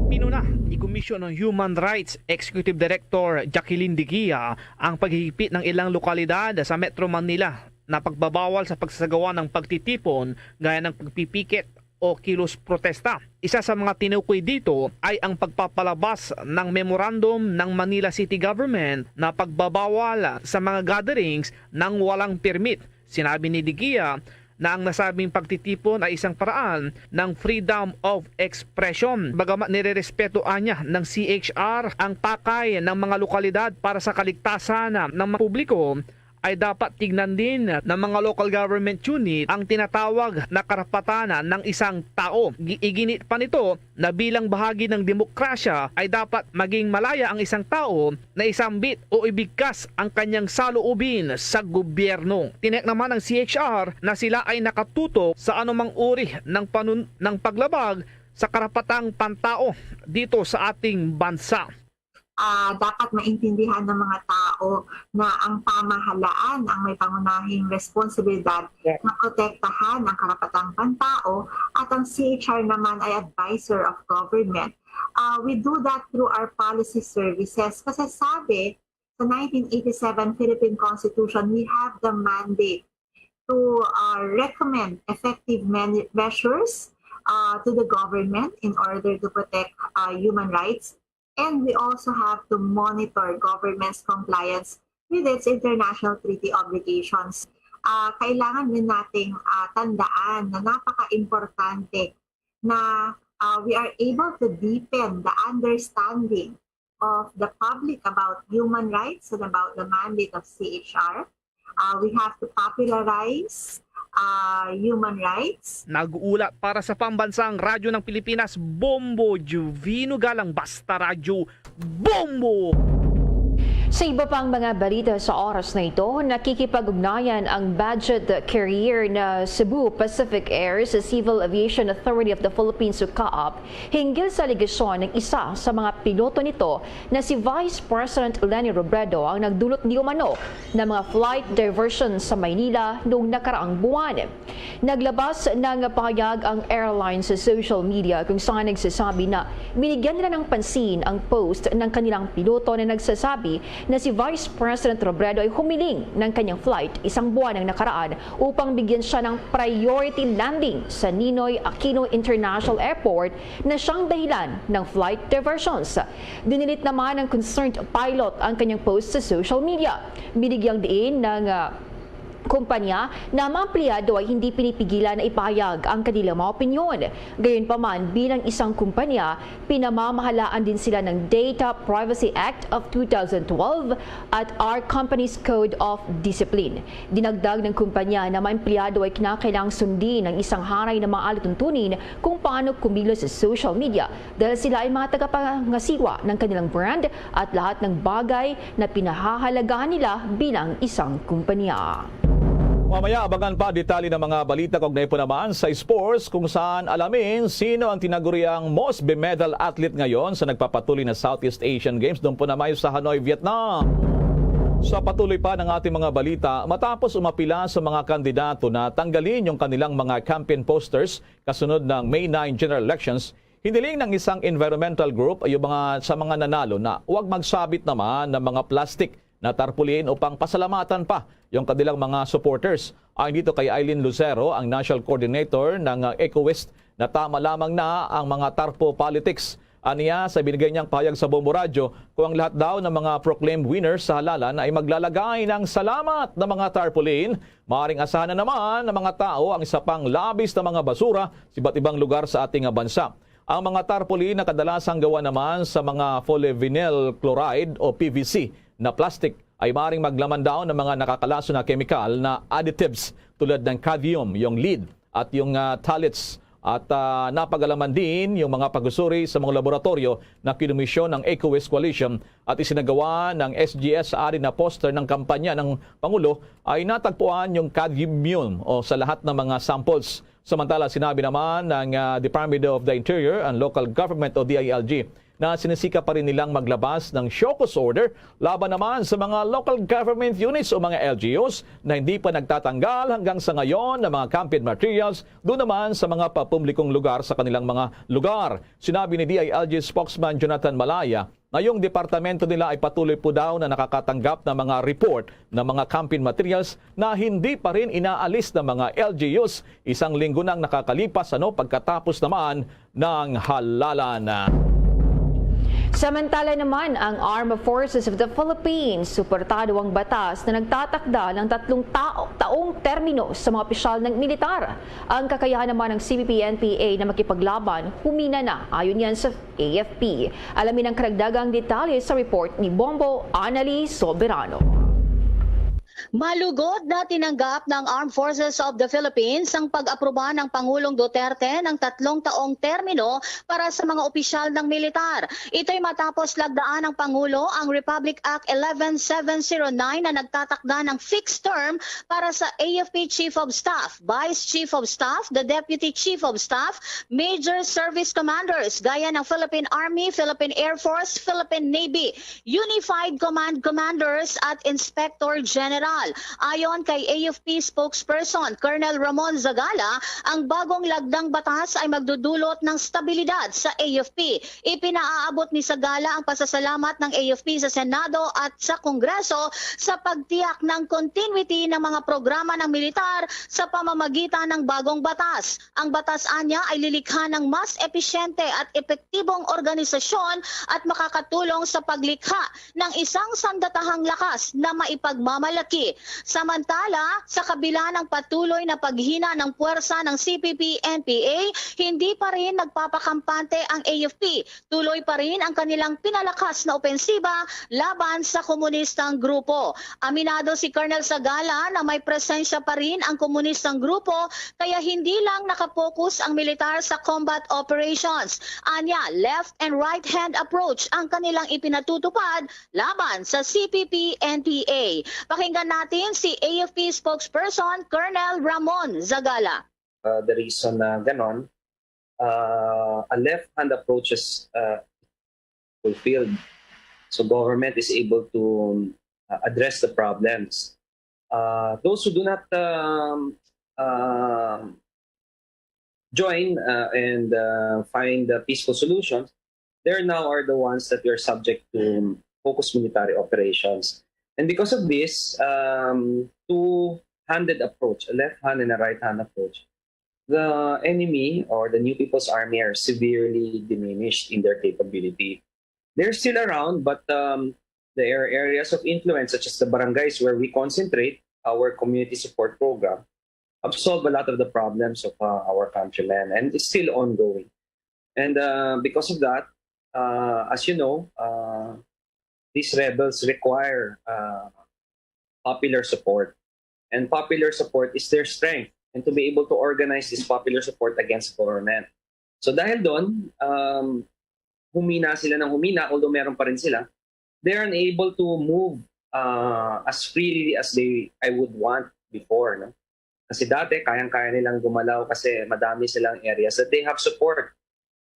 Pinuna ni Commission on Human Rights Executive Director Jacqueline Digia ang paghihigpit ng ilang lokalidad sa Metro Manila na pagbabawal sa pagsasagawa ng pagtitipon gaya ng pagpipikit o kilos protesta. Isa sa mga tinukoy dito ay ang pagpapalabas ng memorandum ng Manila City Government na pagbabawal sa mga gatherings nang walang permit. Sinabi ni Digia na ang nasabing pagtitipon ay isang paraan ng freedom of expression. Bagamat nirerespeto anya ng C H R ang pakay ng mga lokalidad para sa kaligtasan ng mga publiko, ay dapat tignan din ng mga local government unit ang tinatawag na karapatan ng isang tao. Gi-, iginit pa nito na bilang bahagi ng demokrasya ay dapat maging malaya ang isang tao na isambit o ibigkas ang kanyang saloobin sa gobyerno. Tiniyak naman ng C H R na sila ay nakatutok sa anumang uri ng panun-, ng paglabag sa karapatang pantao dito sa ating bansa. Ah, dapat maintindihan ng mga tao na ang pamahalaan ang may pangunahing responsibilidad na protektahan ang karapatang pantao at ang C H R naman ay advisor of government. Ah, we do that through our policy services kasi sabi sa nineteen eighty-seven Philippine Constitution, we have the mandate to uh, recommend effective many measures uh, to the government in order to protect uh, human rights. And we also have to monitor government's compliance with its international treaty obligations. Uh, kailangan din nating uh, tandaan na napaka-importante na uh, we are able to deepen the understanding of the public about human rights and about the mandate of C H R. Uh, we have to popularize uh, human rights. Nag-uulat para sa Pambansang Radyo ng Pilipinas, Bombo Juvino Galang, Basta Radyo, Bombo! Sa iba pang mga balita sa oras na ito, nakikipag-ugnayan ang budget carrier na Cebu Pacific Air sa Civil Aviation Authority of the Philippines o CAAP hinggil sa alegasyon ng isa sa mga piloto nito na si Vice President Leni Robredo ang nagdulot di umano ng mga flight diversion sa Maynila noong nakaraang buwan. Naglabas ng pahayag ang airline sa social media kung saan nagsasabi na binigyan nila ng pansin ang post ng kanilang piloto na nagsasabi na si Vice President Robredo ay humiling ng kanyang flight isang buwan ang nakaraan upang bigyan siya ng priority landing sa Ninoy Aquino International Airport na siyang dahilan ng flight diversions. Dinilit naman ng concerned pilot ang kanyang post sa social media. Binigyang diin ng ah, kumpanya na mga empleyado ay hindi pinipigilan na ipahayag ang kanilang mga opinyon. Gayunpaman, bilang isang kumpanya, pinamamahalaan din sila ng Data Privacy Act of two thousand twelve at our Company's Code of Discipline. Dinagdag ng kumpanya na mga empleyado ay kinakailangang sundin ang isang hanay na mga alituntunin kung paano kumilos sa social media dahil sila ay mga tagapangasiwa ng kanilang brand at lahat ng bagay na pinahahalagahan nila bilang isang kumpanya. Mamaya, abangan pa detalye ng mga balita kaugnay po naman sa sports, kung saan alamin sino ang tinaguriang most bemedal athlete ngayon sa nagpapatuloy na Southeast Asian Games doon po naman sa Hanoi, Vietnam. Sa patuloy pa ng ating mga balita, matapos umapila sa mga kandidato na tanggalin yung kanilang mga campaign posters kasunod ng May nine general elections, hiniling ng isang environmental group yung mga, sa mga nanalo na huwag magsabit naman ng mga plastic na tarpaulin upang pasalamatan pa yung kanilang mga supporters. Ayon dito kay Eileen Lucero, ang National Coordinator ng, uh, EcoWest, na tama lamang na ang mga tarpo politics. Aniya, sa binigay niyang pahayag sa Bombo Radyo, kung ang lahat daw ng mga proclaimed winners sa halalan ay maglalagay ng salamat na mga tarpaulin, maaaring asahan na naman ng mga tao ang isa pang labis na mga basura sa iba't ibang lugar sa ating bansa. Ang mga tarpaulin na kadalasang gawa naman sa mga polyvinyl chloride o P V C na plastic ay maaaring maglaman daw ng mga nakakalason na kemikal na additives tulad ng cadmium, yung lead, at yung, ah, phthalates. At, ah, napagalaman din yung mga pag-usuri sa mga laboratorio na kinomisyon ng EcoWest Coalition at isinagawa ng S G S. Ari na poster ng kampanya ng Pangulo ay natagpuan yung cadmium o sa lahat ng mga samples. Samantala, sinabi naman ng, ah, Department of the Interior and Local Government o D I L G na sinisikap pa rin nilang maglabas ng show cause order laban naman sa mga local government units o mga L G Us na hindi pa nagtatanggal hanggang sa ngayon ng mga campaign materials doon naman sa mga papublikong lugar sa kanilang mga lugar. Sinabi ni D I L G spokesman Jonathan Malaya na yung departamento nila ay patuloy po daw na nakakatanggap ng mga report ng mga campaign materials na hindi pa rin inaalis ng mga L G Us isang linggo nang nakakalipas, ano, pagkatapos naman ng halalan. Samantala naman, ang Armed Forces of the Philippines suportado ang batas na nagtatakda ng tatlong tao, taong termino sa mga opisyal ng militar. Ang kakayahan naman ng C P P-N P A na makipaglaban humina na, ayon yan sa A F P. Alamin ang karagdagang detalye sa report ni Bombo Anali Soberano. Malugod na tinanggap ng Armed Forces of the Philippines ang pag-aproba ng Pangulong Duterte ng tatlong taong termino para sa mga opisyal ng militar. Ito'y matapos lagdaan ng Pangulo ang Republic Act eleven seven zero nine na nagtatakda ng fixed term para sa A F P Chief of Staff, Vice Chief of Staff, the Deputy Chief of Staff, Major Service Commanders gaya ng Philippine Army, Philippine Air Force, Philippine Navy, Unified Command Commanders at Inspector General. Ayon kay A F P spokesperson Colonel Ramon Zagala, ang bagong lagdang batas ay magdudulot ng stabilidad sa A F P. Ipinaaabot ni Zagala ang pasasalamat ng A F P sa Senado at sa Kongreso sa pagtiyak ng continuity ng mga programa ng militar sa pamamagitan ng bagong batas. Ang batas anya ay lilikha ng mas episyente at epektibong organisasyon at makakatulong sa paglikha ng isang sandatahang lakas na maipagmamalaki. Samantala, sa kabila ng patuloy na paghina ng puwersa ng C P P-N P A, hindi pa rin nagpapakampante ang A F P. Tuloy pa rin ang kanilang pinalakas na opensiba laban sa komunistang grupo. Aminado si Colonel Zagala na may presensya pa rin ang komunistang grupo, kaya hindi lang nakapokus ang militar sa combat operations. Anya, left and right hand approach ang kanilang ipinatutupad laban sa C P P-N P A. Pakinggan natin si A F P spokesperson Colonel Ramon Zagala. Uh, the reason na ganon, uh, a left hand approach is uh, fulfilled. So government is able to uh, address the problems. Uh, those who do not um, uh, join uh, and uh, find uh, peaceful solutions, there now are the ones that were subject to focused military operations. And because of this um, two-handed approach, a left hand and a right hand approach, the enemy or the New People's Army are severely diminished in their capability. They're still around, but um, their areas of influence, such as the barangays where we concentrate our community support program, have solved a lot of the problems of uh, our countrymen, and it's still ongoing. And uh, because of that, uh, as you know, uh, these rebels require uh, popular support. And popular support is their strength. And to be able to organize this popular support against government. So dahil doon, um, humina sila ng humina, although meron pa rin sila, they are unable to move uh, as freely as they I would want before. No? Kasi dati, kayang-kaya nilang gumalaw kasi madami silang areas that they have support.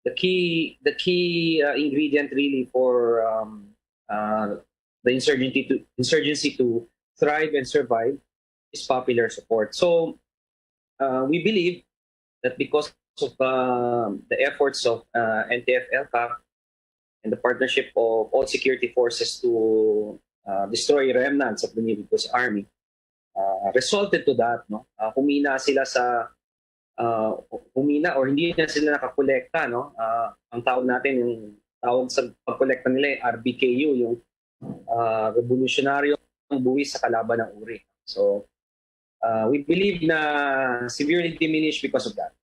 The key, the key uh, ingredient really for um, uh, the insurgency to, insurgency to thrive and survive is popular support. So uh, we believe that because of uh, the efforts of uh, N T F-ELCAC and the partnership of all security forces to uh, destroy remnants of the New People's Army, uh, resulted to that, no? Uh, humina sila sa uh, humina or hindi na sila nakakolekta, no? Uh, ang tawag natin, yung tawag sa pagkolekta nila ay R B K U, yung uh, revolutionaryong buwis sa kalaban ng uri. So, uh, we believe na severely diminished because of that.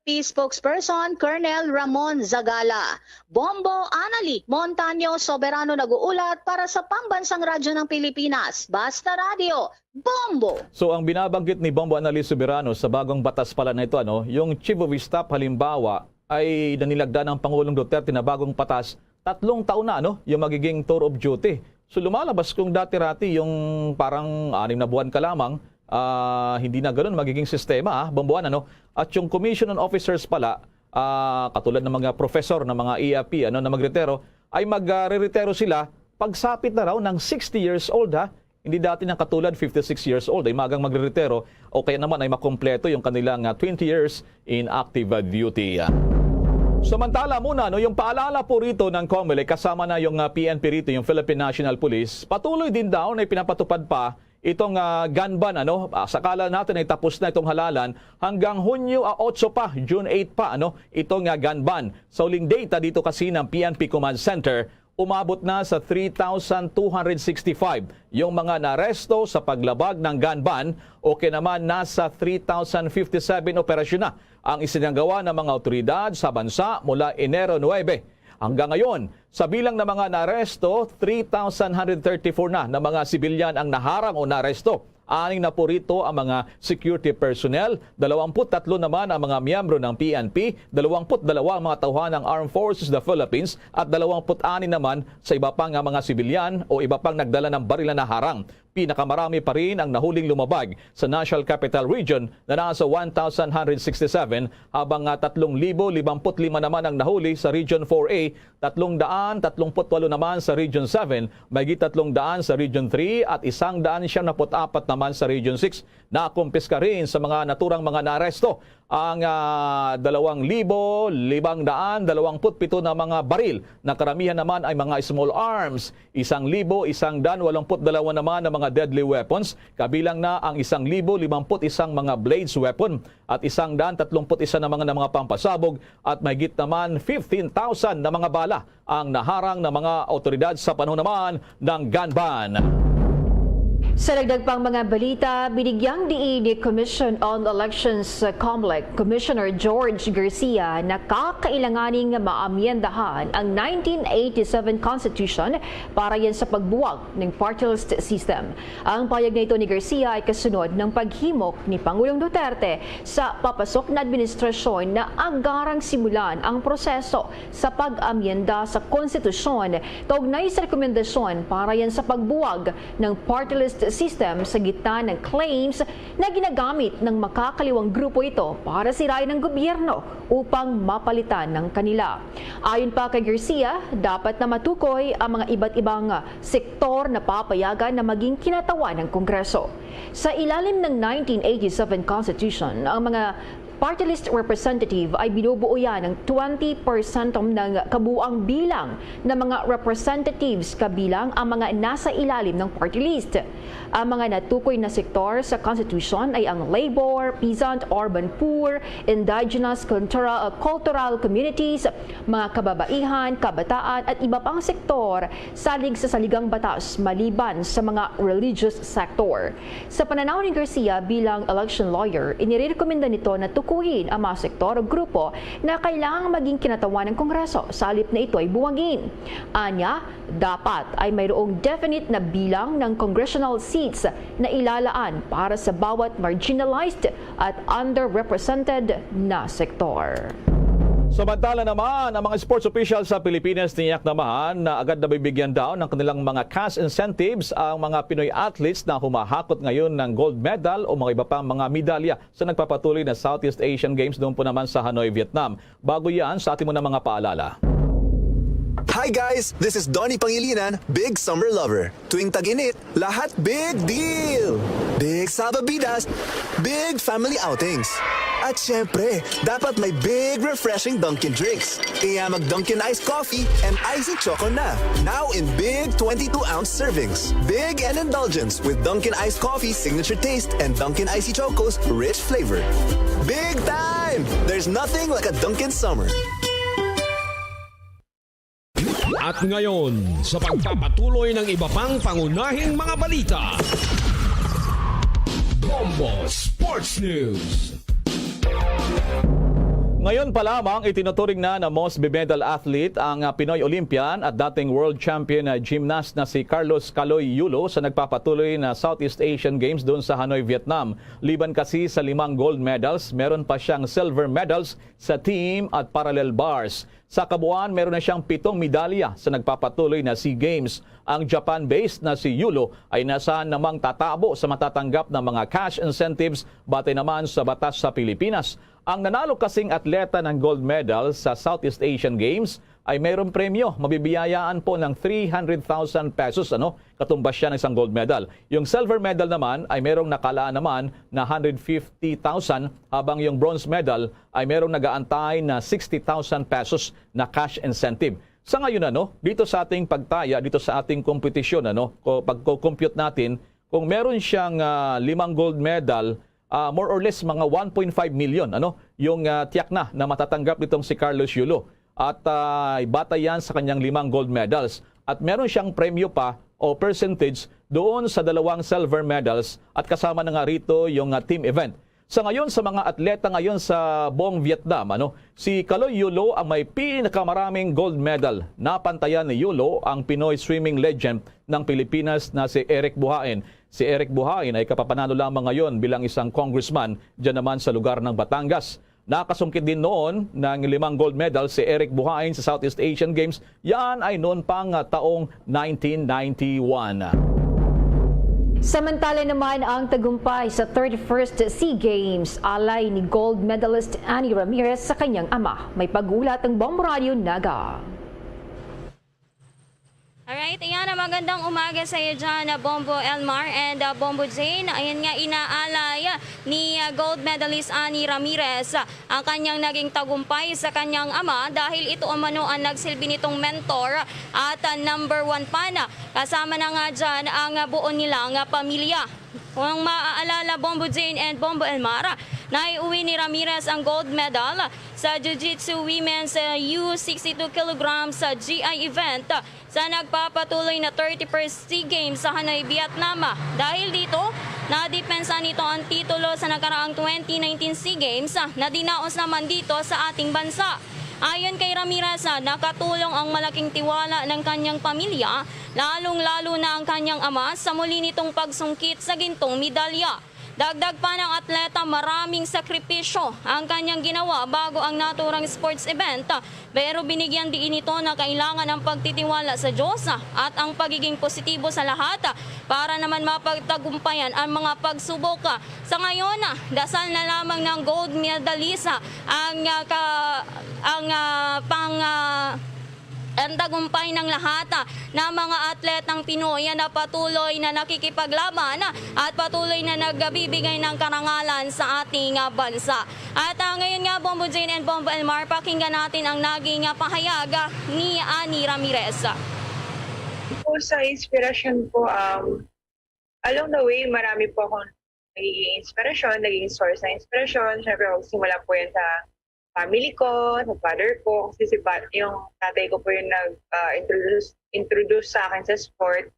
P spokesperson Colonel Ramon Zagala. Bombo Anali Montaño Soberano nag-uulat para sa Pambansang Radyo ng Pilipinas, Basta Radyo, Bombo! So ang binabanggit ni Bombo Anali Soberano sa bagong batas pala na ito, ano, yung chief of staff halimbawa ay nanilagda ng Pangulong Duterte na bagong patas, tatlong taon na, ano, yung magiging tour of duty. So lumalabas kung dati-rati yung parang anim na buwan ka lamang, ah, hindi na ganun magiging sistema, ah, Bombo Anali, ano. At yung commission on officers pala, ah, katulad ng mga professor, ng mga E A P, ano, na magretiro, ay magre-retiro sila pagsapit na raw ng sixty years old, ha. Hindi dati ng katulad fifty-six years old ay magang magre-retiro o kaya naman ay makompleto yung kanilang ah, twenty years in active ah, duty. Samantala muna, no, yung paalala po rito ng Comelec, kasama na yung ah, P N P rito, yung Philippine National Police, patuloy din daw na ipinapatupad pa itong ah, gun ban, ano. Ah, sakala natin ay tapos na itong halalan hanggang Hunyo ah, otso pa, June eight pa, ano, itong ah, gun ban. Sa huling data dito kasi ng P N P Command Center, umabot na sa three thousand two hundred sixty-five yung mga naaresto sa paglabag ng gun ban, o kaya naman nasa three thousand fifty-seven operasyon na ang isinagawa ng mga awtoridad sa bansa mula Enero nuebe. Hanggang ngayon, sa bilang ng mga naaresto, three thousand one hundred thirty-four na na mga sibilyan ang naharang o naaresto. Anim na po rito ang mga security personnel, dalawampu't tatlo naman ang mga miyembro ng P N P, dalawampu't dalawa ang mga tauhan ng Armed Forces of the Philippines, at dalawampu't anim naman sa iba pa nga mga sibilyan o iba pang nagdala ng baril na naharang. Pinakamarami pa rin ang nahuling lumabag sa National Capital Region na nasa one thousand one hundred sixty-seven, habang nga tatlong libo limampu't lima naman ang nahuli sa Region four A, tatlong daan tatlumpu't walo naman sa Region seven, mahigit tatlong daan sa Region three, at isang daan siyam napu't apat naman sa Region six. Nakumpiska rin sa mga naturang mga naaresto ang ah, dalawang libo limang daan dalawampu't pito na mga baril, na karamihan naman ay mga small arms, isang libo isang daan walumpu't dalawa naman na mga deadly weapons, kabilang na ang isang libo limampu't isang mga blades weapon at isang daan tatlumpu't isa na mga, na mga pampasabog, at mahigit naman fifteen thousand na mga bala ang naharang ng mga awtoridad sa panahon naman ng gun ban. Sa dagdag pang mga balita, binigyang diin ni Commission on Elections, uh, Comelec Commissioner George Garcia na kakailanganing maamyendahan ang nineteen eighty-seven Constitution para yan sa pagbuwag ng party list system. Ang payag na ito ni Garcia ay kasunod ng paghimok ni Pangulong Duterte sa papasok na administrasyon na agarang simulan ang proseso sa pag-amyenda sa konstitusyon kaugnay sa rekomendasyon para yan sa pagbuwag ng party list system sa gitna ng claims na ginagamit ng makakaliwang grupo ito para sirain ang gobyerno upang mapalitan ng kanila. Ayon pa kay Garcia, dapat na matukoy ang mga iba't ibang sektor na papayagan na maging kinatawan ng Kongreso. Sa ilalim ng nineteen eighty-seven Constitution, ang mga party list representative ay binubuo yan ng twenty percent ng kabuang bilang ng mga representatives, kabilang ang mga nasa ilalim ng party list. Ang mga natukoy na sektor sa Constitution ay ang labor, peasant, urban poor, indigenous, cultural, cultural communities, mga kababaihan, kabataan, at iba pang sektor salig sa saligang batas maliban sa mga religious sector. Sa pananaw ni Garcia bilang election lawyer, inirekomenda nito na tukuyin ang mga sektor o grupo na kailangang maging kinatawan ng Kongreso sa halip na ito ay buwagin. Anya, dapat ay mayroong definite na bilang ng congressional seats na ilalaan para sa bawat marginalized at underrepresented na sektor. Samantala naman, ang mga sports officials sa Pilipinas tiniyak naman na agad na bibigyan daw ng kanilang mga cash incentives ang mga Pinoy athletes na humahakot ngayon ng gold medal o mga iba pang mga medalya sa nagpapatuloy na Southeast Asian Games doon po naman sa Hanoi, Vietnam. Bago yan, sa ating muna mga paalala. Hi guys! This is Donnie Pangilinan, big summer lover. Tuwing tag-init, lahat big deal! Big sababidas, big family outings. At syempre, dapat may big refreshing Dunkin' drinks. Kaya mag Dunkin' Ice Coffee and Icy Choco na. Now in big twenty-two ounce servings. Big and indulgence with Dunkin' Ice Coffee signature taste and Dunkin' Icy Choco's rich flavor. Big time! There's nothing like a Dunkin' summer. At ngayon, sa pagpapatuloy ng iba pang pangunahing mga balita, Bombo Sports News. Ngayon pa lamang, itinuturing na na most big medal athlete ang ah, Pinoy Olympian at dating world champion na gymnast na si Carlos Kaloy Yulo sa nagpapatuloy na Southeast Asian Games doon sa Hanoi, Vietnam. Liban kasi sa limang gold medals, meron pa siyang silver medals sa team at parallel bars. Sa kabuuan, meron na siyang pitong medalya sa nagpapatuloy na SEA Games. Ang Japan-based na si Yulo ay inasahan namang tatabo sa matatanggap na mga cash incentives batay naman sa batas sa Pilipinas. Ang nanalo kasing atleta ng gold medal sa Southeast Asian Games ay mayroong premyo, mabibiyayaan po ng three hundred thousand pesos, ano, katumbas siya ng isang gold medal. Yung silver medal naman ay mayroong nakalaan naman na hundred fifty thousand, habang yung bronze medal ay mayroong nagaantay na sixty thousand pesos na cash incentive. Sa ngayon, ano, dito sa ating pagtaya, dito sa ating kompetisyon, ano, ko pagko-compute natin, kung meron siyang ah, limang gold medal, ah, more or less mga one point five million, ano, yung ah, tiyak na na matatanggap nitong si Carlos Yulo. At ah, batay yan sa kanyang limang gold medals. At meron siyang premyo pa o percentage doon sa dalawang silver medals at kasama na nga rito yung ah, team event. Sa ngayon, sa mga atleta ngayon sa buong Vietnam, ano, si Kaloy Yulo ang may pinakamaraming gold medal. Napantayan ni Yulo ang Pinoy swimming legend ng Pilipinas na si Eric Buhain. Si Eric Buhain ay kapapanalo lamang ngayon bilang isang congressman dyan naman sa lugar ng Batangas. Nakasungkit din noon ng limang gold medal si Eric Buhain sa Southeast Asian Games. Yan ay noon pang ah, taong nineteen ninety-one. Samantala naman ang tagumpay sa thirty-first SEA Games, alay ni gold medalist Annie Ramirez sa kanyang ama. May pag-ulat ang Bombo Radyo Naga. Alright, ayan, ah, magandang umaga sa iyo dyan, ah, Bombo Elmar and ah, Bombo Jane. Ayan nga, inaalay ah, ni ah, gold medalist Annie Ramirez ah, ang kanyang naging tagumpay sa kanyang ama dahil ito umano ang nagsilbi nitong mentor at ah, number one fan. Kasama na nga dyan ang ah, buo nilang ah, pamilya. Kung maaalala, Bombo Jane and Bombo Elmar, naiuwi ni Ramirez ang gold medal sa Jiu-Jitsu Women's ah, U sixty-two kilograms sa G I event sa nagpapatuloy na thirty-first SEA Games sa Hanoi, Vietnam. Dahil dito, nadepensa nito ang titulo sa nakaraang twenty nineteen SEA Games na dinaos naman dito sa ating bansa. Ayon kay Ramirez, nakatulong ang malaking tiwala ng kanyang pamilya, lalong-lalo na ang kanyang ama, sa muli nitong pagsungkit sa gintong medalya. Dagdag pa ng atleta, maraming sakripisyo ang kanyang ginawa bago ang naturang sports event, pero binigyan diin ito na kailangan ang pagtitiwala sa Diyos at ang pagiging positibo sa lahat para naman mapagtagumpayan ang mga pagsubok. Sa ngayon, dasal na lamang ng gold medalist ang ah, ka, ang ah, pang ah, ang tagumpay ng lahat ah, na mga atletang Pinoy na patuloy na nakikipaglaban at patuloy na nagbibigay ng karangalan sa ating ah, bansa. At ah, ngayon nga, Bombo Jane and Bombo Elmar, pakinggan natin ang naging ah, pahayag ah, ni Annie Ramirez. Po sa inspirasyon po, um, along the way, marami po akong nagiging inspirasyon, naging source ng inspirasyon. Siyempre, magsimula po yan sa family ko, sa father ko. Kasi si pa- yung tatay ko po yung nag-introduce introduce sa akin sa sport.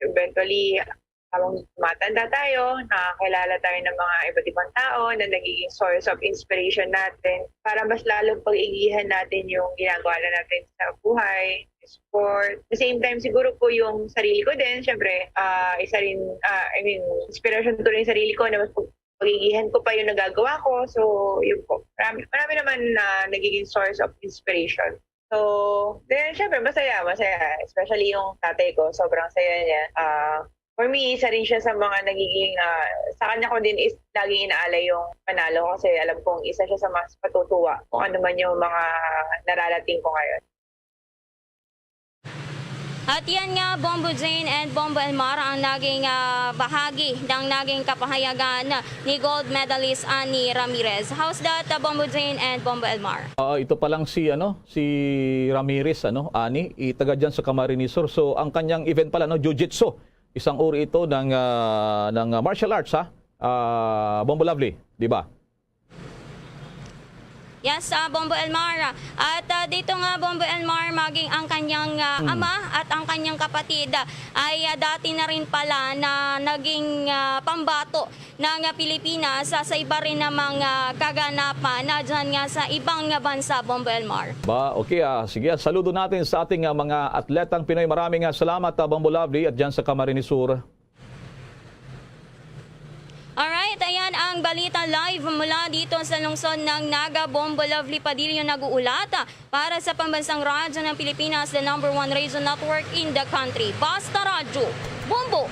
Eventually, habang tumatanda tayo, nakakilala tayo ng mga iba't ibang tao na nagiging source of inspiration natin para mas lalong pag-igihan natin yung ginagawa na natin sa buhay, sport. At the same time, siguro po yung sarili ko din, syempre, ah, isa rin, ah, I mean, inspiration ko rin yung sarili ko na mas pag- pag-igihan ko pa yung nagagawa ko. So, yun po. Marami, marami naman na nagiging source of inspiration. So, then, syempre, masaya, masaya. Especially yung tatay ko, sobrang saya niya. Ah, for me, isa rin siya sa mga nagiging, ah, sa kanya ko din is laging inaalay yung panalo ko kasi alam kong isa siya sa mas patutuwa kung ano man yung mga nararating ko ngayon. At yan nga, Bombo Jane and Bombo Elmar, ang naging, ah, bahagi ng naging kapahayagan ni gold medalist Annie Ramirez. How's that, ah, Bombo Jane and Bombo Elmar? Ah, ito pa lang si, ano, si Ramirez, ano, Annie, i-, taga dyan sa Camarines Sur. So, ang kanyang event pala, no, jiu-jitsu. Isang uri ito ng, ah, ng, ah, martial arts, ha? Ah, Bombo Lovely, di ba? Yes, ah, Bombo Elmar. At, ah, dito nga, Bombo Elmar, maging ang kanyang, ah, Mm. ama at ang kanyang kapatid, ah, ay, ah, dati na rin pala na naging, ah, pambato ng, ah, Pilipinas, ah, sa iba rin namang, ah, kaganapan na dyan nga sa ibang, ah, bansa, Bombo Elmar. Ba, okay, ah, sige, ah, saludo natin sa ating, ah, mga atletang Pinoy. Maraming, ah, salamat, ah, Bombo Lovely, at dyan sa Camarines Sur. Alright, ayan ang balita live mula dito sa lungsod ng Naga. Bombo Lovely Padillo nag-uulat para sa Pambansang Radyo ng Pilipinas, the number one radio network in the country. Basta Radyo, Bombo!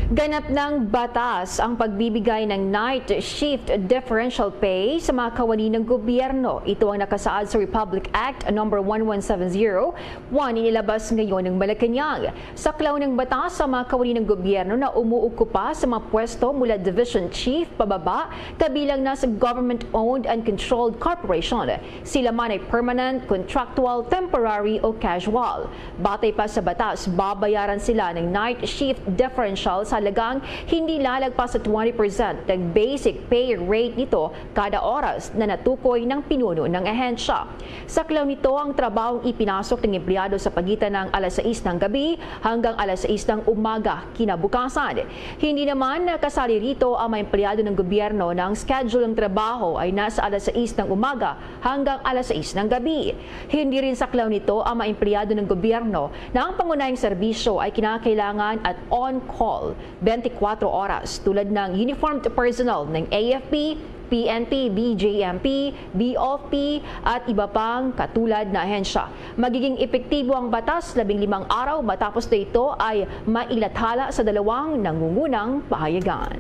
Ganap ng batas ang pagbibigay ng night shift differential pay sa mga kawani ng gobyerno. Ito ang nakasaad sa Republic Act number one one seven zero one, inilabas ngayon ng Malacañang. Saklaw ng batas ang mga kawani ng gobyerno na umuokupa sa mga pwesto mula division chief pababa, kabilang na sa government-owned and controlled corporation. Sila man ay permanent, contractual, temporary o casual. Batay pa sa batas, babayaran sila ng night shift differential sa halagang hindi lalagpas sa twenty percent ng basic pay rate nito kada oras na natukoy ng pinuno ng ahensya. Saklaw nito ang trabahong ipinasok ng empleyado sa pagitan ng alas sais ng gabi hanggang alas sais ng umaga kinabukasan. Hindi naman kasali rito ang mga empleyado ng gobyerno na ang schedule ng trabaho ay nasa alas sais ng umaga hanggang alas sais ng gabi. Hindi rin saklaw nito ang mga empleyado ng gobyerno na ang pangunahing serbisyo ay kinakailangan at on call twenty-four oras, tulad ng uniformed personnel ng A F P, P N P, B J M P, B O P, at iba pang katulad na ahensya. Magiging epektibo ang batas labing limang araw matapos na ito ay mailathala sa dalawang nangungunang pahayagan.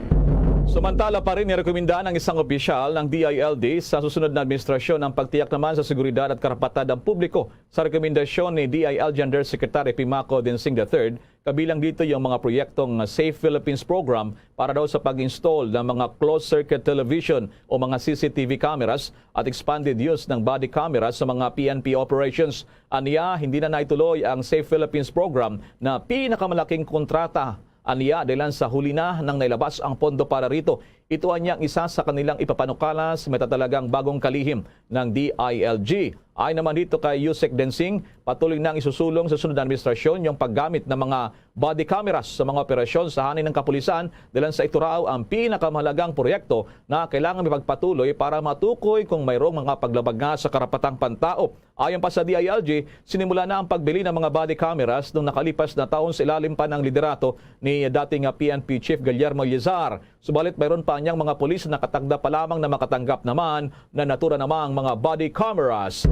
Samantala pa rin, nirekomenda ng isang opisyal ng D I L G sa susunod na administrasyon ang pagtiyak naman sa seguridad at karapatan ng publiko. Sa rekomendasyon ni D I L G Undersecretary Pimaco Densing the third, kabilang dito yung mga proyektong Safe Philippines Program para daw sa pag-install ng mga closed-circuit television o mga C C T V cameras at expanded use ng body cameras sa mga P N P operations. Aniya, hindi na naituloy ang Safe Philippines Program na pinakamalaking kontrata. Aniya, dahilan sa huli na nang nailabas ang pondo para rito. Ito anya ang isa sa kanilang ipapanukala sa matatalagang bagong kalihim ng D I L G. Ayon naman dito kay Usec Densing, patuloy nang isusulong sa sunod na administrasyon yung paggamit ng mga body cameras sa mga operasyon sa hanay ng kapulisan, dahilan sa ito raw ang pinakamahalagang proyekto na kailangan ipagpatuloy para matukoy kung mayroong mga paglabag nga sa karapatang pantao. Ayon pa sa D I L G, sinimula na ang pagbili ng mga body cameras nung nakalipas na taon sa ilalim pa ng liderato ni dating, ah, P N P Chief Guillermo Eleazar. Subalit, mayroon pa anyang mga pulis na nakatagda pa lamang na makatanggap naman na natura namang mga body cameras.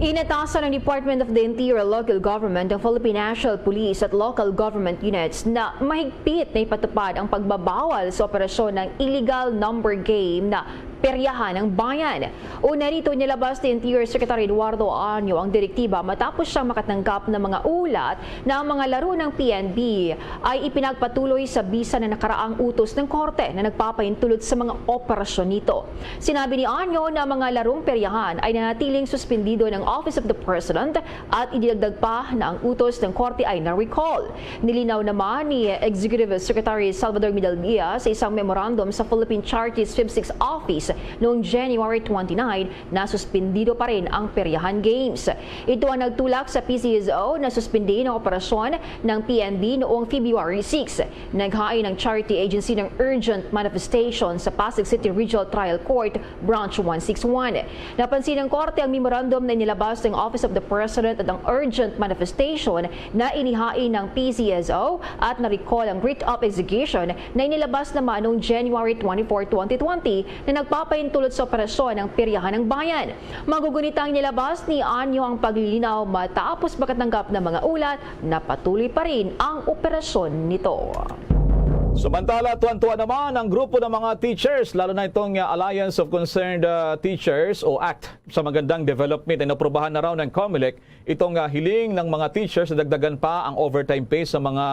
Inatasan ng Department of the Interior, Local Government, ang Philippine National Police at local government units na mahigpit na ipatupad ang pagbabawal sa operasyon ng illegal number game na Peryahan ng Bayan. Una rito, nilabas ni Interior Secretary Eduardo Año ang direktiba matapos siyang makatanggap ng mga ulat na ang mga laro ng P N B ay ipinagpatuloy sa bisan na nakaraang utos ng korte na nagpapahintulot sa mga operasyon nito. Sinabi ni Año na ang mga larong peryahan ay nanatiling suspendido ng Office of the President at idinagdag pa na ang utos ng korte ay na-recall. Nilinaw naman ni Executive Secretary Salvador Medaldea sa isang memorandum sa Philippine Charities Fifth Six Office noong January twenty-nine na suspendido pa rin ang Peryahan Games. Ito ang nagtulak sa P C S O na suspindihin ang operasyon ng P N B noong February six. Naghain ang charity agency ng urgent manifestation sa Pasig City Regional Trial Court Branch one six one. Napansin ng korte ang memorandum na inilabas ng Office of the President at ang urgent manifestation na inihain ng P C S O at na-recall ang writ of execution na inilabas naman noong January twenty-four, twenty twenty na nagpapahintulot sa operasyon ng Peryahan ng Bayan. Magugunit ang inilabas ni Anyo ang paglilinaw matapos makatanggap ng mga ulat na patuloy pa rin ang operasyon nito. Samantala, tuwan-tuwa naman ang grupo ng mga teachers, lalo na itong, uh, Alliance of Concerned, uh, Teachers o act, sa magandang development. Inaprubahan na raw ng COMELEC itong, uh, hiling ng mga teachers na dagdagan pa ang overtime pay sa mga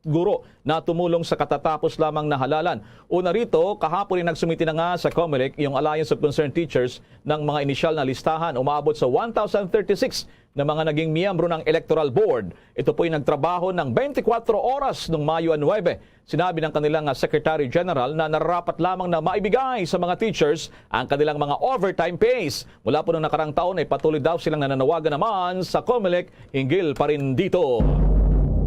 guro na tumulong sa katatapos lamang na halalan. Una rito, kahapon ay nagsumiti na nga sa COMELEC yung Alliance of Concerned Teachers ng mga inisyal na listahan. Umaabot sa one thousand thirty-six na mga naging miyembro ng Electoral Board. Ito po'y nagtrabaho ng twenty-four oras noong Mayo nuebe. Sinabi ng kanilang, ah, Secretary General na nararapat lamang na maibigay sa mga teachers ang kanilang mga overtime pays. Mula po noong nakarang taon ay patuloy daw silang nananawagan naman sa COMELEC hinggil pa rin dito.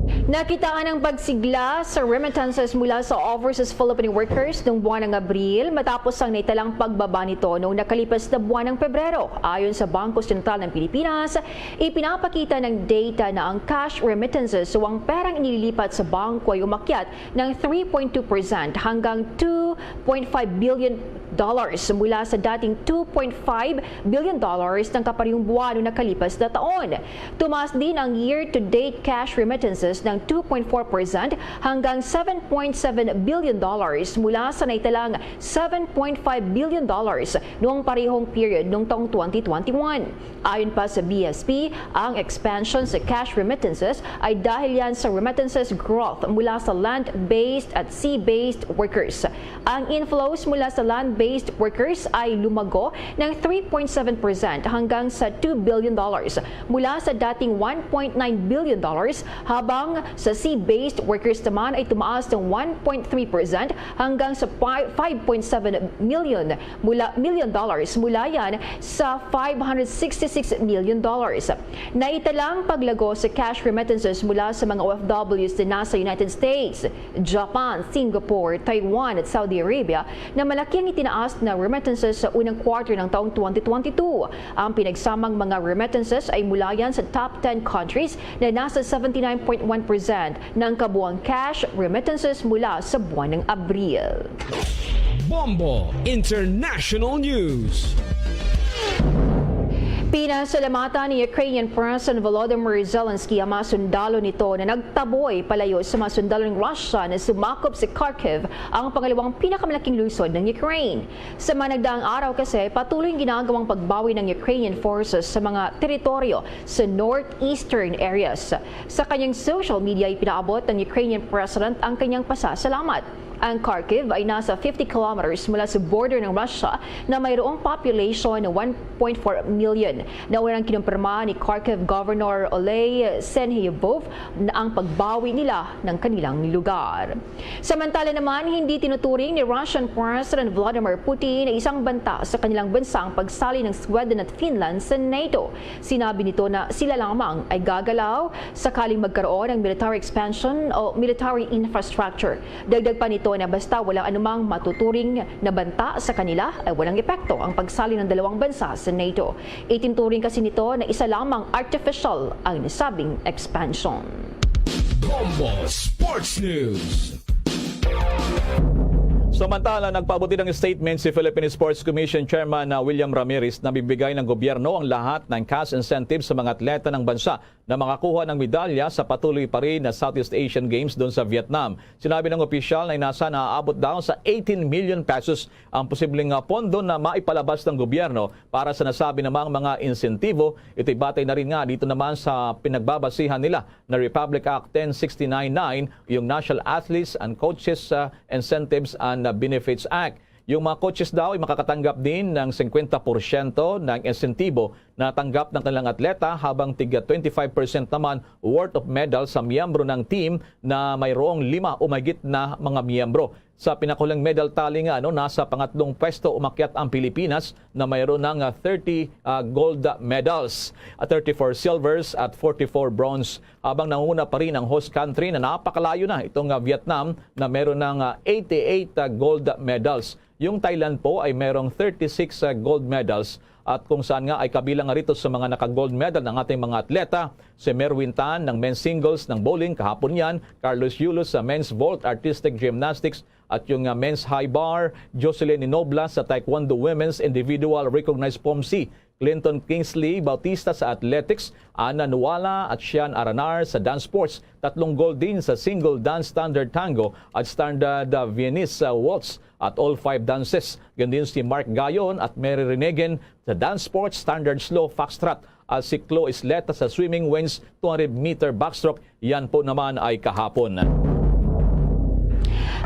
Nakitaan ang pagsigla sa remittances mula sa overseas Filipino workers noong buwan ng Abril, matapos ang naitalang pagbaba nito noong nakalipas na buwan ng Pebrero. Ayon sa Bangko Sentral ng Pilipinas, ipinapakita ng data na ang cash remittances o ang perang inililipat sa bangko ay umakyat ng three point two percent hanggang two point five billion dollars mula sa dating two point five billion dollars ng kaparehong buwan o nakalipas na taon. Tumaas din ang year-to-date cash remittances ng two point four percent hanggang seven point seven billion dollars mula sa naitalang seven point five billion dollars noong parehong period noong taong twenty twenty-one. Ayon pa sa B S P, ang expansion sa cash remittances ay dahil yan sa remittances growth mula sa land-based at sea-based workers. Ang inflows mula sa land-based workers ay lumago ng three point seven percent hanggang sa two billion dollars mula sa dating one point nine billion dollars, habang sa sea-based workers naman ay tumaas ng one point three percent hanggang sa five point seven million mula, million dollars mula yan sa five hundred sixty-six million dollars. Naitalang paglago sa cash remittances mula sa mga O F Ws na nasa United States, Japan, Singapore, Taiwan at Saudi Arabia na malaki ang itinaas na remittances sa unang quarter ng taong twenty twenty-two. Ang pinagsamang mga remittances ay mula yan sa top ten countries na nasa seventy-nine point one percent ng kabuang cash remittances mula sa buwan ng Abril. Bombo International News. Pinasalamatan ni Ukrainian President Volodymyr Zelensky ang mga sundalo nito na nagtaboy palayo sa mga sundalo ng Russia na sumakop sa Kharkiv, ang pangalawang pinakamalaking lungsod ng Ukraine. Sa mga nagdaang araw kasi, patuloy ang ginagawang pagbawi ng Ukrainian forces sa mga teritoryo sa northeastern areas. Sa kanyang social media, ipinaabot ng Ukrainian President ang kanyang pasasalamat. Ang Kharkiv ay nasa fifty kilometers mula sa border ng Russia na mayroong population na one point four million. Naunang kinumpirma ni Kharkiv Governor Oleh Senhiyubov na ang pagbawi nila ng kanilang lugar. Samantala naman, hindi tinuturing ni Russian President Vladimir Putin na isang banta sa kanilang bansa ang pagsali ng Sweden at Finland sa NATO. Sinabi nito na sila lamang ay gagalaw sakaling magkaroon ng military expansion o military infrastructure. Dagdag pa nito na basta walang anumang matuturing na banta sa kanila, ay walang epekto ang pagsali ng dalawang bansa sa NATO. Itinuturing kasi nito na isa lamang artificial ang nasabing expansion. Bombo Sports News. Samantala, nagpaabot din ng statement si Philippine Sports Commission Chairman na William Ramirez na bibigay ng gobyerno ang lahat ng cash incentive sa mga atleta ng bansa na makakuha ng medalya sa patuloy pa rin na Southeast Asian Games doon sa Vietnam. Sinabi ng opisyal na inasa na aabot daw sa eighteen million pesos ang posibleng, ah, pondo na maipalabas ng gobyerno para sa nasabi namang mga insentibo. Ito'y batay na rin nga dito naman sa pinagbabasihan nila na Republic Act ten sixty-nine nine, yung National Athletes and Coaches, ah, Incentives and, ah, Benefits Act. Yung mga coaches daw ay makakatanggap din ng fifty percent ng insentibo na tanggap ng kanilang atleta, habang tig twenty-five percent naman worth of medal sa miyembro ng team na mayroong lima o mahigit na mga miyembro. Sa pinakahuling medal tally nga, ano, nasa pangatlong pwesto umakyat ang Pilipinas na mayroon ng, ah, thirty, ah, gold medals, ah, thirty-four silvers at forty-four bronze, habang nanguna pa rin ang host country na napakalayo na, itong, ah, Vietnam, na meron ng, ah, eighty-eight, ah, gold medals. Yung Thailand po ay merong thirty-six, ah, gold medals, at kung saan nga ay kabilang nga rito sa mga naka-gold medal ng ating mga atleta, si Merwin Tan ng men's singles ng bowling kahapon yan, Carlos Yulos sa men's vault artistic gymnastics, at yung, ah, men's high bar, Jocelyn Inobla sa taekwondo women's individual recognized pomsi. Clinton Kingsley Bautista sa athletics, Ana Nuala at Sian Aranar sa dance sports, tatlong gold din sa single dance standard tango at standard, ah, Viennese, ah, waltz at all five dances. Gayon din si Mark Gayon at Mary Renegen sa dance sports, standard slow foxtrot, at si Chloe Isleta sa swimming, women's two hundred meter backstroke. Yan po naman ay kahapon.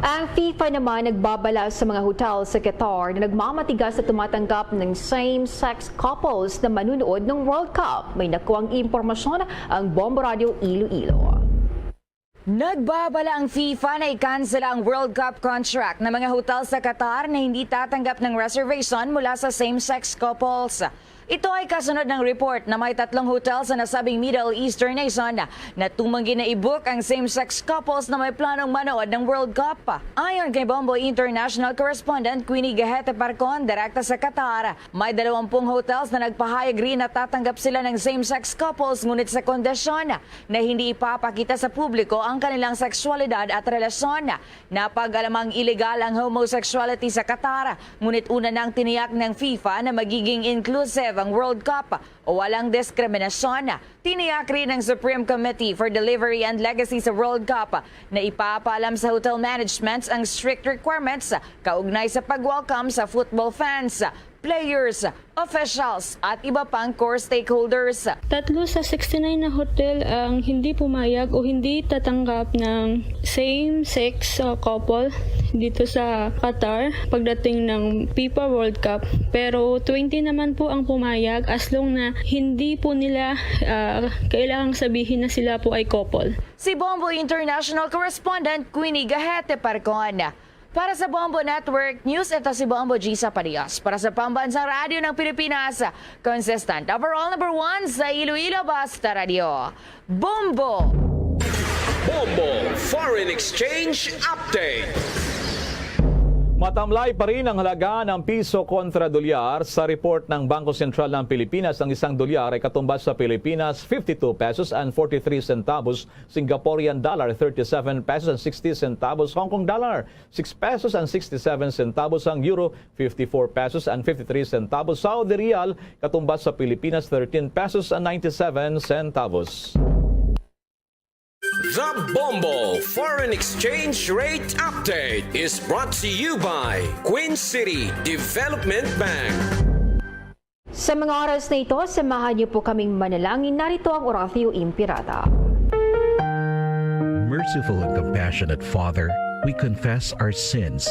Ang FIFA naman nagbabala sa mga hotel sa Qatar na nagmamatigas sa tumatanggap ng same-sex couples na manunood ng World Cup. May nakuhang impormasyon ang Bombo Radio Iloilo. Nagbabala ang FIFA na ikansela ang World Cup contract ng mga hotel sa Qatar na hindi tatanggap ng reservation mula sa same-sex couples. Ito ay kasunod ng report na may tatlong hotel sa nasabing Middle Eastern nation na tumanggi na i-book ang same-sex couples na may planong manood ng World Cup. Ayon kay Bombo International correspondent Queenie Gahete Parcon, direkta sa Qatar, may dalawampung hotels na nagpahayag rin na tatanggap sila ng same-sex couples, ngunit sa kondisyon na hindi ipapakita sa publiko ang kanilang sexualidad at relasyon. Napag-alamang iligal ang homosexuality sa Qatar, ngunit una nang tiniyak ng FIFA na magiging inclusive ang World Cup o walang diskriminasyon. Tiniyak rin ng Supreme Committee for Delivery and Legacy sa World Cup na ipapaalam sa hotel managements ang strict requirements kaugnay sa pag-welcome sa football fans, players, officials, at iba pang core stakeholders. Tatlo sa sixty-nine na hotel ang hindi pumayag o hindi tatanggap ng same-sex, uh, couple dito sa Qatar pagdating ng FIFA World Cup. Pero twenty naman po ang pumayag, as long na hindi po nila, uh, kailangang sabihin na sila po ay couple. Si Bombo International Correspondent Queenie Gahete Parcon. Para sa Bombo Network News, ito si Bombo Gisa Padias. Para sa Pambansang Radyo ng Pilipinas, consistent overall number one sa Iloilo, basta radyo. Bombo! Bombo Foreign Exchange Update. Matamlay pa rin ang halaga ng piso kontra dolyar. Sa report ng Bangko Sentral ng Pilipinas, ang isang dolyar ay katumbas sa Pilipinas fifty-two pesos and forty-three centavos, Singaporean dollar thirty-seven pesos and sixty centavos, Hong Kong dollar six pesos and sixty-seven centavos, ang euro fifty-four pesos and fifty-three centavos, Saudi riyal katumbas sa Pilipinas thirteen pesos and ninety-seven centavos. The Bombo Foreign Exchange Rate Update is brought to you by Queen City Development Bank. Sa mga oras na ito, samahan niyo po kaming manalangin. Narito ang Oratio Imperata. Merciful and compassionate Father, we confess our sins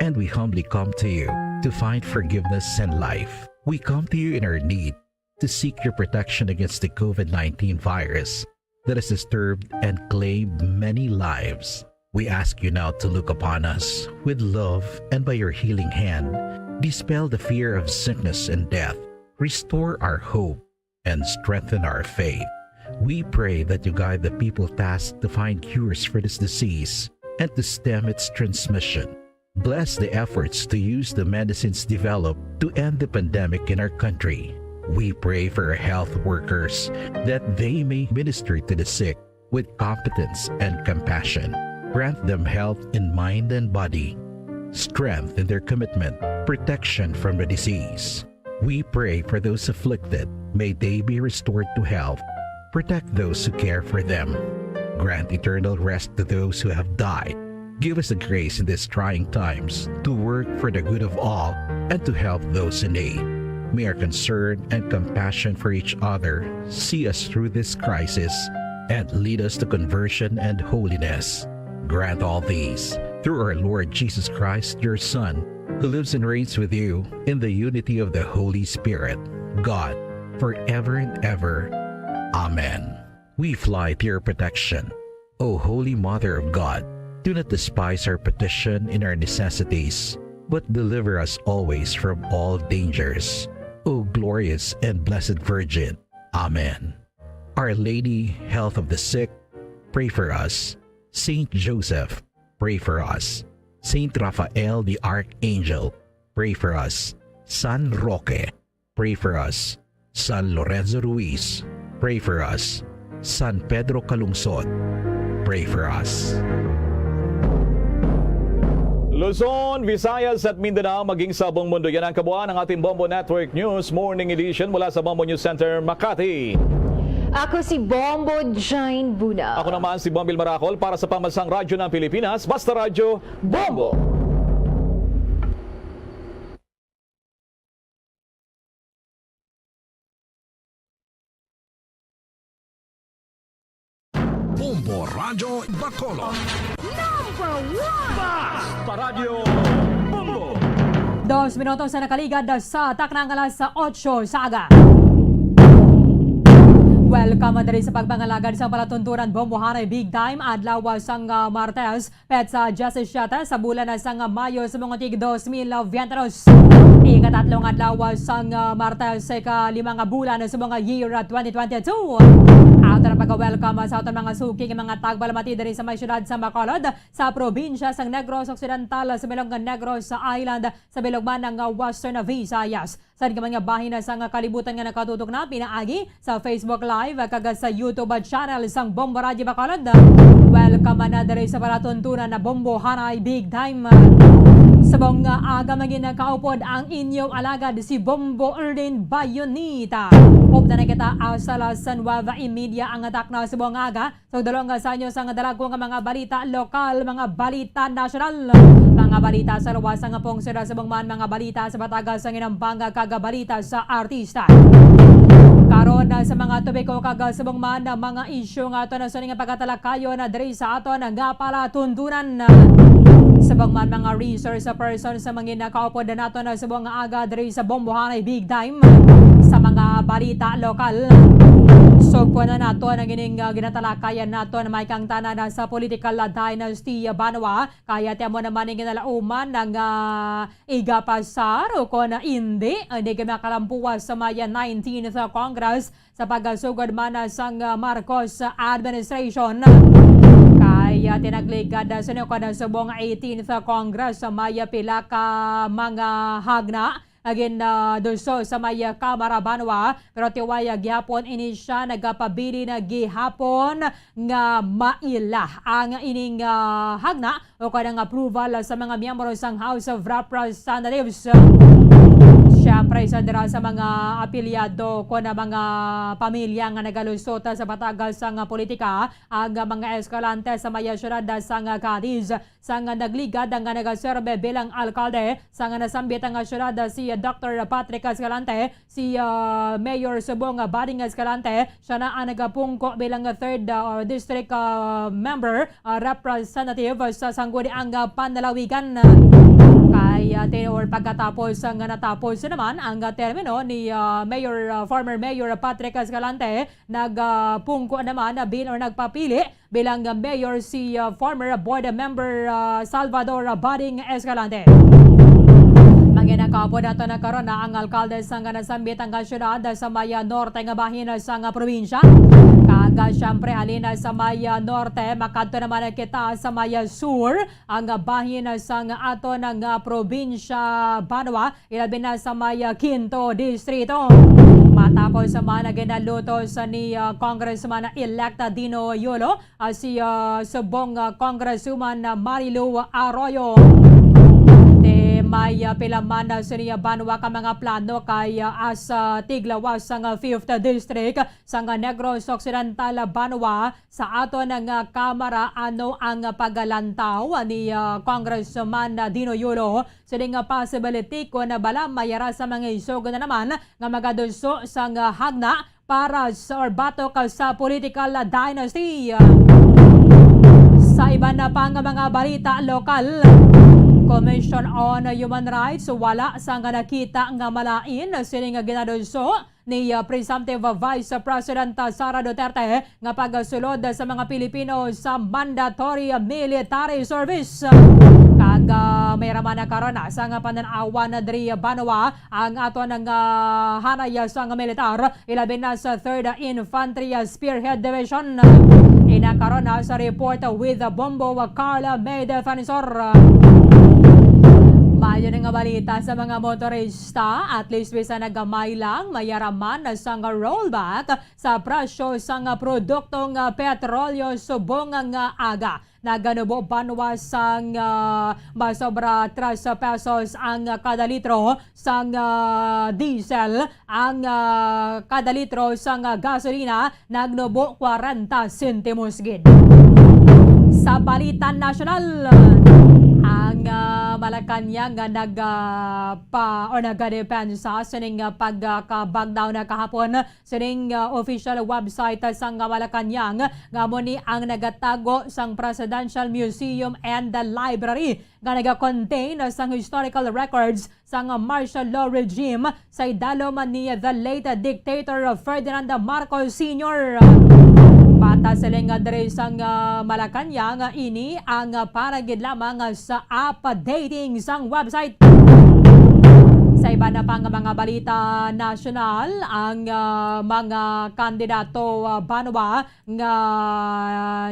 and we humbly come to you to find forgiveness and life. We come to you in our need to seek your protection against the COVID nineteen virus that has disturbed and claimed many lives. We ask you now to look upon us with love and by your healing hand, dispel the fear of sickness and death, restore our hope, and strengthen our faith. We pray that you guide the people tasked to find cures for this disease and to stem its transmission. Bless the efforts to use the medicines developed to end the pandemic in our country. We pray for our health workers that they may minister to the sick with competence and compassion. Grant them health in mind and body, strength in their commitment, protection from the disease. We pray for those afflicted. May they be restored to health. Protect those who care for them. Grant eternal rest to those who have died. Give us the grace in these trying times to work for the good of all and to help those in need. May our concern and compassion for each other see us through this crisis and lead us to conversion and holiness. Grant all these through our Lord Jesus Christ, your Son, who lives and reigns with you in the unity of the Holy Spirit, God, forever and ever. Amen. We fly to your protection, O Holy Mother of God. Do not despise our petition in our necessities, but deliver us always from all dangers, O glorious and blessed Virgin. Amen. Our Lady, Health of the Sick, pray for us. Saint Joseph, pray for us. Saint Raphael the Archangel, pray for us. San Roque, pray for us. San Lorenzo Ruiz, pray for us. San Pedro Calungsod, pray for us. Luzon, Visayas at Mindanao, maging sa buong mundo. Yan ang kabuuan ng ating Bombo Network News Morning Edition mula sa Bombo News Center, Makati. Ako si Bombo Jane Buna. Ako naman si Bombil Maracol para sa Pambansang Radyo ng Pilipinas, Basta Radyo, Bombo. Bombo Radyo Bacolod. Number one! Basta Radyo Bombo! Dos minutos na nakaligad sa taknang alas otso sa aga. Welcome diri sa pagpangalagad sa palatuntunan Bombo Hanay Big Time, adlaw sang, ah, Martes, petsa diyasisiete sa bulan na sang Mayo sa mga tig dos mil veintidos. Ikatatlong adlaw sang, ah, Martes sa ikalima nga bulan sa mga year, ah, twenty twenty-two. Ato na pag-welcome sa aton mga suking mga tagbalamati diri sa may siyudad sa Bacolod, sa probinsya sang Negros Occidental, sa bilog nga Negros Island, sa bilog man nga Western Visayas. Sa di man nga bahin sang kalibutan nga nakatutok na pinaagi sa Facebook Live kag sa YouTube channel sang Bombo Radyo Bacolod. Welcome na diri sa palatuntunan na Bombo Hanay Big Time. Subong nga aga, magin kaupod ang inyo alagad si Bombo Erlin Bayonita. Upda na kita, ah, sa alas nuwebe y media ang takna subong nga aga. So, dulong nga sa inyo sang dalagko nga mga balita lokal, mga balita nasyonal, mga balita sa luwas nga pungsod, subong man mga balita sa bataga sa ginambang kag balita sa artista. Karon, ah, sa mga topiko kag subong man, ah, mga isyu nga aton sa nga pagatalakayon, ah, diri sa aton nga palatuntunan. Subong man mga resource person sa mga nakaupod naton, ah, subong nga aga diri sa Bombo Hanay Big Time sa mga balita lokal. Sugpo na naton ang ining, ah, ginatalakayan naton, may kang tanan na sa political, ah, dynasty, ah, banwa. Kaya ti amo naman ang ginalauman ng, ah, igapasar o kon hindi, hindi ka makalampuas sa may nineteenth Congress sa pagasugod man, ah, sang, ah, Marcos administration. Kaya tinagligad, ah, sa nukod na subong eighteenth Congress sa may pila ka mga hagna nga gin, ah, duso sa may, ah, Kamara banwa, pero tiwaya gihapon ini siya nagapabilin gihapon nga maila ang ining, ah, hagna o kanang approval sa mga miyembro sang House of Representatives. Siyempre, sa dira sa mga apilyado ko na mga pamilya nga nagalusot sa batagas sang politika, ang mga Escalante sa may siyudad sang Cadiz, sang nagligad nga nagaserbe bilang alkalde sang nasambit nga siyudad, si Doctor Patrick Escalante, si, ah, Mayor subong Bading Escalante, siya na ang nagapungko bilang third, ah, district, ah, member, ah, representative sa Sangguniang, ah, Panlalawigan. Kay, ah, ti-, or pagkatapos nga natapos naman ang, ah, termino ni, ah, Mayor, ah, former Mayor Patrick Escalante, nagapungko naman na bin or nagpapili bilang mayor si, uh, former board member, uh, Salvador Bading Escalante. Mangin ang kaupod nato na karon na ang alkalde sang nasambit nga siyudad sa may norte nga bahin sang probinsya. Kag, uh, siyempre, halin sa may norte, makadto naman kita sa may sur, ang bahin sang aton nga probinsya banwa, ilabi na sa may, ah, Quinto Distrito. Matapos sa mga ginalutos ni, ah, Congressman-elect Dino Yolo, ah, si, ah, subong, ah, Congresswoman, ah, Marilu Arroyo. Ti may, ah, pila man, ah, sini, ah, banwa ka mga plano kay, ah, as, ah, tiglawas sang, ah, Fifth District sang, ah, Negros Occidental, ah, banwa, sa aton nga Kamara, ano ang pagalantaw ni, ah, Congressman Dino Yolo sining possibility kon bala may ara sa mga isog na naman nga magaduso sang hagna para sa or batok sa political dynasty? Sa iban na pa nga mga balita lokal, Commission on Human Rights wala sang nakita nga malain sining ginaduso ni, uh, presumptive Vice President, uh, Sara Duterte nga pagsulod sa mga Pilipino sa mandatory military service. Kag, uh, may raman na karon, uh, sa nga panan-awan diri banwa ang aton nga hanay sang militar, ilabi na sa Third Infantry Spearhead Division. Ina karon, uh, sa report with Bombo, uh, Carla May Defensor. Maayo na nga balita sa mga motorista, at least bisan nagamay lang, may ara man sang rollback sa presyo sang produktong petrolyo subong nga aga. Naganubo banwa sang, ah, masobra tres pesos ang kada litro sang, ah, diesel, ang, ah, kada litro sang, ah, gasolina nagnubo kwarenta sentimos gid. Sa balita nasyonal, ang, ah, Malacañang nga nag, ah, pa, or nagadepensa sining, ah, pagkabagdaw na kahapon sining, ah, official website sang Malacañang, nga amo ni ang nagatago sang Presidential Museum and the Library, nga nagakontain sang historical records sang martial law regime sa idalom ni the late dictator Ferdinand Marcos Senior. Mata siling nga diri sang, ah, Malacañang, ini ang para gid lamang sa updating sang website. Sa iban na pang mga balita nasyonal, ang, ah, mga kandidato, ah, banwa nga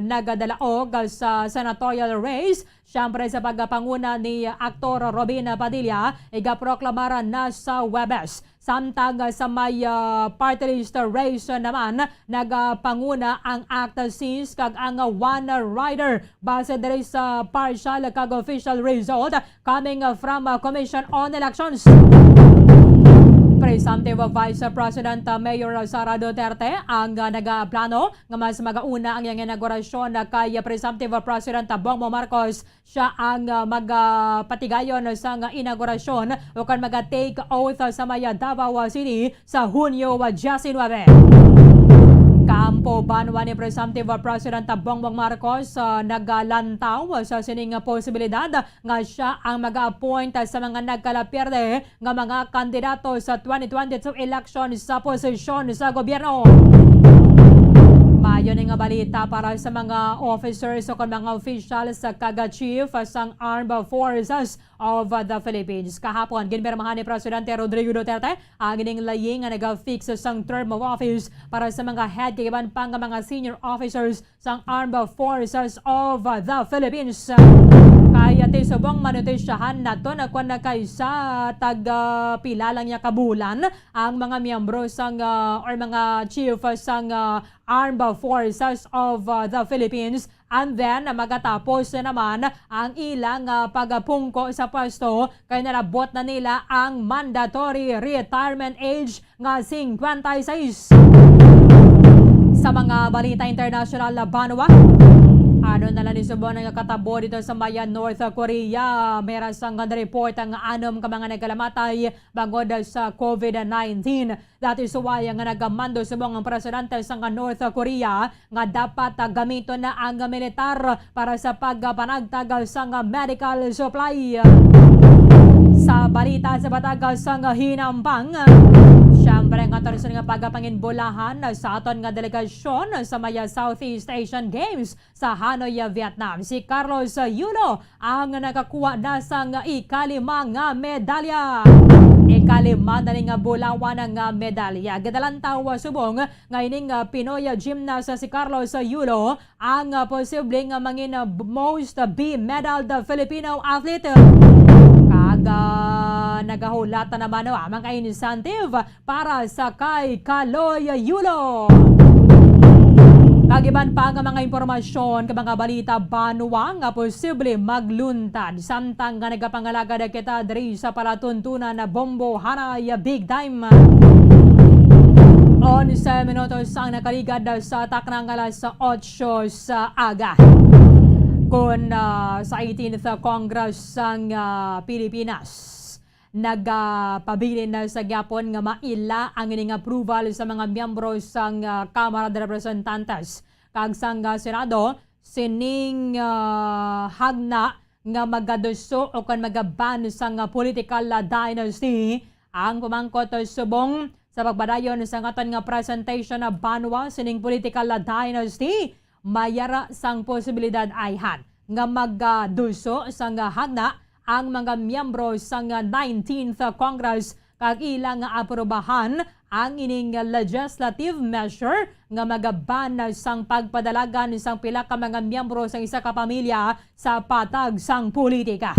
nagadalaog sa senatorial race, siyempre sa pagpanguna ni Aktor Robin Padilla, igaproklamar na sa Huwebes. Samtang sa may, ah, party list race naman, nagapanguna ang ACT-CIS kag ang One Rider. Base diri sa partial kag official result coming from, ah, Commission on Elections. Presumptive Vice President, ah, Mayor Sara Duterte ang, ah, nagaplano nga mas magauna ang iyang inaugurasyon, ah, kay Presumptive President Bongbong Marcos. Siya ang, ah, magapatigayon sang inaugurasyon o kon maga-take oath sa may Davao City sa Hunyo diecinuebe. Kampo banwa ni Presumptive President Bongbong Marcos, ah, nagalantaw sa sining posibilidad nga siya ang mag-appoint sa mga nagkalapierde nga mga kandidato sa twenty twenty-two election sa posisyon sa gobyerno. Maayo ni nga balita para sa mga officers o kon mga officials sa kag chief sang Armed Forces of the Philippines. Kahapon, ginpirmahan ni Presidente Rodrigo Duterte ang ining laying nga naga-fix sang term of office para sa mga head kag iban pa nga mga senior officers sang Armed Forces of the Philippines. Kay ti subong manotesyahan naton kon nakaisa tag, ah, pila lang niya ka bulan ang mga miyembro sang, ah, or mga chief sang, ah, Armed Forces of, ah, the Philippines, and then magatapos na naman ang ilang, ah, pagapungko sa pwesto kay nalabot na nila ang mandatory retirement age nga singkwenta y seis. Sa mga balita internasyonal na banwa, ano na lang ni subong nga katabo dito sa may North Korea? May ra sang report ang anom ka mga nagkalamatay bangod sa COVID nineteen. That is why nga nagamando subong ang presidente sang North Korea nga dapat, ah, gamiton na ang militar para sa pagpanagtag sang medical supply. Sa balita sa Batak sang Hinambang, siyempre, ang katorse nga pagapanginbulahan sa aton nga delegasyon sa may Southeast Asian Games sa Hanoi, Vietnam, si Carlos Yulo ang nakakuha na sang ikalima nga medalya. Ikalima na ni nga bulawan nga medalya. Ginalantaw subong nga ining, ah, Pinoy gymnast si Carlos Yulo ang, ah, posible nga mangin, ah, b-, most B-medaled Filipino athlete. Kag, ah, nagahulat na naman, no, ang mga incentive para sa kay Kaloy Yulo. Kag iban pa nga mga impormasyon kag mga balita banwa nga posible magluntad samtang nga nagapangalagad kita diri sa palatuntunan na Bombo Hanay Big Time. Onse minutos ang nakaligad sa taknang alas otso sa aga. Kon, ah, sa eighteenth Congress sang, ah, Pilipinas, nagapabilin na sa gyapon nga maila ang ining approval sa mga miyembro sang, ah, Kamara de Representantes kag sang, ah, Senado sining, ah, hagna nga magaduso o kon magaban sang, ah, political, ah, dynasty. Ang pamangkot, ah, subong sa pagpadayon sa aton nga presentation na banwa sining political, ah, dynasty, may ara sang posibilidad ayhan nga magaduso sang hagna ang mga miyembro sang nineteenth Congress kag ila nga aprubahan ang ining legislative measure nga magaban sang pagpadalagan sang pila ka mga miyembro sang isa ka pamilya sa patag sang politika.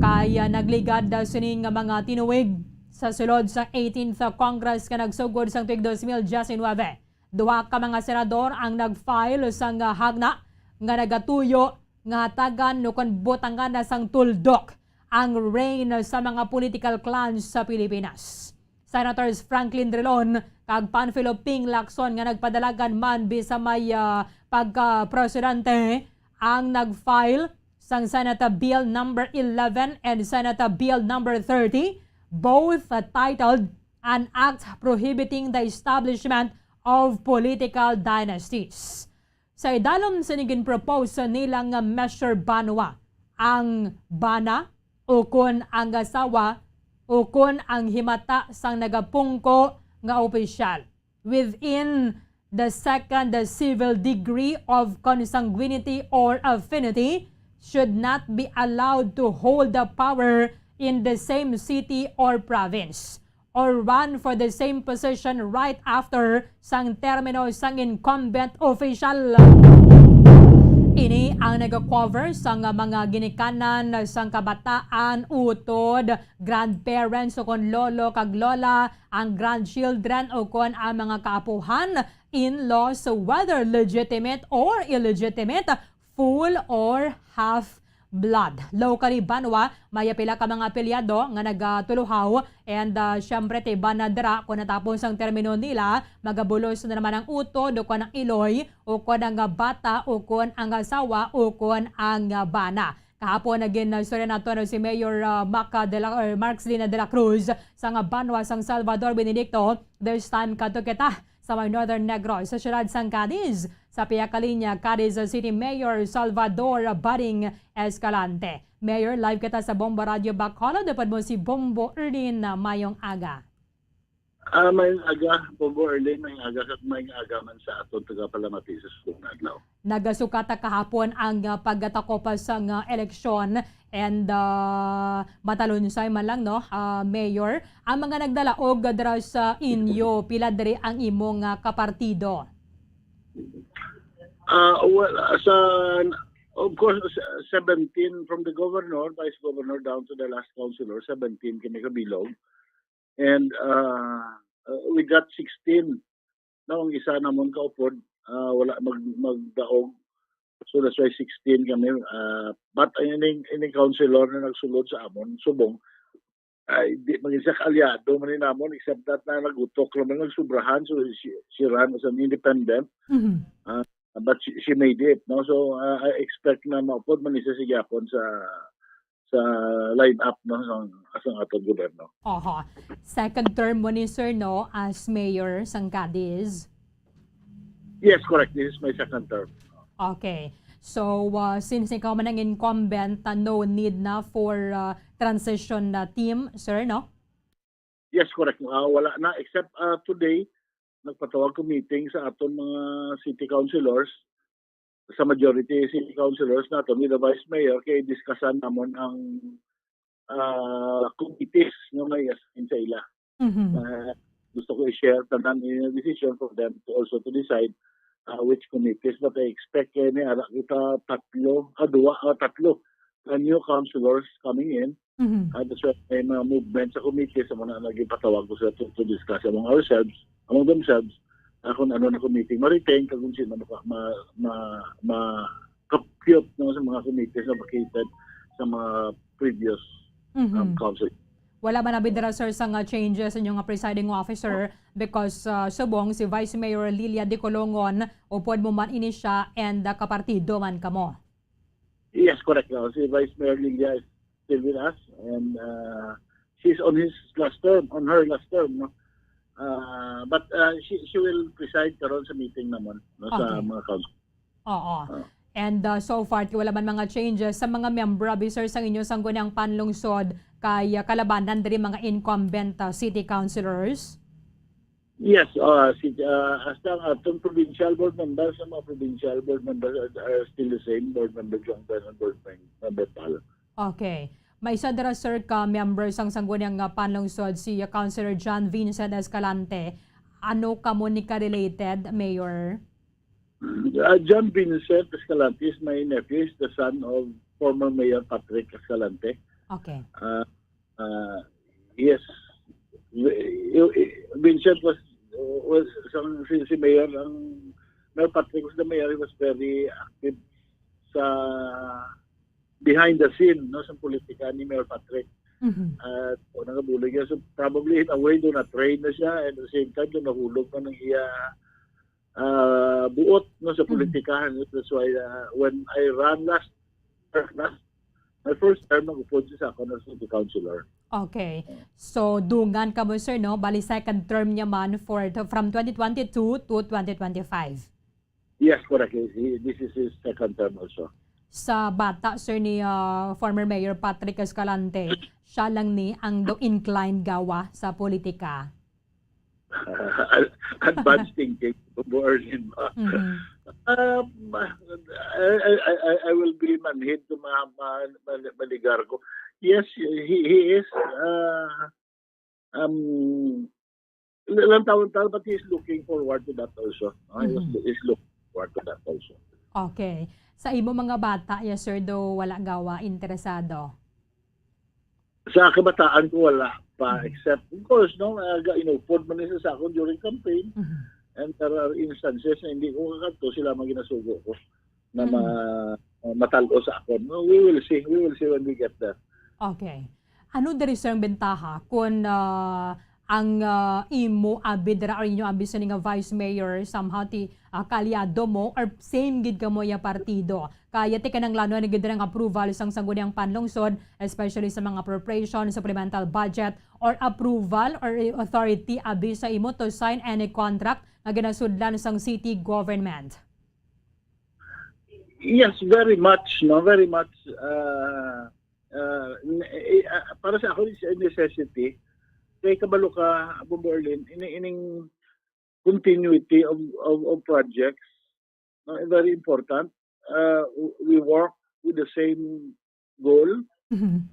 Kay nagligad sini nga mga tinuig sa sulod sa eighteenth Congress nga nagsugod sang tuig dos mil diecinuebe. Duha ka mga senador ang nag-file sang hagna nga nagatuyo nga hatagan o kon butangan na sang tuldok ang reign sa mga political clans sa Pilipinas. Senators Franklin Drilon kag Panfilo Ping Lacson nga nagpadalagan man bisa may, ah, pagka-presidente ang nag-file sang Senate Bill number eleven and Senate Bill number thirty, both, uh, titled An Act Prohibiting the Establishment of Political Dynasties. Sa idalom sini ginpropose nila nga measure banwa ang bana ukon ang asawa ukon ang himata sang nagapungko nga opisyal within the second civil degree of consanguinity or affinity should not be allowed to hold the power in the same city or province or run for the same position right after sang termino sang incumbent official. Ini ang nag-cover sang mga ginikanan sang kabataan, utod, grandparents o kon lolo kag lola, ang grandchildren o kon ang mga kaapuhan, in-laws, whether legitimate or illegitimate, full or half blood. Locally, banwa, may pila ka mga apelyado nga nagatuluhaw, and, ah, syempre, ti bana dira, kung natapos ang termino nila, magabulos na naman ang utod o kon ang iloy o kon ang bata o kon ang asawa o kon ang bana. Kahapon, nagin, ah, istorya nato, no, si Mayor, ah, Mac, ah, de la, or Marks Lina de la Cruz sa nga banwa sang Salvador Benedicto, this time kadto kita sa may Northern Negros, sa siyudad sang Cadiz. Sa pihak ka linya, Cadiz City Mayor Salvador Bading Escalante. Mayor, live kita sa Bombo Radio Bacolod. Upod mo si Bombo Erlin. Mayong aga. Ah, mayong aga, Bombo Erlin, mayong aga, kag mayong aga man sa aton taga-Palamati sa subong nga adlaw. Nagasukat ta kahapon ang, ah, pagkatakopas sang, ah, eleksyon and, ah, matalunsay man lang, no, ah, Mayor. Ang mga nagdalaog dira sa inyo, pila diri ang imong, ah, kapartido? Ah, well, ah, sa, of course, s-, seventeen from the governor, vice governor, down to the last councilor, seventeen kami kabilog. And, ah, uh, we got sixteen. No, ang isa namon kaupod, ah, wala mag-, magdaog. So that's why sixteen kami. Ah, but ang ining, ining councilor na nagsulod sa amon, subong, ay, di man siya kaalyado man ni namon, except that na nagutok lang man, nagsobrahan, so she, she ran as an independent. Mhm. Ah, but she, she made it, no? So, ah, I expect na maupod man siya sa gyapon sa, sa lineup, no, sang, sang aton gobyerno. Oho. Second term mo ni, sir, no, as mayor sang Cadiz? Yes, correct. This is my second term. Okay. So, uh, since ikaw man ang incumbent, uh, no need na for, uh, transition na team, sir, no? Yes, correct. Uh, wala na, except, uh, today, nagpatawag ko meeting sa aton mga city councilors, sa majority city councilors naton with the vice mayor, kay discussan namon ang, ah, committees nga may assign sa ila. Mhm. Ah, gusto ko i-share tanan yung decision for them to also to decide, ah, which committees. But I expect kay ni ara kita tatlo, ah, duwa, ah, tatlo, ah, new councilors coming in. Mhm. Ah, that's why may mga movement sa committee sa mga naging patawag ko sila to, to discuss among ourselves, among themselves, ah, kung ano na committee ma-retain, kag kung sino maka-, ma-, ma-, ma-compute, no, sa mga committees na vacated sa mga previous, um, Mhm. council. Wala man abi dira, sir, sa nga changes sa inyo nga presiding officer because, ah, subong si Vice Mayor Lilia Dicolongon, upod mo man ini siya and, ah, kapartido man kamo? Yes, correct. No? Si Vice Mayor Lilia is still with us, and, uh, she's on his last term, on her last term, no? Uh, but, uh, she, she will preside karon sa meeting naman, no, sa Okay. mga council. Oo. Ah. And, uh, so far, wala man mga changes sa mga miyembro, abi, sir, sang inyo sangguniang panlungsod kay, uh, kalabanan diri mga incumbent, uh, city councilors? Yes, uh, si, uh, hasta ang atong provincial board members, ang mga provincial board members are, are still the same, board member John Bell and board mem-, member Pal. Okay. May isa dira, sir, ka member sang sangguniang nga panlungsod, si Councilor John Vincent Escalante. Ano kamo ni ka-related, Mayor? Uh, John Vincent Escalante is my nephew. He's the son of former Mayor Patrick Escalante. Okay. Uh, uh, yes. Vincent was, was, sang, si, si Mayor, ang, Mayor Patrick was the mayor. He was very active sa behind the scene, no, sa politika ni Mayor Patrick. Mhm. At o nagabulig siya. So probably in a way, doon na-train na siya, and at the same time, doon nahulog man ang iya ah, buot, no, sa Mhm. politikahan. That's why, ah, when I ran last, last my first term, nag-upod siya sa ako na city councilor. Okay. So, dungan ka mo, sir, no? Bali, second term niya man for from twenty twenty-two to twenty twenty-five. Yes, correct. He, he- this is his second term also. Sa bata, sir, ni ah, former Mayor Patrick Escalante, siya lang ni ang do inclined gawa sa politika. Advanced thinking, Bo Erlin ba? Mhm. Um, I, I, I, I will be manhid to ma, ma, ma, maligar ko. Yes, he, he is uh, um, ilang taon taon, but he's looking forward to that also. Uh, he's, Mhm. he's looking forward to that also. Okay. Sa imo mga bata, yes, sir, do wala gawa interesado? Sa kabataan ko, wala pa. Mhm. Except, of course, no, uh, inupod man nila sa akon during campaign. Mhm. And there are instances na hindi ko kakadto, sila man ginasugo ko na Mm. ma, matal-o sa akon. No, we will see. We will see when we get there. Okay. Ano diri, sir, ang bentaha kung ah, ang ah, imo abi dira or inyo abi sa nga vice mayor somehow ti ah, kaalyado mo or same gid kamo ya partido? Kaya ti kinahanglanon gid dira ang approval sang Sangguniang Panlungsod, especially sa mga appropriation, supplemental budget, or approval or authority abi sa imo to sign any contract nga ginasudlan sang city government? Yes, very much, no, very much. Uh, uh, n- eh, uh, para sa ako, it's a necessity. Kay kabalo ka, Bombo Erlin, ini ining continuity of, of, of projects, no, very important. Uh, we work with the same goal. Mhm.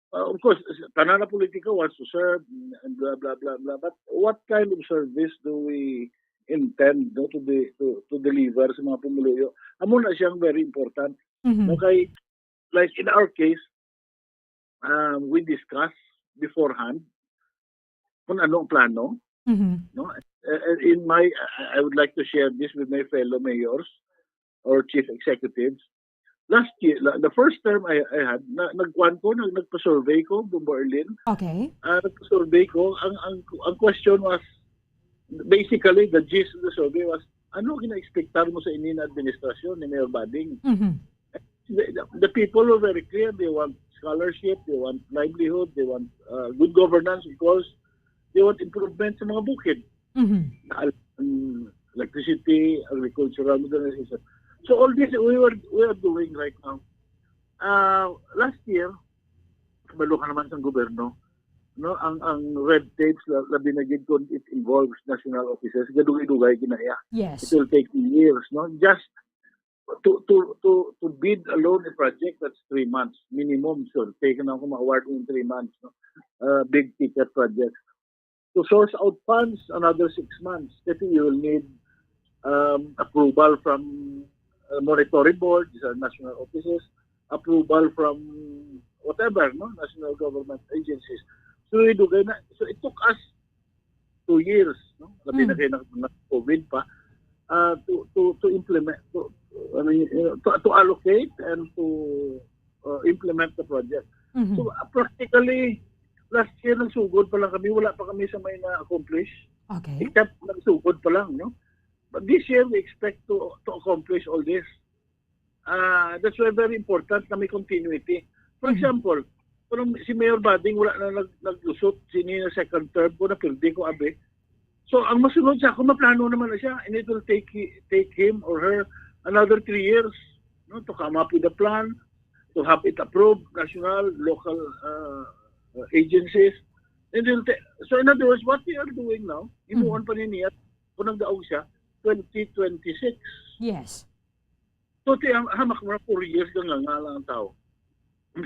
Uh, of course, tanan na politika wants to serve and blah, blah, blah, blah. But what kind of service do we intend, no, to, de- to, to deliver sa mga pumuluyo? Amo na siyang very important. Mhm. Okay? Like in our case, um, we discuss beforehand kung ano ang plano. Mhm. No? Uh, in my, I I would like to share this with my fellow mayors or chief executives. Last year, la- the first term I, I had, na, nagkuan ko, nag, nagpa-survey ko, Bombo Erlin. Okay. Uh, nagpa-survey ko. Ang, ang, ang question was, basically, the gist of the survey was, ano gina-expectar mo sa ini na administrasyon ni Mayor Bading? Mhm. The, the, the people were very clear. They want scholarship, they want livelihood, they want uh, good governance, of course. They want improvement sa mga bukid. Mhm. Al- um, electricity, agricultural modernization. So all this we were we are doing right now. Uh, last year, kabalo ka naman sa gobyerno, no, ang ang red tapes la- labi na gid kung it involves national offices, gadugay-dugay ginaya. It Yes. Will take years, no, just to to to to bid alone a project, that's three months minimum. So taken ako ma-award in three months, no, uh, big ticket projects. To source out funds, another six months. Kasi you will need um, approval from uh, monitoring board, these are national offices, approval from whatever, no, national government agencies. So, idugay na. So it took us two years, no? Labi na Mm. kay na, na COVID pa, uh, to to to implement, to, I mean, you know, to, to allocate and to uh, implement the project. Mhm. So uh, practically, last year nagsugod pa lang kami, wala pa kami sa may na-accomplish. Okay. Except nagsugod pa lang, no? But this year we expect to to accomplish all this. Uh, that's why very important na may continuity. For Mhm. example, kung si Mayor Bading wala na nag naglusot sini na second term ko, napildi ko abi. So ang masunod sa ako, maplano naman na siya, and it will take hi- take him or her another three years, no, to come up with a plan, to have it approved, national, local uh, uh, agencies. And then, te- so in other words, what we are doing now, himuon pa niya kung nagdaog siya, twenty twenty-six. Yes. So, ti, ham- hamak mo na four years ka nga nga lang ang tao.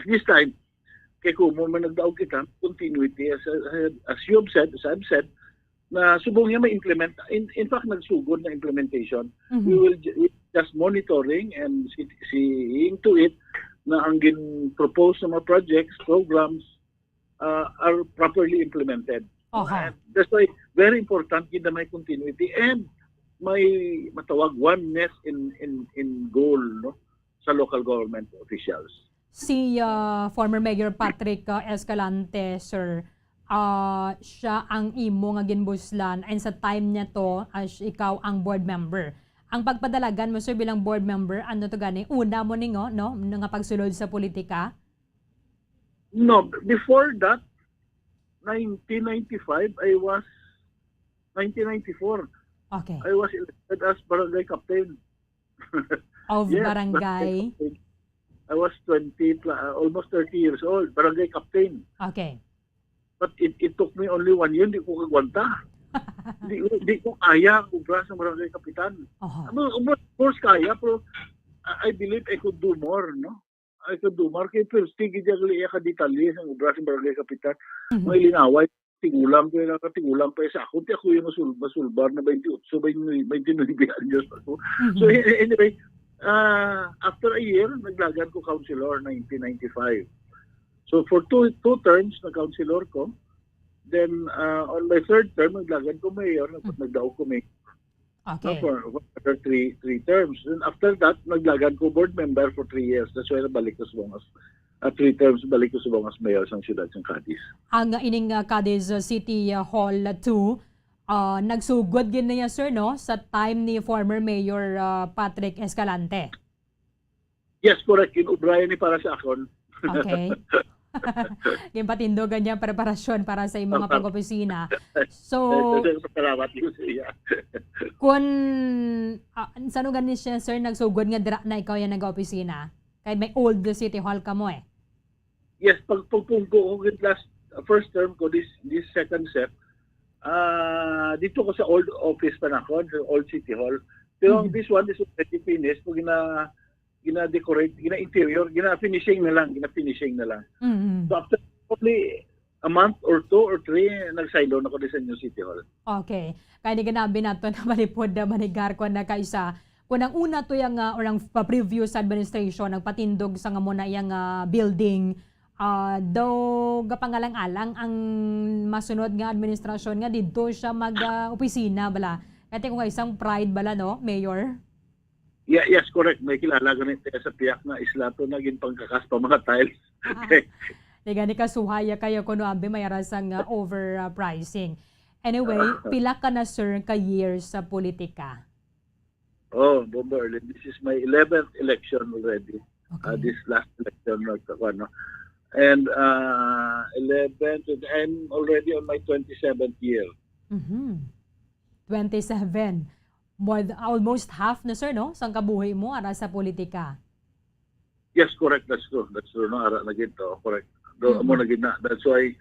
This time, kay kung mo man nagdaog kita, continuity, as, as, as you have said, as I've said, na subong niya ma-implement. In, in fact, nagsugod na implementation. We Mhm. will ju- we just monitoring and see, seeing to it na ang gin-propose sa mga projects, programs, uh, are properly implemented. Aha. And that's why very important gid na may continuity and may matawag oneness in in in goal, no? sa local government officials. Si, ah, former Mayor Patrick, ah, Escalante, sir, ah, siya ang imo nga ginbuslan, and sa time niya to, ah, sh-, ikaw ang board member. Ang pagpadalagan mo, sir, bilang board member, ano to gani? Una mo ningo, no? Nga pagsulod sa politika? No, b-, before that, nineteen ninety-five, I was, nineteen ninety-four, Okay. I was elected as barangay captain. Of Yes, barangay barangay? captain. I was twenty pla-, uh, almost thirty years old, barangay captain. Okay. But it, it took me only one year, di ko kagwanta. Di, di ko kaya ang obra sa barangay kapitan. Oho. Ano, of course, kaya, pero I, I believe I could do more, no? I could do more. Kay first, sige, di gali iya ka detalye sa obra sa barangay kapitan. Mhm. Mga ilinaway, tigulang ko yung tigulang pa sa ako. Di ako yung masul-, masulbar na twenty-eight, twenty-nine anyos pa ako. So, Mhm. a-, anyway, ah, after a year, naglagan ko councilor, nineteen ninety-five. So, for two, two terms, na councilor ko. Then, ah, on my third term, naglagan ko mayor, nag-, Mhm. nagdaog ko mayor. No, Okay. for, for another three, three terms. And after that, naglagan ko board member for three years. That's why nabalik ko subong as, ah, three terms, balik ko subong as mayor sang siyudad sang Cadiz. Ang ining, ah, Cadiz, ah, City, ah, Hall two, ah, nagsugod gid niya, sir, no, sa time ni former Mayor, ah, Patrick Escalante. Yes, correct. Ginobra ni para sa akon. Okay. Ginpatindogan niya ang preparasyon para sa imong mga Opo. pag-opisina. So, Salamat yun sa iya. Kun, ah, sano gani siya, sir, nagsugod nga dira na ikaw yung nag-opisina? Kay may old City Hall ka mo eh. Yes, pag, pagpungko ko gid last, uh, first term ko, this, this second set, ah, dito ko sa old office pa na ko, sa old City Hall. Pero ang Mhm. this one is already finished. Pag gina-, gina-decorate, gina-interior, gina-finishing na lang, gina-finishing na lang. Mm. So, after probably a month or two or three, nag-silo na ko din sa new City Hall. Okay. Kaya di ganabi nato na malipod na manigar ko na kaisa. Kung ang una to yung, ah, or ang pa-previous administration, nagpatindog sa nga muna yung, ah, building, ah, daw gapangalang-alang ang masunod nga administrasyon nga didto siya mag, ah, opisina bala. Kaya kung isang pride bala, no, Mayor? Yeah, yes, correct. May kilala gani tayo sa piyak nga isla to na ginpangkakas pa mga tiles. Ah, di gani kasuhaya kayo kuno abi may arasang, ah, over, ah, pricing. Anyway, Ah. pila ka na, sir, ka years sa politika? Oh, Bombo Erlin, this is my eleventh election already. Ah, Okay. This last election na sa, ano. And, ah, eleven, and I'm already on my twenty-seventh year. Mhm. Twenty-seven. More th-, almost half na, sir, no? Sang kabuhi mo, ara sa politika. Yes, correct. That's true. That's true, no? Ara na gid to. Correct. Do, Mm-mm. amo na gid na. That's why,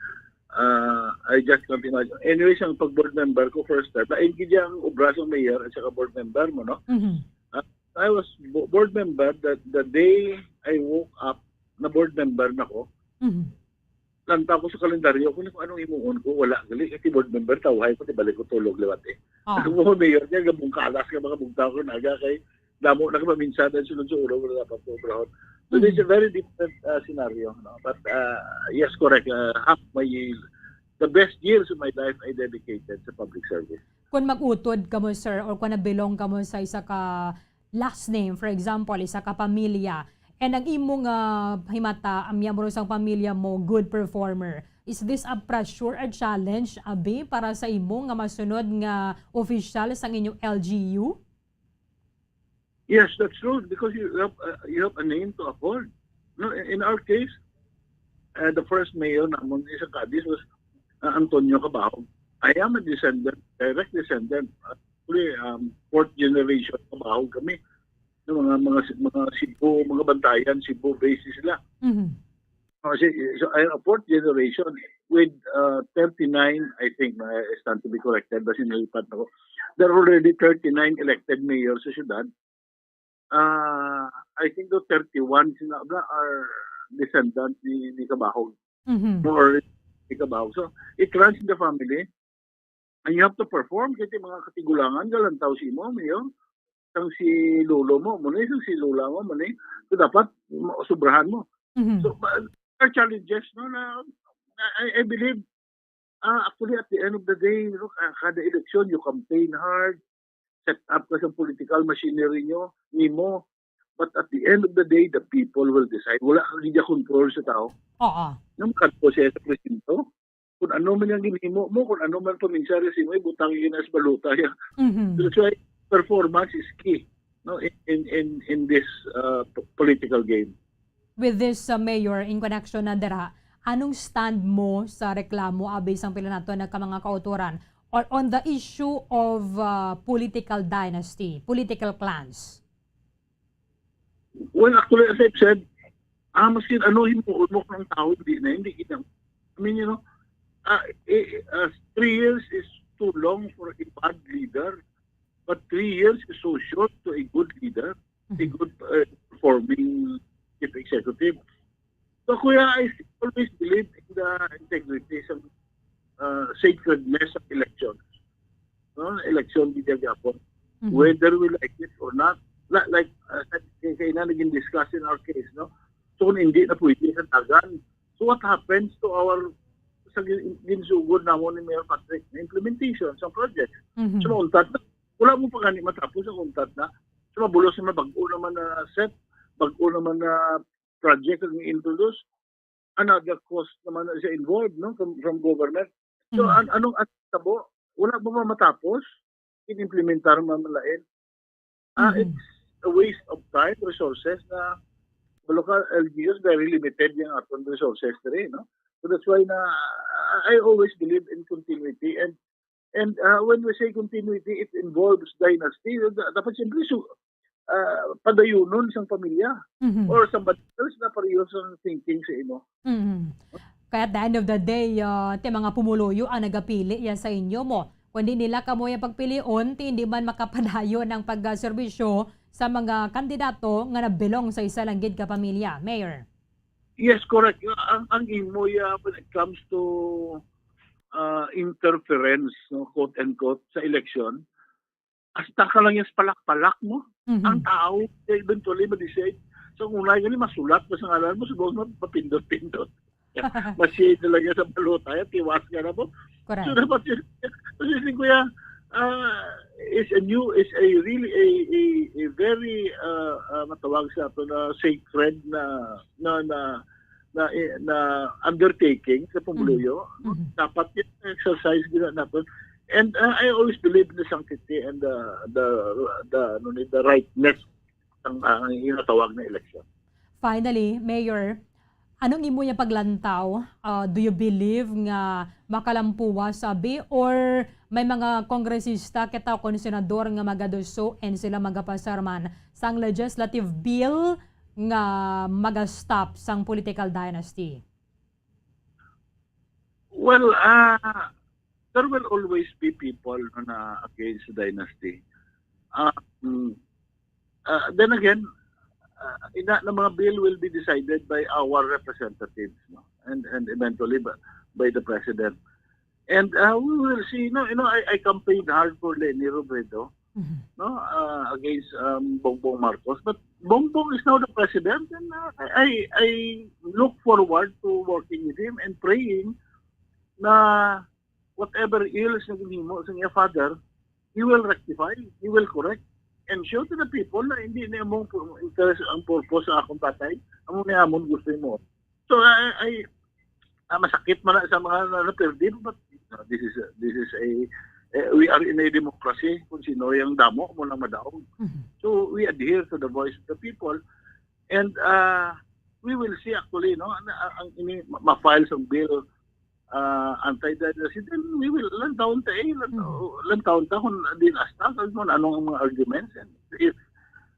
uh, I just can't imagine. Anyways, ang pag-board member ko first time, lain gid ang obra sa mayor at saka board member mo, no? Mhm. Uh, I was bo-, board member that the day I woke up, na board member na ko. Mhm. Lantaw ko sa kalendaryo kung anong imuon ko, wala gali, kasi board member, tawhay ko, di balik ko tulog liwat eh. Ah. Ako mo, mayor niya, gabungkalas ka, mga bugtaw ko, naga kay, damo na ka maminsan, ang sunod sa uro, wala pa po, brahon. So, this is a Mhm. very different, uh, scenario, no? But, uh, yes, correct, uh, half my year, the best years of my life I dedicated sa public service. Kung mag-utod ka mo, sir, or kung na-belong ka mo sa isa ka last name, for example, isa ka pamilya, and ang imo nga himata, ang miyembro sang pamilya mo, good performer, is this a pressure or challenge, abi, para sa imo nga masunod nga opisyal sang inyong L G U? Yes, that's true, because you have, uh, you have a name to uphold. No, in, in our case, uh, the first mayor namon sa Cadiz was, uh, Antonio Cabahog. I am a descendant, direct descendant. Actually, um, fourth generation Cabahog kami. Yung mga, mga, mga Cebu, mga Bantayan, Cebu based sila. Mhm. Oh, si, so, I'm a fourth generation with, uh, thirty-nine, I think, uh, I stand to be corrected, basi nalipat ako. There are already thirty-nine elected mayors sa syudad. Uh, I think the thirty-one sila bla are descendant ni, ni Cabahog. Mhm. More or less ni Cabahog. So, it runs in the family. And you have to perform kasi mga katigulangan, galantaw si mo, mayor. Sang si lolo mo, mo ni, sang si lola mo, mo ni. So, dapat ma-, sobrahan mo. Mhm. So, ba-, there are challenges, no, na, na I, I believe, ah, actually, at the end of the day, you know, ah, kada eleksyon, you campaign hard, set up ka sa political machinery nyo, nimo, But at the end of the day, the people will decide. Wala ka gid control sa tao. Oo. Nang kadto siya sa presinto, kung ano man ang ginhimo mo, kung ano man paminsya sa imo, ibutang yun sa balota ya. Mhm. So that's why performance is key, no, in in in, in this uh, p- political game. With this, uh, Mayor, in connection na dira, anong stand mo sa reklamo abi sang pila nato na ka mga kautoran or on the issue of uh, political dynasty, political clans? Well, actually, as I've said, ah, maski ano himuon mo kung ang tao hindi na, hindi kita. I mean, you know, uh, eh, uh, three years is too long for a bad leader, but three years is so short to a good leader, a Mhm. good uh, performing chief executive. So, Kuya, I always believe in the integrity sa uh, sacredness of elections. No? Election di gyapon. Mhm. Whether we like it or not, la- like uh, kay kay na naging discuss in our case, no? So kung hindi na pwede sa dagan, so what happens to our sa gin- ginsugod namon ni Mayor Patrick na implementation sa project? Mhm. So mauntat na, wala mo pa gani matapos ang untat na. So mabulos na bag-o naman na set, bag-o naman na project ang i-introduce, another cost naman na siya involved, no, from, from government. So, Mhm. an anong, anong tabo? Wala ba mamatapos? In-implementar man lain? Ah, Mhm. It's a waste of time, resources na the local L G Us, very limited yung aton resources diri, no? So that's why na I I always believe in continuity. And and uh, when we say continuity, it involves dynasty. Da- Dapat siyempre su uh, padayunon sang pamilya Mhm. or somebody else na pareho sa thinking sa imo. Mhm. Kaya at the end of the day, ah, ti mga pumuluyo ang nagapili ya sa inyo mo. Kundi nila kamo yung pagpilion, ti hindi man makapadayon ang pagserbisyo sa mga kandidato nga nabilong sa isa lang gid ka pamilya. Mayor. Yes, correct. Ang ang imo ya when it comes to uh, interference, no, quote unquote, sa election, hasta ka lang yung palak-palak mo. Mhm. Ang tao, eventually, ma-decide. So, kung unay gani, masulat pa sa ngalan mo, siguro ma- mapindot-pindot. Masi talaga sa balota, yan, tiwas ka na po. Correct. So, dapat yun, kasi si Kuya, uh, is a new, is a really a, a, a very, uh, uh, matawag sa ato na sacred na, na, na, na, na undertaking sa pumuluyo. Mhm. Mhm. Dapat yun, exercise gina natin. And uh, I always believe in the sanctity and the the the ano ni the rightness ng uh, ginatawag na election. Finally, Mayor, anong imo yung paglantaw? Uh, do you believe nga makalampuwa sabi or may mga kongresista kita o senador nga magaduso and sila magapaserman sang legislative bill nga maga-stop sang political dynasty? Well, uh, there will always be people na against dynasty. Um, uh, then again, uh, ina na mga bill will be decided by our representatives, no? And and eventually by, by the president. And uh, we will see, no, you know, I, I campaigned hard for Leni Robredo, Mhm. no, uh, against um, Bongbong Marcos. But Bongbong is now the president, and uh, I, I I look forward to working with him and praying na whatever ills na ginhimo sa iya father, he will rectify, he will correct, and show to the people na hindi na among pu- interest ang purpose sa akong tatay, amo ni amon gusto mo. So I, I ah, masakit man na sa mga na- napirdi, but uh, this is a, this is a eh, we are in a democracy, kung sino yung damo mo lang madaog. Mhm. So we adhere to the voice of the people, and uh, we will see actually, no, ang, ang ini ma-file sa bill uh, anti-dynasty, then we will lantawon ta eh, lantawon, lantawon ta kung din asta kung anong mga arguments, and if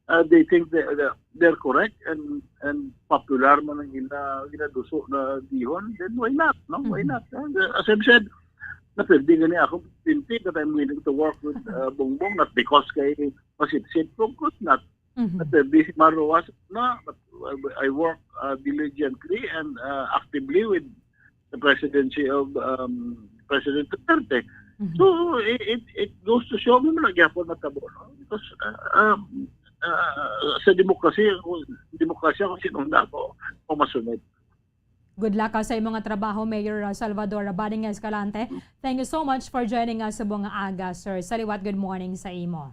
uh, they think they, they're, they're correct and and popular man ang gina, ginaduso na dihon, then why not, no? Why not? And, uh, as I've said, napirdi gani ako pinti that I'm willing to work with uh, Bongbong, not because kay masipsip ko, of course not. Mhm. Napirdi si Marroas na, but I work uh, diligently and uh, actively with the presidency of um, President Duterte. Mhm. So it, it it goes to show mo na gyapon matabo, no? Because uh, um, uh, sa demokrasiya, kung demokrasiya kung sino na ako o masunod. Good luck ka sa imong nga trabaho, Mayor uh, Salvador Bading Escalante. Thank you so much for joining us sa buong aga, sir. Saliwat, good morning sa imo.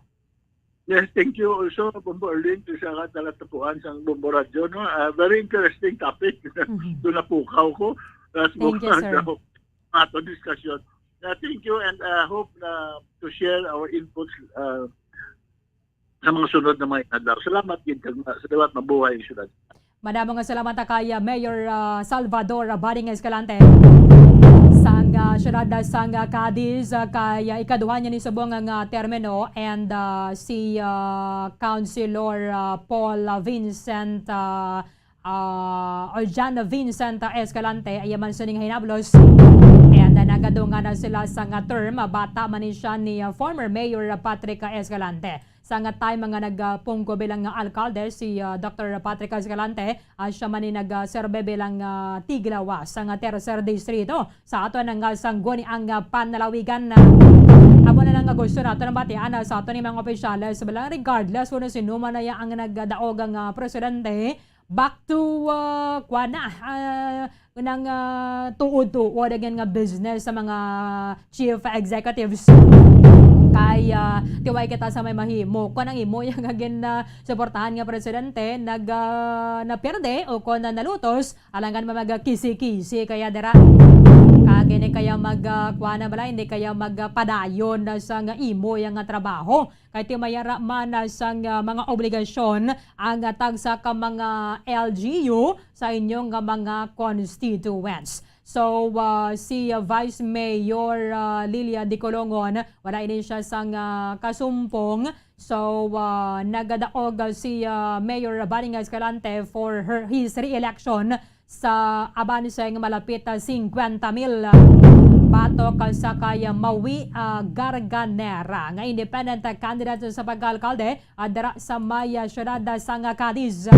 Yes, thank you also, Bombo Erlin, to sa taga-tapuan sa Bombo Radyo, no? Ah, very interesting topic. Mhm. Doon napukaw ko. That's Thank you, sir. Ato discussion. Uh, thank you, and uh, hope na to share our inputs uh, sa mga sunod na mga adlaw. Salamat gid kag ma-, salamat, mabuhay ang syudad. Madamo nga salamat kay, uh, Mayor, uh, Salvador Bading Escalante sang, uh, siyudad sang, uh, Cadiz, uh, kay, uh, ikaduha niya ni subong nga termino, and, uh, si, uh, Councilor, uh, Paul, uh, Vincent, uh, uh, or John Vincent, uh, Escalante, iya man sining hinablos. And, uh, nagadungan na sila sang, uh, term, uh, bata man ni siya ni, uh, former Mayor, uh, Patrick, uh, Escalante. Sang time nga nagapungko bilang nga alkalde si, ah, Doctor Patrick Escalante, ah, siya man ni nagserbe bilang, ah, tiglawas sang Tercer Distrito sa aton nga sangguniang, ah, panlalawigan. Amo na lang nga gusto naton nga batian, ah, sa aton nga mga opisyales, bala, regardless kung sino man na ang nagdaog nga presidente, back to, ah, kuwan na, ah, nang, ah, tuod-tuod ang yan nga business sa mga chief executives. Kay, ah, tiway kita sa may mahimo. Kung ang imo yang nga gin, ah, suportahan nga presidente, nag, ah, naperde o kung na nalutos, alangan man magkisi-kisi kaya dira. Kag hindi kaya mag, ah, kuwan na bala, hindi kaya magpadayon na sa nga imo yang nga trabaho. Kay timayara man, ah, sang, ah, mga obligasyon ang, ah, tagsa ka mga L G U sa inyo nga mga constituents. So, ah, si, ah, Vice Mayor, ah, Lilia Dicolongon, wala ini siya sang, ah, kasumpong. So, ah, nagadaog, ah, si, ah, Mayor Bading Escalante for her, his re-election sa abanse nga malapit, ah, singkwenta mil, ah, batok, ah, sa kay, ah, Maui, ah, Garganera nga independent, ah, candidate sa pagkaalkalde, ah, dira sa may, ah, siyudad, ah, sang Cadiz.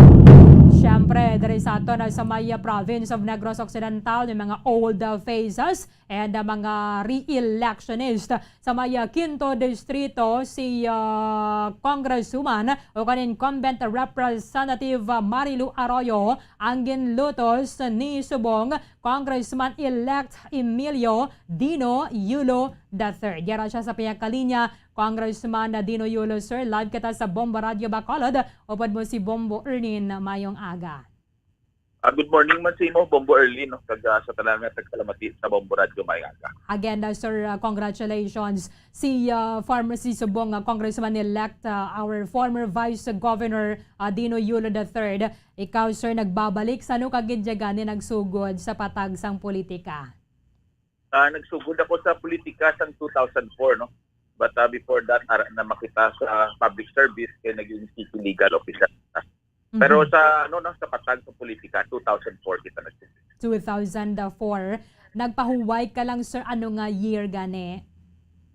Siyempre, diri sa aton, ah, sa may, ah, province of Negros Occidental, may mga old, ah, faces and, ah, mga re-electionist. Sa may, ah, Quinto Distrito, si, ah, Congresswoman o kan incumbent Representative, ah, Marilu Arroyo ang ginlutos ni subong Congressman-elect Emilio Dino Yulo the third. Yara siya sa pihak ka linya. Congressman Dino Yulo, sir, live kita sa Bombo Radio Bacolod. Upod mo si Bombo Erlin, mayong aga. Ah, good morning man sa imo, Bombo Erlin, no? Kag, ah, sa tanan nga tagpalamati sa Bombo Radio, mayong aga. Again, uh, sir, uh, congratulations. Si, uh, former, si subong, uh, Congressman-elect, uh, our former Vice Governor, uh, Dino Yulo the third. Ikaw, sir, nagbabalik. Sa ano ka gid gani nagsugod sa patag sang politika? Ah, nagsugod ako sa politika sang two thousand four, no? But, ah, before that, ara na makita sa public service kay naging city legal officer na. Pero Mhm. sa, ano, no, sa patag sa politika, two thousand four kita nagsugod. Two thousand four. Nagpahuway ka lang, sir, ano nga year gani?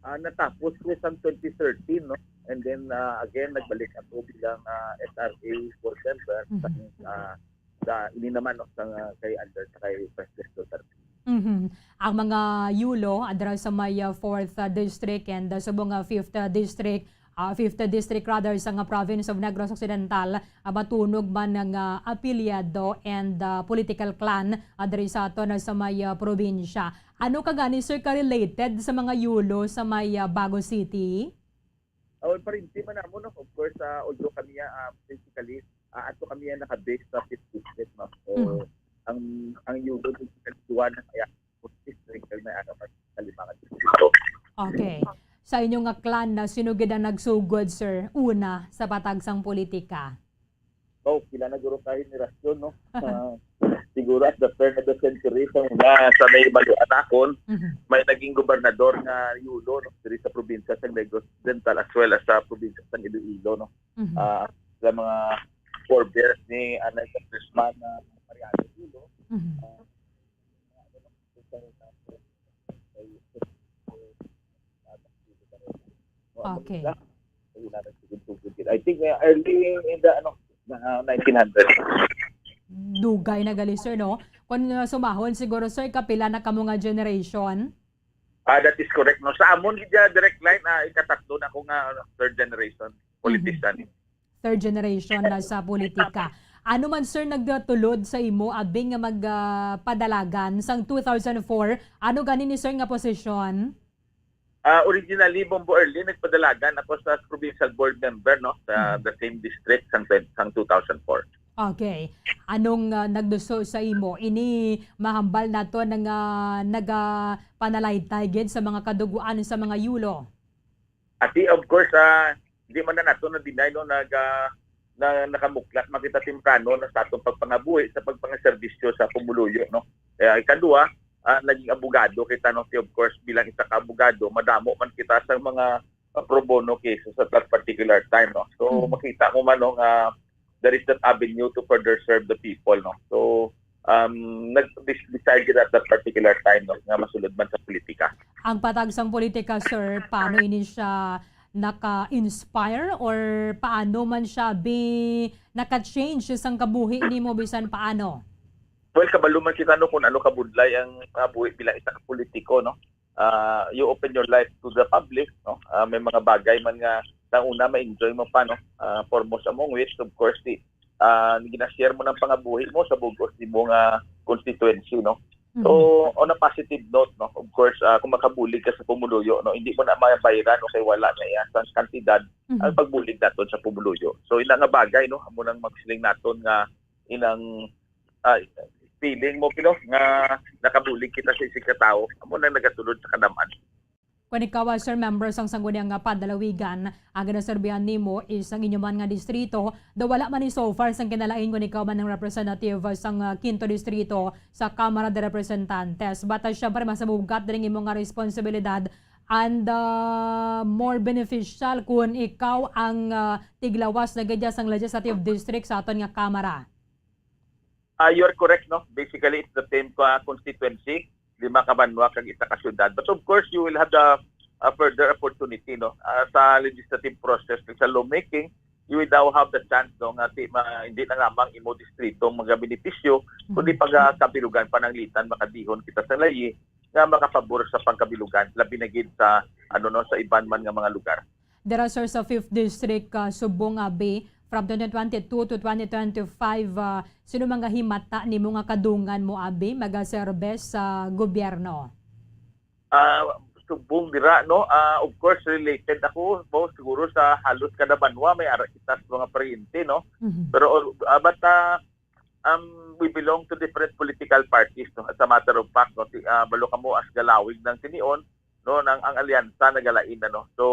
Ah, natapos ko sang twenty thirteen, no? And then, ah, again, nagbalik ako bilang, ah, S R A board member Mhm. sa, ah, sa ini naman, no, sa, kay under sa kay President Duterte. Mhm. Ang mga Yulo, adra sa may, ah, fourth, ah, district and, ah, subong nga fifth, ah, district, ah, fifth district rather, sa nga province of Negros Occidental, ah, matunog man nga apilyado and, ah, political clan, ah, diri sa aton, ah, sa may, ah, probinsya. Ano ka gani, sir, ka related sa mga Yulo sa may, ah, Bago City? Ah, well, parinti man namo, no? Of course, ah, although kami, ah, basically, ah, ato kami ang naka-base sa fifth district, no? So, Mhm. ang, ang Yulo, basically, duwa na kaya district, kay may ano pa sa lima ka distrito. Okay. Sa inyo nga clan, na sino gid ang nagsugod, sir, una sa patag sang politika? Oh, pila na guro ka henerasyon, no? Ah, siguro at the turn of the century, sa mga sa may baluan akon, Mhm. may naging gobernador nga Yulo, no? Diri sa probinsya sa Negros Occidental as well as sa probinsya sa Iloilo, no? Mhm. Ah, sa mga forebears ni Anay Congressman, ah, Mariano Yulo, Mhm. ah, Okay. I think, uh, early in the, ano, uh, nineteen hundred. Dugay na gali, sir, no? Kung, uh, sumahon siguro, sir, kapila na kamo nga generation? Ah, that is correct, no? Sa amon, gid, ah, direct line, ah, ikatatlo na ko nga, ano, third generation politician. Mhm. Third generation na sa politika. Ano man, sir, nagtulod sa imo abing nga mag, ah, padalagan sang two thousand four? Ano gani ni, sir, nga posisyon? Ah, originally, Bombo Early, nagpadalagan ako sa provincial board member, no, sa Mhm. the same district sang, sang two thousand four. Okay. Anong ah, nagduso sa imo? Ini mahambal nato nga nagapanalaytay gid sa mga kaduguan sa mga Yolo. Ati, of course, ah, di man na nato na-deny, no, naga, na, nakamuklat man kita temprano na sa atong pagpangabuhi sa pagpangaserbisyo sa pumuluyo, no. Eh, ikadua, ah, naging abogado kita, no. Ti, of course, bilang isa ka abogado, madamo man kita sa mga ah, pro bono cases at that particular time, no. So Mhm. makita mo man, no, nga there is that avenue to further serve the people, no. So um nag-decide kita at that particular time, no, nga masulod man sa politika. Ang patag sang politika, sir, paano ini siya naka-inspire or paano man siya bi naka-change sang kabuhi nimo bisan paano? Well, kabalo man kita, no, kung ano kabudlay ang uh, buhi bilang isa ka politiko, no. Uh, you open your life to the public, no. Uh, may mga bagay man nga sa una ma-enjoy mo pa, no. Uh, foremost among which, of course, di uh, ginashare mo ng pangabuhi mo sa bugos ni mo nga constituency, no. So, Mhm. on a positive note, no, of course, uh, kung makabulig ka sa pumuluyo, no, hindi mo na mabayran, no, kay wala na iya sang kantidad ang Mhm. pagbulig naton sa pumuluyo. So, ina nga bagay, no, amo nang magsiling naton nga inang ah, feeling mo, Pino, nga nakabulig kita sa isig ka tawo, amo na nagasulod sa kadam-an. Kung ikaw, ah, sir, member sang sangguniang nga padalawigan, ang ginaserbihan nimo is ang inyo man nga distrito, daw wala man ni so far sang kinalain kung ikaw man ang representative, ah, sang ah, Quinto Distrito sa Kamara de Representantes. But ah, syempre, mas mabugat din ang imo nga responsibilidad and ah, more beneficial kung ikaw ang ah, tiglawas na gid sang legislative district sa aton nga Kamara. Ah, you are correct, no? Basically, it's the same uh, constituency, lima ka banwa kag isa ka syudad. But of course, you will have the uh, further opportunity, no? Uh, sa legislative process, sa lawmaking, you will now have the chance, no, nga di, ma, hindi na lamang imo distrito ang magabenepisyo, kundi Mhm. pagkabilugan pananglitan makadihon kita sa layi nga makapabor sa pangkabilugan, labi na gid sa ano, no, sa iban man nga mga lugar. Dira, sir, sa fifth District, ah, Subong, abi, from twenty twenty-two to twenty twenty-five, ah, sino man nga himata nimo nga kadungan mo, abi, magaserbes sa gobyerno? Ah, Subong dira, no? Ah, of course, related ako, bo, siguro sa halos kada banwa may ara kita sa mga paryente, no? Mhm. Pero ah, but ah, um, we belong to different political parties, no? As a matter of fact, no, ti, ah, balo kamo as galawig ng tinion, no, nang ang alyansa nagalain na, no. So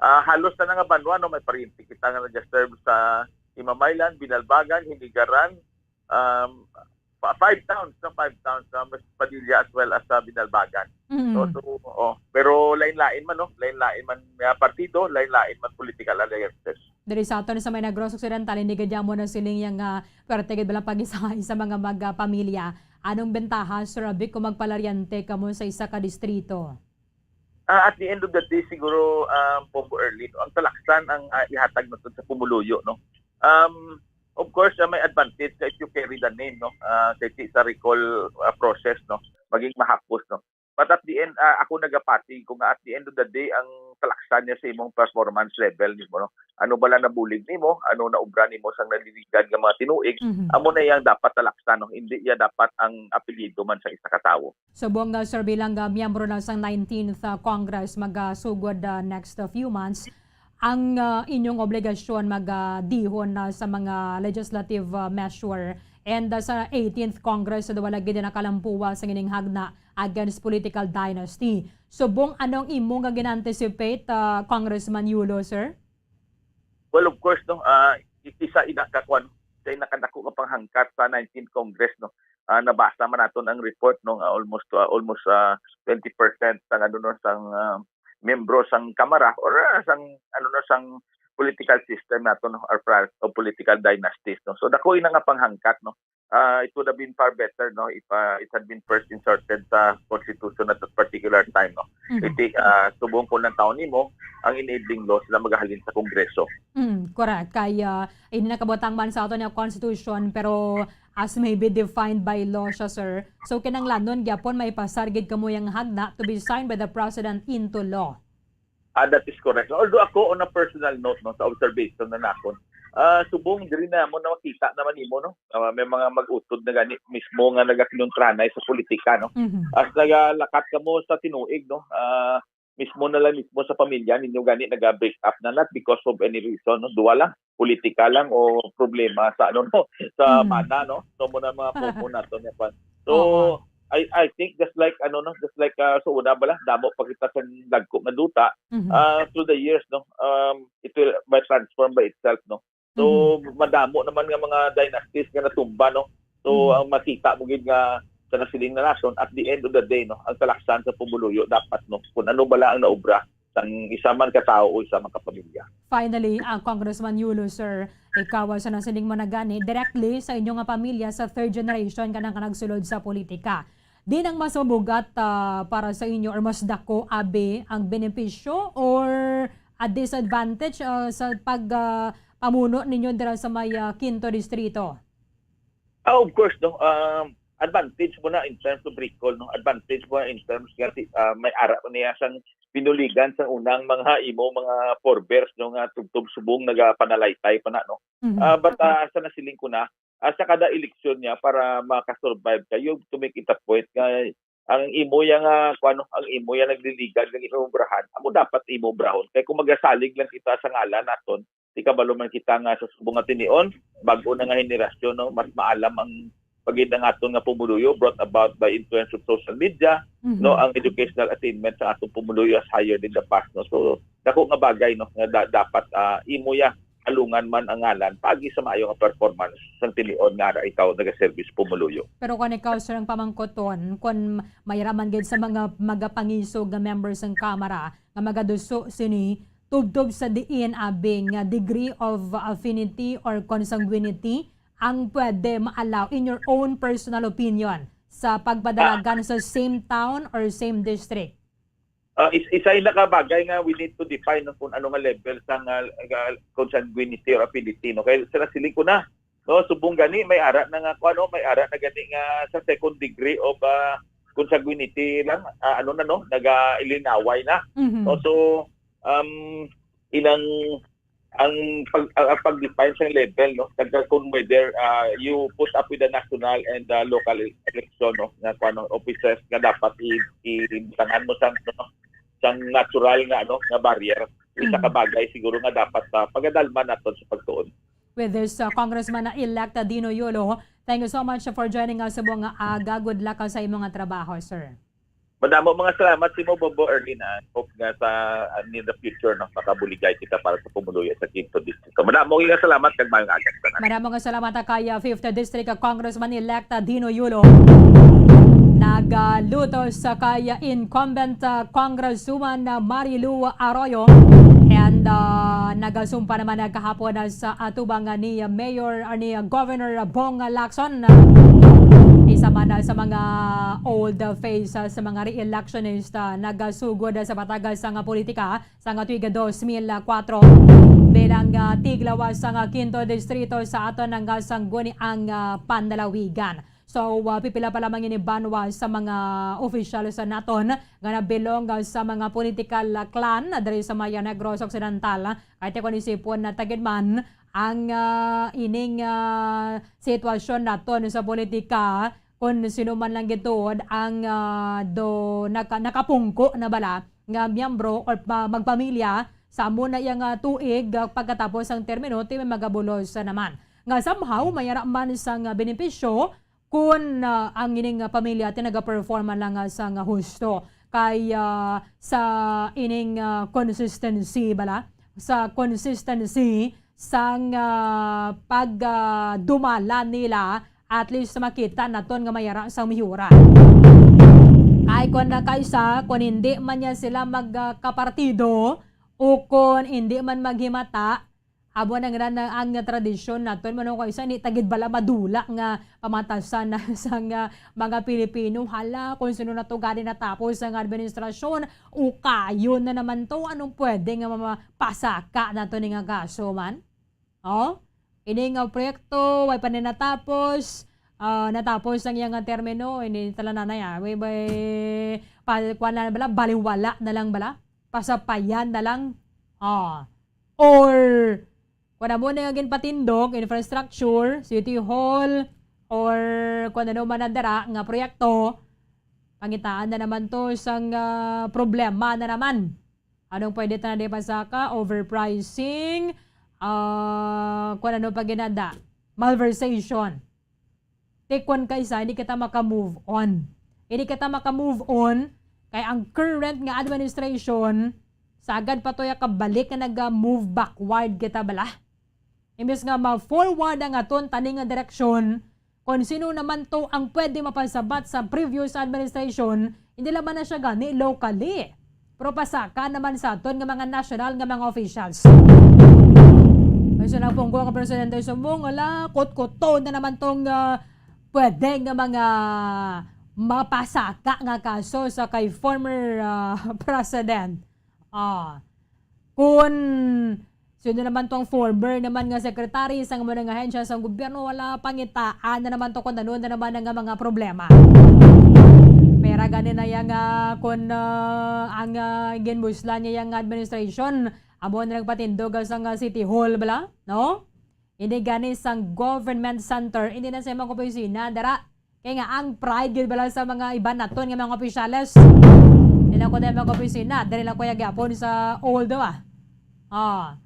ah, halos na nga banwa, no, may paryente kita nga nag-serve sa Imamaylan, Binalbagan, Hinigaran, um, pa- five towns, no, five towns, no, mas Padilla as well as sa Binalbagan. No, Mm. so, oh, pero lain-lain man, no, lain-lain man nga partido, lain-lain man political alliances. Diri sa aton sa may Negros Occidental, hindi gid mo na siling yang ah, pwerte gid bala pag-isa sa mga magpamilya. Anong bentaha, Sir Abic, kung magpalaryante kamo sa isa ka distrito? Ah, at the end of the day, siguro, um, Bombo Early, no, ang talaksan ang ah, ihatag naton sa pumuluyo, no. Um, of course, ah, may advantage ka if you carry the name, no. Ah, kay ti sa recall ah, process, no, maging mahapos, no. But at the end, ah, ako nagapati ko nga at the end of the day, ang talaksan niya sa imong performance level nimo, no. Ano bala nabulig nimo, ano naubra nimo sang naliligan nga mga tinuig, Mhm. amo na iyang dapat talaksan, no. Hindi iya dapat ang apelyido man sa isa ka tawo. Subong, ah, sir, bilang ah, miyembro na sang nineteenth ah, Congress magasugod ah, next ah, few months, ang ah, inyong obligasyon magadihon na sa mga legislative ah, measure and ah, sa eighteenth Congress sa wala gid nakalampuwa sa ining hagna against political dynasty. Subong, ano ang imo nga gina-anticipate, ah, Congressman Yulo, sir? Well, of course, no, ah, i- isa ina ka kwan, sa ina kadako nga panghangkat sa nineteenth Congress, no. Ah, nabasa man naton ang report, no, nga almost ah, almost ah, twenty percent sang ano, no, sang ah, membro sang Kamara or ah, sang ano, no, sang political system nato, no, or pra- o political dynasties, no. So dako ina nga panghangkat, no. Ah, it would have been far better, no, if ah, it had been first inserted sa constitution at that particular time, no. Mhm. Iti ah, subong ko ng taon nimo, ang enabling law sila magahalin sa Kongreso. Mm, correct. Kay ah, hindi nakabutang man sa ato nga constitution, pero as may be defined by law siya, sir. So kinahanglanon gyapon may pasar gid kamo yang hagna to be signed by the president into law. Ah, that is correct. Although ako, on a personal note, no, sa observation na nakon, ah, subong diri na mo na makita naman nimo, no. Ah, may mga mag-utod na gani mismo nga nagakinuntranay sa politika, no. Mhm. As nagalakat kamo sa tinuig, no. Ah, mismo na lang mismo sa pamilya ninyo gani naga-break up na, not because of any reason, no? Duwa lang, politika lang o problema sa, ano, no, sa Mm. mana, no? So, mo na mga common nato niya, kwan. So, Oo. I, I think just like, ano, no, just like, ah, sa una ba lang, damo pa kita sa dagko nga duta, Mhm. ah, through the years, no, um, it will, by transform by itself, no? So, Mhm. madamo naman nga mga dynasties nga natumba, no? So, Mhm. ang makita mo gid nga sa nasiling na naton, at the end of the day, no, ang talaksan sa pumuluyo dapat, no, kung ano bala ang naobra sang isa man ka tawo o isa man ka pamilya. Finally, ah, Congressman Yulo, sir, ikaw, ah, sa nasiling mo na gani, directly sa inyo nga pamilya, sa third generation ka nang ka nagsulod sa politika. Di nang mas mabugat, ah, para sa inyo or mas dako, abi, ang benepisyo or a disadvantage, ah, sa pag, ah, pamuno ninyo dira sa may, ah, Quinto Distrito? Ah, of course, no. Um, advantage mo na in terms of recall, no. Advantage mo na in terms nga si, ah, may ara niya sang pinuligan sa unang mga imo, mga forebears, no, nga tubtob subong nagapanalaytay pa na, no. Mhm. Ah, but, ah, sa nasiling ko na, ah, sa kada eleksyon niya para makasurvive ka, you have to make it a point nga ang imo yang, ah, kuwan, no, ang imo yang nagliligad nga ginobrahan, amo dapat imo obrahon. Kay kung magasalig lang kita sa ngalan naton, di kabalo man kita nga sa subong nga tinion, bag-o na nga henerasyon, no, mas maalam ang pagid ang aton nga pumuluyo brought about by influence of social media, Mhm. no, ang educational attainment sa aton pumuluyo is higher than the past, no. So, dako nga bagay, no, nga da-, dapat, ah, imo ya alungan man ang ngalan paagi sa maayo nga performance sang tinion nga ara ikaw nagaservis pumuluyo. Pero kung ikaw, sir, ang pamangkoton, kung may ra man gid sa mga magapangisog nga members sang Kamara nga magaduso sini, tubtob sa diin abi nga degree of affinity or consanguinity ang pwede ma-allow, in your own personal opinion, sa pagpadalagan sa same town or same district? Ah, is-, isa ina ka bagay nga we need to define, no, kung ano nga level sang, ah, ah, consanguinity or affinity, no? Kay sila siling ko na, no, subong gani may ara na nga, kuwan, no, may ara na gani nga sa second degree of, ah, consanguinity lang, ah, ano na, no, naga-ilinaway na. Mhm. No, so, um, inang ang pag-, ang, ang pag-define sa level, no, taga kung whether, ah, you put up with the national and, ah, local election, no, nga kuwan, no, officers nga dapat i-, i-, ibutangan mo sa, no, sang natural nga, ano, nga barrier. Isa ka Mm. bagay siguro nga dapat, ah, pagadalman naton sa pagtuon. With this, uh, Congressman-elect Dino Yulo, thank you so much for joining us sa buong aga. Good luck sa imong nga trabaho, sir. Madamo mga salamat sa imo, Bobo Erlin, ah. Hope nga sa, ah, near the future, no, makabuligay kita para sa pumuluyo sa Quinto Distrito. Madamo nga salamat kag maayong aga sa tanan. Madamo nga salamat, ah, kay, ah, Fifth District, ah, Congressman-elect, ah, Dino Yulo. Nagalutos, ah, kay, ah, incumbent, ah, Congresswoman, ah, Marilu Arroyo. And, ah, nagasumpa naman, ah, kahapon, ah, sa atubang, ah, ni, ah, Mayor, ah, ni, ah, Governor, ah, Bong, ah, Lacson. Isa man, ah, sa mga old, ah, face, ah, sa mga re-electionist, ah, nagasugod, ah, sa batagas nga politika sa nga tuig dos mil kuwatro bilang, ah, tiglawas sa nga Quinto Distrito sa aton nga sangguniang, ah, panlalawigan. So, ah, pipila pa lamang ini banwa sa mga officials naton nga nabilong, ah, sa mga political, ah, clan diri sa may Negros Occidental. Kay ti kon isipon na tagid man ang, ah, ining, ah, sitwasyon naton sa politika, kon sino man lang gituod ang, ah, do-, naka-, nakapungko na bala nga miyembro or pa-, magpamilya sa amo na iya nga tuig, ah, pagkatapos ang termino, ti may magabulos naman. Nga somehow, may ara man sang benepisyo kun, ah, ang ining, ah, pamilya ti nagaperform man lang, ah, sang husto. Kay, ah, sa ining, ah, consistency bala, sa consistency sang, ah, pag, ah, dumala nila, at least makita naton nga may ara sang miyura. Kay kun na kaysa, kun hindi man niya sila mag, ah, kapartido, o kun hindi man maghimata, amo na nga na ang tradisyon naton, mano ko isa ni tagid bala madula nga pamatasan na sa nga mga Pilipino. Hala, kung sino na to gani natapos ang administrasyon, ukayon na naman to. Anong pwede nga mapasaka nato ni nga kaso man? Oh? Ini nga proyekto, way pa ni natapos, ah, natapos ang iyang termino, ini tala nanay, ah. Way, way, pa, kuwan na bala, baliwala na lang bala, pasapayan na lang. Ah. Or, kung amo na nga ginpatindog, infrastructure, city hall, or kung ano man ang dara nga proyekto, Pangitaan na naman to sang, ah, problema na naman. Anong pwede ta na di pasaka? Overpricing, ah, kung ano pa ginada, malversation. Tikon kay sa, hindi kita maka-move on. Hindi kita maka-move on kay ang current nga administration, sagad pa to ya kabalik nga naga-move backward kita bala. Imbes nga ma-forward ang aton tani nga direksyon, kung sino naman to ang pwede mapasabat sa previous administration, hindi lang man na siya gani locally, pero pasaka naman sa aton nga mga national nga mga officials. Kay sa nagpungko nga presidente sa mong, ala, kutkuto na naman tong, ah, pwede nga mga mapasaka nga kaso sa kay former, ah, president. Ah, kun sino naman tong former naman nga secretary sa mga ahensya sa gobyerno, wala, pangitaan na naman to kung ano na naman nga mga problema. Pera gani na yang, ah, kun, ah, ang, ah, ginbuslan niya yang administration, amo na nagpatindog sa nga City Hall bala, no? Hindi gani sang government center, hindi na sa mga opisina, dara. Kay nga ang pride gid bala sa mga iban naton nga mga opisyales. Hindi lang ko na mga opisina, dali lang ko ya gyapon sa old, ah. Ah.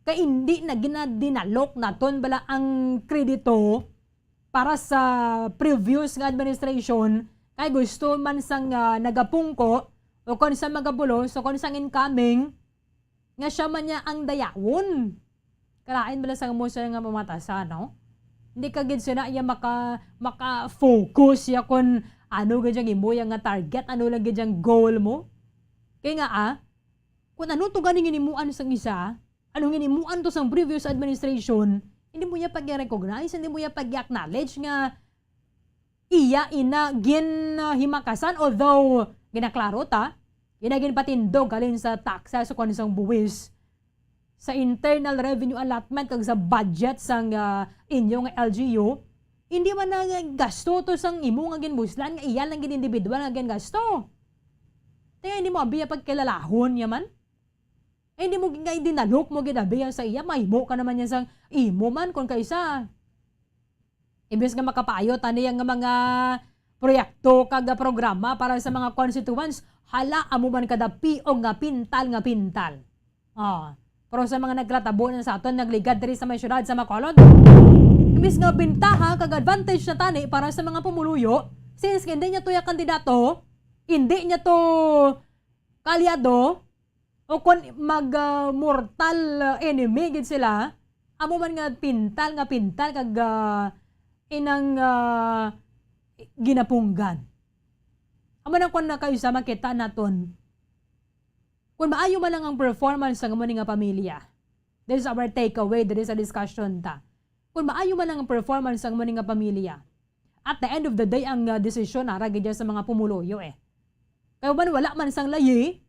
Kay hindi na ginadinalok naton bala ang kredito para sa previous nga administration, kay gusto man sang, ah, nagapungko o kon sa magabulos o kon sang incoming, nga siya man niya ang dayawon. Kalain bala sa mo siya nga mamatasan, no? Hindi ka gid sina iya maka-, maka-focus ya kon ano gid ang imo ya nga target, ano lang gid ang goal mo. Kay nga, ah, kung ano to ganing hinimuan sang isa, ano hinimuan to sang previous administration, hindi mo niya pag-recognize, hindi mo niya pag-acknowledge nga iya ina gin, ah, himakasan, although ginaklaro ta, ina ginpatindog halin sa taxes o kon sang buwis, sa internal revenue allotment kag sa budget sang, ah, inyo nga L G U, hindi man na gasto to sang imo nga ginbuslan nga iya lang gid individual nga gingasto. Kaya hindi mo abi pagkilalahon niya man. Eh, hindi mo nga dinalok mo gid abi sa iya, mahimo ka naman niya sang imo man kon kaisa. Imbes nga makapaayo tani ang mga proyekto kag programa para sa mga constituents, hala, amo man kada piong nga pintal nga pintal. Ah, pero sa mga naglatabo na sa aton, nagligad diri sa may syudad sa Bacolod, imbes nga bintaha kag advantage na tani para sa mga pumuluyo, since hindi niya to ya kandidato, hindi niya to kaalyado, o kon mag, ah, mortal, ah, enemy gid sila, amo man nga pintal nga pintal kag, ah, inang, ah, ginapunggan. Amo nang kon nakaisa makita naton, kung maayo man lang ang performance sang amo ni nga pamilya, this is our takeaway, this is a discussion ta. Kung maayo man lang ang performance sang amo ni nga pamilya, at the end of the day, ang, ah, desisyon nara gid sa mga pumuluyo, eh. Kay man wala man sang layi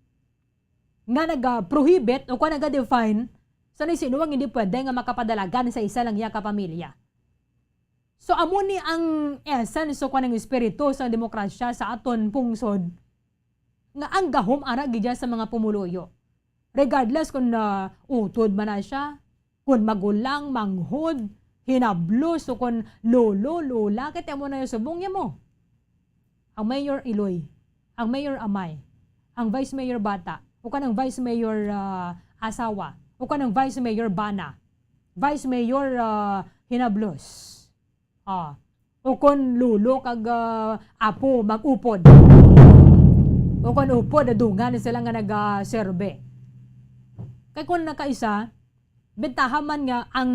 nga naga-prohibit o kung naga-define sa ni sino ang hindi pwede nga makapadalagan sa isa lang iya ka pamilya. So, amo ni ang essence o kung ang espiritu sa demokrasya sa aton pungsod, nga ang gahom ara gid sa mga pumuluyo. Regardless kung, ah, utod man na siya, kung magulang, manghod, hinablos, o kung lolo, lola, kay amo na yung subong niya mo. Ang mayor, iloy. Ang mayor, amay. Ang vice mayor, bata. O kan ang vice mayor, ah, asawa. O kan ang vice mayor, bana. Vice mayor, ah, hinablos. Ah, o kon lolo kag, ah, apo mag-upod. O kon upod, dungan sila nga nagaserbe. Kay kon nakaisa, bentaha man nga ang,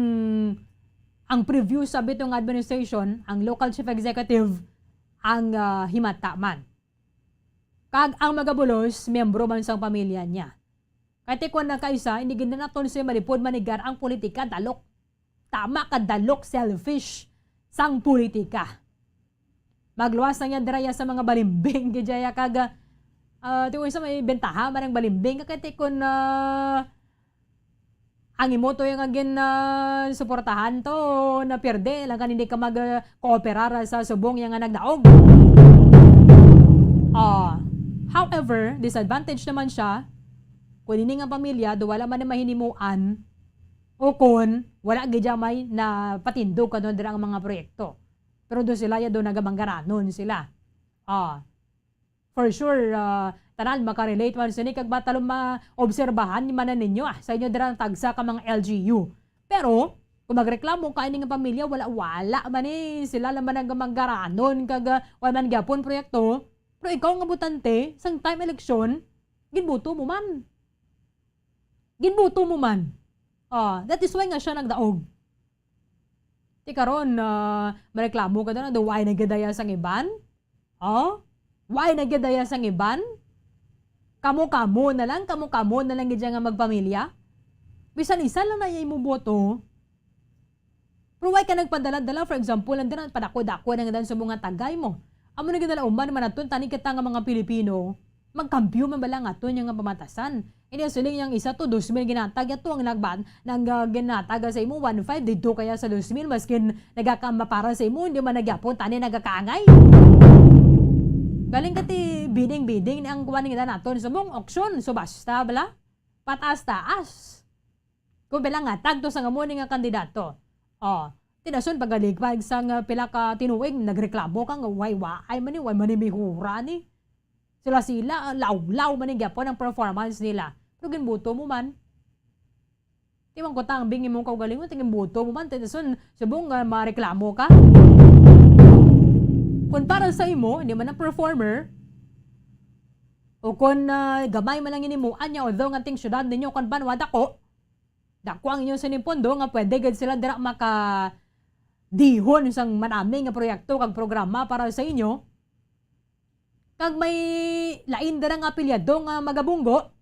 ang previous sa bitong administration, ang local chief executive ang, ah, himata man. Kag ang magabulos, miyembro man sang pamilya niya. Kay ti kon nakaisa, hindi gid na naton siya malipod manigar ang politika, dalok. Tama ka, dalok, selfish sang politika. Magluwas na niya dira ya sa mga balimbing, gid ya kag, ah, ti kon sa may bentaha man ang balimbing, kay ti kon, ah, ang imo to yung agin na suportahan to, na pierde, lang kan hindi ka mag, ah, kooperar sa subong yang nga nagdaog. Ah, however, disadvantage naman siya kung ini nga pamilya do wala man na mahinimuan o kon wala gid may na patindog kadto dira ang mga proyekto. Pero do sila ya do nagamanggaranon sila. Ah. for sure, ah, tanan makarelate man sini kag matalom maobserbahan man na ninyo, ah, sa inyo dira ang tagsa ka mga L G U. Pero kung magreklamo ka ini nga pamilya, wala, wala man ni sila naman ang manggaranon kag, ah, wala man gyapon proyekto. Pero ikaw nga botante, sang time election, ginboto mo man. Ginboto mo man. Ah, that is why nga siya nagdaog. Ti karon, ah, mareklamo ka doon, "Why na gid daya sang iban?" Oh? "Why na gid daya sang iban?" Kamo-kamo na lang, kamo-kamo na lang gid nga magpamilya. Bisan isa lang na imo boto. Pero why ka nagpadala-dala, for example, ang dira, padako-dako na nga dan sa mga tagay mo. Amo na gid na lang uman, manaton tani kita nga mga Pilipino, magkambyo man bala ang aton nga pamatasan. Ini ang siling yang isa to, dos mil ginatag, yato ang nagban, nang, ah, ginatag sa imo, one five, dito kaya sa dos mil, maskin nagakama para sa imo, hindi man nagyapon, tani nagakaangay. Galing ka ti bidding-bidding ni ang kuwan nga naton sa mong auction, so basta bala, pataas-taas. Kung bilang nga, tagto sa nga mo ni nga kandidato. Oh, tinason pagaligpag sa nga pila ka tinuig, nagreklamo ka nga, "Way, waay man ni, way man ni mihura ni." Sila-sila, ah, lawlaw man ni gyapon ang performance nila. Pero ginbuto mo man. Di man ko tambing imong kaugalingon, ti ginbuto mo man, tinason, subong nga mareklamo ka. Kung para sa imo, hindi man ang performer, o kung, ah, gamay man lang ginhimuan niya, although nga ting syudad ninyo, kung banwa dako, dako ang inyo sining pondo nga pwede gid sila dira makadihon sang manami nga proyekto kag programa para sa inyo. Kag may lain dira nga apelyado nga magabunggo,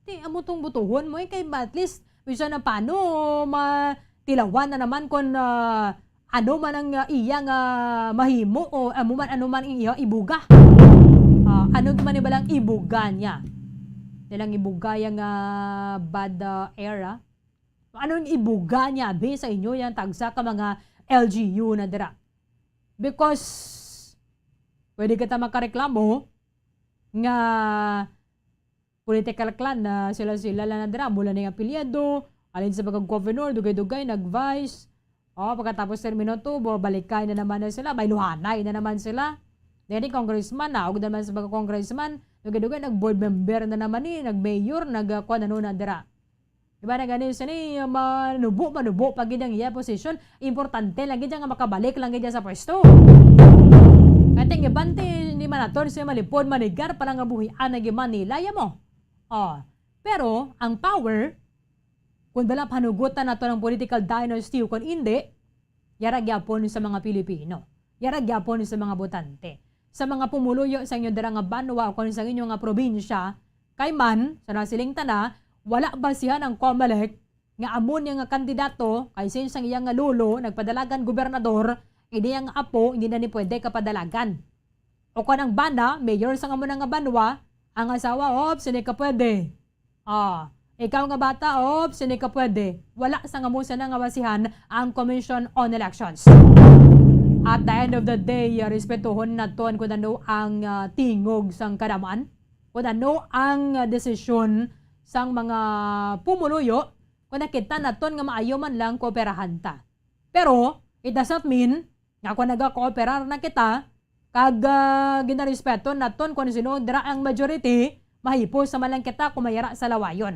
ti amo tong butuhon mo, eh, kay at least, bisan na paano, matilawan na naman kung, ah, ano man ang, ah, iya nga mahimo o amo man, ano man ang iya ibuga. Ah, ano man ni balang ibuga niya? Nilang ibuga yang, ah, bad, ah, air, ah? Anong ibuga niya, abi, sa inyo yang tagsa ka mga L G U na dira? Because pwede kita makareklamo nga political clan na sila-sila lang na dira, mula na yung apelyido, alin sa pagka-governor, dugay-dugay, nag-vice. O, pagkatapos termino two, bo-, balikay na naman na sila, may luhanay na naman sila. Then, congressman, naog na naman sa pagka-congressman, dugay-dugay, nag-board member na naman ni, nag-mayor, nag-, ah, kuwan, ano na dira. Diba na gani sini, manubo, manubo pa gid ang iya posisyon. Importante lang gid nga makabalik lang gid sa pwesto. Kay ting iban ti, hindi man aton siya malipod, manigar, para nga buhian na gid Manila, ya mo. Oh, pero ang power, kung bala panugutan nato ng political dynasty o kung hindi, yara gyapon sa mga Pilipino. Yara gyapon sa mga botante. Sa mga pumuluyo sa inyo dira nga banwa o kung sa inyo nga probinsya, kay man, sa nasiling tana, wala basihan ang COMELEC nga amo niya nga kandidato, kay since ang iya nga lolo nagpadalagan gobernador, ini ang apo hindi na ni pwede kapadalagan. O kung ang bana, mayor sa amo na nga banwa, ang asawa, ops, hindi ka pwede. Ah, ikaw nga bata, ops, hindi ka pwede. Wala sa nga mo sana nga basihan ang Commission on Elections. At the end of the day, ah, respetuhon naton kung ano ang, ah, tingog sang kadaman, kung ano ang, ah, desisyon sang mga pumuluyo, kung nakita naton nga maayo man lang kooperahan ta. Pero, it does not mean nga kung nagakooperar na kita, kag, ah, ginarespeto naton kung sino dira ang majority, mahipos naman lang kita kung mayara sa lawayon.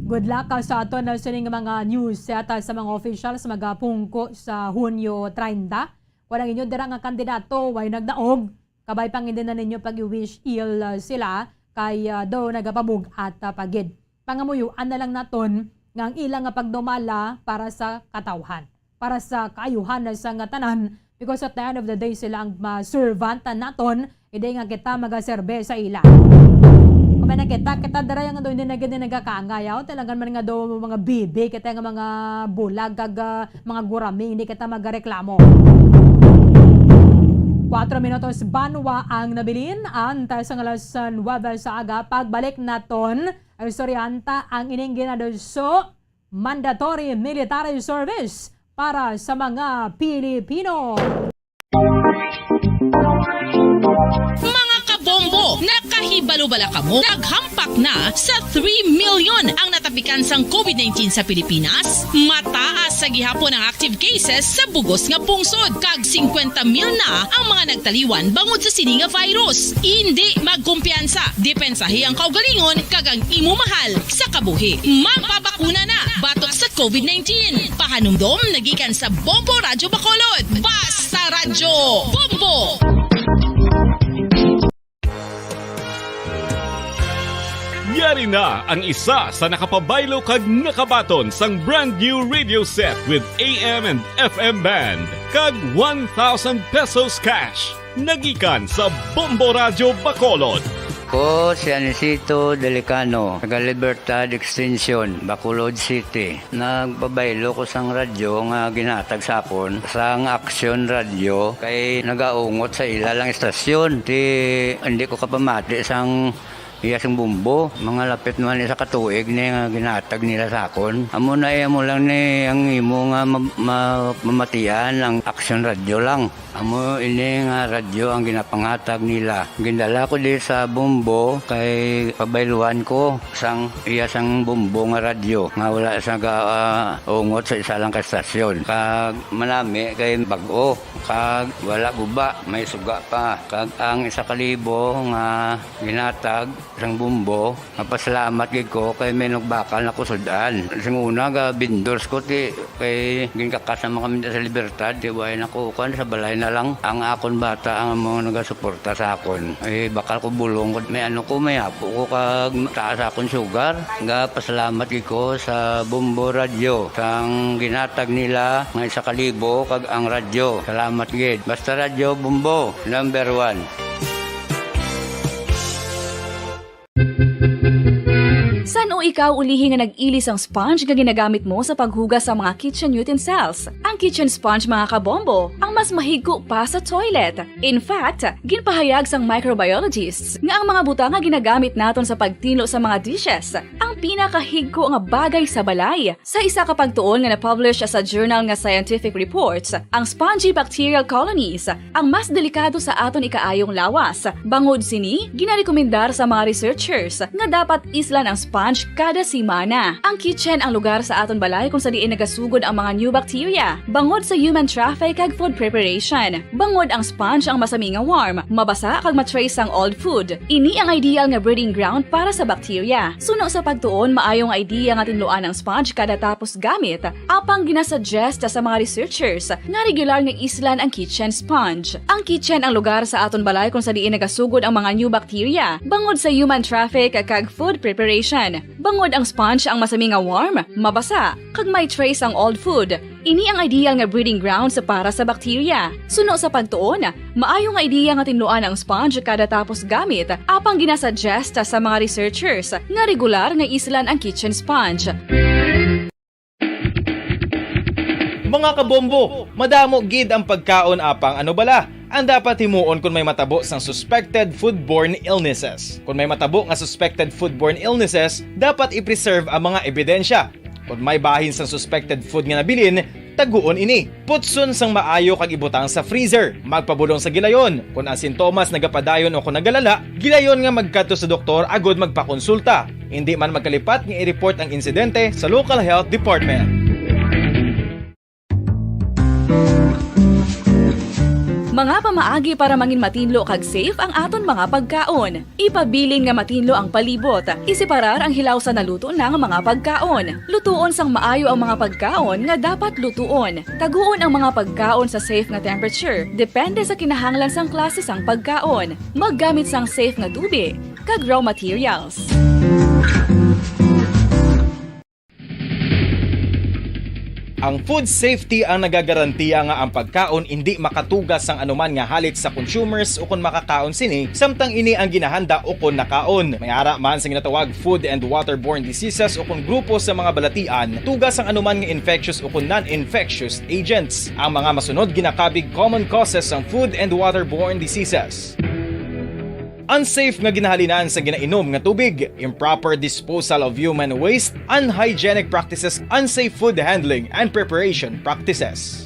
Good luck, ah, sa aton na sining mga news set, ah, sa mga officials magapungko sa Hunyo treinta. Kung ang inyo dira nga kandidato way nagdaog, kabay pang hindi na ninyo pag-wish ill, ah, sila kay, ah, do nagapabug-at, ah, pagid. Pangamuyuan na lang naton nga ang ila nga pagdumala para sa katawhan, para sa kaayuhan sa nga tanan, because at the end of the day, sila ang ma-servant naton, hindi nga kita magaserbe sa ila. Kung may nakita kita dira nga do hindi na gid nagakaangay, aw, talagan man nga do mga bibi kita nga mga bulag kag, ah, mga gurami, hindi kita magareklamo. Kuwatro minutos banwa ang nabilin, antes ang alas nuwebe sa aga, pagbalik naton, ang istoryanta ang ining ginadulso, mandatory military service para sa mga Pilipino. Mga kabombo, nakahit Ibalo bala kamo, naghampak na sa three million ang natapikan sang covid nineteen sa Pilipinas. Mataas sa gihapon ang active cases sa bugos nga pungsod, kag singkwenta mil na ang mga nagtaliwan bangod sa sini nga virus. Indi magkumpiyansa, depensahi ang kaugalingon kag ang imo mahal sa kabuhi. Magpabakuna na batok sa covid nineteen. Pahanumdom nagikan sa Bombo Radyo Bacolod. Basta Radyo Bombo! Yari na ang isa sa nakapabaylo kag nakabaton sang brand new radio set with A M and F M band kag one thousand pesos cash. Nagikan sa Bombo Radyo Bacolod. Ko si Anisito Delicano, taga Libertad Extension, Bacolod City. Nagpabaylo ko sang radyo nga ginhatag sa akon sang Aksyon Radyo kay nagaungot sa ila lang istasyon. Ti, hindi ko kapamati sang iya sing Bombo. Mga lapit man isa ka tuig ni nga ginhatag nila sa akon. Amo na, eh, amo lang ni ang imo nga ma-, ma-, mamatian ang Aksyon Radyo lang. Amo ini nga radyo ang ginapanghatag nila. Gindala ko di sa Bombo kay pabayluan ko sang iya sang Bombo nga radyo nga wala sa ga, ah, ungot sa isa lang ka estasyon. Kag manami kay bag-o, kag wala guba, may suga pa. Kag ang isa ka libo nga ginhatag sang Bombo, mapasalamat gid ko kay may nagbakal na ko sud-an. Sing una, ga vendors ko, ti, kay ginkakas naman kami sa Libertad, ti, way na ko, kuan, sa balay na lang. Ang akon bata ang mga nagasuporta sa akon. Eh, bakal ko bulong ko, may ano ko, may apo ko, kag taas akon sugar. Ga pasalamat gid ko sa Bombo Radyo, sang ginhatag nila nga isa ka libo, kag ang radyo. Salamat gid. Basta Radyo Bombo, number one. San-o ikaw ulihi nga nag-ili sang sponge nga ginagamit mo sa paghugas sa mga kitchen utensils? Ang kitchen sponge, mga kabombo, ang mas mahigko pa sa toilet. In fact, ginpahayag sang microbiologists nga ang mga butang nga ginagamit naton sa pagtinlo sa mga dishes ang pinakahigko nga bagay sa balay. Sa isa ka pagtuon nga na-publish sa journal nga Scientific Reports, ang spongy bacterial colonies ang mas delikado sa aton ikaayong lawas. Bangod sini, ginarekomendar sa mga researchers nga dapat islan ang sponge kada semana. Ang kitchen ang lugar sa aton balay kung sa diin nagasugod ang mga new bacteria bangod sa human traffic kag food preparation. Bangod ang sponge ang masami nga warm, mabasa kag ma-trace ang old food. Ini ang ideal nga breeding ground para sa bacteria. Suno sa pagtuon, maayo nga idea nga tinluan ang sponge kada tapos gamit, apang ginasuggest sa mga researchers nga regular nga islan ang kitchen sponge. Ang kitchen ang lugar sa aton balay kung sa diin nagasugod ang mga new bacteria bangod sa human traffic kag food preparation. Bangod ang sponge ang masami nga warm, mabasa, kag may trace ang old food. Ini ang ideal nga breeding grounds para sa bacteria. Suno sa pagtuon, maayo nga ideya nga tinluan ang sponge kada tapos gamit, apang ginasuggest sa mga researchers nga regular nga islan ang kitchen sponge. Mga kabombo, madamo gid ang pagkaon, apang ano bala ang dapat himuon kon may matabo sang suspected foodborne illnesses? Kon may matabo nga suspected foodborne illnesses, dapat i-preserve ang mga ebidensya. Kon may bahin sang suspected food nga nabilin, taguon ini. Putson sang maayo kag ibutang sa freezer. Magpabulong sa gilayon. Kon ang sintomas nagapadayon o kon nagalala, gilayon nga magkadto sa doktor agud magpakonsulta. Indi man magkalipat nga i-report ang insidente sa local health department. Mga pamaagi para mangin matinlo kag safe ang aton mga pagkaon. Ipabilin nga matinlo ang palibot. Iseparar ang hilaw sa naluto na nga mga pagkaon. Lutuon sang maayo ang mga pagkaon nga dapat lutuon. Taguon ang mga pagkaon sa safe nga temperature, depende sa kinahanglan sang klase sang pagkaon. Maggamit sang safe nga tubig kag raw materials. Ang food safety ang nagagarantiya nga ang pagkaon indi makatugas sang anuman nga halit sa consumers ukon makakaon sini, samtang ini ang ginahanda ukon nakaon. May ara man sa ginatawag food and waterborne diseases ukon grupo sa mga balatian, tugas sang anuman nga infectious ukon non-infectious agents. Ang mga masunod ginakabig common causes sang food and waterborne diseases. Unsafe nga ginahalinan sa ginainom nga tubig, improper disposal of human waste, unhygienic practices, unsafe food handling and preparation practices.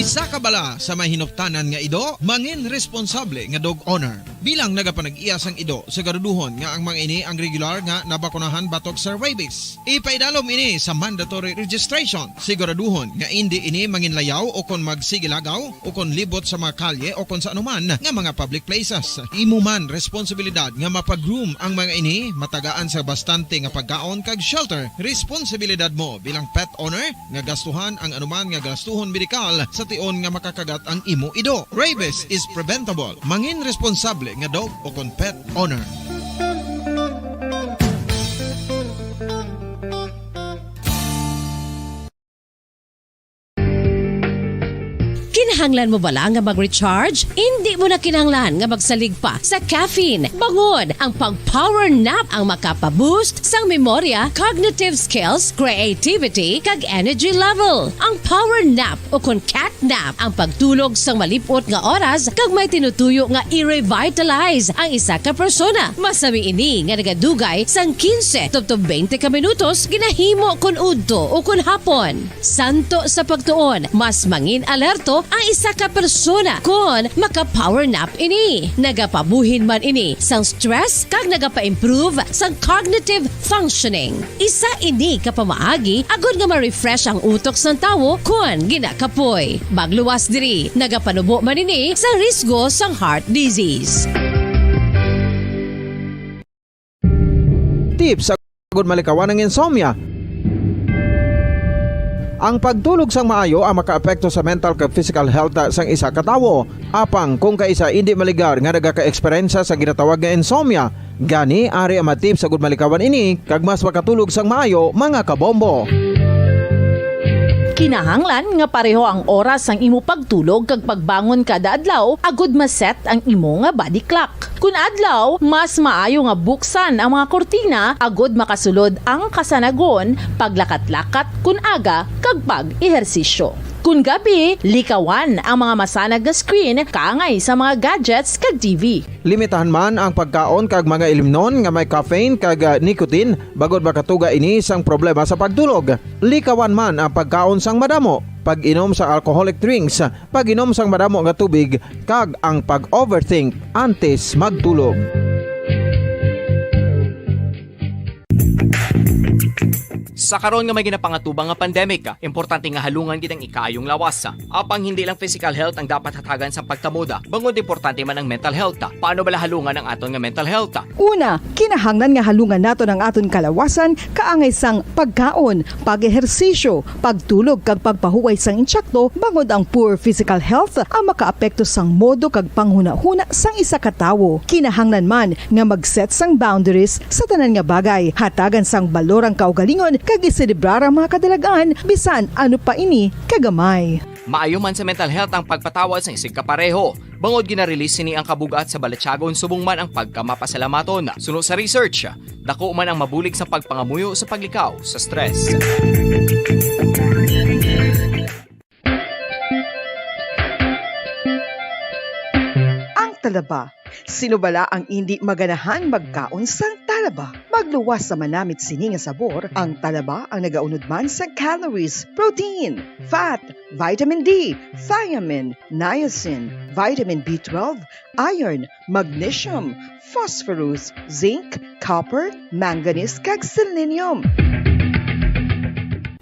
Isa ka bala sa may hinuptanan nga ido, mangin responsable nga dog owner. Bilang nagapanag-iya sang ido, siguraduhon nga ang mga ini ang regular nga nabakunahan batok sa rabies. Ipaidalom ini sa mandatory registration. Siguraduhon nga indi ini manginlayaw o kon magsigilagaw o kon libot sa mga kalye o kon sa anuman nga mga public places. Imo man responsibilidad nga mapag-groom ang mga ini, matagaan sa bastante nga pagkaon kag shelter. Responsibilidad mo bilang pet owner nga gastuhan ang anuman nga gastuhon medikal sa tion nga makakagat ang imo ido. Rabies is preventable. Mangin responsable nga dog o kon pet owner. Kinahanglan mo bala nga mag-recharge? Indi mo na kinahanglan nga magsalig pa sa caffeine. Bangod ang pag-power nap ang makapa-boost sang memorya, cognitive skills, creativity, kag energy level. Ang power nap o kon cat nap ang pagtulog sang malip-ot nga oras kag may tinutuyo nga i-revitalize ang isa ka persona. Masami ini nga nagadugay sang quince tubtob twenty ka minutos, ginahimo kon udto o kon hapon. Santo sa pagtuon, mas mangin alerto ang isa ka persona kon maka-power nap ini. Nagapabuhin man ini sang stress kag nagapa-improve sang cognitive functioning. Isa ini ka pamaagi agod nga ma-refresh ang utok sang tawo kon ginakapoy. Magluwas diri, nagapanubo man ini sa risgo sang heart disease. Tips agud malikawan ang insomnia. Ang pagtulog sang maayo ang makaapekto sa mental kag physical health sang isa ka tawo. Apang kung kaisa indi maligar nga nagaka-eksperyensya sa ginatawag nga insomnia, gani ari ang mga tips agud malikawan ini kag mas makatulog sang maayo, mga kabombo. Kinahanglan nga pareho ang oras sang imo pagtulog kag pagbangon kada adlaw agud ma-set ang imo nga body clock. Kun adlaw, mas maayo nga buksan ang mga kurtina agud makasulod ang kasanagon, paglakat-lakat kun aga, kag pag-ehersisyo. Kun gabi, likawan ang mga masanag nga screen kaangay sa mga gadgets kag T V. Limitahan man ang pagkaon kag mga ilimnon nga may caffeine kag, ah, nicotine, bangod makatuga ini sang problema sa pagtulog. Likawan man ang pagkaon sang madamo, pag-inom sa alcoholic drinks, pag-inom sang madamo nga tubig, kag ang pag-overthink antes magtulog. Sa karon nga may ginapangatubang nga pandemic, importante nga halungan gid ang ikaayong lawas. Apang hindi lang physical health ang dapat hatagan sa pagtamuda, bangod importante man ang mental health. Paano bala halungan ang aton nga mental health? Una, kinahanglan nga halungan naton ang aton kalawasan kaangay sang pagkaon, pag-ehersisyo, pagtulog kag pagpahuway sang insakto, bangod ang poor physical health ang makaapekto sang modo kag panghunahuna sang isa ka tawo. Kinahanglan man nga mag-set sang boundaries sa tanan nga bagay. Hatagan sang balor ang kaugalingon kag iselebrar ang mga kadalag-an, bisan ano pa ini kagamay. Maayo man sa mental health ang pagpatawad sang isigkapareho, bangod gina-release sini ang kabug-at sa balatyagon subong man ang pagkamapasalamaton. Suno sa research, dako man ang mabulig sa pagpangamuyo sa paglikaw sa stress. Ang talaba. Sino bala ang indi maganahan magkaon sang talaba? Magluwas sa manamit sini nga sabor, ang talaba ang nagaunod man sa calories, protein, fat, vitamin D, thiamine, niacin, vitamin B twelve, iron, magnesium, phosphorus, zinc, copper, manganese, kag selenium.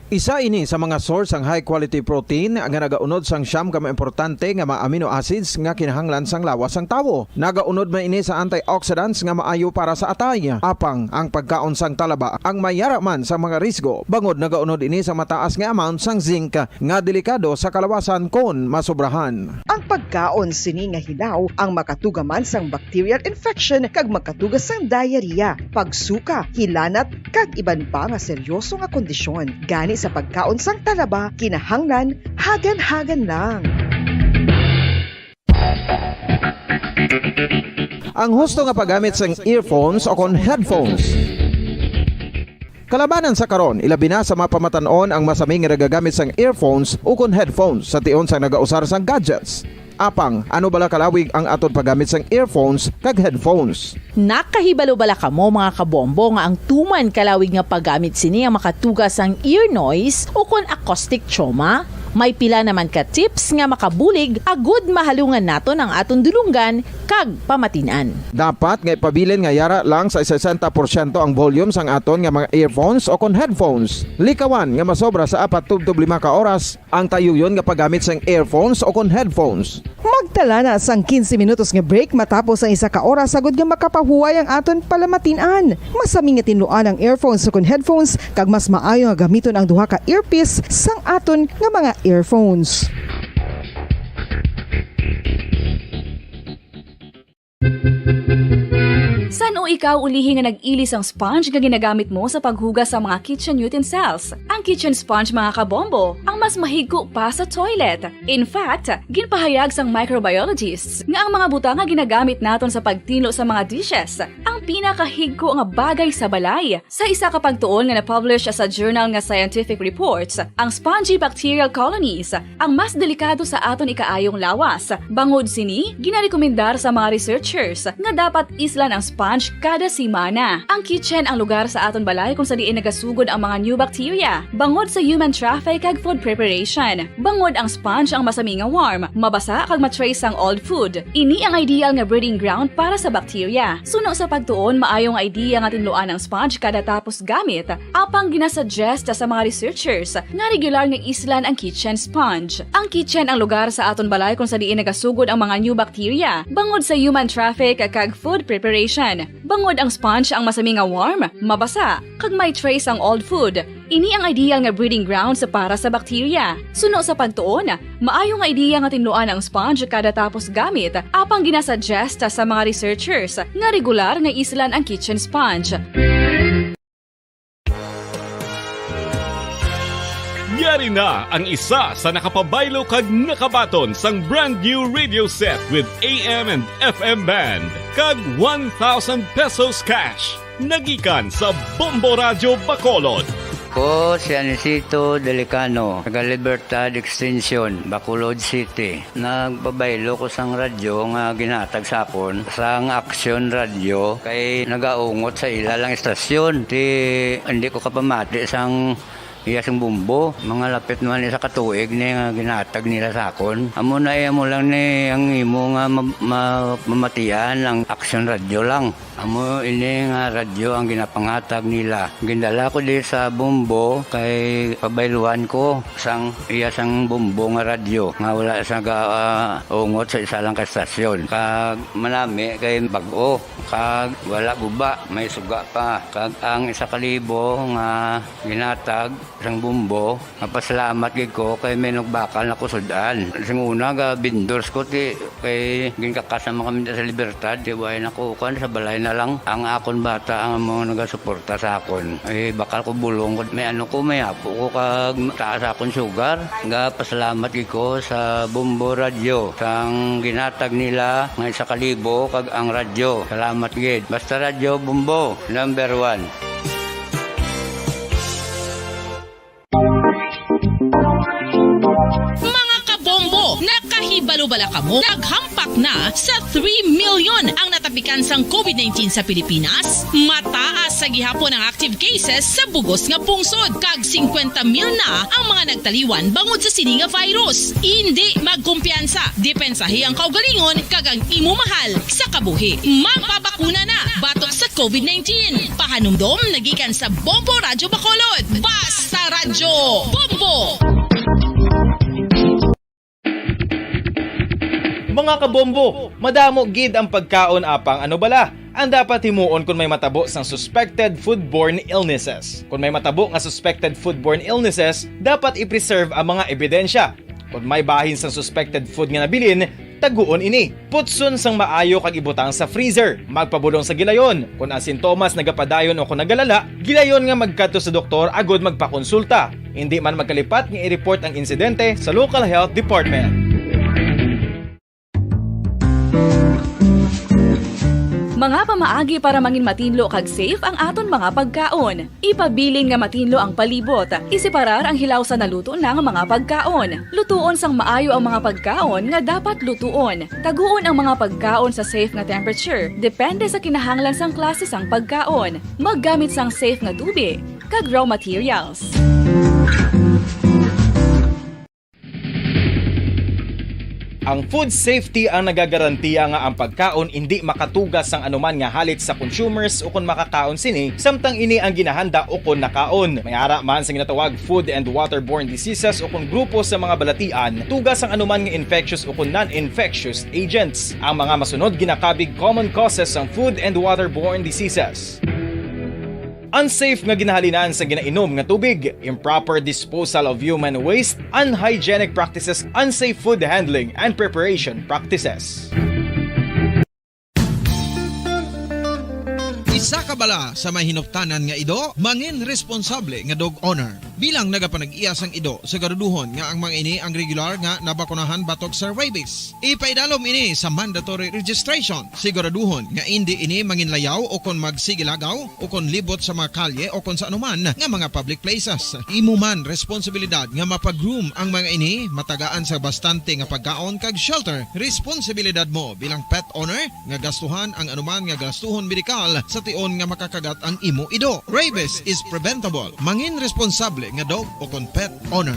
Isa ini sa mga source sang high quality protein nga nagaunod sang siyam ka mga importante nga mga amino acids nga kinahanglan sang lawas sang tawo. Nagaunod man ini sa antioxidants nga maayo para sa atay. Apang ang pagkaon sang talaba ang mayara man sa mga risgo, bangod nagaunod ini sa mataas nga amount sang zinc nga delikado sa kalawasan kon masobrahan. Ang pagkaon sini nga hilaw ang makatuga man sang bacterial infection kag makatuga sang diarrhea, pagsuka, hilanat, kag iban pa nga seryoso nga kondisyon. Gani sa pagkaon sang talaba, kinahanglan hagan-hagan lang. Ang husto nga paggamit sang earphones o kon headphones. Kalabanan sa karon, ilabi na sa mga pamatan-on ang masami nga nagagamit sang earphones ukon headphones sa tion sang nagausar sang gadgets. Apang, ano bala kalawig ang aton paggamit sang earphones kag headphones? Nakahibalo bala kamo, mga kabombo, nga ang tuman kalawig nga paggamit sini ang makatuga sang ear noise ukon acoustic trauma? May pila naman ka tips nga makabulig agud mahalungan naton ang aton dulonggan kag pamatin-an. Dapat nga ipabilin nga yara lang sa sesenta porsyento ang volume sang aton nga mga earphones o kon headphones. Likawan nga masobra sa apat tubtob lima ka oras ang tayuyon nga paggamit sang earphones o kon headphones. Magtala na sang quince minutos nga break matapos ang isa ka oras, agud nga makapahuway ang aton palamatin-an. Masami nga tinluan ang earphones o kon headphones, kag mas maayo nga gamiton ang duha ka earpiece sang aton nga mga earphones. San-o ikaw ulihi nga nag-ili sang sponge nga ginagamit mo sa paghugas sa mga kitchen utensils? Ang kitchen sponge, mga kabombo, ang mas mahigko pa sa toilet. In fact, ginpahayag sang microbiologists nga ang mga butang nga ginagamit naton sa pagtinlo sa mga dishes ang pinakahigko nga bagay sa balay. Sa isa ka pagtuon nga na-publish sa journal nga Scientific Reports, ang spongy bacterial colonies ang mas delikado sa aton ikaayong lawas. Bangod sini, ginarekomendar sa mga researchers nga dapat islan ang sponge kada semana. Ang kitchen ang lugar sa aton balay kung sa diin nagasugod ang mga new bacteria bangod sa human traffic kag food preparation. Bangod ang sponge ang masami nga warm, mabasa kag ma-trace sang old food. Ini ang ideal nga breeding ground para sa bacteria. Suno sa pagtuon, maayo nga idea nga tinluan ang sponge kada tapos gamit. Apang ginasuggest sa mga researchers nga regular nga islan ang kitchen sponge. Ang kitchen ang lugar sa aton balay kung sa diin nagasugod ang mga new bacteria bangod sa human traffic kag food preparation. Bangod ang sponge ang masami nga warm, mabasa, kag may trace ang old food. Ini ang ideal nga breeding grounds para sa bacteria. Suno sa pagtuon, maayo nga ideya nga tinluan ang sponge kada tapos gamit, apang ginasuggest sa mga researchers nga regular nga islan ang kitchen sponge. Yari na ang isa sa nakapabaylo kag nakabaton sang brand new radio set with A M and F M band kag one thousand pesos cash. Nagikan sa Bombo Radyo Bacolod. Ko si Anisito Delicano, taga Libertad Extension, Bacolod City. Nagpabaylo ko sang radyo nga ginhatag sa akon sang Action Radio kay nagaungot sa ila lang istasyon. Ti, hindi ko kapamati sang iya sing bombo. Mga lapit naman isa ka tuig ni nga ginhatag nila sa akon. Amo na, eh, amo lang ni ang imo nga ma-, ma-, mamatian ang Action Radio lang. Amo ini nga radyo ang ginapanghatag nila. Gindala ko di sa Bombo kay pabayluhan ko sang iya sang Bombo nga radyo nga wala sa ga, ah, ungot sa isa lang ka estasyon. Kag manami kay bag-o, kag wala guba, may suga pa. Kag ang isa ka libo nga ginhatag sang Bombo, mapasalamat gid ko kay may nagbakal na ko sud-an. Sing una, ga vendors ko, ti, kay ginkakas naman kami sa Libertad, ti, way na ko, kuwan, sa balay na lang. Ang akon bata ang mga nagasuporta sa akon. Eh, bakal ko bulong ko, may ano ko, may apo ko, kag taas akon sugar. Ga pasalamat gid ko sa Bombo Radio, sang ginhatag nila nga isa ka libo, kag ang radyo. Salamat gid. Basta Radyo Bombo, number one. Mga kabombo, nakahibalo bala kamo? Naghampak na sa three million ang natapikan sang covid nineteen sa Pilipinas. Mataas sa gihapon ang active cases sa bugos nga pungsod, kag singkwenta mil na ang mga nagtaliwan bangod sa sini nga virus. Indi magkumpiyansa, depensahi ang kaugalingon kag ang imo mahal sa kabuhi. Magpabakuna na batok sa covid nineteen. Pahanumdom nagikan sa Bombo Radyo Bacolod. Basta Radyo Bombo! Mga kabombo, madamo gid ang pagkaon, apang ano bala ang dapat himuon kon may matabo sang suspected foodborne illnesses? Kon may matabo nga suspected foodborne illnesses, dapat i-preserve ang mga ebidensya. Kon may bahin sang suspected food nga nabilin, taguon ini. Putson sang maayo kag ibutang sa freezer. Magpabulong sa gilayon. Kon ang sintomas nagapadayon o kon nagalala, gilayon nga magkadto sa doktor agud magpakonsulta. Indi man magkalipat nga i-report ang insidente sa local health department. Mga pamaagi para mangin matinlo kag safe ang aton mga pagkaon. Ipabilin nga matinlo ang palibot. Iseparar ang hilaw sa naluto na nga mga pagkaon. Lutuon sang maayo ang mga pagkaon nga dapat lutuon. Taguon ang mga pagkaon sa safe nga temperature, depende sa kinahanglan sang klase sang pagkaon. Maggamit sang safe nga tubi kag raw materials. Ang food safety ang nagagarantiya nga ang pagkaon indi makatuga sang anuman nga halit sa consumers ukon makakaon sini, samtang ini ang ginahanda ukon nakaon. May ara man sa ginatawag food and waterborne diseases ukon grupo sa mga balatian, tuga sang anuman nga infectious ukon non-infectious agents. Ang mga masunod ginakabig common causes sang food and waterborne diseases. Unsafe nga ginahalinan sa ginainom nga tubig, improper disposal of human waste, unhygienic practices, unsafe food handling, and preparation practices. Isa ka bala sa may hinuptanan nga ido, mangin responsable nga dog owner. Bilang nagapanag-iya sang ido, siguraduhon nga ang mga ini ang regular nga nabakunahan batok sa rabies. Ipaidalom ini sa mandatory registration. Siguraduhon nga indi ini manginlayaw o kon magsigilagaw o kon libot sa mga kalye o kon sa anuman nga mga public places. Imo man responsibilidad nga mapa-groom ang mga ini, matagaan sa bastante nga pagkaon kag shelter. Responsibilidad mo bilang pet owner nga gastuhan ang anuman nga gastuhon medikal sa tion nga makakagat ang imo ido. Rabies is preventable. Mangin responsable nga dog o kon pet owner.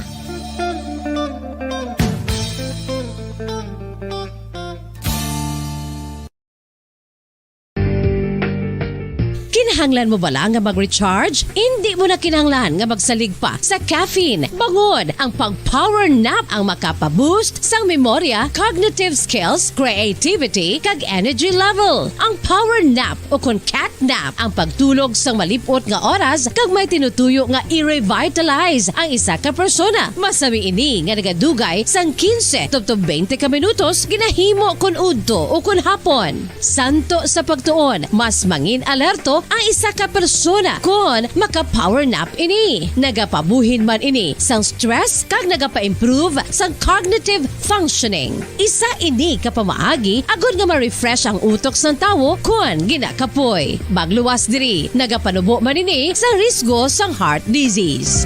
Kinahanglan mo bala nga mag-recharge? Indi mo na kinahanglan nga magsalig pa sa caffeine. Bangod, ang pag-power nap ang makapa-boost sang memorya, cognitive skills, creativity, kag energy level. Ang power nap o kon cat nap ang pagtulog sang malip-ot nga oras kag may tinutuyo nga i-revitalize ang isa ka persona. Masami ini nga nagadugay sang quince tubtob twenty ka minutos ginahimo kon udto o kon hapon. Santo sa pagtuon, mas mangin alerto ang isa ka persona kon maka-power nap ini. Nagapabuhin man ini sang stress kag nagapa-improve sang cognitive functioning. Isa ini ka pamaagi agod nga ma-refresh ang utok sang tawo kon ginakapoy. Magluwas diri, nagapanubo man ini sa risgo sang heart disease.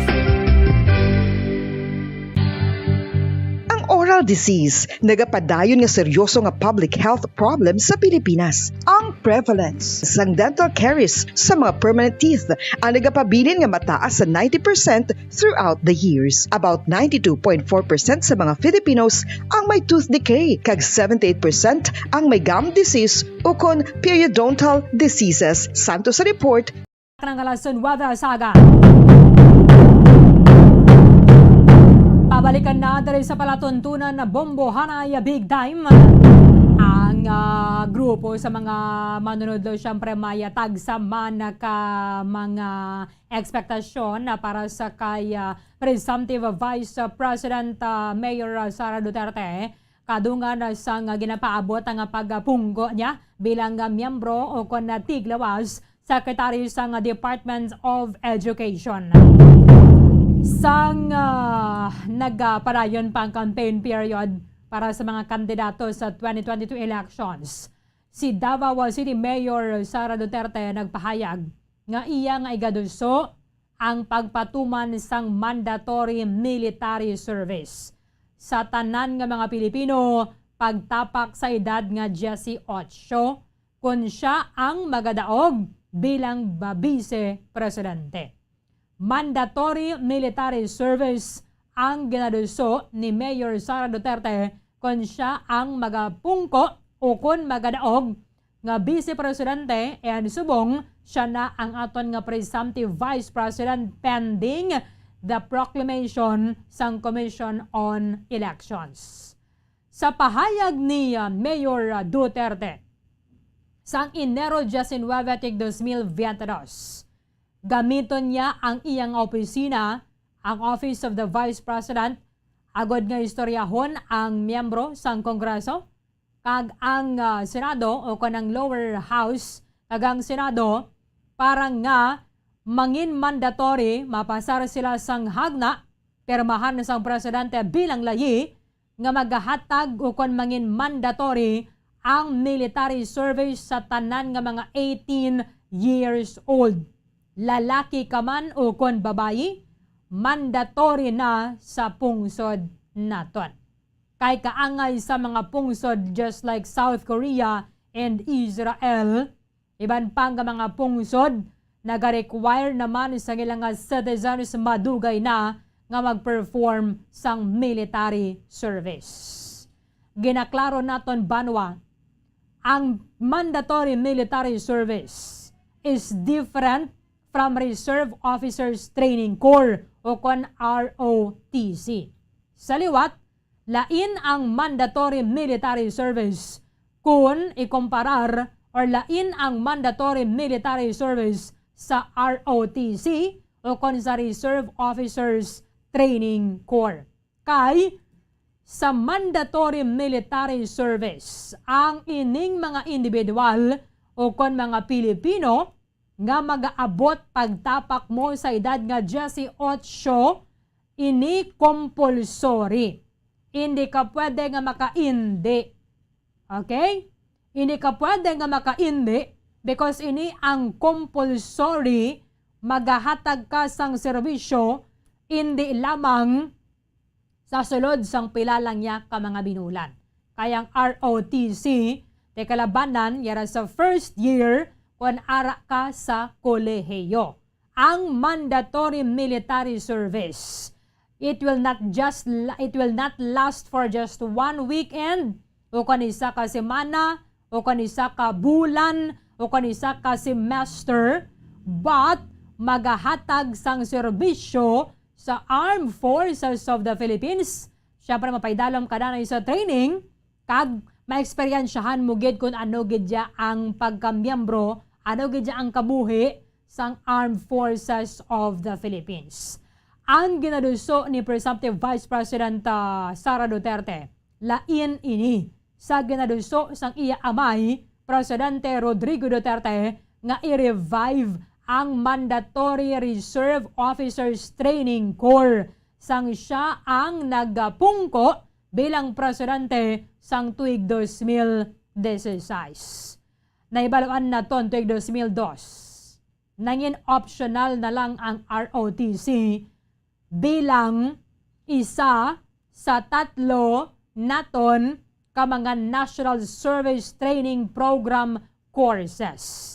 Ang oral disease nagapadayon nga seryoso nga public health problem sa Pilipinas. Ang prevalence sang dental caries sa mga permanent teeth ang nagapabilin nga mataas sa ninety percent throughout the years. About ninety-two point four percent sa mga Filipinos ang may tooth decay, kag seventy-eight percent ang may gum disease ukon periodontal diseases. Santo sa report. Nang alas nuwebe sa aga. Pabalikan na diri sa palatuntunan na bombohanay big time. Ang, ah, grupo sa mga manunodlo, syempre, may tagsa man ka mga ekspektasyon na para sa kay, ah, presumptive Vice President, ah, Mayor, ah, Sara Duterte, kadungan, ah, sang ginapaabot nga pagpungko niya bilang, ah, miyembro o kon, ah, tiglawas secretary sang, ah, Department of Education. Sang, ah, nagapadayon pa ang campaign period para sa mga kandidato sa twenty twenty-two elections, si Davao City Mayor Sara Duterte nagpahayag nga iya nga igaduso ang pagpatuman sang mandatory military service sa tanan nga mga Pilipino pagtapak sa edad nga diyes y ocho, kon siya ang magadaog bilang ba-, bise presidente. Mandatory military service ang ginaduso ni Mayor Sara Duterte kon siya ang magapungko o kon magadaog nga Vice Presidente, and subong siya na ang aton nga presumptive Vice President pending the proclamation sang Commission on Elections. Sa pahayag ni, ah, Mayor, ah, Duterte, sang Enero diecinuebe, tig dos mil veinte dos, gamiton niya ang iyang opisina, ang Office of the Vice President, agod nga istoryahon ang miyembro sang Kongreso kag ang, ah, Senado o kon ang lower house kag ang Senado para nga mangin mandatory, mapasar sila sang hagna, pirmahan sang presidente bilang layi nga magahatag o kon mangin mandatory ang military service sa tanan nga mga eighteen years old. Lalaki ka man o kon babayi, mandatory na sa pungsod naton. Kay kaangay sa mga pungsod just like South Korea and Israel, iban pa nga mga pungsod, naga-require naman sa ilang nga citizens madugay na nga mag-perform sang military service. ginaklaro naton, banwa, ang mandatory military service is different from Reserve Officers Training Corps o kon R O T C. Sa liwat, lain ang mandatory military service kun ikumparar, or lain ang mandatory military service sa R O T C o kon sa Reserve Officers Training Corps. Kay sa mandatory military service, ang ining mga individual o kon mga Pilipino nga magaabot pagtapak mo sa edad nga diyesyoto, ini compulsory. Hindi ka pwede nga makaindi. Okay? Hindi ka pwede nga makaindi because ini ang compulsory, magahatag ka sang serbisyo, hindi lamang sa sulod sang pila lang niya ka mga binulan. Kay ang R O T C, ti kalabanan, yara sa first year, kon ara ka sa kolehiyo. Ang mandatory military service, it will not just la-, it will not last for just one weekend, o kon isa ka semana, o kon isa ka bulan, o kon isa ka semester, but magahatag sang serbisyo sa Armed Forces of the Philippines. Siyempre, mapaidalom ka na sa training, kag maeksperiensyahan mo gid kung ano gid ya ang pagkamiyembro, ano gid ya ang kabuhi sang Armed Forces of the Philippines. Ang ginaduso ni Presumptive Vice President, ah, Sara Duterte, lain ini sa ginaduso sang iya amay, Presidente Rodrigo Duterte, nga i-revive ang Mandatory Reserve Officers Training Corps, sang siya ang nagapungko bilang presidente sang tuig dos mil dieciséis. Nahibaluan naton tuig dos mil dos, nangin optional na lang ang R O T C bilang isa sa tatlo naton ka mga National Service Training Program courses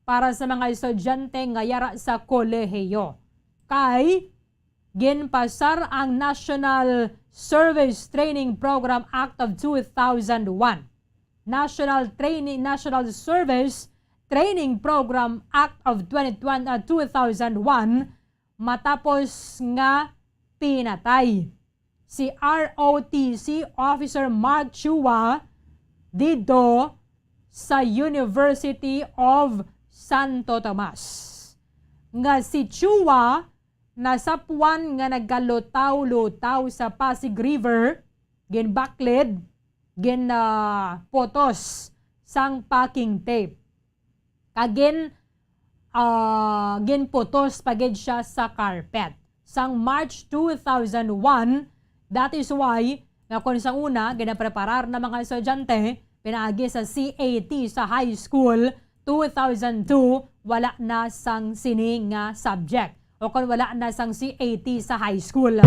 para sa mga estudyante nga yara sa kolehiyo. Kay ginpasar ang National Service Training Program Act of two thousand one, National Training, National Service Training Program Act of twenty twenty, ah, two thousand one, matapos nga pinatay si R O T C Officer Mark Chua didto sa University of Santo Tomas, nga si Chua nasapwan nga nagalutaw-lutaw sa Pasig River, ginbaklid, gin, ah, putos sang packing tape, kag gin, ah, ginputos pa gid siya sa carpet. Sang March two thousand one, that is why nga kung sang una ginapreparar na mga estudyante pinaagi sa C A T sa high school, two thousand two, wala na sang sini nga subject, o kon wala na sang C A T sa high school.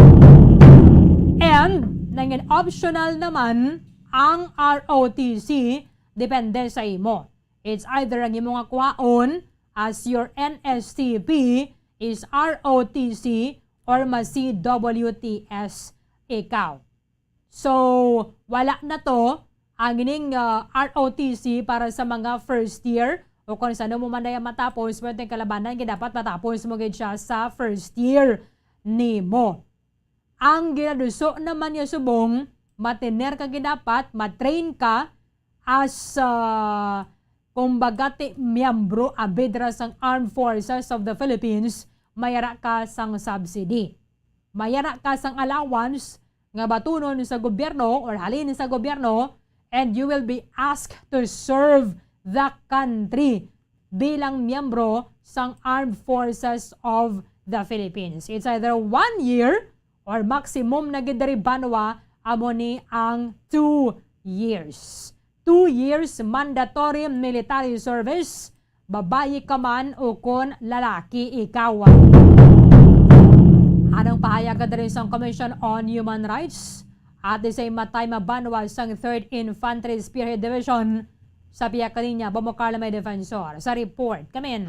And nangin optional naman ang R O T C, depende sa imo. It's either ang imo nga kwaon as your N S T P is R O T C or ma-C W T S ikaw. So, wala na to ang ining, ah, R O T C para sa mga first year, o kung sa ano mo man na matapos, pwede kalabanan, dapat matapos mo gid siya sa first year nimo. Ang ginaduso naman niya subong, matiner ka gid dapat, matrain ka as, ah, kumbaga ti miyembro abidra sang Armed Forces of the Philippines, mayara ka sang subsidy. Mayara ka sang allowance nga batunon sa gobyerno or halin sa gobyerno, and you will be asked to serve the country bilang miyembro sang Armed Forces of the Philippines. It's either one year or maximum na gid diri banwa, amo ni ang two years. Two years mandatory military service, babayi ka man o kon lalaki ikaw. Anong pahayag ka diri sang Commission on Human Rights? At the same time, mabanwa sang Third Infantry Spearhead Division sa pihak kaniya, Bombo Carlo May Defensor. Sa report, kamin.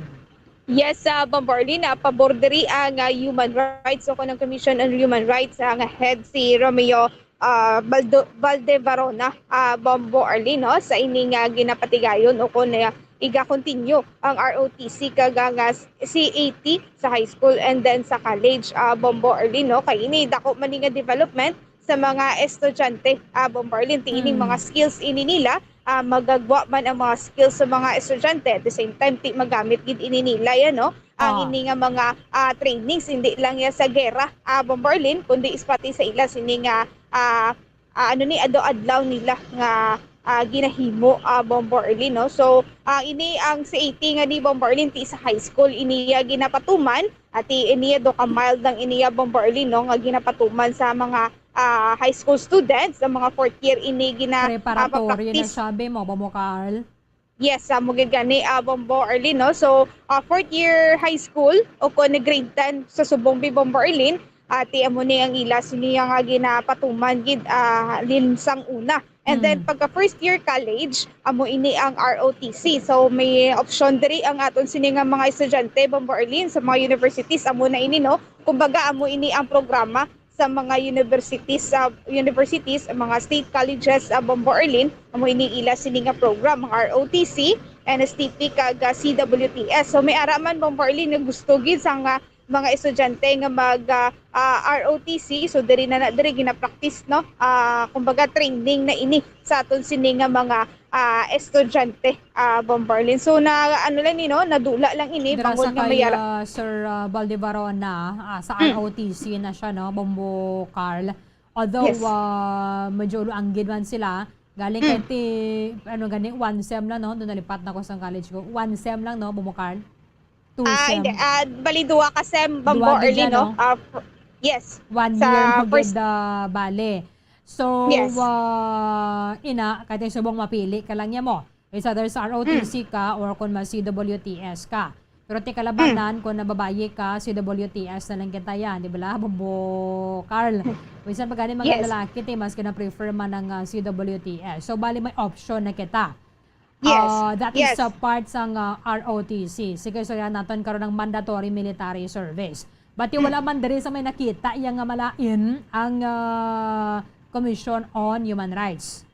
Yes, ah, Bombo Arlina, pabor diri ang, ah, human rights o kon ang Commission on Human Rights, ang head si Romeo ah, Baldo-, Valdevarona, ah, Bombo Arlene, no, sa ini nga ginapatigayon o kung, ah, iga-continue ang R O T C kag ang, ah, C A T sa high school and then sa college, ah, Bombo Arlene, no? Kay ini dako man ni nga development sa mga estudyante, ah, Bombo Arlene, ti ining mga Mm. skills ini nila, ah, magagwa man ang mga skills sa mga estudyante. At the same time, ti magamit gid ini nila yan, no? Ang Ah. ini nga mga, ah, trainings, hindi lang yan sa gera, ah, Bombo Arlene, kundi is pati sa ila sini nga, ah, ah, ano ni, adlaw-adlaw nila nga, ah, ginahimo, ah, Bombo Arlene, no? So, ah, ini ang C A T nga ni Bombo Arlene, ti sa high school, ini, ah, ginapatuman, at i-, ini, ah, do ka mild lang ini, ah, Bombo Arlene, no? Nga ginapatuman sa mga, ah, high school students, ang mga fourth year ini gina-, ah, Preparatory na papraktis. Siya, be, mo, Bombo Carl? Yes, amo gid gani, ah, Bombo Arlene, no? So, ah, fourth year high school o kon grade ten sa subong bi, Bombo Arlene, ah, ti amo ni ang ila sini nga ginapatuman gid, ah, halin sang una. And then, Mm. pagka first year college, amo ini ang R O T C. So, may option diri ang aton sini nga mga estudyante, Bombo Arlene, sa mga universities, amo na ini, no? Kumbaga, amo ini ang programa sa mga universities, sa universities, ang mga state colleges, ah, Bombo Arlene, amo ini ila sini nga program, ang R O T C, N S T P, kag, ah, C W T S. So, may ara man, Bombo Arlene, nga gusto gid sa nga mga estudyante nga mag, ah, ah, R O T C. So, diri na, na diri gina-practice, no? Ah, kumbaga, training na ini sa aton sini nga mga, ah, estudyante, ah, Bombo Arlene. So, na, ano lang ni, no? Nadula lang ini, Dira bangod sa nga kay, may ara- ah, Sir, ah, Baldevarona, ah, sa Mm. R O T C na siya, no, Bombo Carl. Although, Yes. ah, medyo luanggid man sila, galing kay Mm. ti, ano gani, one sem lang, no? Doon nalipat na ko sa college ko. One sem lang, no, Bombo Carl? Two Ah, sem. Hindi. Ah, bali, duha ka sem, Bombo Duha gid Arlene, siya, no? No? Ah, f-, yes. One Sa year mo first gid, ah, bali. So, Yes. ah, ina, kay ti subong mapili ka lang niya mo. It's either sa R O T C Mm. ka or kung ma-C W T S ka. Pero ti kalabanan, Mm. kung nababayi ka, C W T S na lang kita yan, di ba la, Bombo Carl? Minsan pa gani mga Yes. lalaki, ti, mas kina-prefer man ang, ah, C W T S. So, bali may option na kita. Yes. Ah, that is Yes. a part sang, ah, R O T C. Sige, so yan naton karon ang mandatory military service. But yung wala man diri sa may nakita, iya nga malain ang, ah, Commission on Human Rights.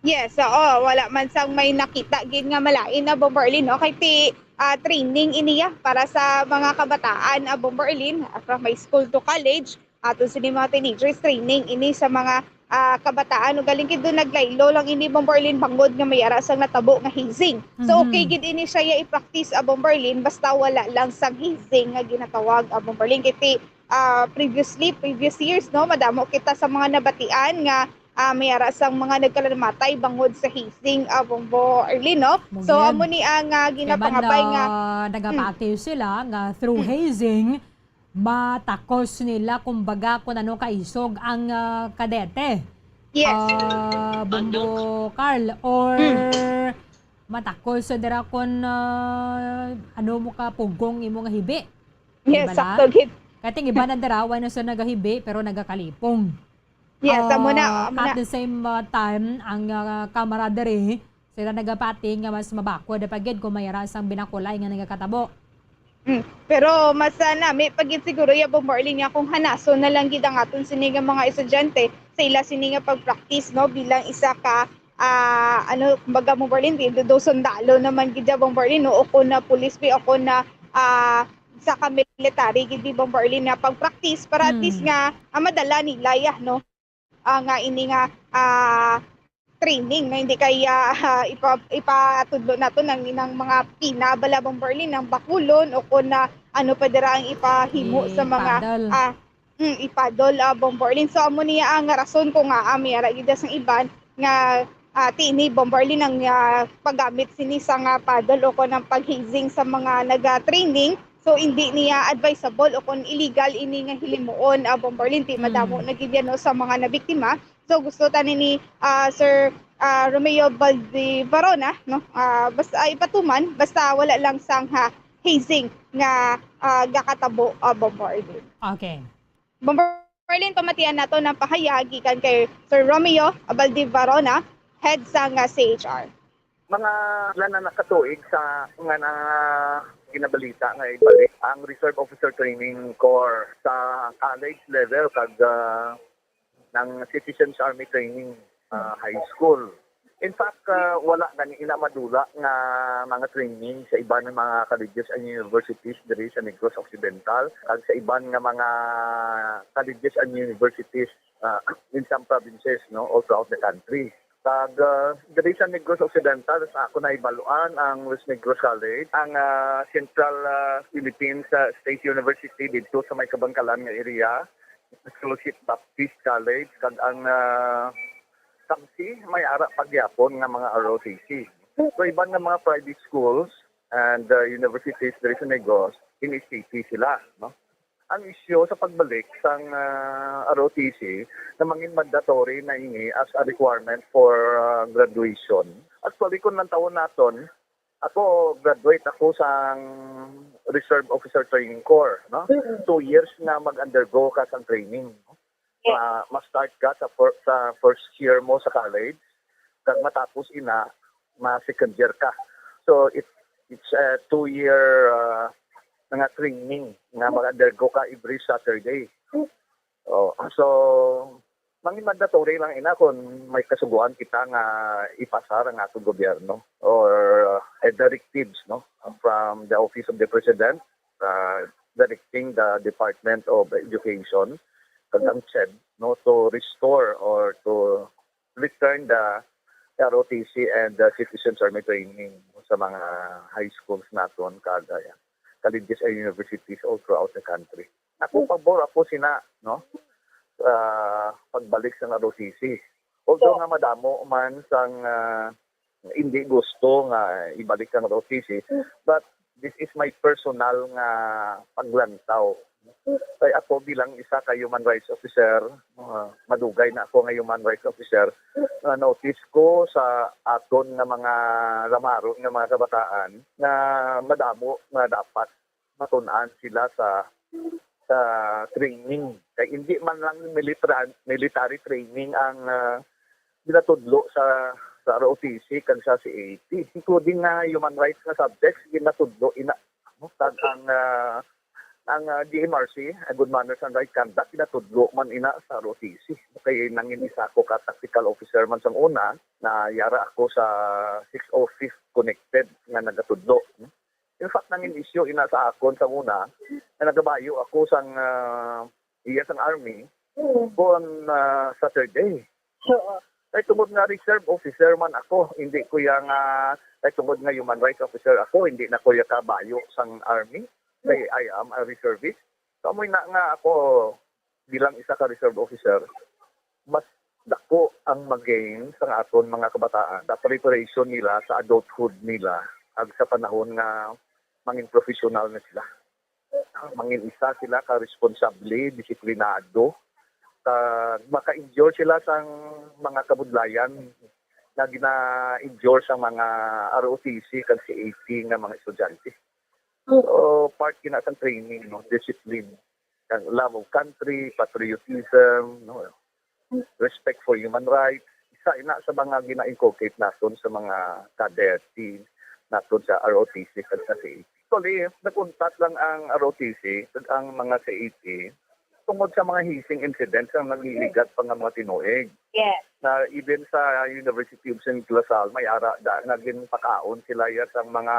Yes, oo. Wala man sang may nakita gid nga malain na, Bombo Arlene, no? Kay ti, ah, training iniya para sa mga kabataan, ah, Bombo Arlene, ah, from high school to college. Ato sini mga teenagers, training ini sa mga, ah, kabataan. Ug galing gid doon, naglaylo lang ini, Bombo Arlene, bangod nga may ara sang natabo nga hazing. So, Mhm. okay gid ini siya ya i-practice, ah, Bombo Arlene, basta wala lang sang hazing nga ginatawag, ah, Bombo Arlene. Kay ti, ah, previously, previous years, no, madamo kita sa mga nabatian nga, ah, may ara sang mga nagkalamatay bangod sa hazing, ah, Bombo Arlene, no? So, Mugyan. Amo ni ang, ah, Kay man, ginapangabay nga, ah, nagapati sila nga through Mm. hazing, matakos nila, kumbaga, kung ano kaisog ang, ah, kadete. Yes. Ah, Bombo Carl, or Mm. matakos sa dira kung, ah, ano mo ka pugong imo nga hibi. Yes, Di ba la? Sakto gid. Kaya ting iba na dira, wala na sa nagahibi, pero nagakalipong. Yes, amo na, Ah, amo at na. The same, ah, time, ang, ah, camaraderie, sila nagapati nga mas mabakod pa gid kung may ara sang binakulay nga nagakatabo. Mm. Pero mas, ah, nami pa gid siguro ya, Bombo Arlene, nga kung hanason na lang gid ang aton sini nga mga estudyante sa ila sini nga pag-practice, no, bilang isa ka, ah, ano, kumbaga, Bombo Arlene, di do sundalo naman gid ya, Bombo Arlene, no, o kung na police bi, o kung na, ah, sa ka military gid bi, Bombo Arlene, nga pag-practice para at least Mm. nga, ah, madala nila ya, no? Ah, nga ini nga, ah, training, no? Hindi kay, ah, ipa-, ipatudlo nato ng, ng mga pina bala, Bombo Arlene, ng bakulon o kung na ano pa dira ang ipahimo sa mga, Ipadol. ah, mm, ipadol, ah, Bombo Arlene. So, amo niya ang rason kung nga, ah, may ara gid sang iban nga, ah, ti ini, Bombo Arlene, ang, ah, paggamit sini sa nga paddle o kung ang pag-hazing sa mga naga-training. So, hindi niya advisable o kung illegal ini nga hilimuon, ah, Bombo Arlene, ti madamo Mm. na gid yan, no, sa mga nabiktima. So, gusto tani ni, ah, Sir, ah, Romeo Baldivarona, no? Ah, basta, ah, ipatuman, basta wala lang sang ha hazing nga, ah, gakatabo, ah, Bombo Arlene. Okay. Bombo Arlene, pamatian nato ng pahayag gikan kay Sir Romeo Baldivarona, head sang, ah, C H R. Mga wala na nakatuig sa nga na ginabalita nga ibalik ang Reserve Officer Training Corps sa college level kag, ah, ng Citizens Army Training, ah, High School. In fact, ah, wala gani ina madula nga mga training sa iban nga mga colleges and universities diri sa Negros Occidental, kag sa iban nga mga colleges and universities, ah, in some provinces, no, all throughout the country. Kag, ah, diri sa Negros Occidental, sa ako nahibaluan, ang West Negros College, ang, ah, Central, ah, Philippines, ah, State University didto sa may Kabankalan nga area, Fellowship Baptist College, kag ang, ah, samsi may ara pa gyapon nga mga R O T C. So, iban nga mga private schools and, ah, universities diri sa Negros, in S T P sila, no? Ang isyu sa pagbalik sang, ah, R O T C na mangin mandatory na ini as a requirement for, ah, graduation. Actually, kung lantawon naton, ako, graduate ako sang Reserve Officer Training Corps, no? Mm-mm. Two years nga mag-undergo ka sang training. Yes. Ma-, ma-start ka sa fir-, sa first year mo sa college, kag matapos ina, ma-second year ka. So, it, it's a two-year, ah, nga training nga mag-undergo ka every Saturday. Oh, so, mangin mandatory lang ina kung may kasugoan kita nga ipasar ang atong gobyerno or, uh, directives, no, from the Office of the President, uh, directing the Department of Education, kag ang CHED, no, to restore or to return the R O T C and the Citizens Army Training sa mga high schools naton, kag, uh, colleges and universities all throughout the country. Ako, pabor ako sina, no, sa pagbalik sang R O T C. Although nga madamo man sang, ah, hindi gusto nga ibalik ang R O T C, but this is my personal nga paglantaw. Kay ako, bilang isa ka human rights officer, ah, madugay na ako nga human rights officer, na-notice ko sa aton nga mga lamaron nga mga kabataan nga madamo nga dapat matun-an sila sa, sa training. Kay hindi man lang military, military training ang, ah, ginatudlo sa, sa R O T C kag sa C A T, including nga human rights nga subjects, ginatudlo ina, no? Kag ang, ah, ang, ah, G M R C, ah, Good Manners and Right Conduct, ginatudlo man ina sa R O T C. Kay nangin isa ko ka tactical officer man sang una, na yara ako sa six oh fifth Connected nga nagatudlo, no? In fact, nangin issue ina sa akon sa una, nga nagabayo ako sang, ah, iya sang army, mm, kon, ah, Saturday. Oo. Kay tungod nga reserve officer man ako, hindi ko iya nga, kay tungod nga human rights officer ako, hindi na ko iya kabayo sang army. Kay I am a reservist. So, amoy na nga ako, bilang isa ka reserve officer, mas dako ang mag-gain sa aton mga kabataan sa preparation nila sa adulthood nila ag sa panahon nga mangin professional na sila. Mangin isa sila ka responsable, disiplinado, kag maka-endure sila sang mga kabudlayan nga gina-endure sa mga R O T C kag C A T nga mga estudyante. So, part kina sang training, no, discipline, ang love of country, patriotism, no, respect for human rights. Isa ina sa mga gina-inculcate naton sa mga cadre naton sa R O T C kag sa C A T. Actually, nag-untat lang ang R O T C kag ang mga C A T tungod sa mga hazing incidents ang nagliligat pa nga mga tinuig. Yes. Na even sa University of Saint La Salle, may ara da nga ginpakaon sila ya sang mga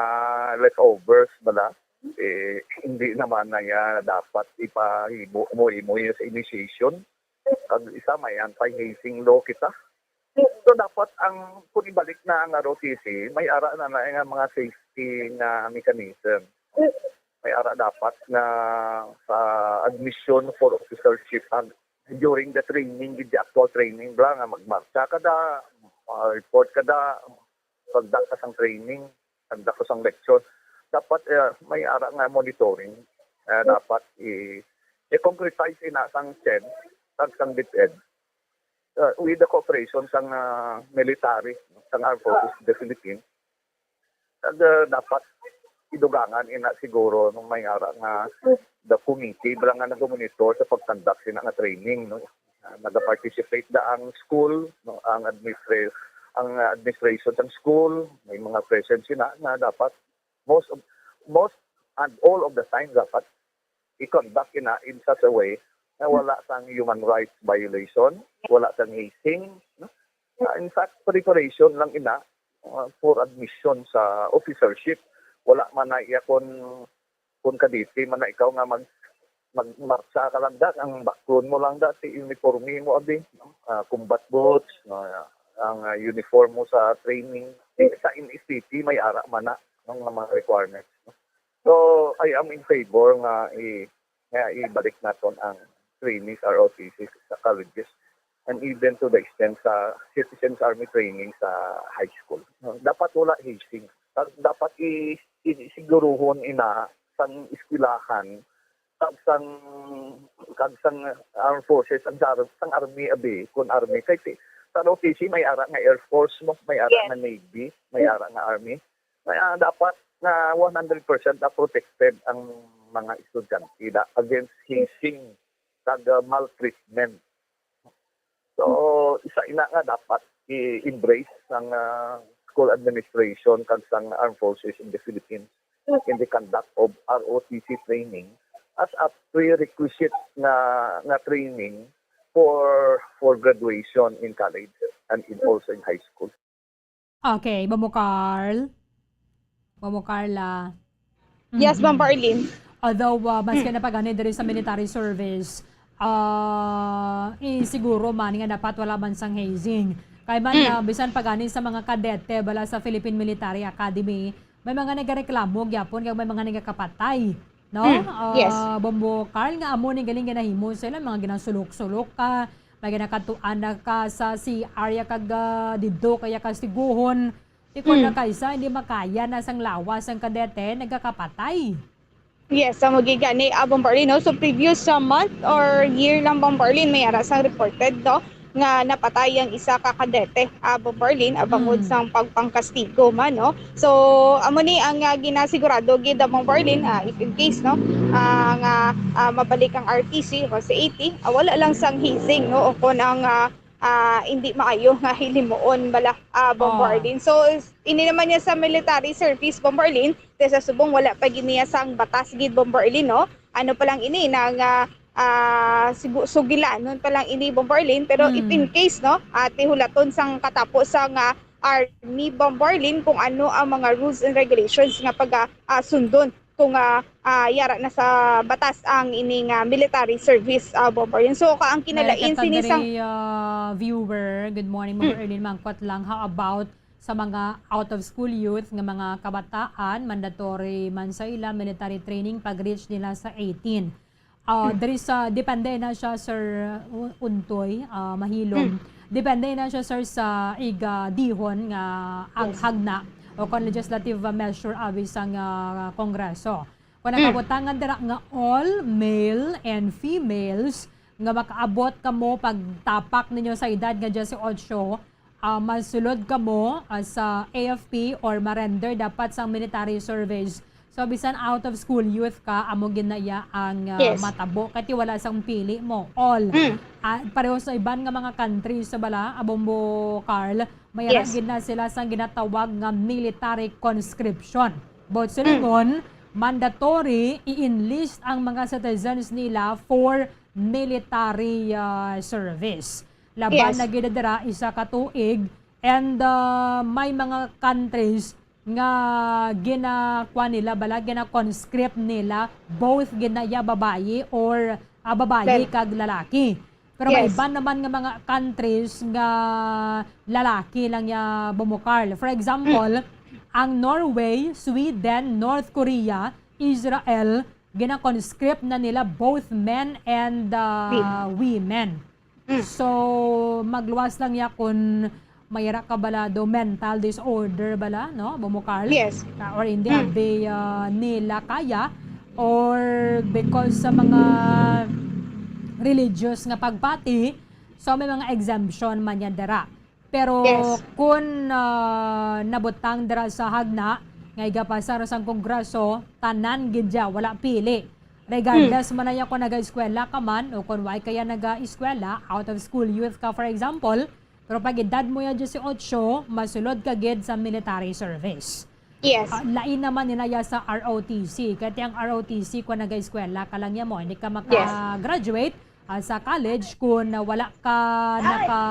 leftovers bala. Eh, hindi naman na ya dapat ipahibo mo, imo ya sa initiation. Kag isa, may anti-hazing law kita. So, dapat ang, kung ibalik na ang R O T C, may ara na na nga mga safety nga mechanism. May ara dapat nga sa admission for officership, ang, during the training, the actual training, bla, nga magmarcha ka da, ah, report ka da, pagdaktas ang training, pagdaktas ang lecture. Dapat, eh, may ara nga monitoring. Eh, dapat i-, i-concretize ina sang CHED, kag sang DepEd, uh, with the cooperation sang, uh, military, sang Armed Forces of the Philippines. Kag, uh, dapat idugangan ina siguro nung may ara nga the committee bala nga nagmonitor sa pag-conduct sina nga training, no? Uh, nagaparticipate da ang school, no? Ang administra-, ang, uh, administration sang school, may mga present sina nga dapat most of, most and all of the time dapat i-conduct ina in such a way nga wala sang human rights violation, wala sang hazing, no? Ah, in fact, preparation lang ina, ah, for admission sa officership. Wala man na iya kon, kon kadete man na ikaw nga mag-, magmartsa ka lang da, ang background mo lang da, ti uniforme mo abi, no? Ah, combat boots, no? Ang, ah, uniform mo sa training. Ti sa N S T T may ara man na, no, nga mga requirements, no? So, I am in favor nga i-, nga ibalik naton ang training sa R O T C sa colleges and even to the extent sa Citizens Army training sa high school. No? Dapat wala hazing. Da-, dapat i-, i-, siguruhon ina sang eskwelahan kag sang, kag sang armed forces, ang sa-, sang army abi, kun army. Kay si, sa R O T C may ara nga Air Force mo, may ara Yes. nga Navy, may ara nga Army. May, ah, dapat nga one hundred percent na protected ang mga estudyante da against hazing kag, ah, maltreatment. So, isa ina nga dapat i-embrace sang, ah, school administration kag sang Armed Forces in the Philippines in the conduct of R O T C training as a prerequisite nga, nga training for, for graduation in college and in, also in high school. Okay, Bobo Carl? Bobo Carla? Yes, Ma'am Mm-mm. Arlene. Although, uh, maski Mm. na pa gani diri sa military service, ah, eh, siguro man nga dapat wala man sang hazing. Kay man, Mm. ah, bisan pa gani sa mga kadete bala sa Philippine Military Academy, may mga nagareklamo gyapon kag may mga nagakapatay, no? Mm. Yes. Ah, Bobo Carl, nga amo ni galing ginahimo sila, mga ginasulok-sulok ka, may ginakatuan na ka sa C R ya kag, ah, didto kaya kastiguhon. Ti kon Mm. na kaysa hindi makaya na sang lawas ang kadete, nagakapatay. Yes, sa magigani, ah, Bombo Arlene, no? So, previous sa month or year lang, Bombo Arlene, may ara sang reported, no, nga napatay ang isa ka kadete, ah, Bombo Arlene, abangod Mm. sang pagpangkastigo man, no? So, amo ni ang, ah, ginasigurado gid, ah, Bombo Arlene, ah, if in case, no, ah, nga, ah, mabalik ang R T C o sa A T, ah, wala lang sang hazing, no, o kon ang, ah, ah, hindi maayo nga hilimuon bala, ah, Bombo Oh. Arlene. So, s-, ini naman niya sa military service, Bombo Arlene, kay sa subong wala pa gid niya sang batas gid, Bombo Arlene, no? Ano pa lang ini na nga, ah, sigu-, sugilanon pa lang ini, Bombo Arlene. Pero if in Mm. case, no, ah, tihulaton sang katapo sang, ah, army, Bombo Arlene, kung ano ang mga rules and regulations nga pag, ah, ah, sundon kung, ah, ah, yara na sa batas ang ining, ah, military service, ah, Bombo Arlene. So, ka-, ang kinalain May sini sang katagri, ah, viewer, good morning, Ma'am Mm. Erlene, mangkot lang, how about sa mga out-of-school youth nga mga kabataan, mandatory man sa ila military training pag-reach nila sa eighteen? Ah, Mm. diri sa, depende na siya, Sir U-, Untoy, ah, Mahilom. Mm. Depende na siya, sir, sa igadihon nga ag-, Yes. hagna o kon legislative, ah, measure abi sang, ah, Kongreso. Kung Mm. nakabutangan dira nga all male and females nga makaabot kamo pagtapak ninyo sa edad nga diyesotso, ah, masulod kamo, ah, sa A F P or ma-render dapat sang military service. So, bisan out of school youth ka, amo gid na iya ang, ah, Yes. matabo. Kay ti wala sang pili mo. All. Mm. Ah, pareho sa iban nga mga countries sa bala, ah, Bombo Carl, may Yes. gid na sila sang ginatawag nga military conscription. But Mm. silingon, mandatory i-enlist ang mga citizens nila for military, ah, service. Laban Yes. na gid dira isa ka tuig, and, ah, may mga countries nga ginakuan nila bala, gina-conscript nila both gid na iya babayi or, ah, babayi Then kag lalaki. Pero may Yes. iban naman nga mga countries nga lalaki lang ya, Bombo Carl. For example, Mm. ang Norway, Sweden, North Korea, Israel, gina-conscript na nila both men and, ah, Women. women. Mm. So, magluwas lang ya kung may ara ka bala do mental disorder bala, no, Bombo Carl? Yes. Ah, or hindi Mm. abi, ah, nila kaya, or because sa mga religious nga pagpati, so may mga exemption man yan dira. Pero Yes. kung, ah, nabutang dira sa hagna nga igapasar sang Kongreso, tanan gid ya, wala pili. Regardless Mm. man na ya kung naga-eskwela ka man o kung way kaya naga-eskwela, out of school youth ka, for example, pero pag edad mo ya diyesotso, masulod ka gid sa military service. Yes. Ah, lain naman nila ya sa R O T C. Kaya ti ang R O T C, kung naga-eskwela ka lang ya mo, hindi ka Yes. maka-graduate, ah, sa college kung, ah, wala ka naka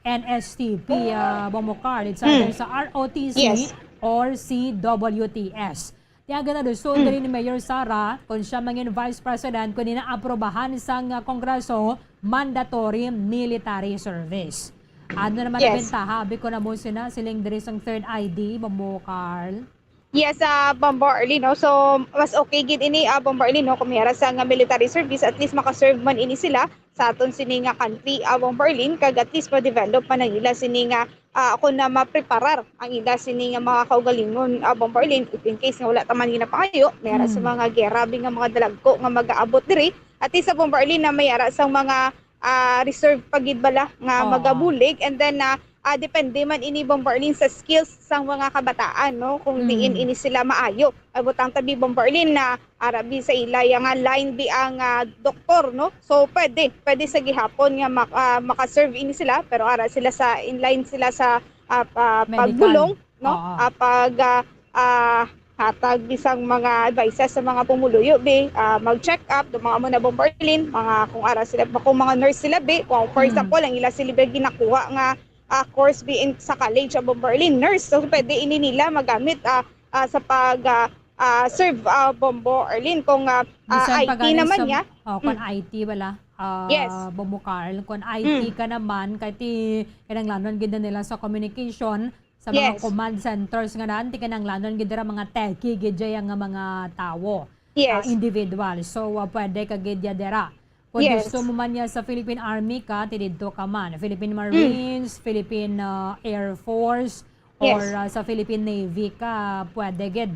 N S T P, ah, Bombo Carl. It's either sa R O T C Yes. or C W T S. Tiyaga na doon diri ni Mayor Sara, kung siya mangin Vice President, kung inaaprobahan sang, ah, Kongreso, mandatory military service. Ano naman ang Yes. bentaha? Abi ko na mo sina, siling diri sang third I D, Bombo Carl. Yes, ah, Bombo Arlene, no? So, mas okay gid ini, ah, Bombo Arlene, no? Kung may ara sa nga military service, at least makaserve man ini sila sa aton sini nga country, ah, Bombo Arlene, kag at least ma-develop man ang ila sini nga, ah, ako na mapreparar ang ila sini nga mga kaugalingon, ah, Bombo Arlene, if in case nga wala ta man ginapangayo, may ara sa Mm. mga gera, bi nga mga dalagko nga mag-aabot diri. At least sa Bombo Arlene na may ara sa mga, ah, reserve pa gid bala nga Oo. magabulig, and then, ah, ah, depende man ini, Bombo Arlene, sa skills sang mga kabataan, no? Kung diin Mm. ini sila maayo. Ay, butang tabi, Bombo Arlene, na arabi sa ila ya nga line bi ang, ah, doktor, no? So, pwede, pwede sa gihapon nga mak-, ah, makaserve ini sila, pero ara sila sa, in line sila sa, ah, pa-, Medical. pagbulong, no? Oo. Ah, pag, ah, ah, hatag bisang mga advices sa mga pumuluyo, bi, ah, mag-check up, do mga amo na, Bombo Arlene, mga kung ara sila, kung mga nurse sila, bi, kung for Mm. example, ang ila sila bi ginakuha nga, ah, course bi in, sa college, ah, Bombo Arlene, nurse. So, pwede ini nila magamit, ah, ah, sa pag, ah, ah, serve, ah, Bombo Arlene, kung, ah, ah, Bisan pa I T galing naman sa, niya. Oh, kung Mm. I T wala, ah, Yes. Bombo Carl, kung I T Mm. ka naman, kay ti kinahanglanon gid na nila sa communication, sa mga Yes. command centers nga nan, ti kinahanglanon gid dira mga techie gid dya nga mga tawo, ah, Yes. individual. So, ah, pwede ka gid dya dira. Kung Yes. gusto mo man niya sa Philippine Army ka, ti didto ka man. Philippine Mm. Marines, Philippine, ah, Air Force, or, Yes. ah, sa Philippine Navy ka, pwede gid.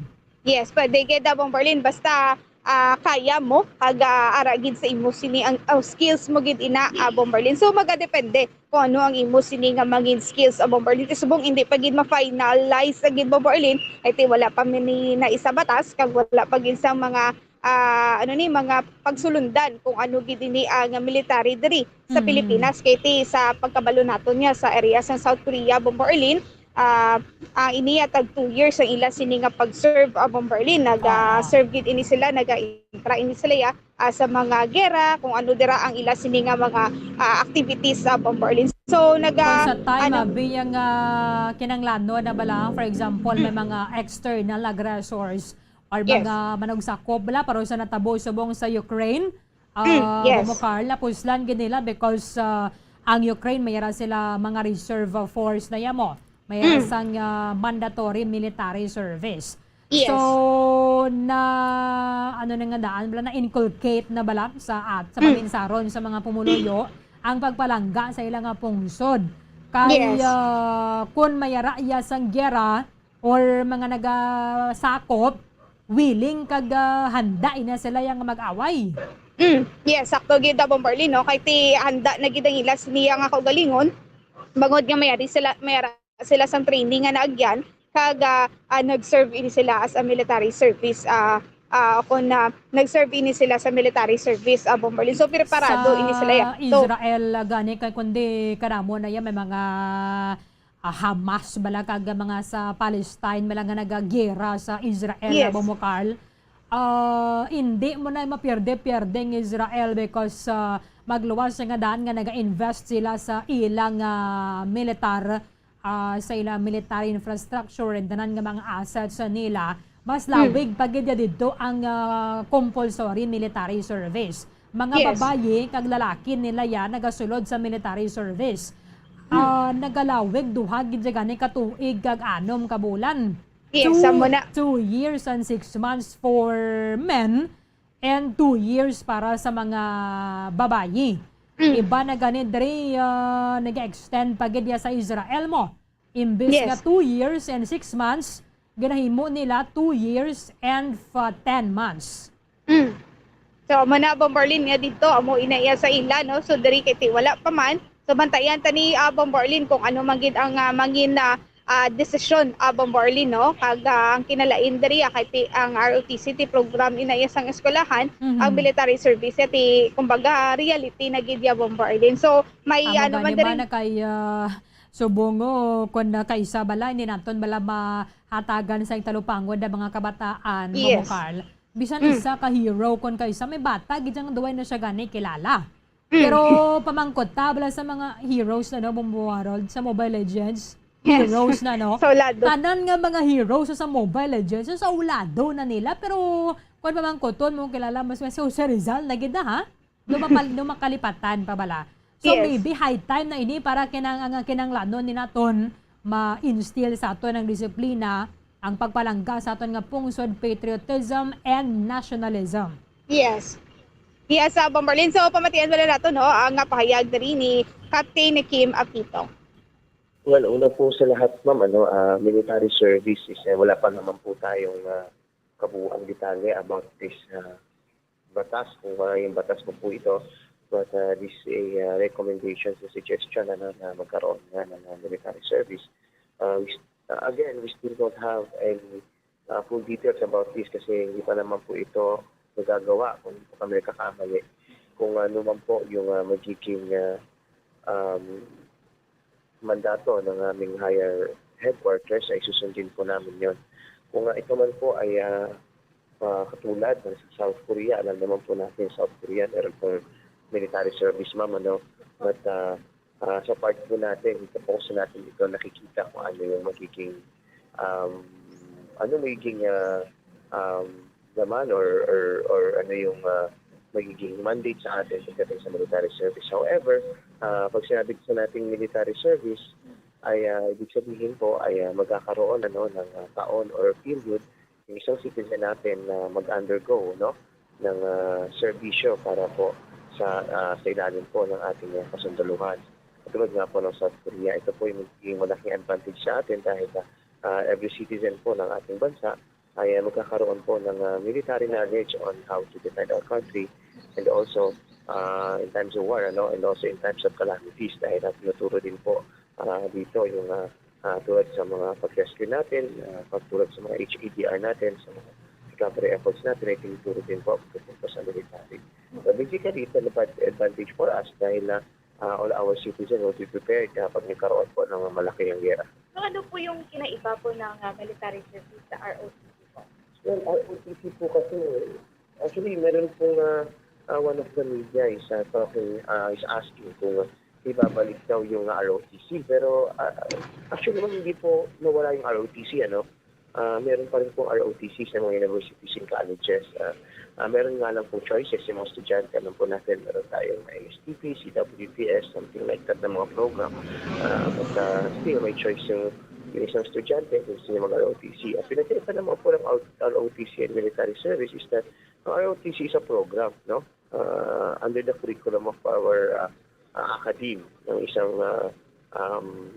Yes, pwede gid, ah, Bombo Arlene, basta, ah, kaya mo, kag, ah, ara gid sa imo sini ang, ang skills mo gid ina, ah, Bombo Arlene. So, magadepende kung ano ang imo sini nga mangin skills, ah, Bombo Arlene. Ti subong hindi pa gid ma-finalize sa gid, Bombo Arlene, ay ti wala pa man ni na isa batas, kag wala pa gid sa mga, ah, ano ni, mga pagsulundan kung ano gid ini ang military diri sa Mm. Pilipinas. Kay ti sa pagkabalo naton nga sa area sa South Korea, Bombo Arlene, ah, ang ini ya tag two years ang ila sini nga pag-serve, ah, Bombo Arlene. Naga-, Ah. serve gid ini sila, naga-intra ini sila ya, ah, sa mga gera, kung ano dira ang ila sini nga mga, ah, activities, ah, Bombo Arlene. So, naga-, Kung sa time, ano abi, yang, ah, kinanglanon na bala, for example, may Mm. mga external aggressors or Yes. mga manugsakop bala, pero sa natabo subong sa Ukraine, Mm, ah, yes. Bombo Carl, napuslan gid nila because, ah, ang Ukraine, may ara sila mga reserve force na yamo. May ara Mm. sang, ah, mandatory military service. Yes. So, na, ano na nga daan, bala, na-inculcate na bala sa, at, sa Mm. paminsaron sa mga pumuluyo ang pagpalangga sa ila nga pungsod. Kay, Yes. ah, kun may ara iya sang giyera, or mga nagasakop, willing kag, ah, handa ina sila yang mag-away. Mm, yes, sakto gid, ah, Bombo Arlene, no? Kay ti handa na gid ang ila niya nga kaugalingon, bangod nga may ari sila, may ara sila sang training nga naagyan, kag, ah, ah, nag-serve ini sila as a military service, ah, ah, kung na nag-serve ini sila sa military service, ah, Bombo Arlene. So, preparado Sa ini sila, ya. So, Israel, ah, gani, kay kundi kadamo na yan, may mga ah, Hamas bala kag mga sa Palestine bala nga nagagera sa Israel, Yes. Bombo Carl. Ah, hindi mo na mapierde-pierde ang Israel because, ah, magluwas siya nga daan nga naga-invest sila sa ilang, ah, militar, ah, sa ilang military infrastructure and tanan nga mga assets nila. Mas Hmm. lawig pa gid didto ang, ah, compulsory military service. Mga Yes. babayi kag lalaki nila ya nagasulod sa military service. Hmm. Ah, nagalawig duha gid gani ka tuig kag anom ka bulan. Yes, Two, amo na. two years and six months for men and two years para sa mga babayi. Mm. Iba na gani diri, ah, nag-extend pa gid ya sa Israel mo. Imbis Yes. nga two years and six months, ginahimo nila two years and fa-, ten months. Mm. So, amo na, Bombo Arlene, nga didto, amo ina iya sa ila, no? So, diri kay ti wala pa man. So, bantayan ta ni, ah, Bombo Arlene, kung ano man gid ang, ah, mangin na, ah, desisyon, ah, Bombo Arlene, no? Kag, ah, ang kinalain diri, ah, kay ti-, ang R O T C ti program ina iya sang eskwelahan, Mhm. ang military service, ya ti, kumbaga, reality na gid ya, Bombo Arlene. So, may Amo ano man gani diri. Man na kay, ah, subong, oh, kun na kaisa bala, hindi naton bala mahatagan sa talupangod na mga kabataan, Bombo Yes. Carl. Bisan Mm. isa ka hero, kun kaisa may bata, gid yang duway na siya gani kilala. Mm. Pero pamangkot ta, bala sa mga heroes na, no, Bombo Harold, sa Mobile Legends. Yes. Heroes na, no? Sa ulado. Tanan nga mga heroes sa Mobile Legends, sa ulado na nila. Pero, kung pamangkoton mo, kilala mo si Jose Rizal, na gid na, ha? Dumakal, dumakalipatan pa bala. So, Yes. Maybe high time na ini para kinang, ang kinanglanon ni naton ma-instill sa aton ang disiplina, ang pagpalangga sa aton nga pungsod, patriotism and nationalism. Yes. Yes, sa Bomberlin. So, pamatian pala nato, no, ang nga pahayag diri ni Captain Kim Apito. Well, una po sa lahat, ma'am, ano, ah, military service is, eh, wala pa naman po tayong ah, kabuuang detalye about this ah, batas, kung ano yung batas po, po ito. But ah, this is a ah, recommendation and suggestion, ano, na magkaroon nga ng ah, military service. Uh, we, st- uh, again, we still don't have any uh, full details about this kasi hindi pa naman po ito nagagawa kung hindi po kami nagkakamali. Kung ano man po yung uh, magiging uh, um, mandato ng aming higher headquarters ay susundin po namin yon. Kung uh, ito man po ay uh, uh, katulad ng sa South Korea, alam naman po natin South Korea, meron pong military service, ma'am, ano, but uh, uh, sa part po natin, sa focus natin dito, nakikita kung ano yung magiging um, ano magiging uh, um, laman or, or, or ano yung uh, magiging mandate sa atin pagdating sa military service. However, uh, pag sinabi sa nating military service, ay uh, ibig sabihin po ay uh, magkakaroon ano ng uh, taon or period yung isang citizen natin na mag-undergo, no, ng uh, serbisyo para po sa uh, sa ilalim po ng ating uh, kasundaluhan. Katulad nga po ng South Korea, ito po yung magiging malaking advantage sa atin dahil uh, every citizen po ng ating bansa ay uh, magkakaroon po ng uh, military knowledge on how to defend our country and also uh, in times of war, ano, and also in times of calamities dahil uh, tinuturo din po uh, dito yung uh, uh, tulad sa mga pag-rescue natin, uh, pagtulad sa mga H A D R natin, sa mga recovery efforts natin ay tinuturo din po pagpunta sa military. So basically, it's an advan- advantage for us dahil na uh, all our citizens will be prepared uh, pag nagkaroon po ng malaking ang gera. So ano po yung kinaiba po ng uh, military service sa R O T C po? Well, R O T C po kasi, actually, meron pong uh, uh, one of the media is uh, talking, uh, is asking kung uh, ibabalik daw yung uh, R O T C. Pero uh, actually, ma'am, hindi po nawala yung R O T C, ano? Uh, meron pa rin pong R O T C sa mga universities and colleges. Uh, uh, meron nga lang pong choices yung mga estudyante. Alam po natin, meron tayong S T P, C W P S, something like that na mga program. Uh, but uh, still, may choice yung, yung isang estudyante kung gusto niya mag-R O T C. Ang pinagkaiba naman po ng R O T C and military service is that ang R O T C is a program, no? Uh, under the curriculum of our uh, uh, academe ng isang uh, um,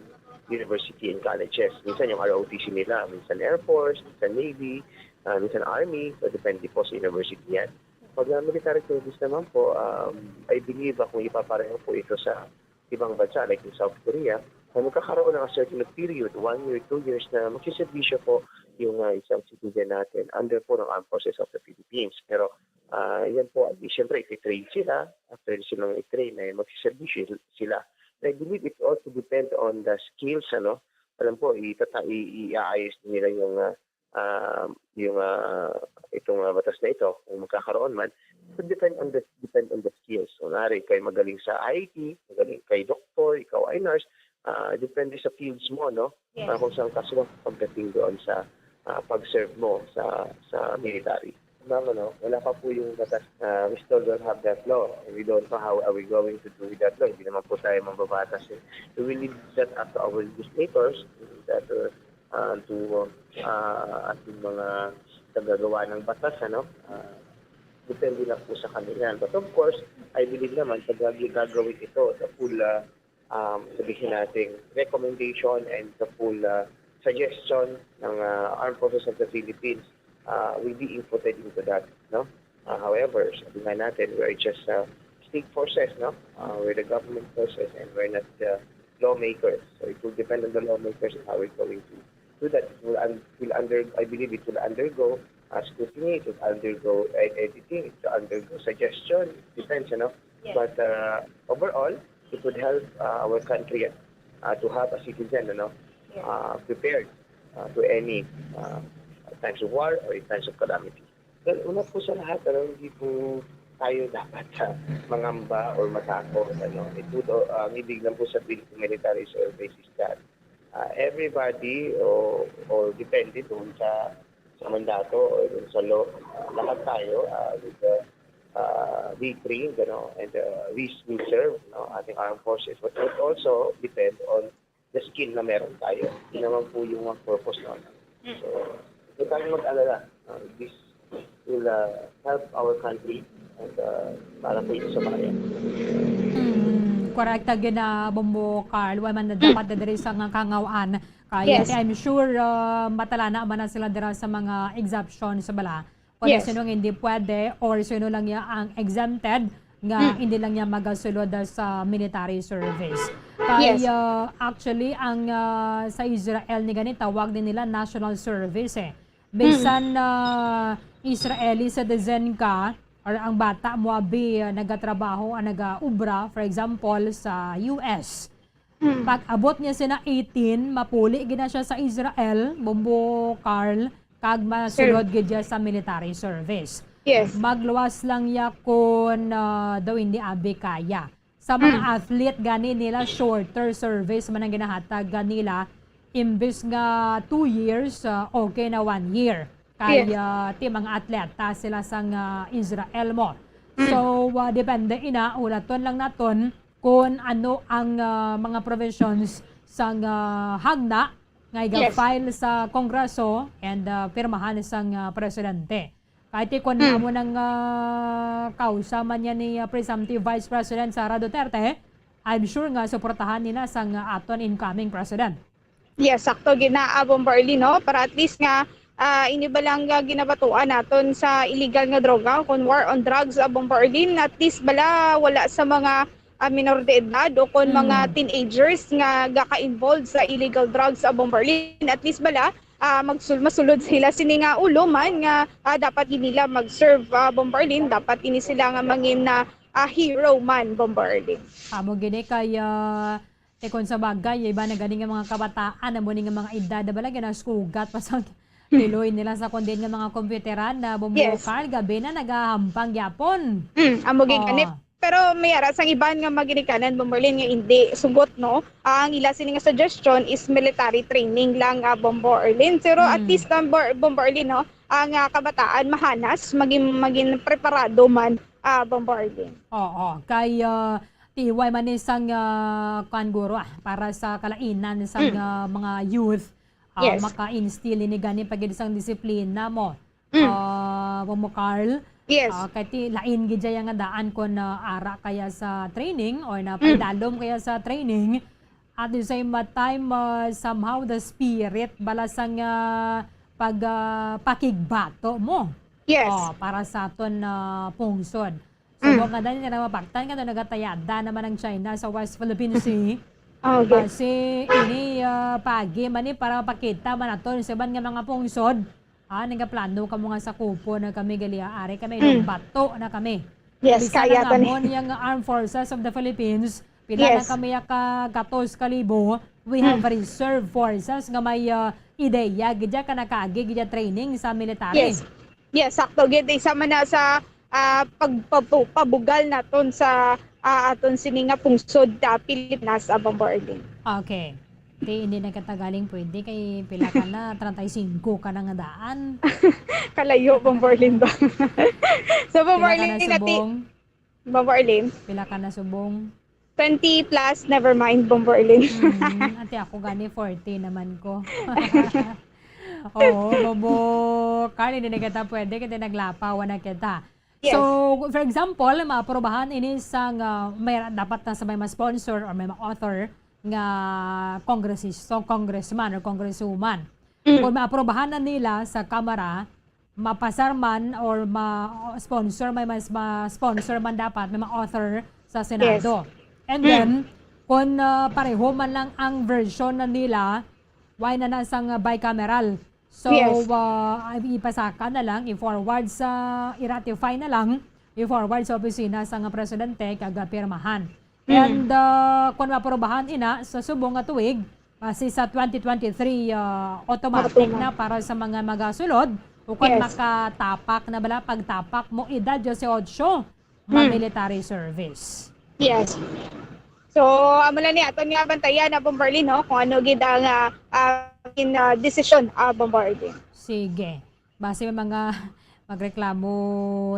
university and colleges. Minsan yung R O T C nila, minsan Air Force, minsan Navy, uh, minsan Army, so depende po sa university yan. Pag uh, military service naman po, um, I believe uh, kung ipapareho po ito sa ibang bansa like in South Korea, kung magkakaroon ng a certain period, one year, two years na magsiservisyo po yung uh, isang citizen natin under po ng Armed Forces of the Philippines. Pero uh, yan po, siyempre, ititrain sila. After silang i-train, ay magsiservisyo sila. I believe it also depend on the skills, ano. Alam po, itata i-aayos nila yung uh, uh, yung uh, itong uh, batas na ito kung magkakaroon man. It depend on the depend on the skills. So, nari kay magaling sa I T, magaling kay doktor, ikaw ay nurse, uh, depende sa fields mo, no? Yes. Uh, kung saan kaso pagdating doon sa uh, pag-serve mo sa sa military. Ma'am, ano, wala pa po yung batas. Uh, we still don't have that law. We don't know how are we going to do with that law. Hindi naman po tayo mambabatas. Eh. So we leave that up to our legislators that uh, uh, to uh, ating mga tagagawa ng batas, ano. Uh, depende na po sa kanila. But of course, I believe naman pag gagawin ito sa full uh, um, sabihin natin, recommendation and the full uh, suggestion ng uh, Armed Forces of the Philippines uh, will be inputted into that, no? Uh, however, sabi nga natin, we are just uh, state forces, no? Uh, we're the government forces and we're not the lawmakers. So it will depend on the lawmakers on how we're going to do that. It will, un- will under, I believe it will undergo uh, scrutiny, it will undergo ed- editing, it will undergo suggestion. Depends, you know? Yes. But uh, overall, it would help uh, our country uh, to have a citizen, you know, Yes. uh, prepared uh, to any uh, times of war or in times of calamity. Well, una po sa lahat, ano, hindi po tayo dapat, ah, mangamba or matakot, ano. It would, uh, ang ibig lang po sabihin ng military service is that, ah, everybody o, o depende doon sa, sa mandato o doon sa law, ah, lahat tayo, ah, with the, ah, we trained, ano, and, uh, we, we serve, no, ating armed forces, but it also depend on the skill na meron tayo. Yun naman po yung, uh, purpose nun. Mm. So, huwag tayong mag-alala. Uh, this will, uh, help our country and, uh, para po ito sa bayan. Mm, correct gyud na, Bombo Carl. Wa man na dapat na diri sa nga kangawaan. Kay Yes. I'm sure, uh, matalana man na sila dira sa mga exemption sa bala. Kung Yes. sino nga hindi pwede or sino lang niya ang exempted nga Mm. hindi lang niya magasulod sa military service. Kay, Yes. uh, actually, ang, uh, sa Israel ni gani, tawag din nila national service eh. Bisan, Mm. uh, Israeli citizen ka or ang bata mo abi, uh, nagatrabaho, uh, nagaobra, for example, sa U S. Mm. Pag abot niya sina eighteen, mapuli gid na siya sa Israel, Bombo Carl, kag masulod Sir. gid siya sa military service. Yes. Magluwas lang ya kun, ah, daw hindi abi kaya. Sa mga Mm. athlete gani nila, shorter service man ang ginahatag nila. Imbis nga two years, ah, okay na one year. Kay, Yes. ah, ti mga atleta sila sang, ah, Israel mo. Mm. So, ah, depende ina, ulaton lang naton kung ano ang, ah, mga provisions sang, ah, hagna nga Yes. iga-file sa Kongreso and, ah, pirmahan sang, ah, presidente. Kay ti kon Mm. amo nang, ah, kausa man yan ni, ah, presumptive Vice President Sara Duterte, I'm sure nga suportahan nila sang, ah, aton incoming president. Yes, sakto gid na, ah, Bombo Arlene, no? Para at least nga, ah, ini ba lang nga ginabatuan naton sa illegal nga droga, kung war on drugs, ah, Bombo Arlene, at least bala wala sa mga, ah, minor de edad o kung mga Mm. teenagers nga gaka-involved sa illegal drugs, ah, Bombo Arlene, at least bala, ah, magsul-, masulod sila sini nga ulo man nga, ah, dapat gid nila mag-serve, ah, Bombo Arlene, dapat ini sila nga mangin na, ah, hero man, Bombo Arlene. Amo gini kay, ah, Ti kon sa bagay, iba na gani nga mga kabataan, amo ni nga mga edad na bala, ginasugat pa sa kiloy nila sa kundi nga mga computeran na Bombo Yes. Carl, gabi na nagahampang gyapon. Mm, amo gid Oh. gani. Pero may ara sang iban nga mga ginikanan, Bombo Arlene, nga hindi sugot, no? Ang ila sini nga suggestion is military training lang, ah, Bombo Arlene. Pero at Mm. least, Bombo, Bombo Arlene, no? Ang, ah, kabataan mahanas, maging, maging preparado man, ah, Bombo Arlene. Oo, kay, ah, tiway man ni sang, ah, kuan guro, ah, para sa kalainan sang, Mm. ah, mga youth, ah, Yes. maka-instill ini gani pa gid sang disiplina mo. Mm. Ah, Bombo Carl, Yes. ah, kay ti lain gid siya nga daan kon, ah, ara kaya sa training or na Mm. paidalom kaya sa training. At the same time, ah, somehow the spirit bala sang, ah, pag, ah, pakigbato mo. Yes. Oh, para sa aton, ah, pungsod. So, Mm. nga dali na mapaktan nga nagatayada naman ang China sa West Philippine Sea. Oh, okay. Kasi ini, ah, pagi man ni para mapakita man naton sa iban nga mga pungsod. Ah, nagaplano kamo nga sakupon na kami gali, ah, ari kami, Mm. bato na kami. Yes, Bisan kaya ang ta ni. amon yang Armed Forces of the Philippines, pila na Yes. kami ya ka gatos ka libo, we have Mm. reserve forces nga may, ah, ideya gid ya ka nakaagi gid ya training sa military. Yes. Yes, sakto gid. Isa man na sa, ah, pag-, pabu-, pabugal naton sa, ah, aton sini nga pungsod, ah, Pilipinas, ah, Bombo Arlene. Okay. Ti, hindi na kita galing pwede kay pila ka na, treinta y cinco ka na nga daan. Kalayo, Bombo Arlene ba? So, Bombo Pila ka na Arlene, nati-, subong? Bombo Arlene? Pila ka na subong? Twenty plus, never mind, Bombo Arlene. Mm, ate, ako gani, forty naman ko. Oo, Bombo Carl, hindi na kita pwede, kita naglapaw na kita. Yes. So, for example, maaprobahan ini sang, ah, may, dapat na sa may ma-sponsor or may ma-author nga congressist, so congressman or congresswoman. Mm. Kung maaprobahan na nila sa Kamara, mapasar man or ma-sponsor, may mas, ma-sponsor man dapat, may ma-author sa Senado. Yes. And Mm. then, kung, ah, pareho man lang ang version na nila, why na na sang bicameral? So, Yes. ah, ipasaka na lang, i-forward sa, i-ratify na lang, i-forward sa opisina sang presidente kag pirmahan. Mm. And, ah, kung maprobahan ina sa subong nga tuig, basi sa twenty twenty-three, ah, automatic Automatic. na para sa mga magasulod, o kung Yes. makatapak na bala, pagtapak mo edad diyesyocho, ma-military service. Yes. So, amo lang ni aton nga bantayan, ah, Bombo Arlene, no? Kung ano gid ang, ah, ah, in, ah, desisyon, ah, Bombo Arlene. Sige. Basi may mga magreklamo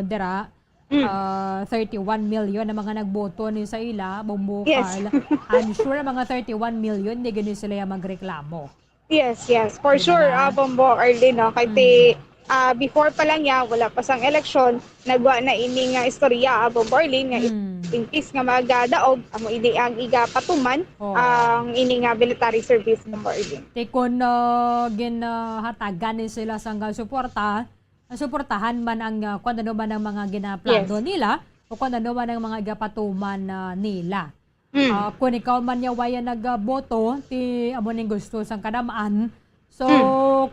dira, Mm. ah, thirty-one million na mga nagboto ni sa ila, Bombo Yes. Carl. I'm sure mga thirty-one million, di gani sila yung magreklamo. Yes, yes. For Di sure, ba? ah, Bombo Arlene, no? Kay Mm. ti-, ah, before pa lang niya, wala pa sang eleksyon, nagwa na ini nga istorya, ah, Bombo Arlene, nga Mm. in case nga magadaog, amo ini ang igapatuman, Oo. ang ini nga military service, Bombo Arlene. Ti kon, ah, gin, ah, hatagan ni sila sang, ah, suporta, suportahan man ang, ah, kung ano man ang mga ginaplano Yes. nila o kung ano man ang mga igapatuman, ah, nila. Mm. Ah, kung ikaw man ya waya nagboto, ti amo ning gusto sang kadamaan. So, Mm.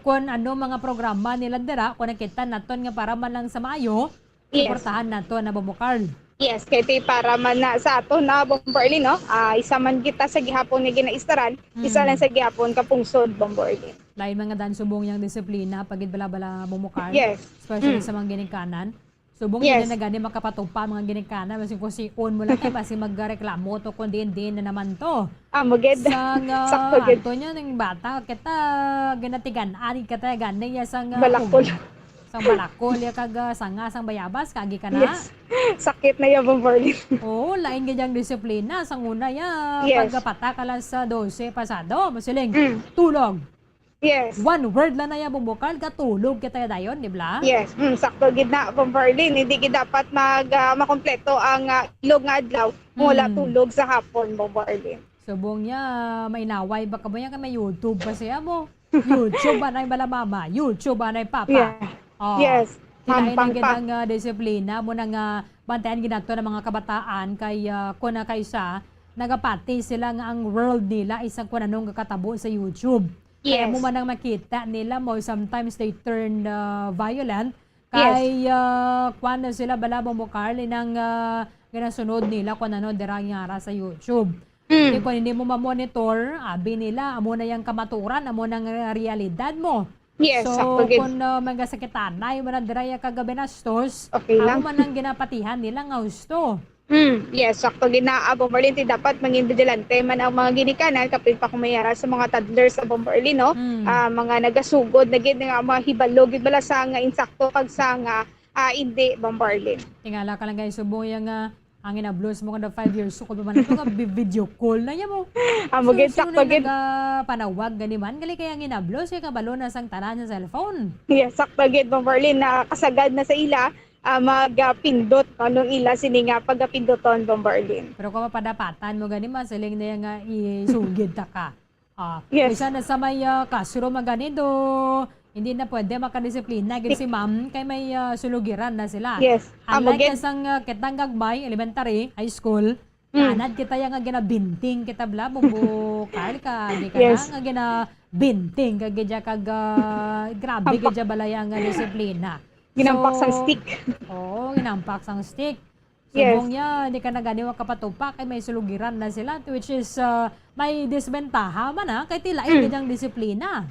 kung ano mga programa nila dira, kung nakita naton nga para man lang sa maayo, Yes. suportahan naton na, Bombo Carl. Yes, kay ti para man na sa aton na, Bombo Arlene, no? Ah, isa man kita sa gihapon nga ginaistaran, isa Mm. lang sa gihapon ka pungsod, Bombo Arlene. Lain mga dan subong yang disiplina, pag gid bala-bala, Bombo Carl. Yes. Especially Mm. sa mga ginikanan. Subong Yes. hindi na gani makapatupa mga ginikanan, basi kung si-on mo lang kay basi magreklamo to kung diin-diin na naman to. Ah, maganda. Sang, ah, Sakto gid. Anto niya ning bata, kita ginatigan-an, kita gani ya sang, ah, Balakol. Sang balakol, ya kag, ah, sanga, sang bayabas, kagi ka na. Yes. Sakit na ya, Bombo Arlene. Oo, lain gid ang disiplina. Sang una ya, Yes. pagpatak alas, ah, dose pasado, masiling, Mm. tulog. Yes. One word lang na ya, Bombo Carl, katulog kita dayon, di ba? Yes. Mm, sakto gid na, Bombo Arlene. Hindi gid dapat mag, ah, makompleto ang, ah, ilog nga adlaw kung wala Mm. tulog sa hapon, Bombo Arlene. Subong niya, may naway ba ka ba niya? Kay may YouTube pa siya mo. YouTube anay bala mama, YouTube anay papa. Yeah. Oh. Yes. Tilain Hampang ang pa. Ginang, ah, disiplina mo nang, ah, bantayan ginato ng mga kabataan kay, ah, kuna kay sa nagapati sila nga ang world nila isang kung anong katabo sa YouTube. Kaya Yes. mo man ang makita nila mo, sometimes they turn, ah, violent. Yes. Kay, ah, kwan na sila bala, Bombo Carl, inang, ah, ginasunod nila kung ano dira nga ara sa YouTube. Mm. Kay kung hindi mo ma-monitor, abi nila, amo na yang kamaturan, amo na nga realidad mo. Yes, So, sakto gid. kung, ah, magasakitanay mo na dira ya kagabinastos, Okay amo lang. man ang ginapatihan nila nga husto. Mm, yes, sakto gid na, ah, Bombo Arlene, ti dapat mangin vigilante man ang mga ginikanan, kapin pa kung may ara sa mga toddlers sa Bombo Arlene, no? Mm. Ah, mga nagasugod na gid nga mga hibalo gid bala sa nga insakto kag sa nga, ah, indi, Bombo Arlene. Tingala ka lang, guys, subong ya nga ang inablos mo kada five years old pa man ito nga bi-, video call na niya mo. Amo So, gid, sino sakto na gid. Nagapanawag gani man? Gali kaya ang inablos, kaya kabalo na sang tanan sa cellphone. Yes, sakto gid, Bombo Arlene, nakasagad na sa ila, ah, magpindot, no, nung ila sini nga pagapinduton, Bombo Arlene. Pero kung mapadapatan mo gani, masiling na yan nga isugid ta ka. Ah, Yes. Isa na sa may, ah, classroom nga gani do, hindi na pwede makadisiplina gid si ma'am kay may, ah, sulugiran na sila. Yes. Amo Unlike gid. Sa sang, ah, kitang gagmay, elementary, high school, Mm. Anad kita ya nga ginabinting kita bala, Bombo Carl, ka, di ka Yes. Na, nga ginabinting ka gid ya kag, ah, grabe Ampak. Gid ya bala ya nga disiplina. Ginampak sang So, stick. Oo, ginampak sang stick. Yes. Subong ya, di ka na gani makapatupa kay may sulugiran na sila, which is, ah, may disbentaha man, ah, kay ti lain Mm. Gid ang disiplina.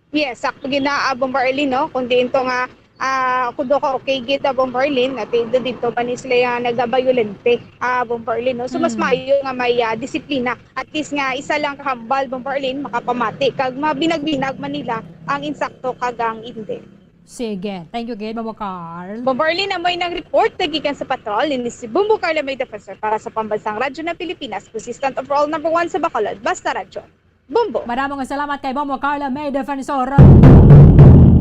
Yes, sakto gid na, ah, Bombo Arlene, no? Kung diin to nga, ah, kudo ka okay gid, ah, Bombo Arlene, nga ti-, dito pa ni sila nga nagabayolente, ah, Bombo Arlene, no? So, mas Mm. maayo nga may, ah, disiplina. At least nga isa lang kahambal, Bombo Arlene, makapamati. Kag mabinag-binag man nila ang insakto kag ang hindi. Sige. Thank you gid, Bombo Carl. Bombo Arlene, amoy nang report na gikan sa patrol ni si Bombo Carla May Defensor para sa Pambansang Radyo ng Pilipinas, consistent overall number one sa Bacolod. Basta Radyo. Bombo. Madamo nga salamat kay Bombo Carla May Defensor.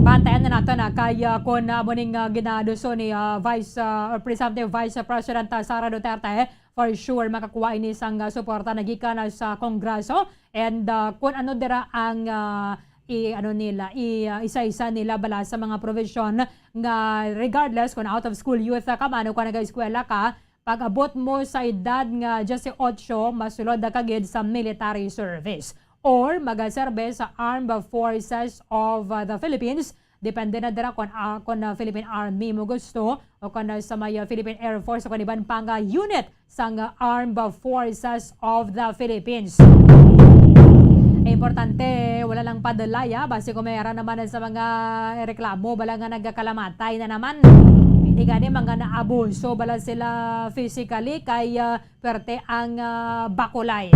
Bantayan na nato na kay, ah, kung, ah, muning, ah, ginaduso ni, ah, Vice, ah, or Presumptive Vice President, ah, Sara Duterte, for sure makakuha ini sang, ah, suporta na gikan, ah, sa Kongreso. And, ah, kung ano dira ang, ah, i-, ano nila, i-, ah, isa-isa nila bala sa mga provision nga regardless kung out of school youth, ah, ka man o kung nag-eskwela ka, pag-abot mo sa edad nga diyesyocho, masulod na ka gid sa military service or magaserbe sa Armed Forces of, uh, the Philippines. Depende na dira kung, ah, kung, ah, Philippine Army mo gusto o kung, ah, sa may, ah, Philippine Air Force o kung iban pa nga unit sang, ah, Armed Forces of the Philippines. Importante, wala lang padalaya, basi kung may ara naman sa mga reklamo, bala nga nagakalamatay na naman. Di gani, mga naabuso bala sila physically kay, ah, perte ang, ah, bakulay.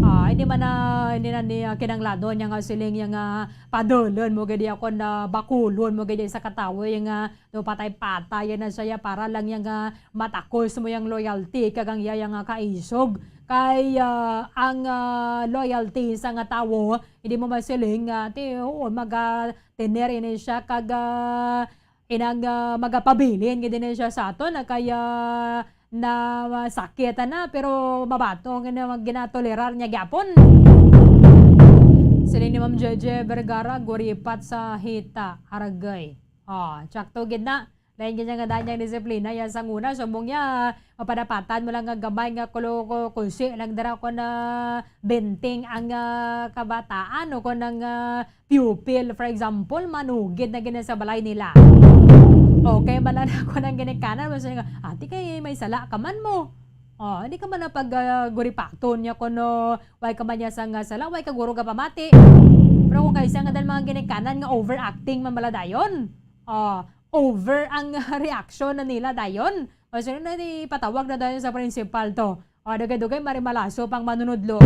Ah, hindi man na, hindi na ni, ah, kinanglado niya nga siling niya nga padulon mo gid ako na bakulon mo gid sa katawo yung, ah, no, patay-patay na siya para lang niya nga matakos mo yung loyalty kag ang iya nga kaisog. Kay, ah, ang, ah, loyalty sa nga tawo, hindi mo masiling nga, ti, oo, maga-, tener ini siya kag, ah, inang, ah, magapabilin gid ini siya sa aton, na kaya na sakit na, pero mabato ang gina-, ginatolerar niya gyapon. Siling ni Ma'am J J Vergara, guripat sa hita, aragay. Oh, tsakto gid na. Lain gid nga daan niyang disiplina, yan sang una, subong niya, mapadapatan mo lang nga gamay nga kulo-, ku-, kusi lang dira ko na benting ang, ah, kabataan o kung ang, ah, pupil, for example, manugid na gina sa balay nila. Okay, bala na ako ng ginikanan, mas nga, "Ate, kay may sala ka man mo." Oh, hindi ka man na pag, ah, guripaton niya kuno, way ka man niya sang, ah, sala, way ka guro ka pamati. Pero kung kaysa nga dahil mga ginikanan nga overacting man bala dayon. Oh, over ang reaction na nila dayon. O, sino na ni patawag na dayon sa principal to? O, dugay-dugay, mari malaso pang manunudlo.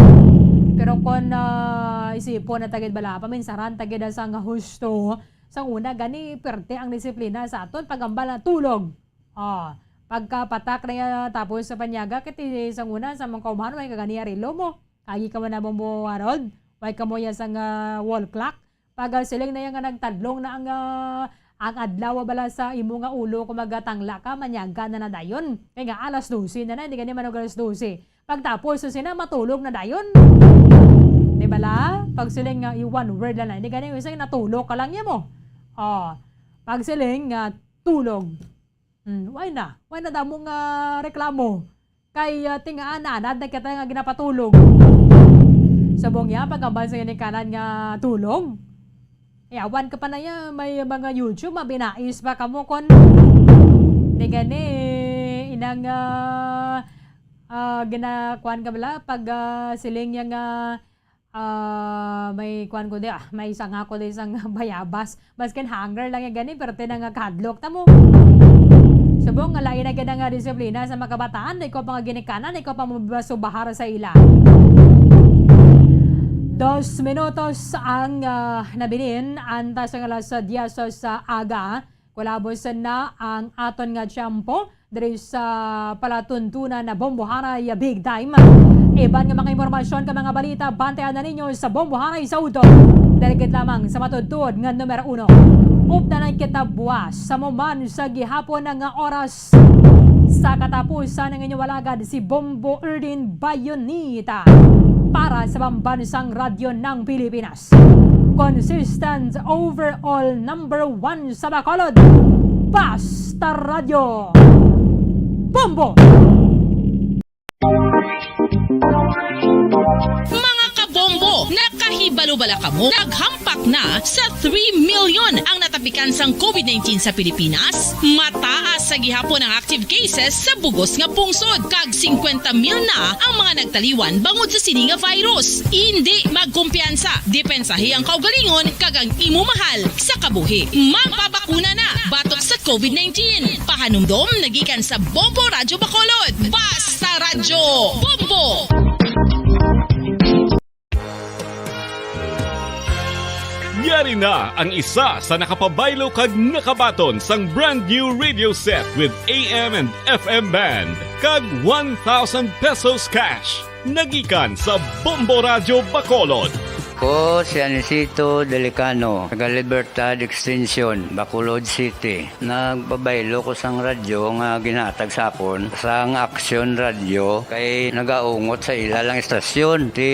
Pero kon, ah, isipon na tagid bala, paminsaran tagid sa nga husto, sang una, gani, perte ang disiplina sa aton, pagambal na tulog. O, pagkapatak na yan, tapos sa panyaga, kiti sang una, sa mga kaumahan, may kaganiya relo mo. Agi ka man na mo, Harold, may ka mo yan sang, ah, wall clock. Pag, ah, siling na yan nga nagtadlong na ang, ah, ang adlaw bala sa imo nga ulo, kung magatangla ka, manyaga na na dayon. Kay nga alas dose na na, hindi gani man og alas dose. Pagtapos sa sina, matulog na dayon. Di bala? Pag siling nga, i-one word lang na, hindi gani, isang natulog ka lang niya mo. Oh, pag siling nga, tulog. Hmm, why na? Why na damo nga reklamo? Kay, ah, tingaan na, anad na kita nga ginapatulog. Subong niya, pagkabal sa ginikanan nga tulog. Yawan ka pa na ya, may mga YouTube, mabinais pa kamo kon di gani, inang, ah, ah, ginakuan ka bala, pag, ah, siling niya nga, ah, may kuan ko di, ah, may sanga ko di sang bayabas. Maskin hanger lang ya gani, pero tinang nga kahadlok ta mo. Subong nga lain na gid ang, ah, disiplina sa mga kabataan, ikaw pa nga ginikanan, ikaw pa mabasubahar sa ila. Dos minutos ang, ah, nabilin, antas ang alas diyes sa aga. Kulabos na ang aton nga tiyempo diri sa palatuntunan na Bombohanay Big Time. Iban nga mga impormasyon ka mga balita, bantayan na ninyo sa Bombohanay sa udto. Diri gid lamang sa matudtod nga numero uno. Updanan kita buwas sa mo man sa gihapon nga oras. Sa katapusan, ang inyong alagad, si Bombo Erdin Bayonita para sa Pambansang Radyo ng Pilipinas. Consistent, overall number one sa Bacolod. Basta Radyo. Bombo! Mga kabombo, nakahibalo bala kamo? Naghampak na sa three million ang natapikan sang covid nineteen sa Pilipinas. Mataas sa gihapon ang active cases sa bugos nga pungsod, kag singkwenta mil na ang mga nagtaliwan bangod sa sini nga virus. Indi magkumpiyansa, depensahi ang kaugalingon kag ang imo mahal sa kabuhi. Magpabakuna na batok sa covid nineteen. Pahanumdom nagikan sa Bombo Radyo Bacolod. Basta Radyo Bombo! Yari na ang isa sa nakapabaylo kag nakabaton sang brand new radio set with A M and F M band kag one thousand pesos cash. Nagikan sa Bombo Radyo Bacolod. Ko si Anisito Delicano, taga Libertad Extension, Bacolod City. Nagpabaylo ko sang radyo nga ginhatag sa akon sang Aksyon Radyo kay nagaungot sa ila lang istasyon. Ti,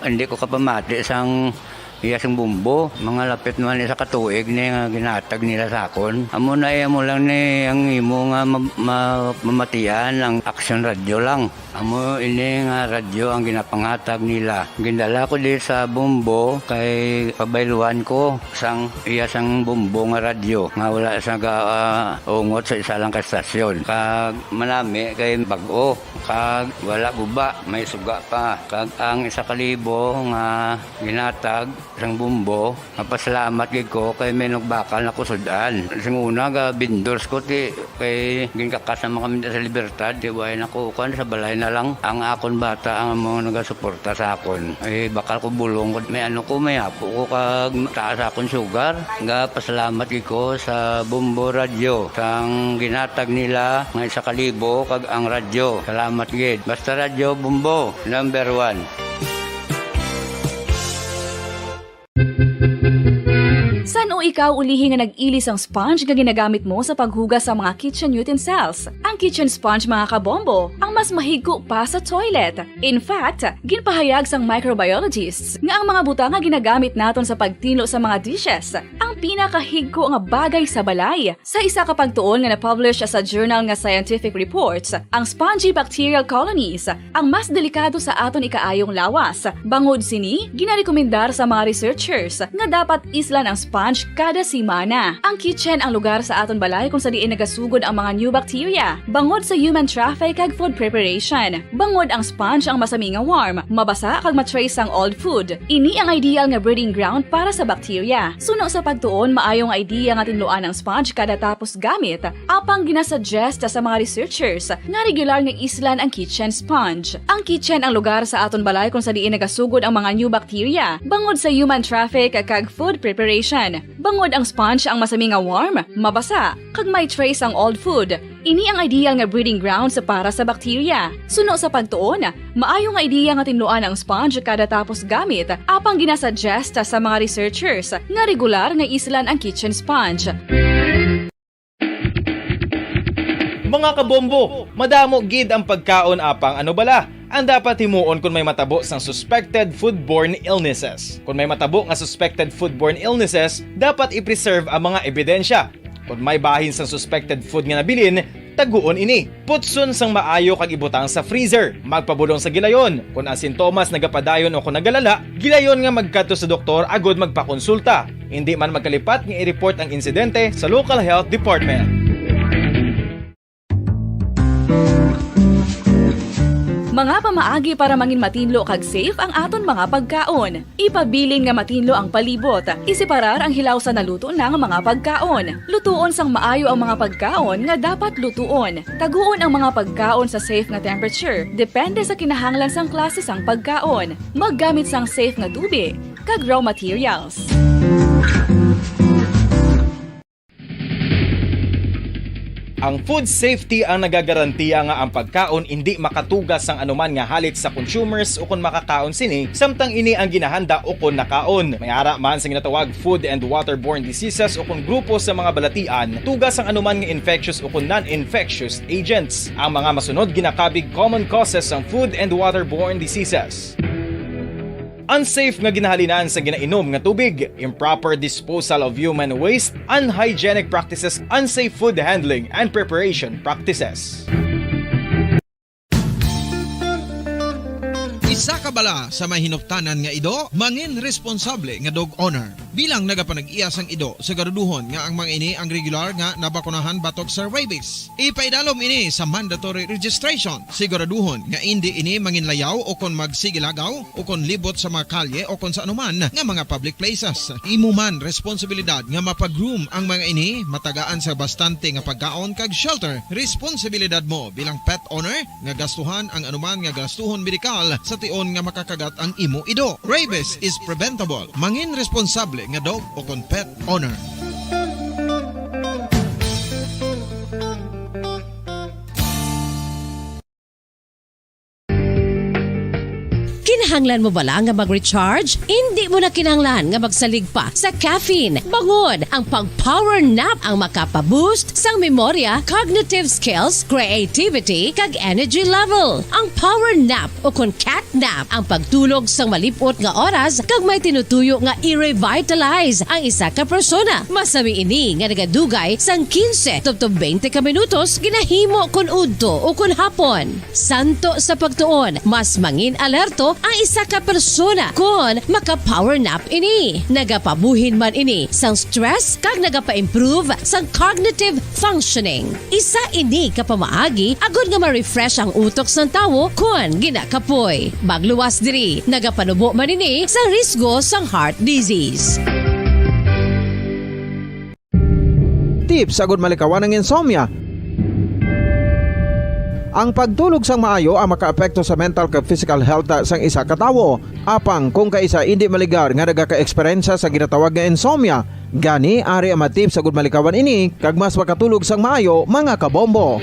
hindi ko kapamati sang iya sing bumbo. Mga lapit naman isa ka tuig ni nga ginhatag nila sa akon. Amo na iya mo lang ni ang imo nga ma-, ma-, mamatian ang Aksyon Radyo lang. Amo ini nga radyo ang ginapanghatag nila. Gindala ko di sa Bombo kay pabayluan ko sang iya sang Bombo nga radyo nga wala sa ga, ah, ungot sa isa lang ka estasyon. Kag manami kay bag-o, kag wala guba, may suga pa. Kag ang isa ka libo nga ginatag Sang Bombo, mapasalamat gid ko kay may nagbakal na kusud-an. Sing una, ga vendors ko, ti, kay ginkakas naman kami sa Libertad, ti, way na ko, kuwan, sa balay na lang. Ang akon bata, ang mga nagasuporta sa akon. Ay, bakal ko bulong, may ano ko, may apo ko, kag taas akon sugar. Ga pasalamat gid ko sa Bombo Radyo, sang ginhatag nila nga isa ka libo, kag ang radyo. Salamat gid. Basta Radyo Bombo, number one. San-o ikaw ulihi nga nag-ili sang sponge nga ginagamit mo sa paghugas sa mga kitchen utensils? Ang kitchen sponge, mga kabombo, ang mas mahigko pa sa toilet. In fact, ginpahayag sang microbiologists nga ang mga butang nga ginagamit naton sa pagtinlo sa mga dishes ang pinakahigko nga bagay sa balay. Sa isa ka pagtuon nga na-publish sa journal nga Scientific Reports, ang spongy bacterial colonies ang mas delikado sa aton ikaayong lawas. Bangod sini, ginarekomendar sa mga researchers nga dapat islan ang sponge kada semana. Ang kitchen ang lugar sa aton balay kung sa diin nagasugod ang mga new bacteria, bangod sa human traffic kag food preparation. Bangod ang sponge ang masami nga warm, mabasa kag ma-trace ang old food. Ini ang ideal nga breeding ground para sa bacteria. Suno sa pagtuon, maayo nga idea nga tinluan ang sponge kada tapos gamit, apang ginasuggest sa mga researchers nga regular nga islan ang kitchen sponge. Ang kitchen ang lugar sa aton balay kung sa diin nagasugod ang mga new bacteria, bangod sa human traffic kag food preparation. Bangod ang sponge ang masami nga warm, mabasa, kag may trace ang old food, ini ang ideal nga breeding grounds para sa bacteria. Suno sa pagtuon, maayo nga idea nga tinluan ang sponge kada tapos gamit, apang ginasuggest sa mga researchers nga regular nga islan ang kitchen sponge. Mga kabombo, madamo gid ang pagkaon, apang ano bala ang dapat himuon kon may matabo sang suspected foodborne illnesses? Kon may matabo nga suspected foodborne illnesses, dapat i-preserve ang mga ebidensya. Kon may bahin sang suspected food nga nabilin, taguon ini. Putson sang maayo kag ibutang sa freezer. Magpabulong sa gilayon. Kon ang sintomas nagapadayon o kon nagalala, gilayon nga magkadto sa doktor agud magpakonsulta. Indi man magkalipat nga i-report ang insidente sa local health department. Mga pamaagi para mangin matinlo kag safe ang aton mga pagkaon. Ipabilin nga matinlo ang palibot. Iseparar ang hilaw sa naluto na nga mga pagkaon. Lutuon sang maayo ang mga pagkaon nga dapat lutuon. Taguon ang mga pagkaon sa safe nga temperature, depende sa kinahanglan sang klase sang pagkaon. Maggamit sang safe nga tubi kag raw materials. Ang food safety ang nagagarantiya nga ang pagkaon indi makatugas sang anuman nga halit sa consumers ukon makakaon sini, samtang ini ang ginahanda ukon nakaon. May ara man sa ginatawag food and waterborne diseases ukon grupo sa mga balatian, tugas sang anuman nga infectious ukon non-infectious agents. Ang mga masunod ginakabig common causes sang food and waterborne diseases. Unsafe nga ginahalinan sa ginainom nga tubig, improper disposal of human waste, unhygienic practices, unsafe food handling and preparation practices. Isa ka bala sa may hinuptanan nga ido, mangin responsable nga dog owner. Bilang nagapanag-iya sang ido, siguraduhon nga ang mga ini ang regular nga nabakunahan batok sa rabies. Ipaidalom ini sa mandatory registration. Siguraduhon nga indi ini manginlayaw o kon magsigilagaw o kon libot sa mga kalye o kon sa anuman nga mga public places. Imo man responsibilidad nga mapa-groom ang mga ini, matagaan sa bastante nga pagkaon kag shelter. Responsibilidad mo bilang pet owner nga gastuhan ang anuman nga gastuhon medikal sa tion nga makakagat ang imo ido. Rabies is preventable. Mangin responsable nga dog o kon pet owner. Kinahanglan mo bala nga mag-recharge? Indi mo na kinahanglan nga magsalig pa sa caffeine. Bangod ang pag-power nap ang makapa-boost sang memorya, cognitive skills, creativity, kag energy level. Ang power nap o kon cat nap ang pagtulog sang malip-ot nga oras kag may tinutuyo nga i-revitalize ang isa ka persona. Masami ini nga nagadugay sang quince tubtob twenty ka minutos ginahimo kon udto o kon hapon. Santo sa pagtuon, mas mangin alerto ang isa ka persona kon maka-power nap ini. Nagapabuhin man ini sang stress kag nagapa-improve sang cognitive functioning. Isa ini ka pamaagi agud nga ma-refresh ang utok sang tawo kon ginakapoy. Magluwas diri, nagapanubo man ini sa risgo sang heart disease. Tips agud malikawan ang insomnia. Ang pagtulog sang maayo ang makaapekto sa mental kag physical health sang isa ka tawo. Apang kung kaisa indi maligar nga nagaka-eksperyensya sa ginatawag nga insomnia, gani ari ang mga tips agud malikawan ini kag mas makatulog sang maayo, mga kabombo.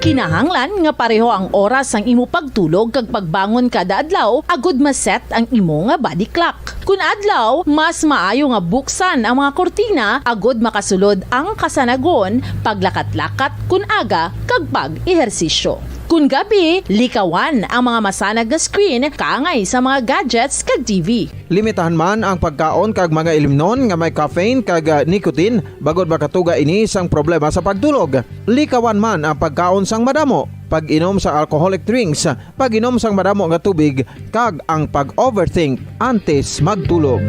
Kinahanglan nga pareho ang oras sang imo pagtulog kag pagbangon kada adlaw agud ma-set ang imo nga body clock. Kun adlaw, mas maayo nga buksan ang mga kurtina agud makasulod ang kasanagon, paglakat-lakat kun aga, kag pag-ehersisyo. Kun gabi, likawan ang mga masanag nga screen kaangay sa mga gadgets kag T V. Limitahan man ang pagkaon kag mga ilimnon nga may caffeine kag, ah, nicotine, bangod makatuga ini sang problema sa pagtulog. Likawan man ang pagkaon sang madamo, pag-inom sa alcoholic drinks, pag-inom sang madamo nga tubig, kag ang pag-overthink antes magtulog.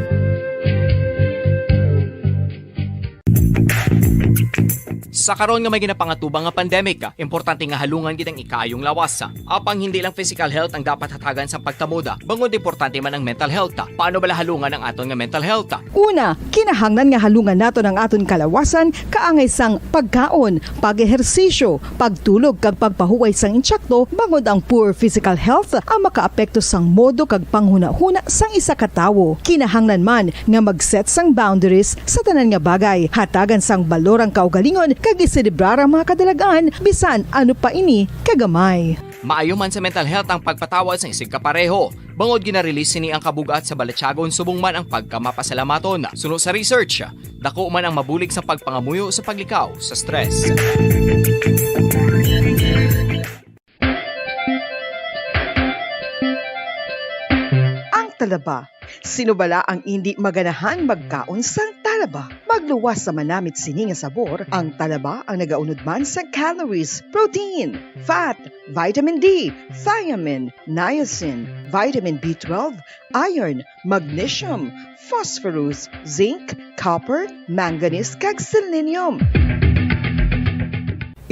Sa karon nga may ginapangatubang nga pandemic, importante nga halungan gid ang ikaayong lawas. Apang hindi lang physical health ang dapat hatagan sa pagtamod, bangod importante man ang mental health. Paano bala halungan ang aton nga mental health? Una, kinahanglan nga halungan naton ang aton kalawasan kaangay sang pagkaon, pag-ehersisyo, pagtulog kag pagpahuway sang insakto, bangod ang poor physical health ang makaapekto sang modo kag panghunahuna sang isa ka tawo. Kinahanglan man nga mag-set sang boundaries sa tanan nga bagay, hatagan sang balor ang kaugalingon kag iselebrar ang mga kadalagan, bisan ano pa ini kagamay. Maayo man sa mental health ang pagpatawad sang isigkapareho. Bangod gina-release sini ang kabug-at sa balatyagon subong man ang pagkamapasalamaton. Suno sa research, dako man ang mabulig sa pagpangamuyo sa paglikaw sa stress. Ang talaba. Sino bala ang indi maganahan magkaon sang talaba? Magluwas sa manamit sini nga sabor, ang talaba ang nagaunod man sa calories, protein, fat, vitamin D, thiamine, niacin, vitamin B twelve, iron, magnesium, phosphorus, zinc, copper, manganese, kag selenium.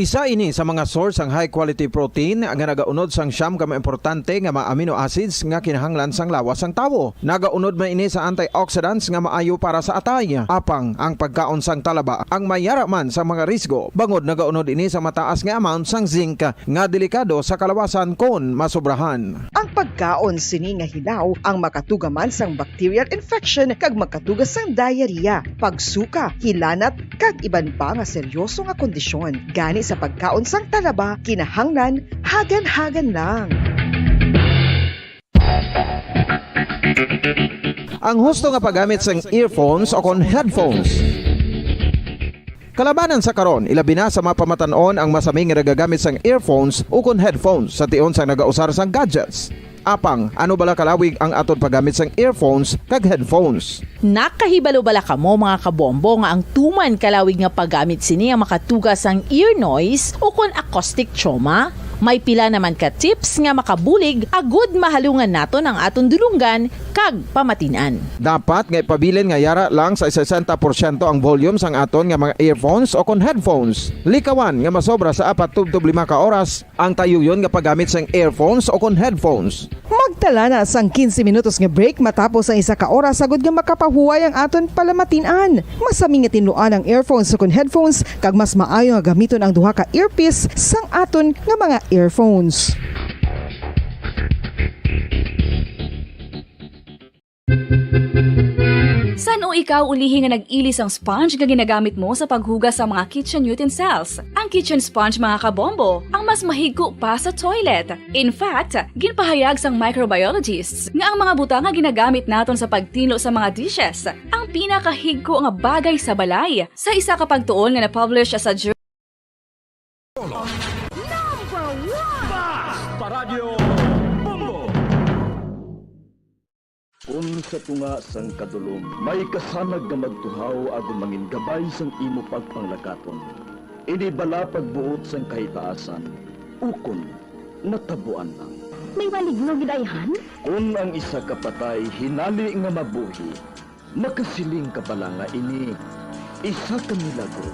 Isa ini sa mga source sang high quality protein nga nagaunod sang siyam ka mga importante nga mga amino acids nga kinahanglan sang lawas sang tawo. Nagaunod man ini sa antioxidants nga maayo para sa atay. Apang ang pagkaon sang talaba ang may yara man sa mga risgo, bangod nagaunod ini sa mataas nga amount sang zinc nga delikado sa kalawasan kon masobrahan. Ang pagkaon sini nga hilaw ang makatuga man sang bacterial infection kag makatuga sang diarrhea, pagsuka, hilanat, kag iban pa nga seryoso nga kondisyon. Gani sa pagkaon sang talaba, kinahanglan hagan-hagan lang. Ang husto nga paggamit sang earphones o kon headphones. Kalabanan sa karon, ilabi na sa mga pamatan-on ang masami nga nagagamit sang earphones ukon headphones sa tion sang nagausar sang gadgets. Apang, ano bala kalawig ang aton paggamit sang earphones kag headphones? Nakahibalo bala kamo, mga kabombo, nga ang tuman kalawig nga paggamit sini ang makatuga sang ear noise ukon acoustic trauma? May pila naman ka tips nga makabulig agud mahalungan naton ang aton dulonggan kag pamatin-an. Dapat nga ipabilin nga yara lang sa sesenta porsyento ang volume sang aton nga mga earphones o kon headphones. Likawan nga masobra sa apat tubtob lima ka oras ang tayuyon nga paggamit sang earphones o kon headphones. Magtala na sang quince minutos nga break matapos ang isa ka oras, agud nga makapahuway ang aton palamatin-an. Masami nga tinluan ang earphones o kon headphones, kag mas maayo nga gamiton ang duha ka earpiece sang aton nga mga earphones. San-o ikaw ulihi nga nag-ili sang sponge nga ginagamit mo sa paghugas sa mga kitchen utensils? Ang kitchen sponge, mga kabombo, ang mas mahigko pa sa toilet. In fact, ginpahayag sang microbiologists nga ang mga butang nga ginagamit naton sa pagtinlo sa mga dishes ang pinakahigko nga bagay sa balay. Sa isa ka pagtuon nga na-publish sa journal, Number one! Bas! Paradyo Bombo! Kon sa tunga sang kadulom may kasanag nga magtuhaw agud mangin gabay sang imo pagpanglakaton, ini bala pagbuot sang kahitaasan, ukon natabuan lang? May maligno gid ayhan? Kon ang isa ka patay hinali nga mabuhi, makasiling ka bala nga ini isa ka milagro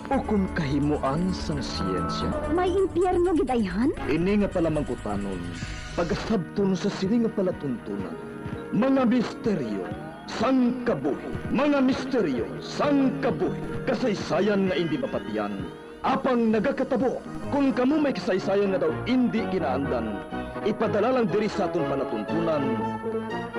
ukon kahimoan sang siyensya? May impyerno gid ayhan? Ini nga palamangkutanon pagasabton sa sini nga palatuntunan, mga misteryo sang kabuhi, mga misteryo sang kabuhi, kasaysayan nga indi mapatiyan, apang nagakatabo. Kon kamo may kasaysayan nga daw indi ginaandan, ipadala lang diri sa aton palatuntunan,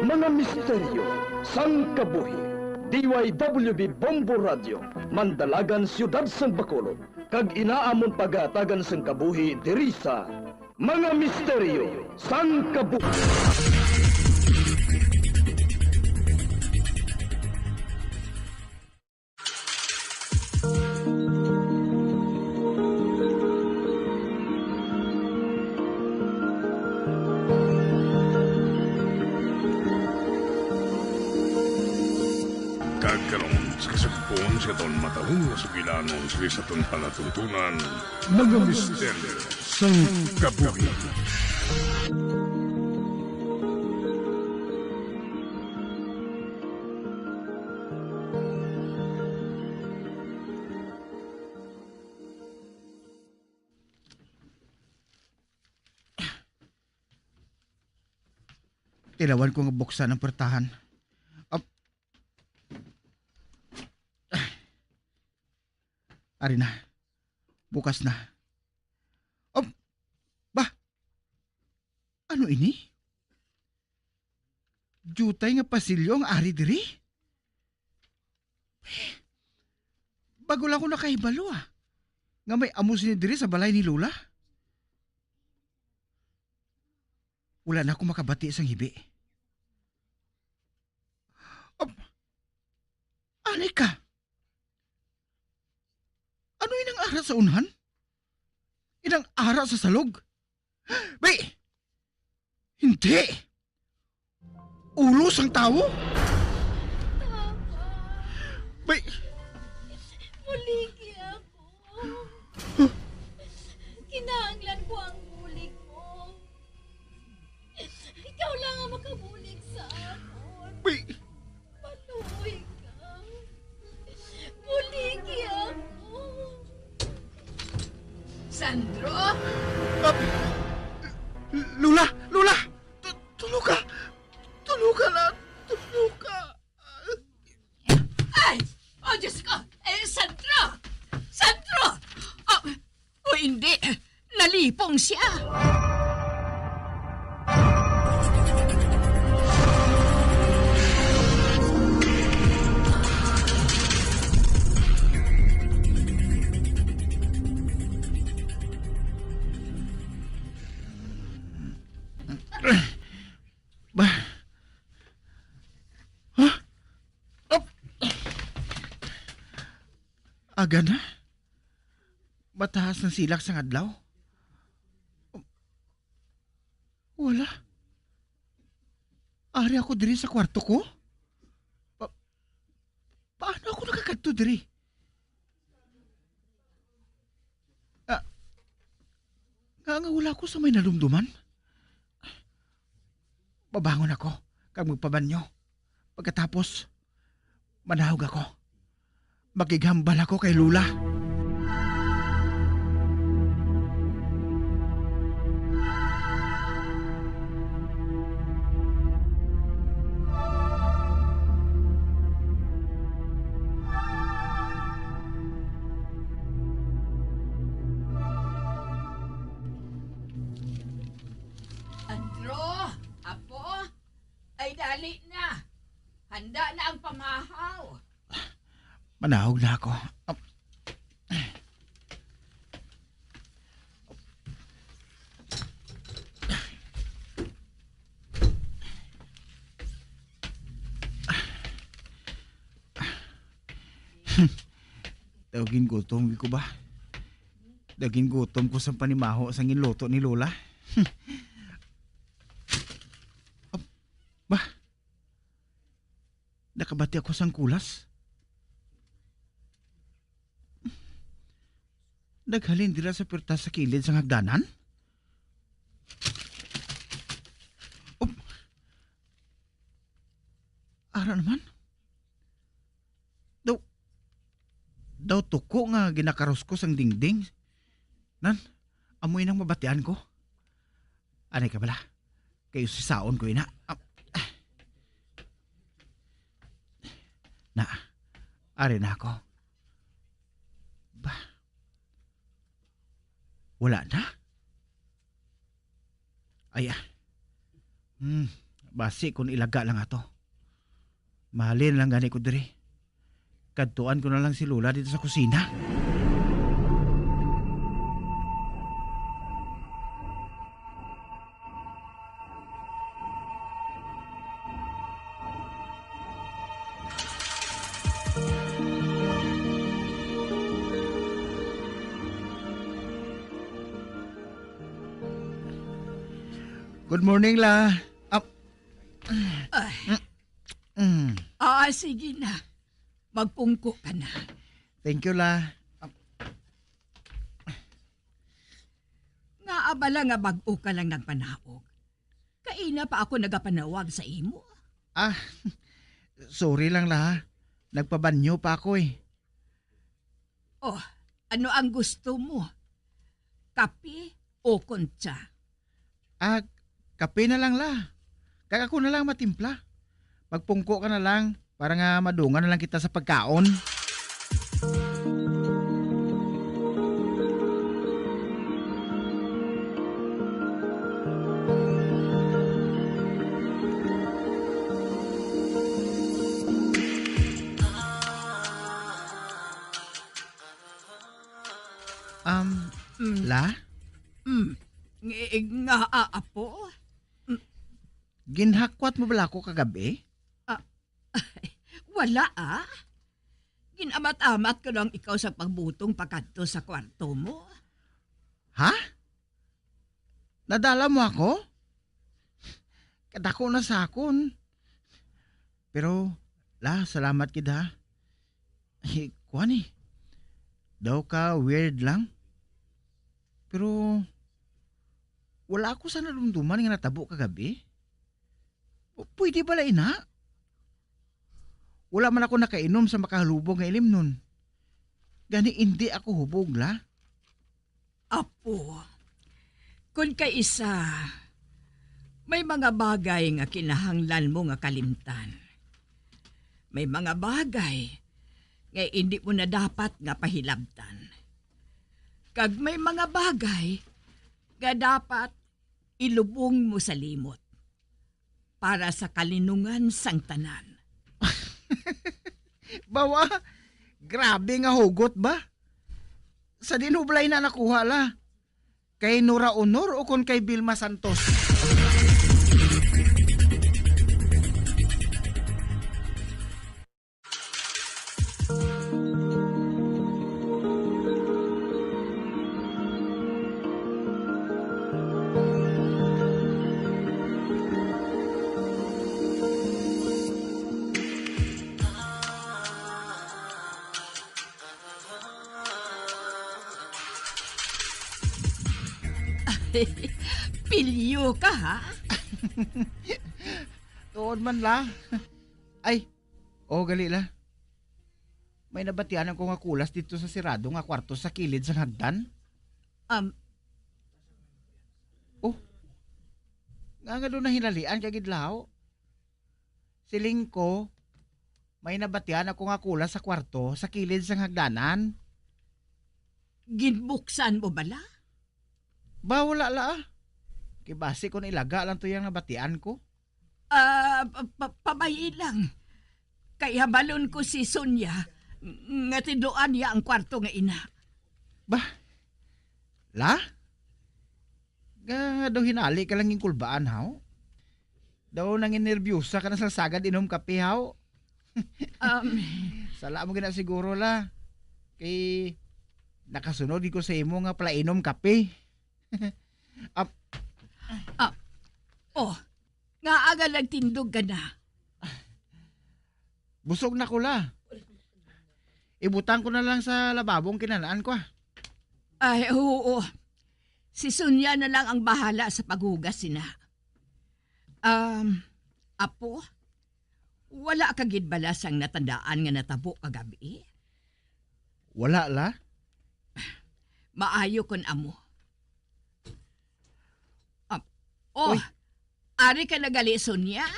mga misteryo sang kabuhi. D Y W B Bombo Radio, Mandalagan, Siyudad sang Bacolod, kag ina amon pagahatagan sang kabuhi diri sa mga misteryo sang kabuhi. Kag karon, sa kasugpon sa aton matalong nga sugilanon sa aton palatuntunan, mga misteryo sang kabuhi. Tilawan ko nga buksan ang pwertahan. Ap-, Ari na. Bukas na. Ap-, Bah! Ano ini? Diutay nga pasilyo ang ari diri? Bago lang ako nakahibalo, ah, nga may amo sini diri sa balay ni Lola. Wala na ako makabati sang hibi. Ap-, Anika, ano inang ara sa unhan? Inang ara sa salog? Bay! Hindi! Ulo sang tawo? Tama. Bay! Buligi ako. Kinahanglan ko ang bulig mo. Ikaw lang ang makabulig sa akon. Bay! Maluoy ka. Buligi ako. Sandro? Ah, Lola! Lola! Tu-, tulo ka! Tulo ka na! Tulo ka! Ay! Oh, Diyos ko! Eh, Sandro! Sandro! Oh, o hindi, nalipong siya! Ba? Ha? Op! Aga na? Mataas na silak sang adlaw? Wala. Ari ako diri sa kwarto ko? Pa-, paano ako nakakadto diri? Ah, nga, nga wala ko sa may nalumduman? Babangon ako kag magpabanyo. Pagkatapos, manahog ako. Makighambal ako kay Lola. Andro, apo, ay dali na. Handa na ang pamahaw. Manahog na ako. Daw gingutom ko ba? Daw gingutom ko sa panimaho sang ginluto ni Lola. Ap-, ba? Nakabati ako sang kulas. Naghalin dira sa puwerta sa kilid sang hagdanan? Ara naman. Daw, daw tuko nga ginakaruskos ang dingding. Nan, amo inang mabatian ko. Anay ka bala? Kayo sisaon ko ina. Ah, ah. Na, ari na ako. Ba, wala na? Ay, ah. Hmm, basi kung ilaga lang ato. Mahalin lang gani ko diri. Kadtuan ko na lang si Lola dito sa kusina. Good morning, La. Ap-, Ay, mm. Ah, sige na. Magpungko ka na. Thank you, La. Ap-, Nga abala nga bag-o ka lang nagpanaog. Kaina pa ako nagapanawag sa imo. Ah, sorry lang, La. Nagpabanyo pa ako, eh. Oh, ano ang gusto mo? Kape o kontsa? Ah, kape na lang, La. Kag ako na lang matimpla. Magpungko ka na lang para nga madungan na lang kita sa pagkaon. Um, Mm. La? Mm. Ng-, nga, ah, apo? Ginhakwat mo bala ako kagabi? Ah, wala, ah. Ginamat-amat ko lang ikaw sa pagbutong pakadto sa kwarto mo. Ha? Nadala mo ako? Kadako na sa akon. Pero, La, salamat gid, ha. Eh, kuwan, eh. Daw ka weird lang. Pero, wala ako sa nadumduman nga natabo kagabi. Pu-, pwede bala ina? Wala man ako nakainom sa makahalubog nga ilimnon. Gani, indi ako hubog, La. Apo, kon kaisa, may mga bagay nga kinahanglan mo nga kalimtan. May mga bagay nga indi mo na dapat nga pahilabtan. Kag may mga bagay nga dapat ilubong mo sa limot para sa kalinungan sang tanan. Bawa, grabe nga hugot ba? Sa diin mo balay na nakuha, La? Kay Nora Honor o kon kay Vilma Santos? Pilyo ka, ha? Tuod man, La. Ay, oh, gali, La. May nabatian ako nga kulas dito sa sirado nga kwarto sa kilid sang hagdan. Um, Oh, nga nga doon nahinalian ka gid, Lao? Siling ko, may nabatian ako nga kulas sa kwarto sa kilid sang hagdanan. Ginbuksan mo bala? Ba, wala, La, ah. Kay basi kon ilaga lang to yang nabatian ko. Ah, pa-, pa-, pabay-i lang. Kay habalon ko si Sonia nga tidloan niya ang kwarto nga ina. Ba? La? Nga, nga daw hinali ka lang ginkulbaan, haw? Daw nanginerbyusa ka na sa sagad inom kape, haw? Um, Sala mo gina siguro, La. Kay nakasunod ko sa imo nga palainom kape. Ap-, Ah, oh, nga aga nagtindog ka na. Busog na ko, La. Ibutang ko na lang sa lababong kinanaan ko, ah. Ay, oo. Si Sonia na lang ang bahala sa paghugas sina. Um, apo, Wala ka gid bala sang natandaan nga natabo kagabi? Wala, La. Maayo kon amo. Ah, oh, Uy. Ari ka na gali, Sonia?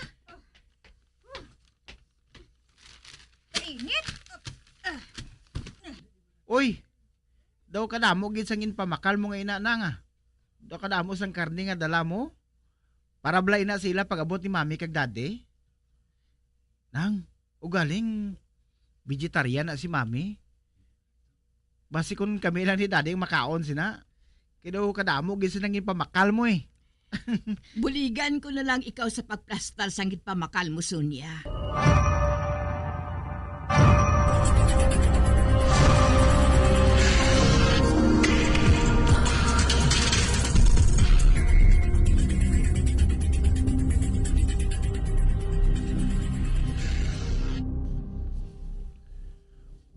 Kainit. Uy, daw kadamo gid sang ginpamakal mo nga ina na nga. Daw kadamo sang karne nga dala mo. Para bala ina sila pag-abot ni Mami kag Daddy. Nang, ugaling vegetarian na si Mami. Basi kun kami lang ni Daddy ang makaon sina. Kay daw kadamo gid sina ginpamakal mo eh. Buligan ko na lang ikaw sa pagplastar sang ginpamakal mo, Sonia.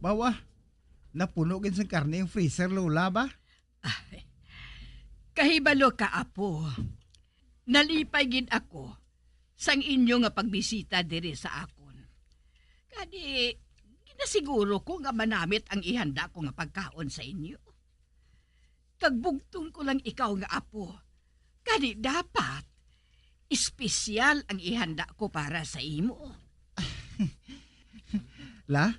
Bawa, napuno gid sang karne ang freezer, Lola, ba? Ay, kahibalo ka, apo. Nalipay gid ako sang inyo nga pagbisita diri sa akon. Kani, ginasiguro ko nga manamit ang ihanda ko nga pagkaon sa inyo. Kag bugtong ko lang ikaw nga apo. Kani dapat, espesyal ang ihanda ko para sa imo. La,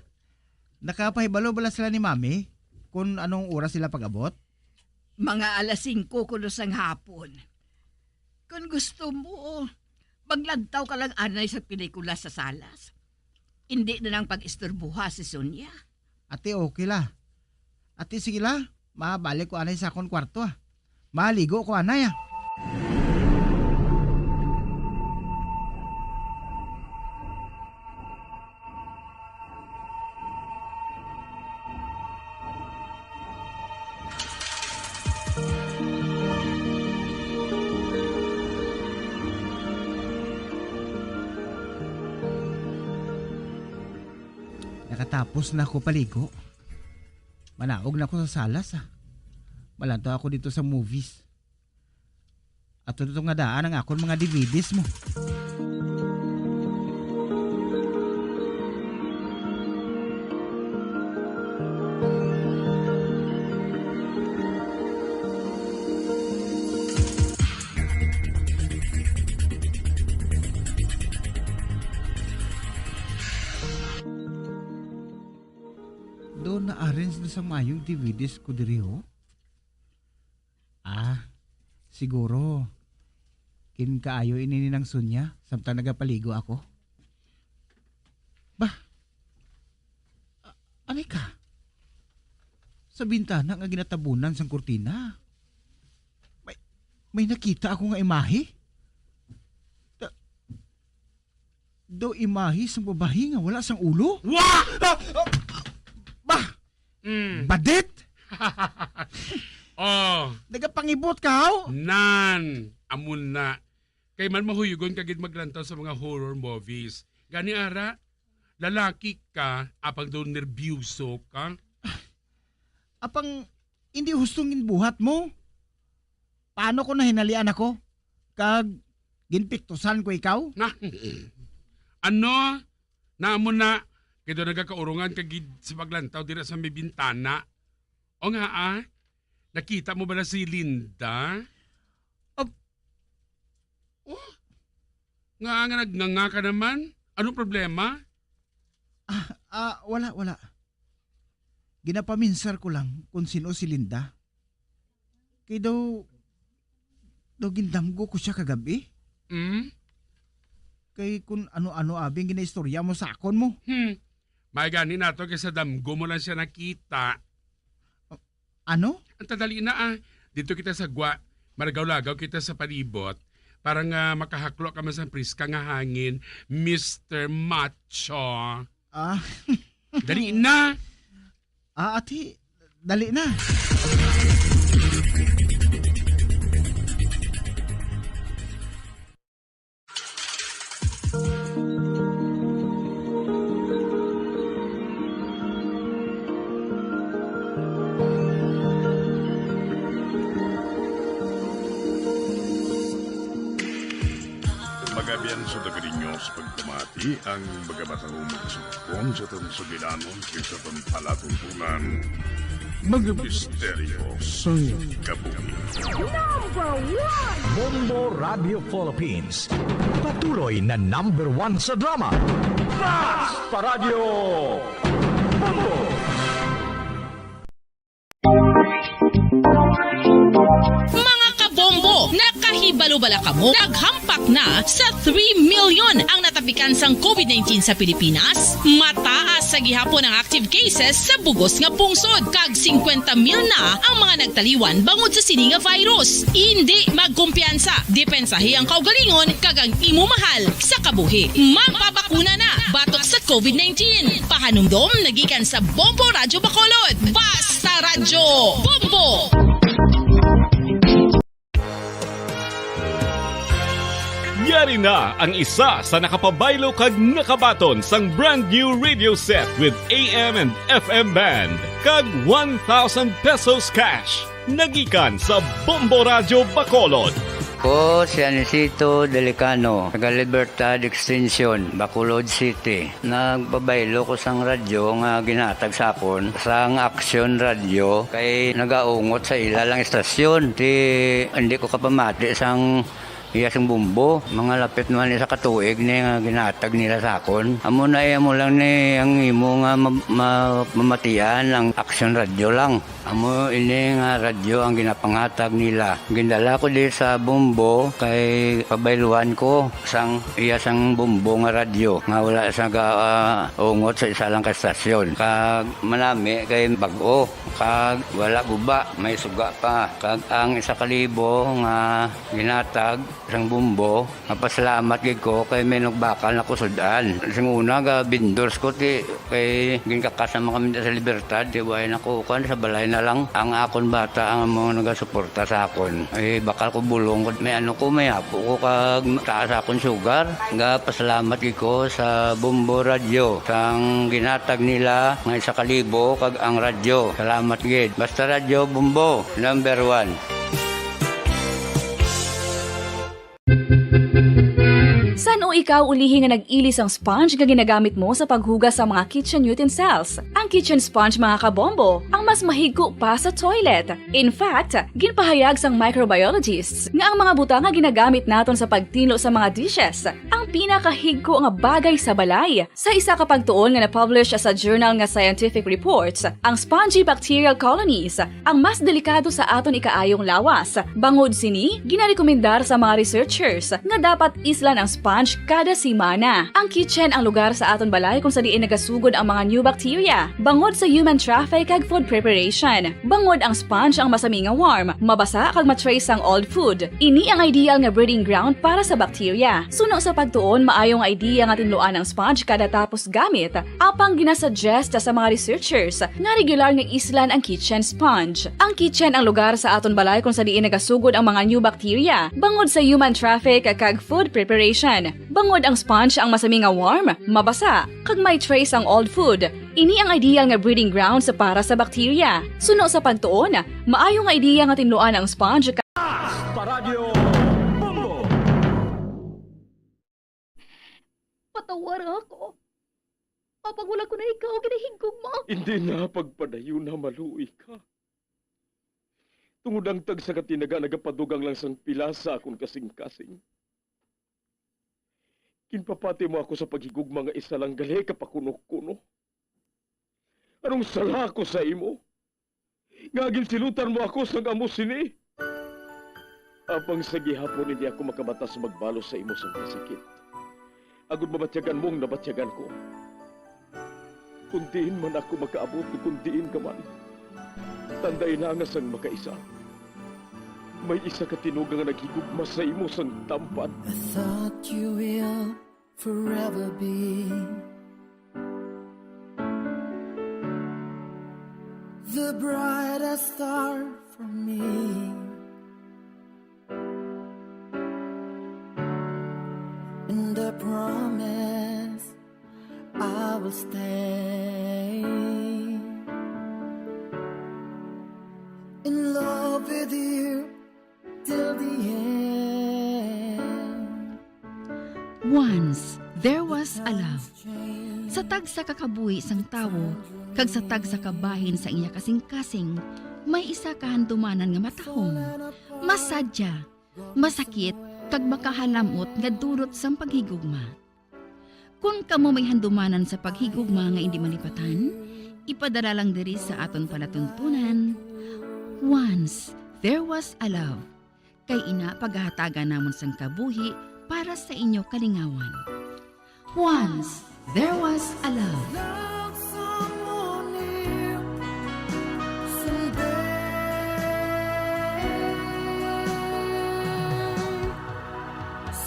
nakapahibalo bala sila ni Mami kung anong oras sila pag-abot? Mga alas singko kuno sang hapon. Kung gusto mo, maglantaw ka lang anay sa pelikula sa salas. Hindi na lang pag-istorbuha si Sonia. Ate, okay la. Ate, sige la. Mabalik ko anay sa akon kwarto, ah. Maligo ko anay, ah. Nakatapos na ako paligo. Manaog na ako sa salas, ah. Malantaw ako dito sa movies. At ito nga daan ang akon mga D V Ds mo. Doon na-arrange na sa mayong D V Ds ko diri, oh. Ah, siguro. Ginkaayo ini ni Nang Sonia, samtang nagapaligo ako. Bah, a-, anay ka? Sa bintana nga ginatabunan sang kurtina, may, may nakita ako nga imahe. Da-, daw imahe sang babayi nga wala sang ulo? Wa! Ah! Ah! Bah! Mm. Badit! Oh. Nagapangibot ka, haw? Nan, amo na. Kay man mahuyugon ka gid maglantaw sa mga horror movies. Gani ara, lalaki ka, apang daw nerbyoso ka. Apang hindi husto ang ginbuhat mo? Paano kung nahinalian ako? Kag ginpiktusan ko ikaw? Na, ano? Namo na, kay daw nagakaurongan ka gid sa paglantaw dira sa may bintana. O nga, ah? Nakita mo ba na si Linda? Ab-, Oh? Nga, nga nagnganga ka naman? Anong problema? Ah, ah, wala, wala. Ginapaminsar ko lang kung sino si Linda. Kay daw, daw gindamgo ko siya kagabi. Hmm? Kay kung ano-ano abi ang ginaistorya mo sa akon mo. Hmm. May gani nato kay sa damgo mo lang siya nakita. Ano? Ang tadali na, ah. Dito kita sa gwa. Malagaw-lagaw kita sa palibot. Para nga makahaklo ka man sa priska nga hangin, Mister Macho. Ah. Dali na! Ah, ati, dali na. Magabian Sa taga ninyo sa pagpamati ang mga matahumog sa kon sa aton sugilanon kay sa aton palatuntunan, mga misteryo sa kabuhi. Number one! Bombo Radio Philippines, patuloy na number one sa drama. Basta Radio Bombo! Mga kabombo, nakahibalo bala kamo? Naghampak na sa three million ang natapikan sang covid nineteen sa Pilipinas. Mataas sa gihapon ang active cases sa bugos nga pungsod, kag singkwenta mil na ang mga nagtaliwan bangod sa sini nga virus. Indi magkumpiyansa, depensahi ang kaugalingon kag ang imo mahal sa kabuhi. Magpabakuna na batok sa covid nineteen. Pahanumdom nagikan sa Bombo Radyo Bacolod. Basta Radyo Bombo! Yari na ang isa sa nakapabaylo kag nakabaton sang brand new radio set with A M and F M band kag one thousand pesos cash. Nagikan sa Bombo Radyo Bacolod. Ko si Anisito Delicano, taga Libertad Extension, Bacolod City. Nagpabaylo ko sang radyo nga ginhatag sa akon sang Action Radio kay nagaungot sa ila lang istasyon. Ti, hindi ko kapamati sang iya sing bumbo. Mga lapit naman isa ka tuig ni nga ginhatag nila sa akon. Amo na, eh, amo lang ni ang imo nga ma-, ma-, mamatian ang Action Radio lang. Amo ini nga radyo ang ginapanghatag nila. Gindala ko di sa Bombo kay pabayluhan ko sang iya sang Bombo nga radyo nga wala sa ga, ah, ungot sa isa lang ka estasyon. Kag manami kay bag-o, kag wala guba, may suga pa. Kag ang isa ka libo nga ginatag sang Bombo, mapasalamat gid ko kay may nagbakal na ko sud-an. Sing una, ga vendors ko, ti, kay ginkakas naman kami sa Libertad, ti, way na ko, kuwan, sa balay na lang. Ang akon bata ang mga nagasuporta sa akon. Eh, bakal ko bulong ko, may ano ko, may apo ko, kag taas akon sugar. Ga pasalamat gid ko sa Bombo Radio, sang ginatag nila nga isa ka libo, kag ang radyo. Salamat gid. Basta Radyo Bombo, number one. San-o ikaw ulihi nga nag-ili sang sponge nga ginagamit mo sa paghugas sa mga kitchen utensils? Ang kitchen sponge, mga kabombo, ang mas mahigko pa sa toilet. In fact, ginpahayag sang microbiologists nga ang mga butang nga ginagamit naton sa pagtinlo sa mga dishes ang pinakahigko nga bagay sa balay. Sa isa ka pagtuon nga na-publish sa journal nga Scientific Reports, ang spongy bacterial colonies ang mas delikado sa aton ikaayong lawas. Bangod sini, ginarekomendar sa mga researchers nga dapat islan ang sponge kada semana. Ang kitchen ang lugar sa aton balay kung sa diin nagasugod ang mga new bacteria bangod sa human traffic kag food preparation. Bangod ang sponge ang masami nga warm, mabasa kag ma-trace sang old food. Ini ang ideal nga breeding ground para sa bacteria. Suno sa pagtuon, maayo nga idea nga tinluan ang sponge kada tapos gamit, apang ginasuggest sa mga researchers nga regular nga islan ang kitchen sponge. Ang kitchen ang lugar sa aton balay kung sa diin nagasugod ang mga new bacteria bangod sa human traffic kag food preparation. Bangod ang sponge ang masami nga warm, mabasa, kag may trace ang old food. Ini ang ideal nga breeding ground sa para sa bacteria. Suno sa pagtuon, maayo nga idea nga tinluan ang sponge. Basta Radyo Bombo! Patawara ako. Apang wala ko na ikaw ginahigugma. Hindi na pagpadayon na maluoy ka. Tungod ang tagsa ka tinaga nagapadugang lang sang pila sa akon kasing-kasing. Ginpapati mo ako sa paghigugma nga isa lang gali ka pakuno-kuno. Anong sala ako sa imo? Nga ginsilutan mo ako sang amo sini? Apang sa gihapon hindi ako makabata sa magbalos sa imo sang kasakit, agod mabatyagan mo ang nabatyagan ko. Kun diin man ako makaabot, kun diin ka man, tandai na nga sang makaisa, may isa ka tinuga nga naghigugma sa imo sang tampad. I thought you will forever be the brightest star for me and the promise I will stay in love with you till the end. Once there was a love. Sa tagsa ka kabuhi sang tawo kag sa tagsa ka bahin sa iya kasingkasing, may isa ka handumanan nga matahom, masadya, masakit, kag makahalamot nga dulot sang paghigugma. Kon kamo may handumanan sa paghigugma nga indi malipatan, ipadala lang diri sa aton palatuntunan, Once There Was a Love. Kay ina, pagahatagan namon sang kabuhi para sa inyo kalingawan. Once There Was a Love. Love someone new someday.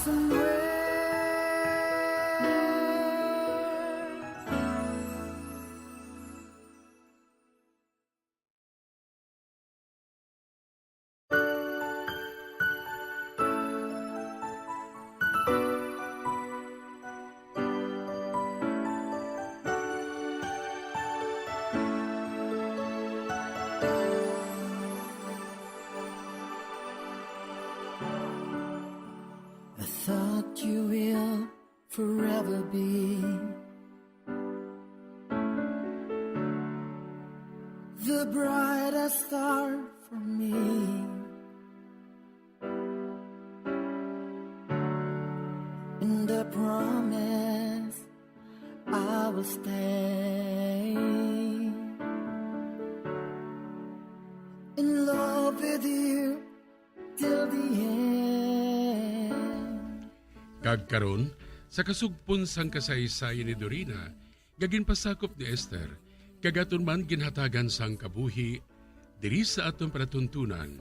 Somewhere. I thought you will forever be the brightest star for me. And I promise I will stay in love with you till the end. Kag karon, sa kasugpon sang kasaysayan ni Dorina, nga ginpasakop ni Esther, kag aton man ginhatagan sang kabuhi, diri sa aton palatuntunan,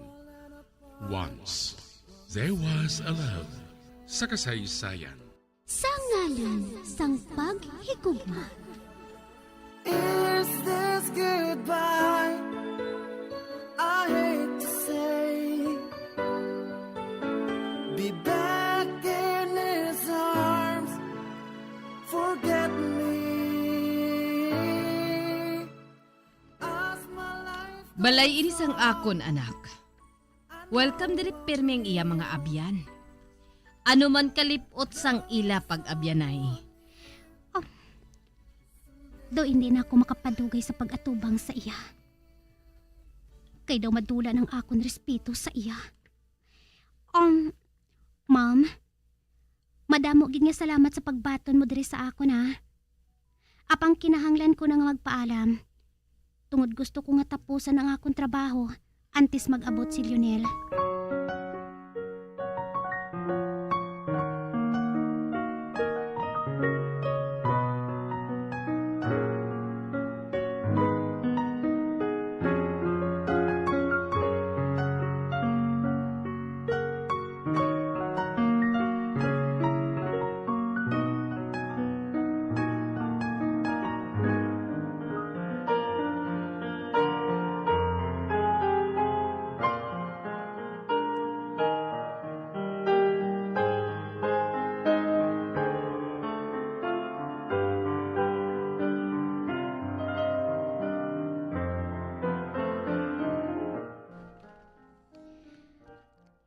Once There Was a Love, sa kasaysayan. Sa ngalan sang paghigugma. Is this goodbye? I hate to say. Be back in his arms. Forget me. As my life. Balay ini sang akon, anak. Welcome diri pirmi ang iya mga abyan. Ano man kalip-ot sang ila pag-abyanay. Oh. Daw hindi na ako makapadugay sa pag-atubang sa iya. Kay daw madula ang akon respeto sa iya. Um, Ma'am, madamo gid nga salamat sa pagbaton mo diri sa akon, ha. Apang kinahanglan ko na nga magpaalam, tungod gusto ko nga tapusan ang akon trabaho antes mag-abot si Lionel.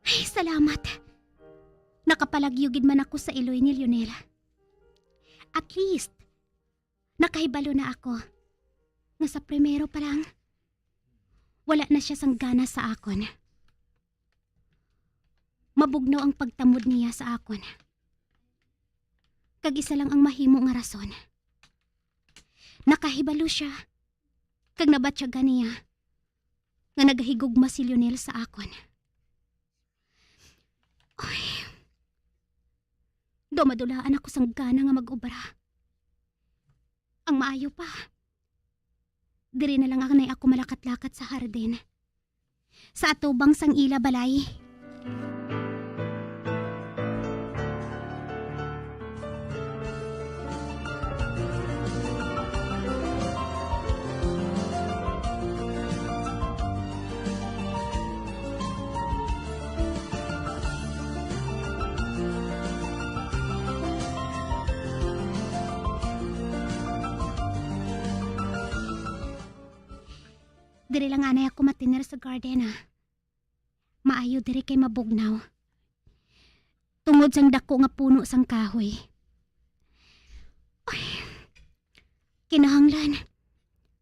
Ay, salamat. Nakapalagyo gid man ako sa iloy ni Lionel. At least, nakahibalo na ako nga sa primero pa lang, wala na siya sang gana sa akon. Mabugnaw ang pagtamod niya sa akon. Kag isa lang ang mahimo nga rason. Nakahibalo siya, kag nabatyagan niya nga nagahigugma si Lionel sa akon. Ay, daw madulaan ako sang gana nga mag-obra. Ang maayo pa, diri na lang anay ako malakat-lakat sa hardin, sa atubang sang ila balay. Diri lang anay ako matiner sa garden, ah. Maayo diri kay mabugnaw. tungod sang daku nga puno sang kahoy. Ay, kinahanglan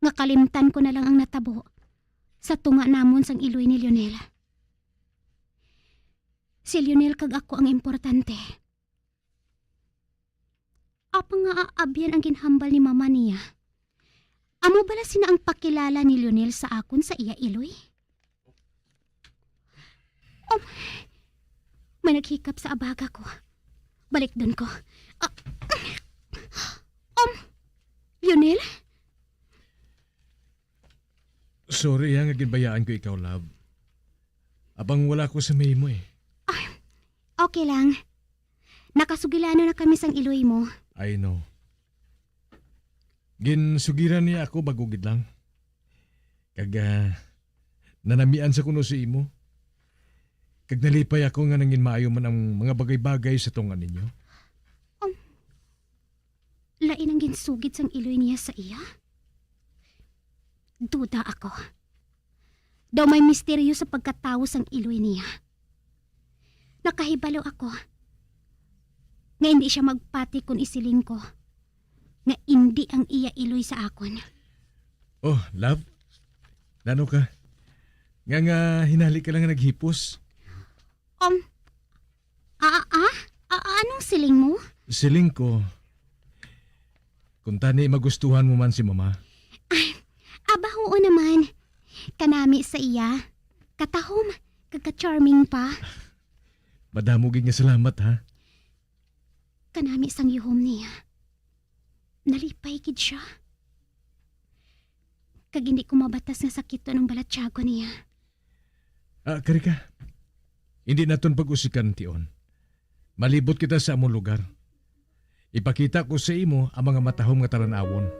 nga kalimtan ko na lang ang natabo sa tunga namon sang iloy ni Lionel. Si Lionel kag ako ang importante. Apang nga aabyan ang ginhambal ni mama niya. Amo bala sina ang pakilala ni Lionel sa akon sa iya iloy? Um, may naghikap sa abaga ko. Balikdon ko. Ah, um, Lionel? Sorry, ha, nga ginbayaan ko ikaw, love. Apang wala ko sa mahimo, eh. Ah, okay lang. Nakasugilanon na kami sang iloy mo. I know. Ginsugiran niya ako bago gid lang. Kag, ah, nanamian sa kuno sa imo. Kag nalipay ako nga nangin maayo man ang mga bagay-bagay sa tunga ninyo. Um, lain ang ginsugid sang iloy niya sa iya? Duda ako. Daw may misteryo sa pagkatawo sang iloy niya. Nakahibalo ako nga indi siya magpati kon isiling ko nga indi ang iya iloy sa akon. Oh, love? Nano ka? Nga, nga hinali ka lang nga naghipos? Um, a, a, a, anong siling mo? Siling ko, kung tani magustuhan mo man si Mama. Ay, aba, oo naman. Kanami sa iya. Katahom, kag ka-charming pa. Madamo gid nga salamat, ha? Kanami sang yuhom niya. Nalipay gid siya. Kag hindi ko mabatas nga sakiton ang balatyagon niya. Ah, kari ka. Hindi naton pag-usikan tion. Malibot kita sa among lugar. Ipakita ko sa imo ang mga matahom nga talan-awon.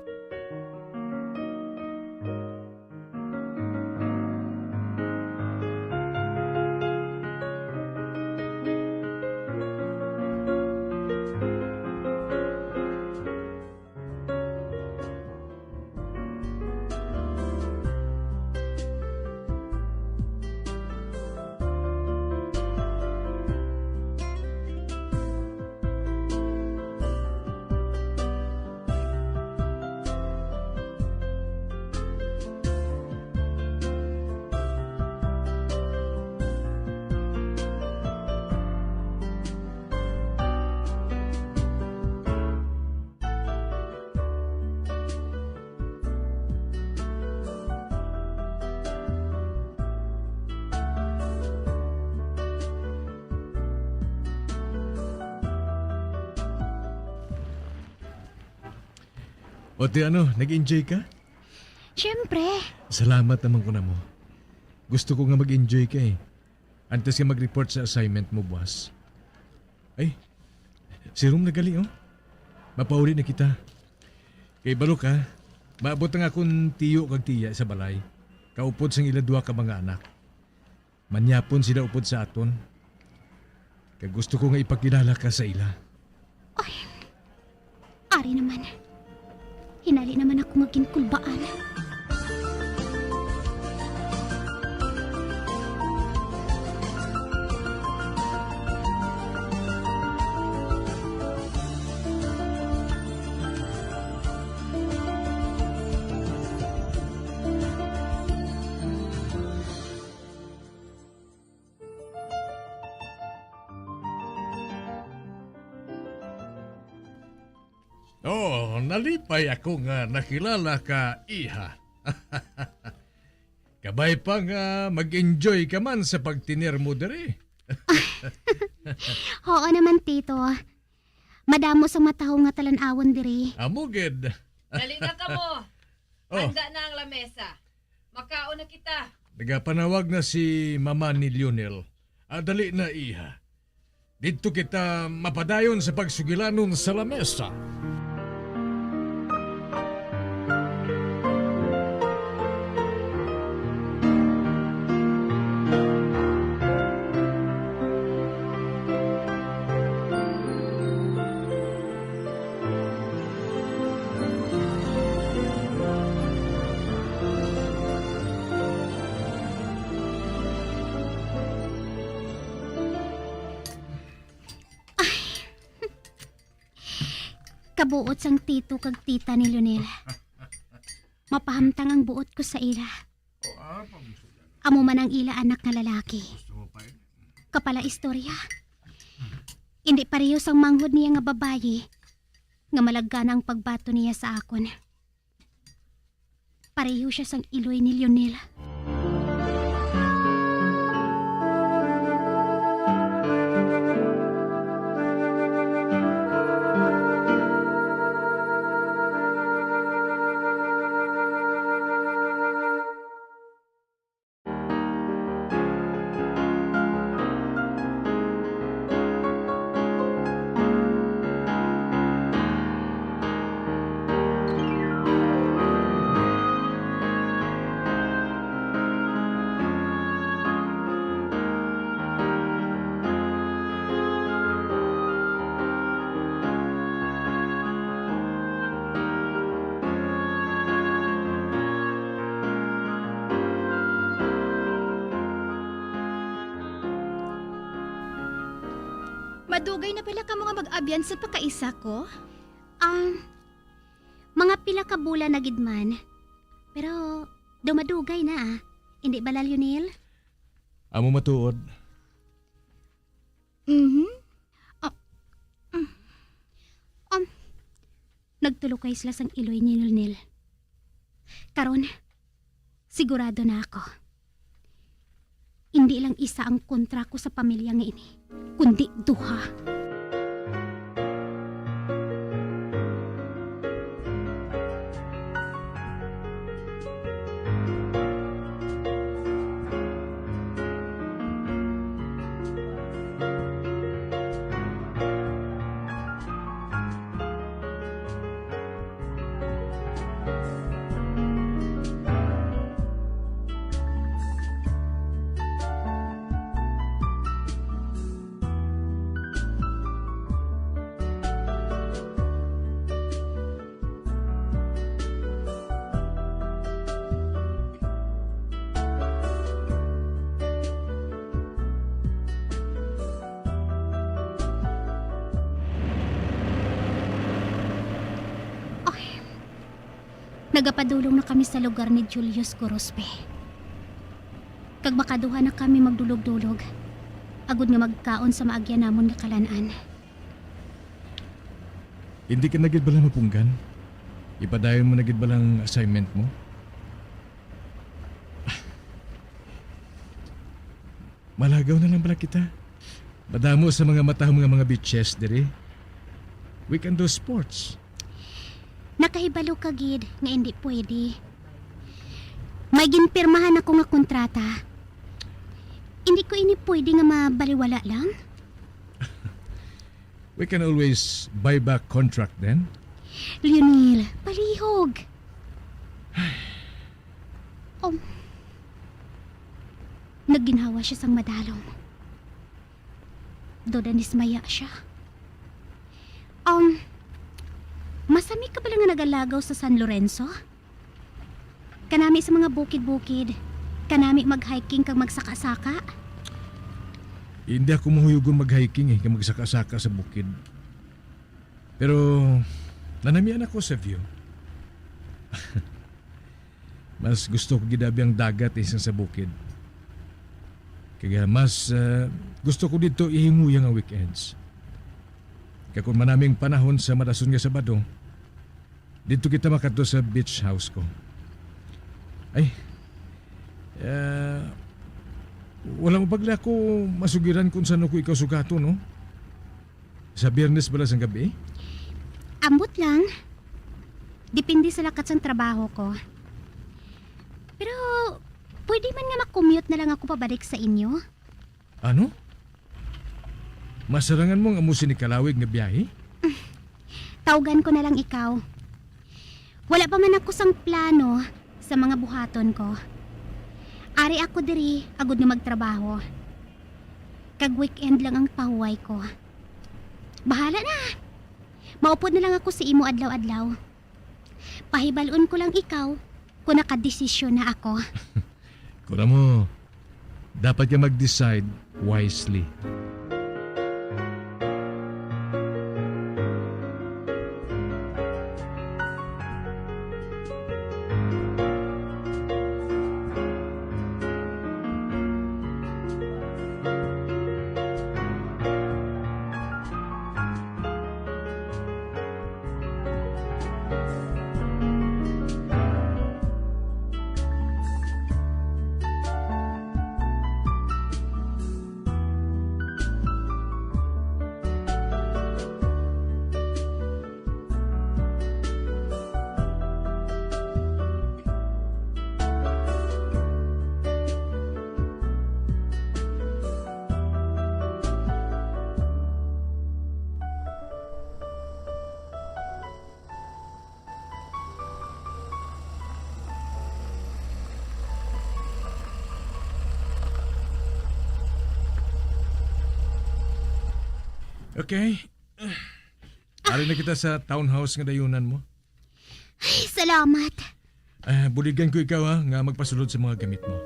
O, ti ano, nag-enjoy ka? Siyempre. Salamat naman ko na mo. Gusto ko nga mag-enjoy ka, eh. Antes nga mag-report sa assignment mo buwas. Ay, si Rom nagali, oh. Mapauli na kita. Kay balo ka, maabot ang akon tiyo kag tiya sa balay, kaupod sang ila duha ka mga anak. Manyapon sila upod sa aton. Kag gusto ko nga ipakilala ka sa ila. Ay, ari naman. Hinali naman ako nga ginkulbaan. Oh, nalipay ako nga nakilala ka, iha. Kabay pa nga mag-enjoy ka man sa pagtener mo diri. Oo naman, Tito. Madamo sang matahom nga talan-awon diri. Amo gid. Dali na kamo. Oh. Handa na ang lamesa. Makaon na kita. Nagapanawag na si Mama ni Lionel. Ah, dali na, iha. Didto kita mapadayon sa pagsugilanon sa lamesa. Kabuot sang tito kag tita ni Lionel. Mapahamtang ang buot ko sa ila. Amo man ang ila anak nga lalaki. Kapala istorya. Indi pareho sang manghod niya nga babayi nga malaggana ang pagbaton niya sa akon. Pareho siya sang iloy ni Lionel. Madugay na bala kamo nga mag-abyan sa pakaisa ko? Ah, mga pila ka bulan na gid man. Pero dumadugay na, ah. Indi bala, Lionel? Amo matuod. Mhm. Ah, mm. Um, nagtulukay sila sang iloy ni Lionel. Karon, sigurado na ako. Indi lang isa ang kontra ko sa pamilya nga ini, kundi duha. Ay, nagapadulong na kami sa lugar ni Julius Gorospe. Kag makaduha na kami magdulog-dulog, agod nga magkaon sa maagyan namon nga kalan-an. Hindi ka na gid bala mapunggan? Ipadayon mo na gid bala ang assignment mo? Malagaw na lang bala kita. Madamo sa mga matahom nga mga beaches diri. We can do sports. Nakahibalo ka gid nga indi pwede. May ginpirmahan ako nga kontrata. Indi ko ini pwede nga mabaliwala lang. We can always buy back contract then. Lionel, palihog. Um, nagginhawa siya sang madalom. Daw nadismaya siya. Um, masami ka bala nga nagalagaw sa San Lorenzo? Kanami sa mga bukid-bukid. Kanami mag-hiking kag magsaka-saka. Hindi ako mahuyugon mag-hiking, eh, kag magsaka-saka sa bukid. Pero nanamian ako sa view. Mas gusto ko gid abi ang dagat, eh, kaysa sa bukid. Kaya mas, ah, gusto ko didto ihimuya nga weekends. Kag kung manami ang panahon sa madason nga Sabado, didto kita makadto sa beach house ko. Ay, ah, wala mo pagla ko masugiran kung san-o ko ikaw sugaton, no? Sa Biyernes bala sang gabi? Ambot lang. Depende sa lakat sang trabaho ko. Pero pwede man nga ma-commute na lang ako pabalik sa inyo. Ano? Masarangan mo ang amo sini kalawig nga biyahe? Tawgan ko na lang ikaw. Wala pa man ako sang plano sa mga buhaton ko. Ari ako diri agod nga magtrabaho. Kag weekend lang ang pahuway ko. Bahala na! Maupod na lang ako sa imo adlaw-adlaw. Pahibal-on ko lang ikaw kung nakadesisyon na ako. Kura mo, dapat ka mag-decide wisely. Okay. Ari na kita sa townhouse nga dayunan mo. Ay, salamat. Ah, buligan ko ikaw, ha, nga magpasulod sa mga gamit mo.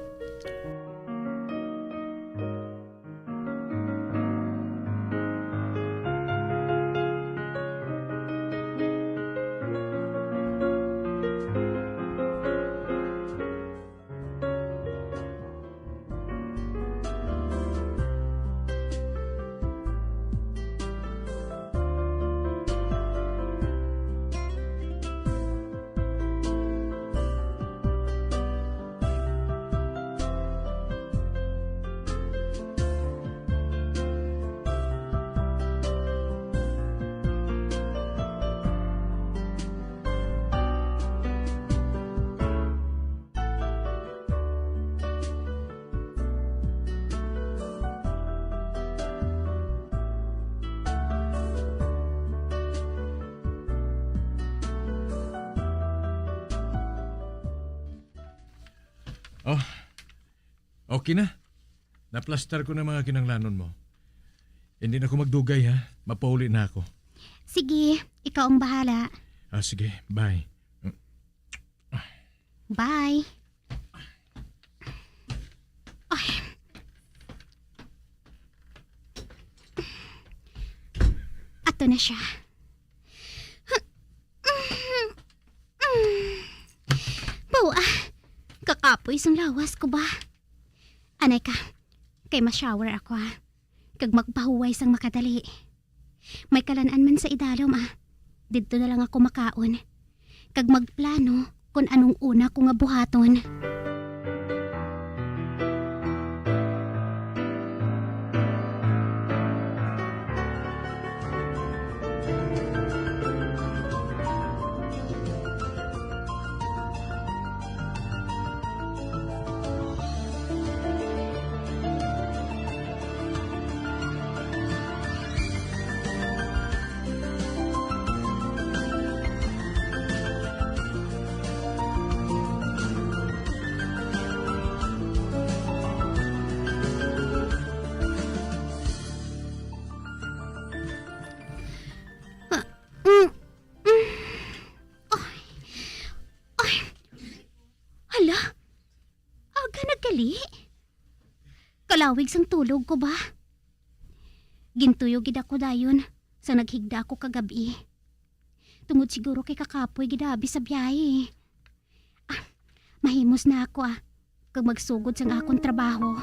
Oh, okay na. Naplastar ko na mga kinanglanon mo. Hindi na ako magdugay, ha? Mapauli na ako. Sige, ikaw ang bahala. Ah, sige. Bye. Bye. Ay. Ato na siya. Bawa, kakapoy sang lawas ko ba? Anay ka, kay ma-shower ako, ha, kag magpahuway sang makadali. May kalan-an man sa idalom, ah. Didto na lang ako makaon, kag magplano kon anong una ko nga buhaton. Ah, mm, mm. Ay. Ay. Hala, aga na gali. Kalawig sang tulog ko ba? Gintuyog gid ako dayon sa naghigda ako kagab-i. Tungod siguro kay kakapoy gid abi sa biyahe. Ah, mahimos na ako, ah, kag magsugod sang akon trabaho.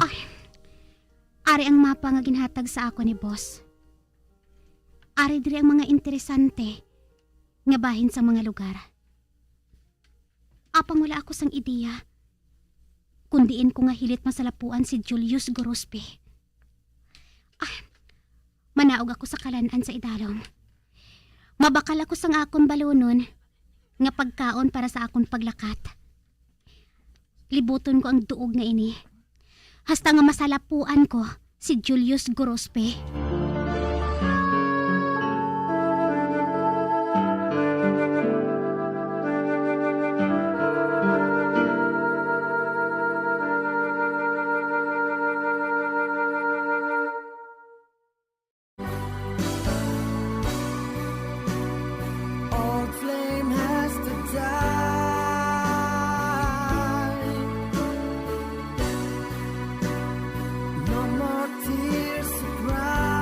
Ay, ari ang mapa nga ginhatag sa ako ni boss. Ari diri ang mga interesante nga bahin sang mga lugar. Apang wala ako sang ideya kung diin ko nga hilit masalapuan si Julius Gorospe. Ah, manaog ako sa kalan-an sa idalom. Mabakal ako sang akon balunon nga pagkaon para sa akon paglakat. Libuton ko ang duog nga ini, hasta nga masalapuan ko si Julius Gorospe. Old flame has to die. No more tears to cry.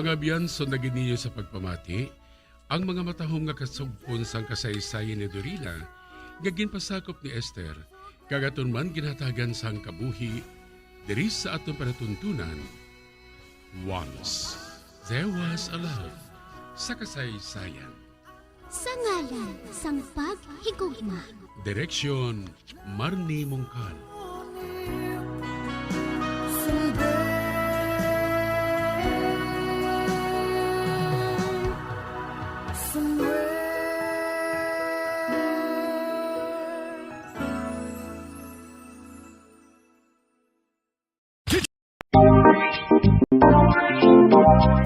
Mga abyan, sunda gid ninyo sa pagpamati ang mga matahom nga kasugpon sang kasaysayan ni Dorina nga ginpasakop ni Esther, kag aton man ginhatagan sang kabuhi diri sa aton palatuntunan. Once there was a love sa kasaysayan. Sa ngalan sang paghigugma. Direksyon, Marnie Mongkal.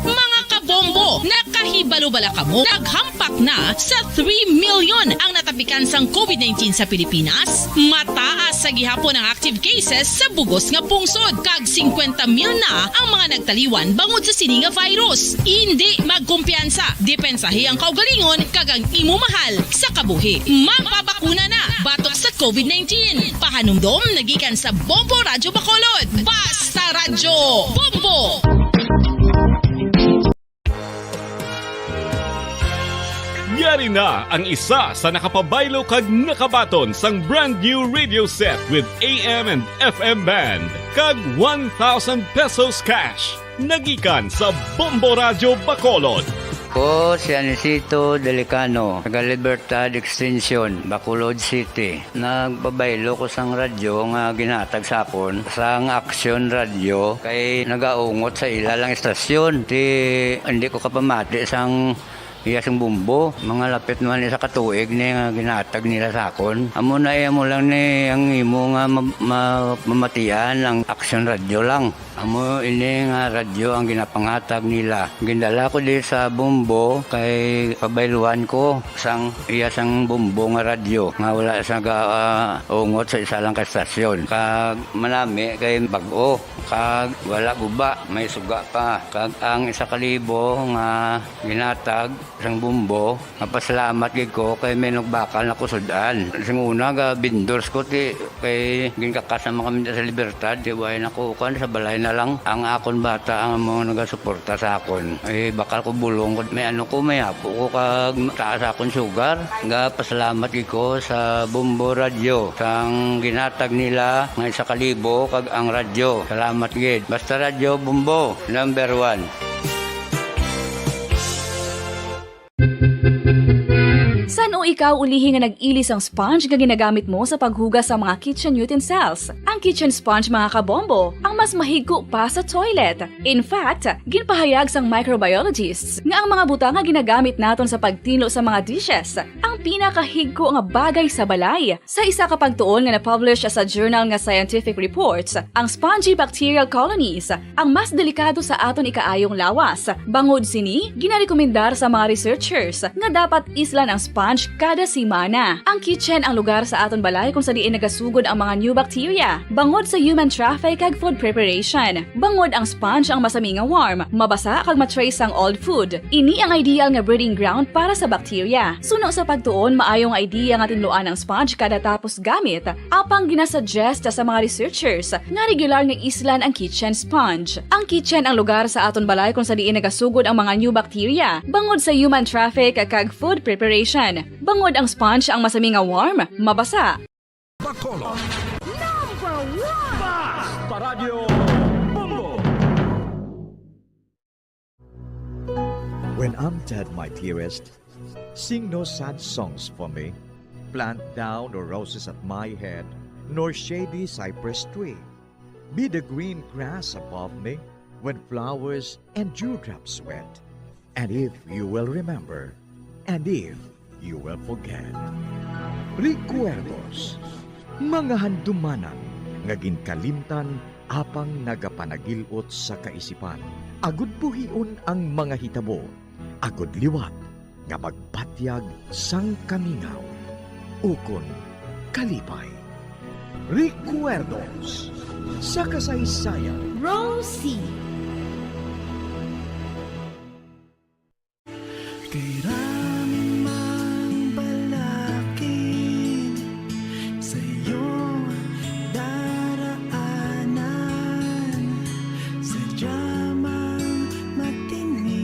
Mga kabombo, nakahibalo bala kamo? Naghampak na sa three million ang natapikan sang covid nineteen sa Pilipinas. Mataas sa gihapon ang active cases sa bugos nga pungsod, kag singkwenta mil na ang mga nagtaliwan bangod sa sini nga virus. Indi magkumpiyansa, depensahi ang kaugalingon kag ang imo mahal sa kabuhi. Magpabakuna na batok sa covid nineteen. Pahanumdom na gikan sa Bombo Radyo Bacolod. Basta Radyo Bombo! Yari na ang isa sa nakapabaylo kag nakabaton sang brand new radio set with A M and F M band kag one thousand pesos cash. Nagikan sa Bombo Radyo Bacolod. Ko si Anisito Delicano, taga Libertad Extension, Bacolod City. Nagpabaylo ko sang radyo nga ginhatag sa akon sang Aksyon Radyo kay nagaungot sa ila lang istasyon. Ti, hindi ko kapamati sang iya sang Bombo. Mga lapit naman isa ka tuig ni nga ginhatag nila sa akon. Amo na, eh, amo lang ni ang imo nga ma-, ma-, mamatian ang Aksyon Radyo lang. Amo ini nga radyo ang ginapanghatag nila. Gindala ko di sa Bombo kay pabayluan ko sang iya sang Bombo nga radyo nga wala sa ga-, ah, ungot sa isa lang ka stasyon. Kag manami kay bag-o, kag wala guba, may suga pa. Kag ang isa ka libo nga ginhatag sang Bombo, mapasalamat gid ko kay may nagbakal na ko sud-an. Sing una, ga vendors ko, ti, kay ginkakas naman kami sa Libertad, ti, way na ko, kuwan, sa balay na lang. Ang akon bata ang mga nagasuporta sa akon. Eh, bakal ko bulong ko, may ano ko, may apo ko, kag taas akon sugar. Ga pasalamat gid ko sa Bombo Radyo, sang ginhatag nila nga isa ka libo, kag ang radyo. Salamat gid. Basta Radyo Bombo, number one. San-o ikaw ulihi nga nag-ili sang sponge nga ginagamit mo sa paghugas sa mga kitchen utensils? Ang kitchen sponge, mga kabombo, ang mas mahigko pa sa toilet. In fact, ginpahayag sang microbiologists nga ang mga butang nga ginagamit naton sa pagtinlo sa mga dishes ang pinakahigko nga bagay sa balay. Sa isa ka pagtuon nga na-publish sa journal nga Scientific Reports, ang spongy bacterial colonies ang mas delikado sa aton ikaayong lawas. Bangod sini, ginarekomendar sa mga researchers nga dapat islan ang sponge kada semana. Ang kitchen ang lugar sa aton balay kung sa diin nagasugod ang mga new bacteria bangod sa human traffic kag food preparation. Bangod ang sponge ang masami nga warm, mabasa kag ma-trace ang old food. Ini ang ideal nga breeding ground para sa bacteria. Suno sa pagtuon, maayo nga idea nga tinluan ang sponge kada tapos gamit, apang ginasuggest sa mga researchers nga regular nga islan ang kitchen sponge. Ang kitchen ang lugar sa aton balay kung sa diin nagasugod ang mga new bacteria bangod sa human traffic kag food preparation. Bangod ang sponge ang masami nga warm, mabasa. Bacolod. Number one! Basta Radyo Bombo! When I'm dead, my dearest, sing no sad songs for me. Plant thou no roses at my head, nor shady cypress tree. Be the green grass above me when flowers and dewdrops wet. And if you will remember, and if you will forget. Recuerdos, mga handumanan nga ginkalimtan apang nagapanagil-ot sa kaisipan, agud buhion ang mga hitabo, agud liwat nga magpatyag sang kamingaw ukon kalipay. Recuerdos sa kasaysayan. Rosie. Kay rami mang balakid sa iyong daraanan, sadya mang matindi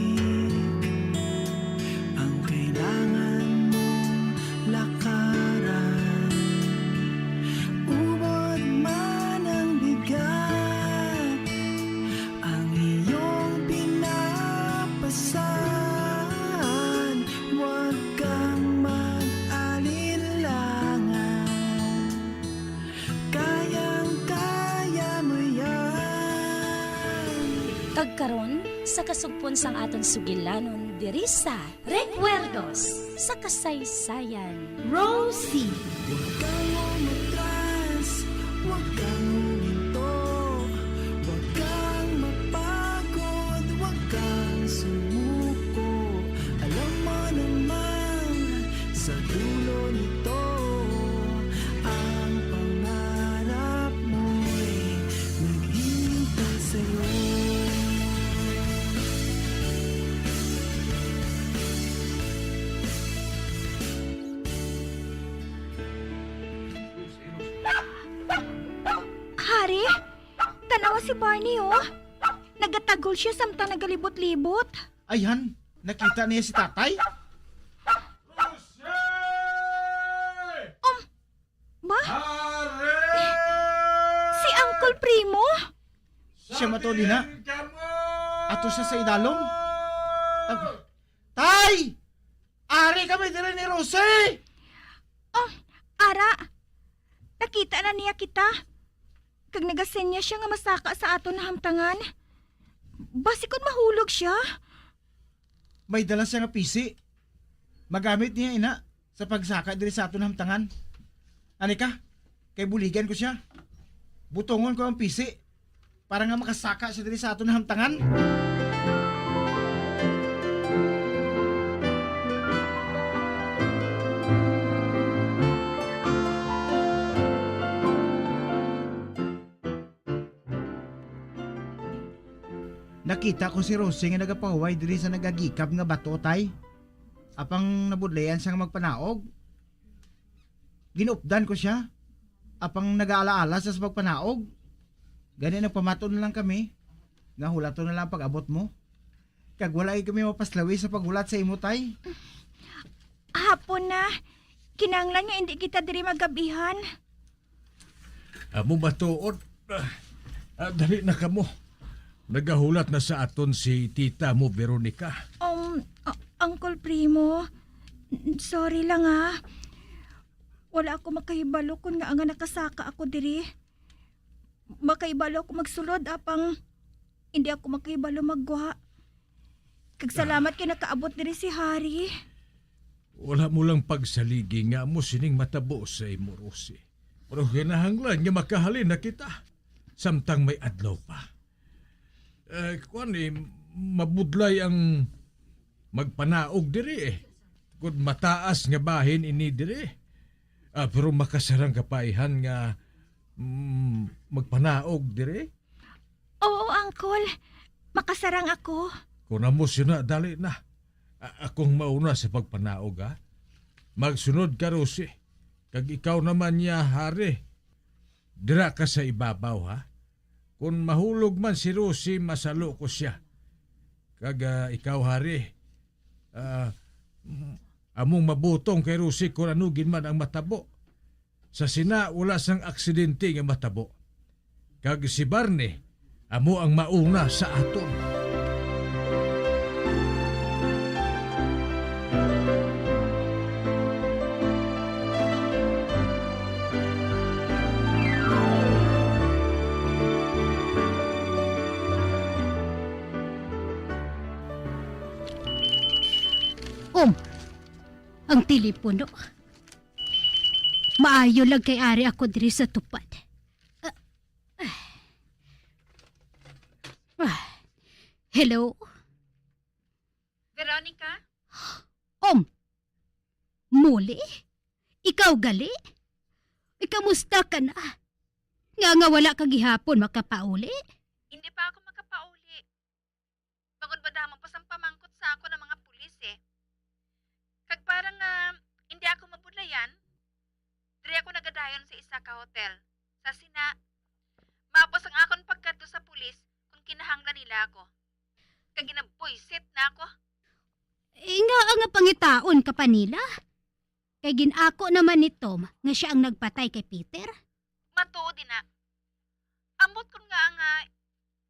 Karon, sa kasugpon sang aton sugilanon diri sa Recuerdos sa Kasaysayan. Rosie. Huwag kang umatras, huwag kang huminto, huwag kang mapagod, huwag kang sumuko. Alam mo naman, sa dulo nito, ang pangarap mo'y naghihintay sa'yo. Hari, tanawa si Barney, oh. Nagatagol siya samtang nagalibot-libot. Ay, han, nakita niya si tatay? Jose! Um, ba? Pare! Si Uncle Primo? Siya mato, Lina. Sabihin ka mo! Ato siya sa idalom. Ah, Tay! Ari kami diri ni Rosie! Oh, ara, nakita na niya kita. Kag nagasinyas siya nga masaka sa aton nahamtangan. Basi kon mahulog siya. May dala siya nga pisi. Magamit niya ina sa pagsaka diri sa aton nahamtangan. Ani ka? Kay buligan ko siya. Butongon ko ang pisi para nga makasaka siya diri sa aton nahamtangan. Nakita ko si Rosie nga nagapahuway diri sa nagagikab nga bato, tay. Apang nabudlayan siya nga magpanaog. Ginupdan ko sia, apang nagaalaala sia sa pagpanaog. Gani nagpamaton na lang kami nga hulaton na lang ang pag-abot mo. Kag wala gid kami mapaslawi sa paghulat sa imo, tay. Hapon na. Kinahanglan nga indi kita diri magabihan. Amo matuod. Ah, ah, dali na kamo. Nagahulat na sa aton si tita mo, Veronica. Um, uh, Uncle Primo, sorry lang, ha. Wala ako makahibalo kon ngaa nga nakasaka ako diri. Makahibalo ako magsulod, apang hindi ako makahibalo maggwa. Kag salamat kay nakaabot diri si Hari. Wala mo lang pagsaligi nga amo sining matabo sa imo, Rosie. Pero kinahanglan nga makahalin na kita samtang may adlaw pa. Eh, kuwan eh, mabudlay ang magpanaog diri eh. Kung mataas nga bahin ini diri, ah, pero makasarang ka pa, ihan, nga, mm, magpanaog diri? Oo, Uncle. Makasarang ako. Kung amo sina, dali na. A-, akong mauna sa pagpanaog, ha? Magsunod ka, Rosie. Kag ikaw naman niya, Hari. Dira ka sa ibabaw, ha? Kung mahulog man si Rosie, masalo ko siya. Kag, ah, ikaw, Hari, ah, m-, among mabutong kay Rosie kung ano gid man ang matabo. Sa sina, wala sang aksidente nga matabo. Kag si Barney, amo ang mauna sa aton. Um, ang telepono. Maayo lang kay ari ako diri sa tupad. Ah, ah. Ah, hello? Veronica? Um, Molly? Ikaw gali? Ikamusta ka na? Nga nga wala ka gihapon makapauli? Hindi pa ako makapauli. Bangod madamo pa sang pamangkot sa ako ng mga pulis, eh. Kag para nga hindi ako mabudlayan, diri ako nagadayon sa isa ka hotel. Sa sina, mapos ang akon pagkadto sa pulis kung kinahanglan nila ako. Kag ginabuysit na ako. Eh, nga nga pangitaon ka pa nila? Kay gin-ako naman ni Tom nga siya ang nagpatay kay Peter. Matuod ina. Ambot kon nga nga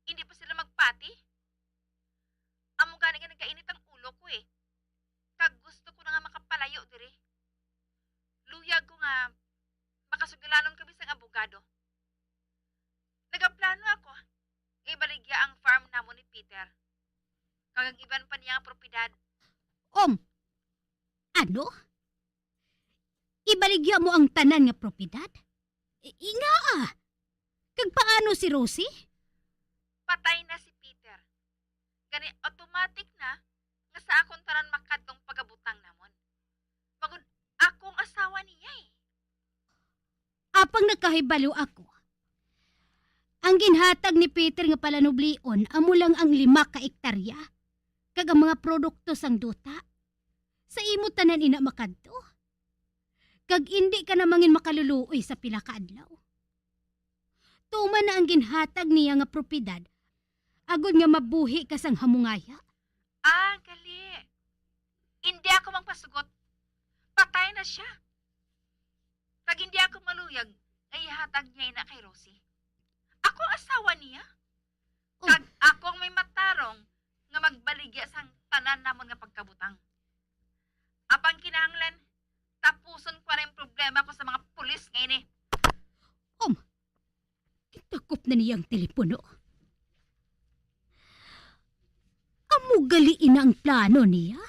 hindi pa sila magpati. Amo gani nga nagainit ang ulo ko, eh. Kag gusto ko na nga makapalayo diri. Luyag ko nga makasugilanon kami sang abogado. Nagaplano ako nga ibaligya ang farm namon ni Peter Ano? Ibaligya mo ang tanan nga propiedad? I-, ingaa. Kag paano si Rosie? Patay na si Peter. Gani, automatic na nga sa akon tanan makadtong pagabutang namon. Bangod akong asawa niya, eh. Apang nakahibalo ako, ang ginhatag ni Peter nga palanublion amo lang ang lima ka ektarya, kag ang mga produkto sang duta, sa imo tanan ina makadto. Kag indi ka na mangin makaluluoy sa pila ka adlaw. Tuman na ang ginhatag niya nga propiedad, agod nga mabuhi ka sang hamungaya. Ah, gali. Indi ako magpasugot. Patay na siya. Kag indi ako maluyag nga ihatag niya ina kay Rosie. Ako ang asawa niya. Oh. Kag ako ang may matarong nga magbaligya sang tanan namon nga pagkabutang. Apang kinahanglan, tapuson ko na yung problema ko sa mga pulis nga ini. Om, gitakop na niya ang telepono. Amo gali ina ang plano niya?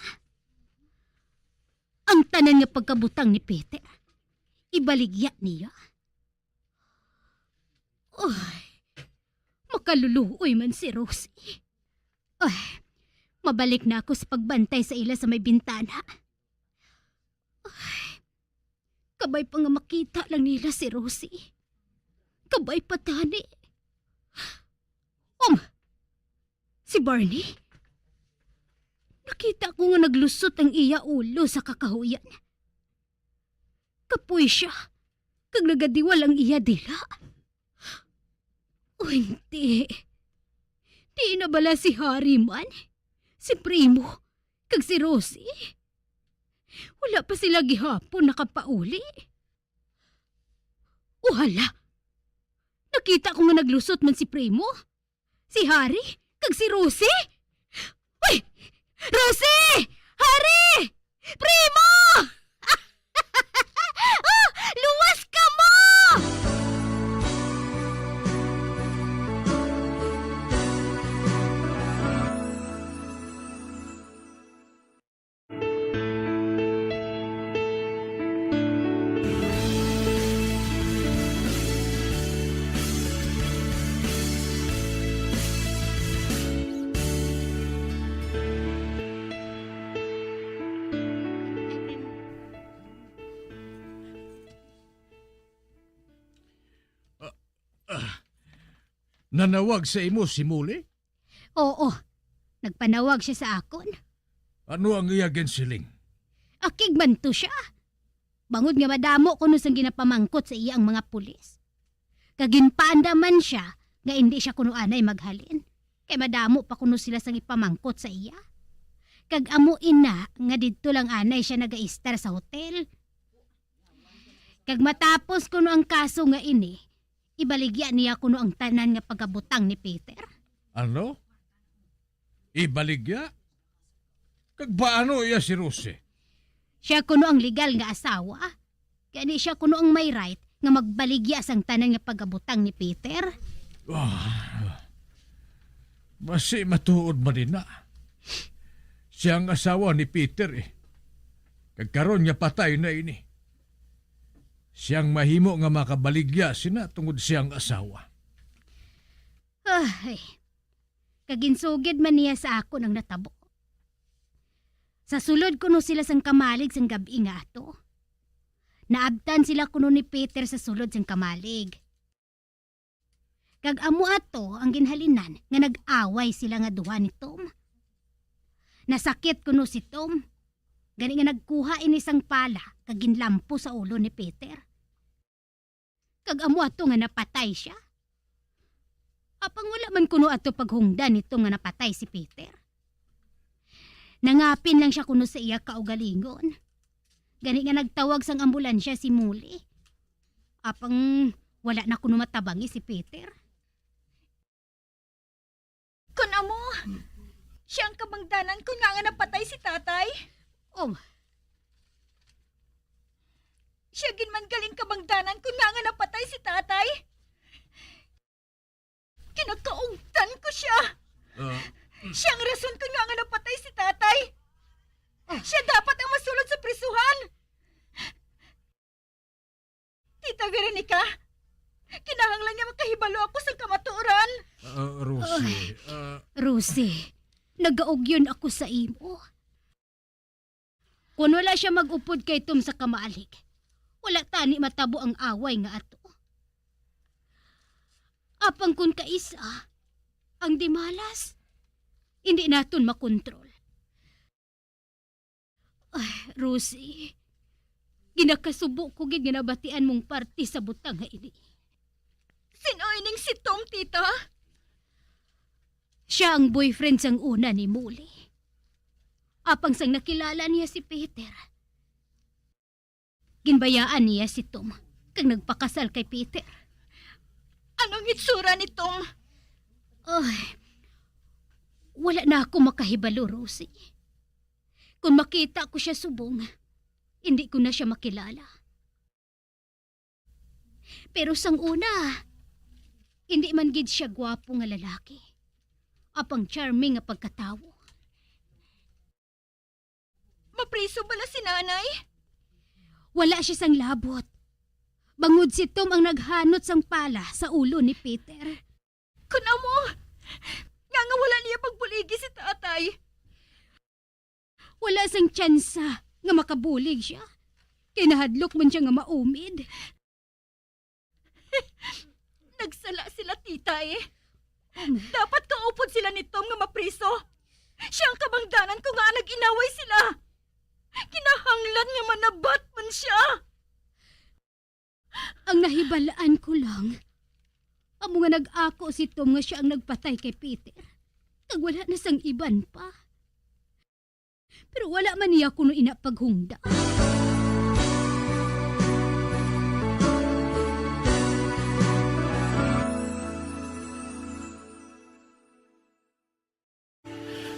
Ang tanan nga pagkabutang ni Peter, ibaligya niya? Ay, makaluluoy man si Rosie. Ay, mabalik na ako sa pagbantay sa ila sa may bintana. Ay, kabay pa nga makita lang nila si Rosie. Kabay pa tani. Um, si Barney? Nakita ko nga naglusot ang iya ulo sa kakahuyan. Kapoy siya, kag nagadiwal ang iya dila. O hindi. Di na bala si Harry man, si Primo, kag si Rosie? Wala pa sila gihapon nakapauli. O hala! Nakita ko nga naglusot man si Primo, si Harry, kag si Rosie. Uy! Rosie! Harry! Primo! Oh, luwas kamo! Ah, ah, nanawag sa imo si Molly? Oo, nagpanawag siya sa akon. Ano ang iya ginsiling? Akig man to siya. Bangod nga madamo kuno sang ginapamangkot sa iya ang mga pulis. Kag ginpaandam man siya nga indi siya kuno anay maghalin, kay madamo pa kuno sila sang ipamangkot sa iya. Kag amo ina nga didto lang anay siya nagaistar sa hotel. Kag matapos kuno ang kaso nga ini, ibaligya niya kuno ang tanan nga pagabutang ni Peter. Ano? Ibaligya? Kag paano iya si Rosie? Siya kuno ang legal nga asawa. Gani siya kuno ang may right nga magbaligya sang tanan nga pagabutang ni Peter. Ah, basi matuod man ina. Siya ang asawa ni Peter, eh. Kag karon nga patay na ini, siyang mahimo nga makabaligya sina tungod siyang asawa. Ay, kag ginsugid man niya sa akon ang natabo. Sa sulod kuno sila sang kamalig sang gab-i nga ato. Naabtan sila kuno ni Peter sa sulod sang kamalig. Kag amo ato ang ginhalinan nga nag-away sila nga duha ni Tom. Nasakit kuno si Tom, gani nga nagkuha ini sang pala kag ginlampo sa ulo ni Peter. Kag amo ato nga napatay sia. Apang wala man kuno ato paghungdan ni Tom nga napatay si Peter. Nangapin lang sia kuno sa iya kaugalingon. Gani nga nagtawag sang ambulansya si Molly. Apang wala na kuno matabangi si Peter. Kon amo, siya ang kabangdanan kon ngaa nga napatay si tatay. Oh. Siya gid man gali ang kabangdanan kon ngaa nga napatay si tatay. Kinakaungtan ko siya. Ah. Siya ang rason kon ngaa nga napatay si tatay. Ah. Siya dapat ang masulod sa Veronica, kinahanglan nga makahibalo ako sa kamatuoran. Ah, Rosie, ah, Rosie, nagaugyon ako sa imo. Kung wala siya mag-upod kay Tom sa kamalig, wala tani matabo ang away nga ato. Apang kung kaisa ang dimalas, hindi naton makontrol. Ay, Rosie, ginakasubo ko gid nga nabatian mong parte sa butang nga ini. Sin-o ining si Tom, tita? Siya ang boyfriend sang una ni Molly. Apang sang nakilala niya si Peter, ginbayaan niya si Tom kag nagpakasal kay Peter. Anong itsura ni Tom? Ay, wala na ako makahibalo, Rosie. Kung makita ko siya subong, hindi ko na siya makilala. Pero sang una, hindi man gid siya gwapo nga lalaki. Apang charming nga pagkatawo. Mapriso bala si nanay? Wala siya sang labot. Bangod si Tom ang naghanot sang pala sa ulo ni Peter. Kun amo, nga, nga wala niya pagbuligi si tatay. Wala sang tsansa nga makabulig siya. Kay nahadlok man siya nga maumid. Nagsala sila, tita, eh. Um. Dapat kaupod sila ni Tom nga mapriso. Siya ang kabangdanan ko nga nag-inaway sila. Kinahanglan nga manabat man siya. Ang nahibalaan ko lang, amo nga nag-ako si Tom nga siya ang nagpatay kay Peter. Kag wala na sang iban pa. Pero wala man niya kuno ina paghungda.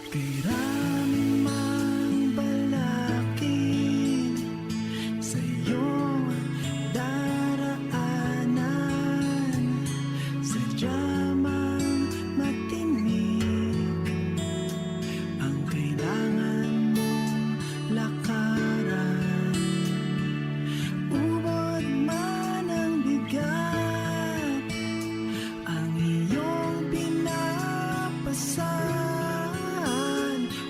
Kay rami mang balakid sa iyong daraanan, sadya mang matinik ang kailangan mong lakaran. Ubod man ang bigat, ang iyong pinapasan,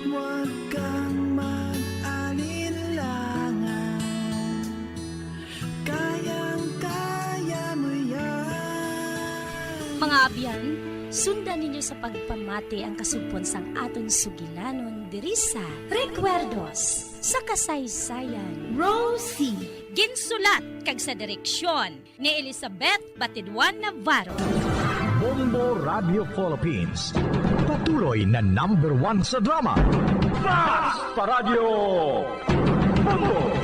huwag kang mag-alinlangan. Kayang-kaya mo yan. Mga abyan, sundan ninyo sa pagpamati ang kasugpon sang aton sugilanon diri sa Recuerdos sa Kasaysayan. Rosie. Ginsulat kag sa direksyon ni Elizabeth Batidwan Navarro. Bombo Radio Philippines, patuloy na number one sa drama. Basta Radyo Bombo!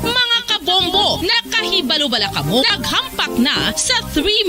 Mga kabombo, nakahibalo bala kamo? Naghampak na sa three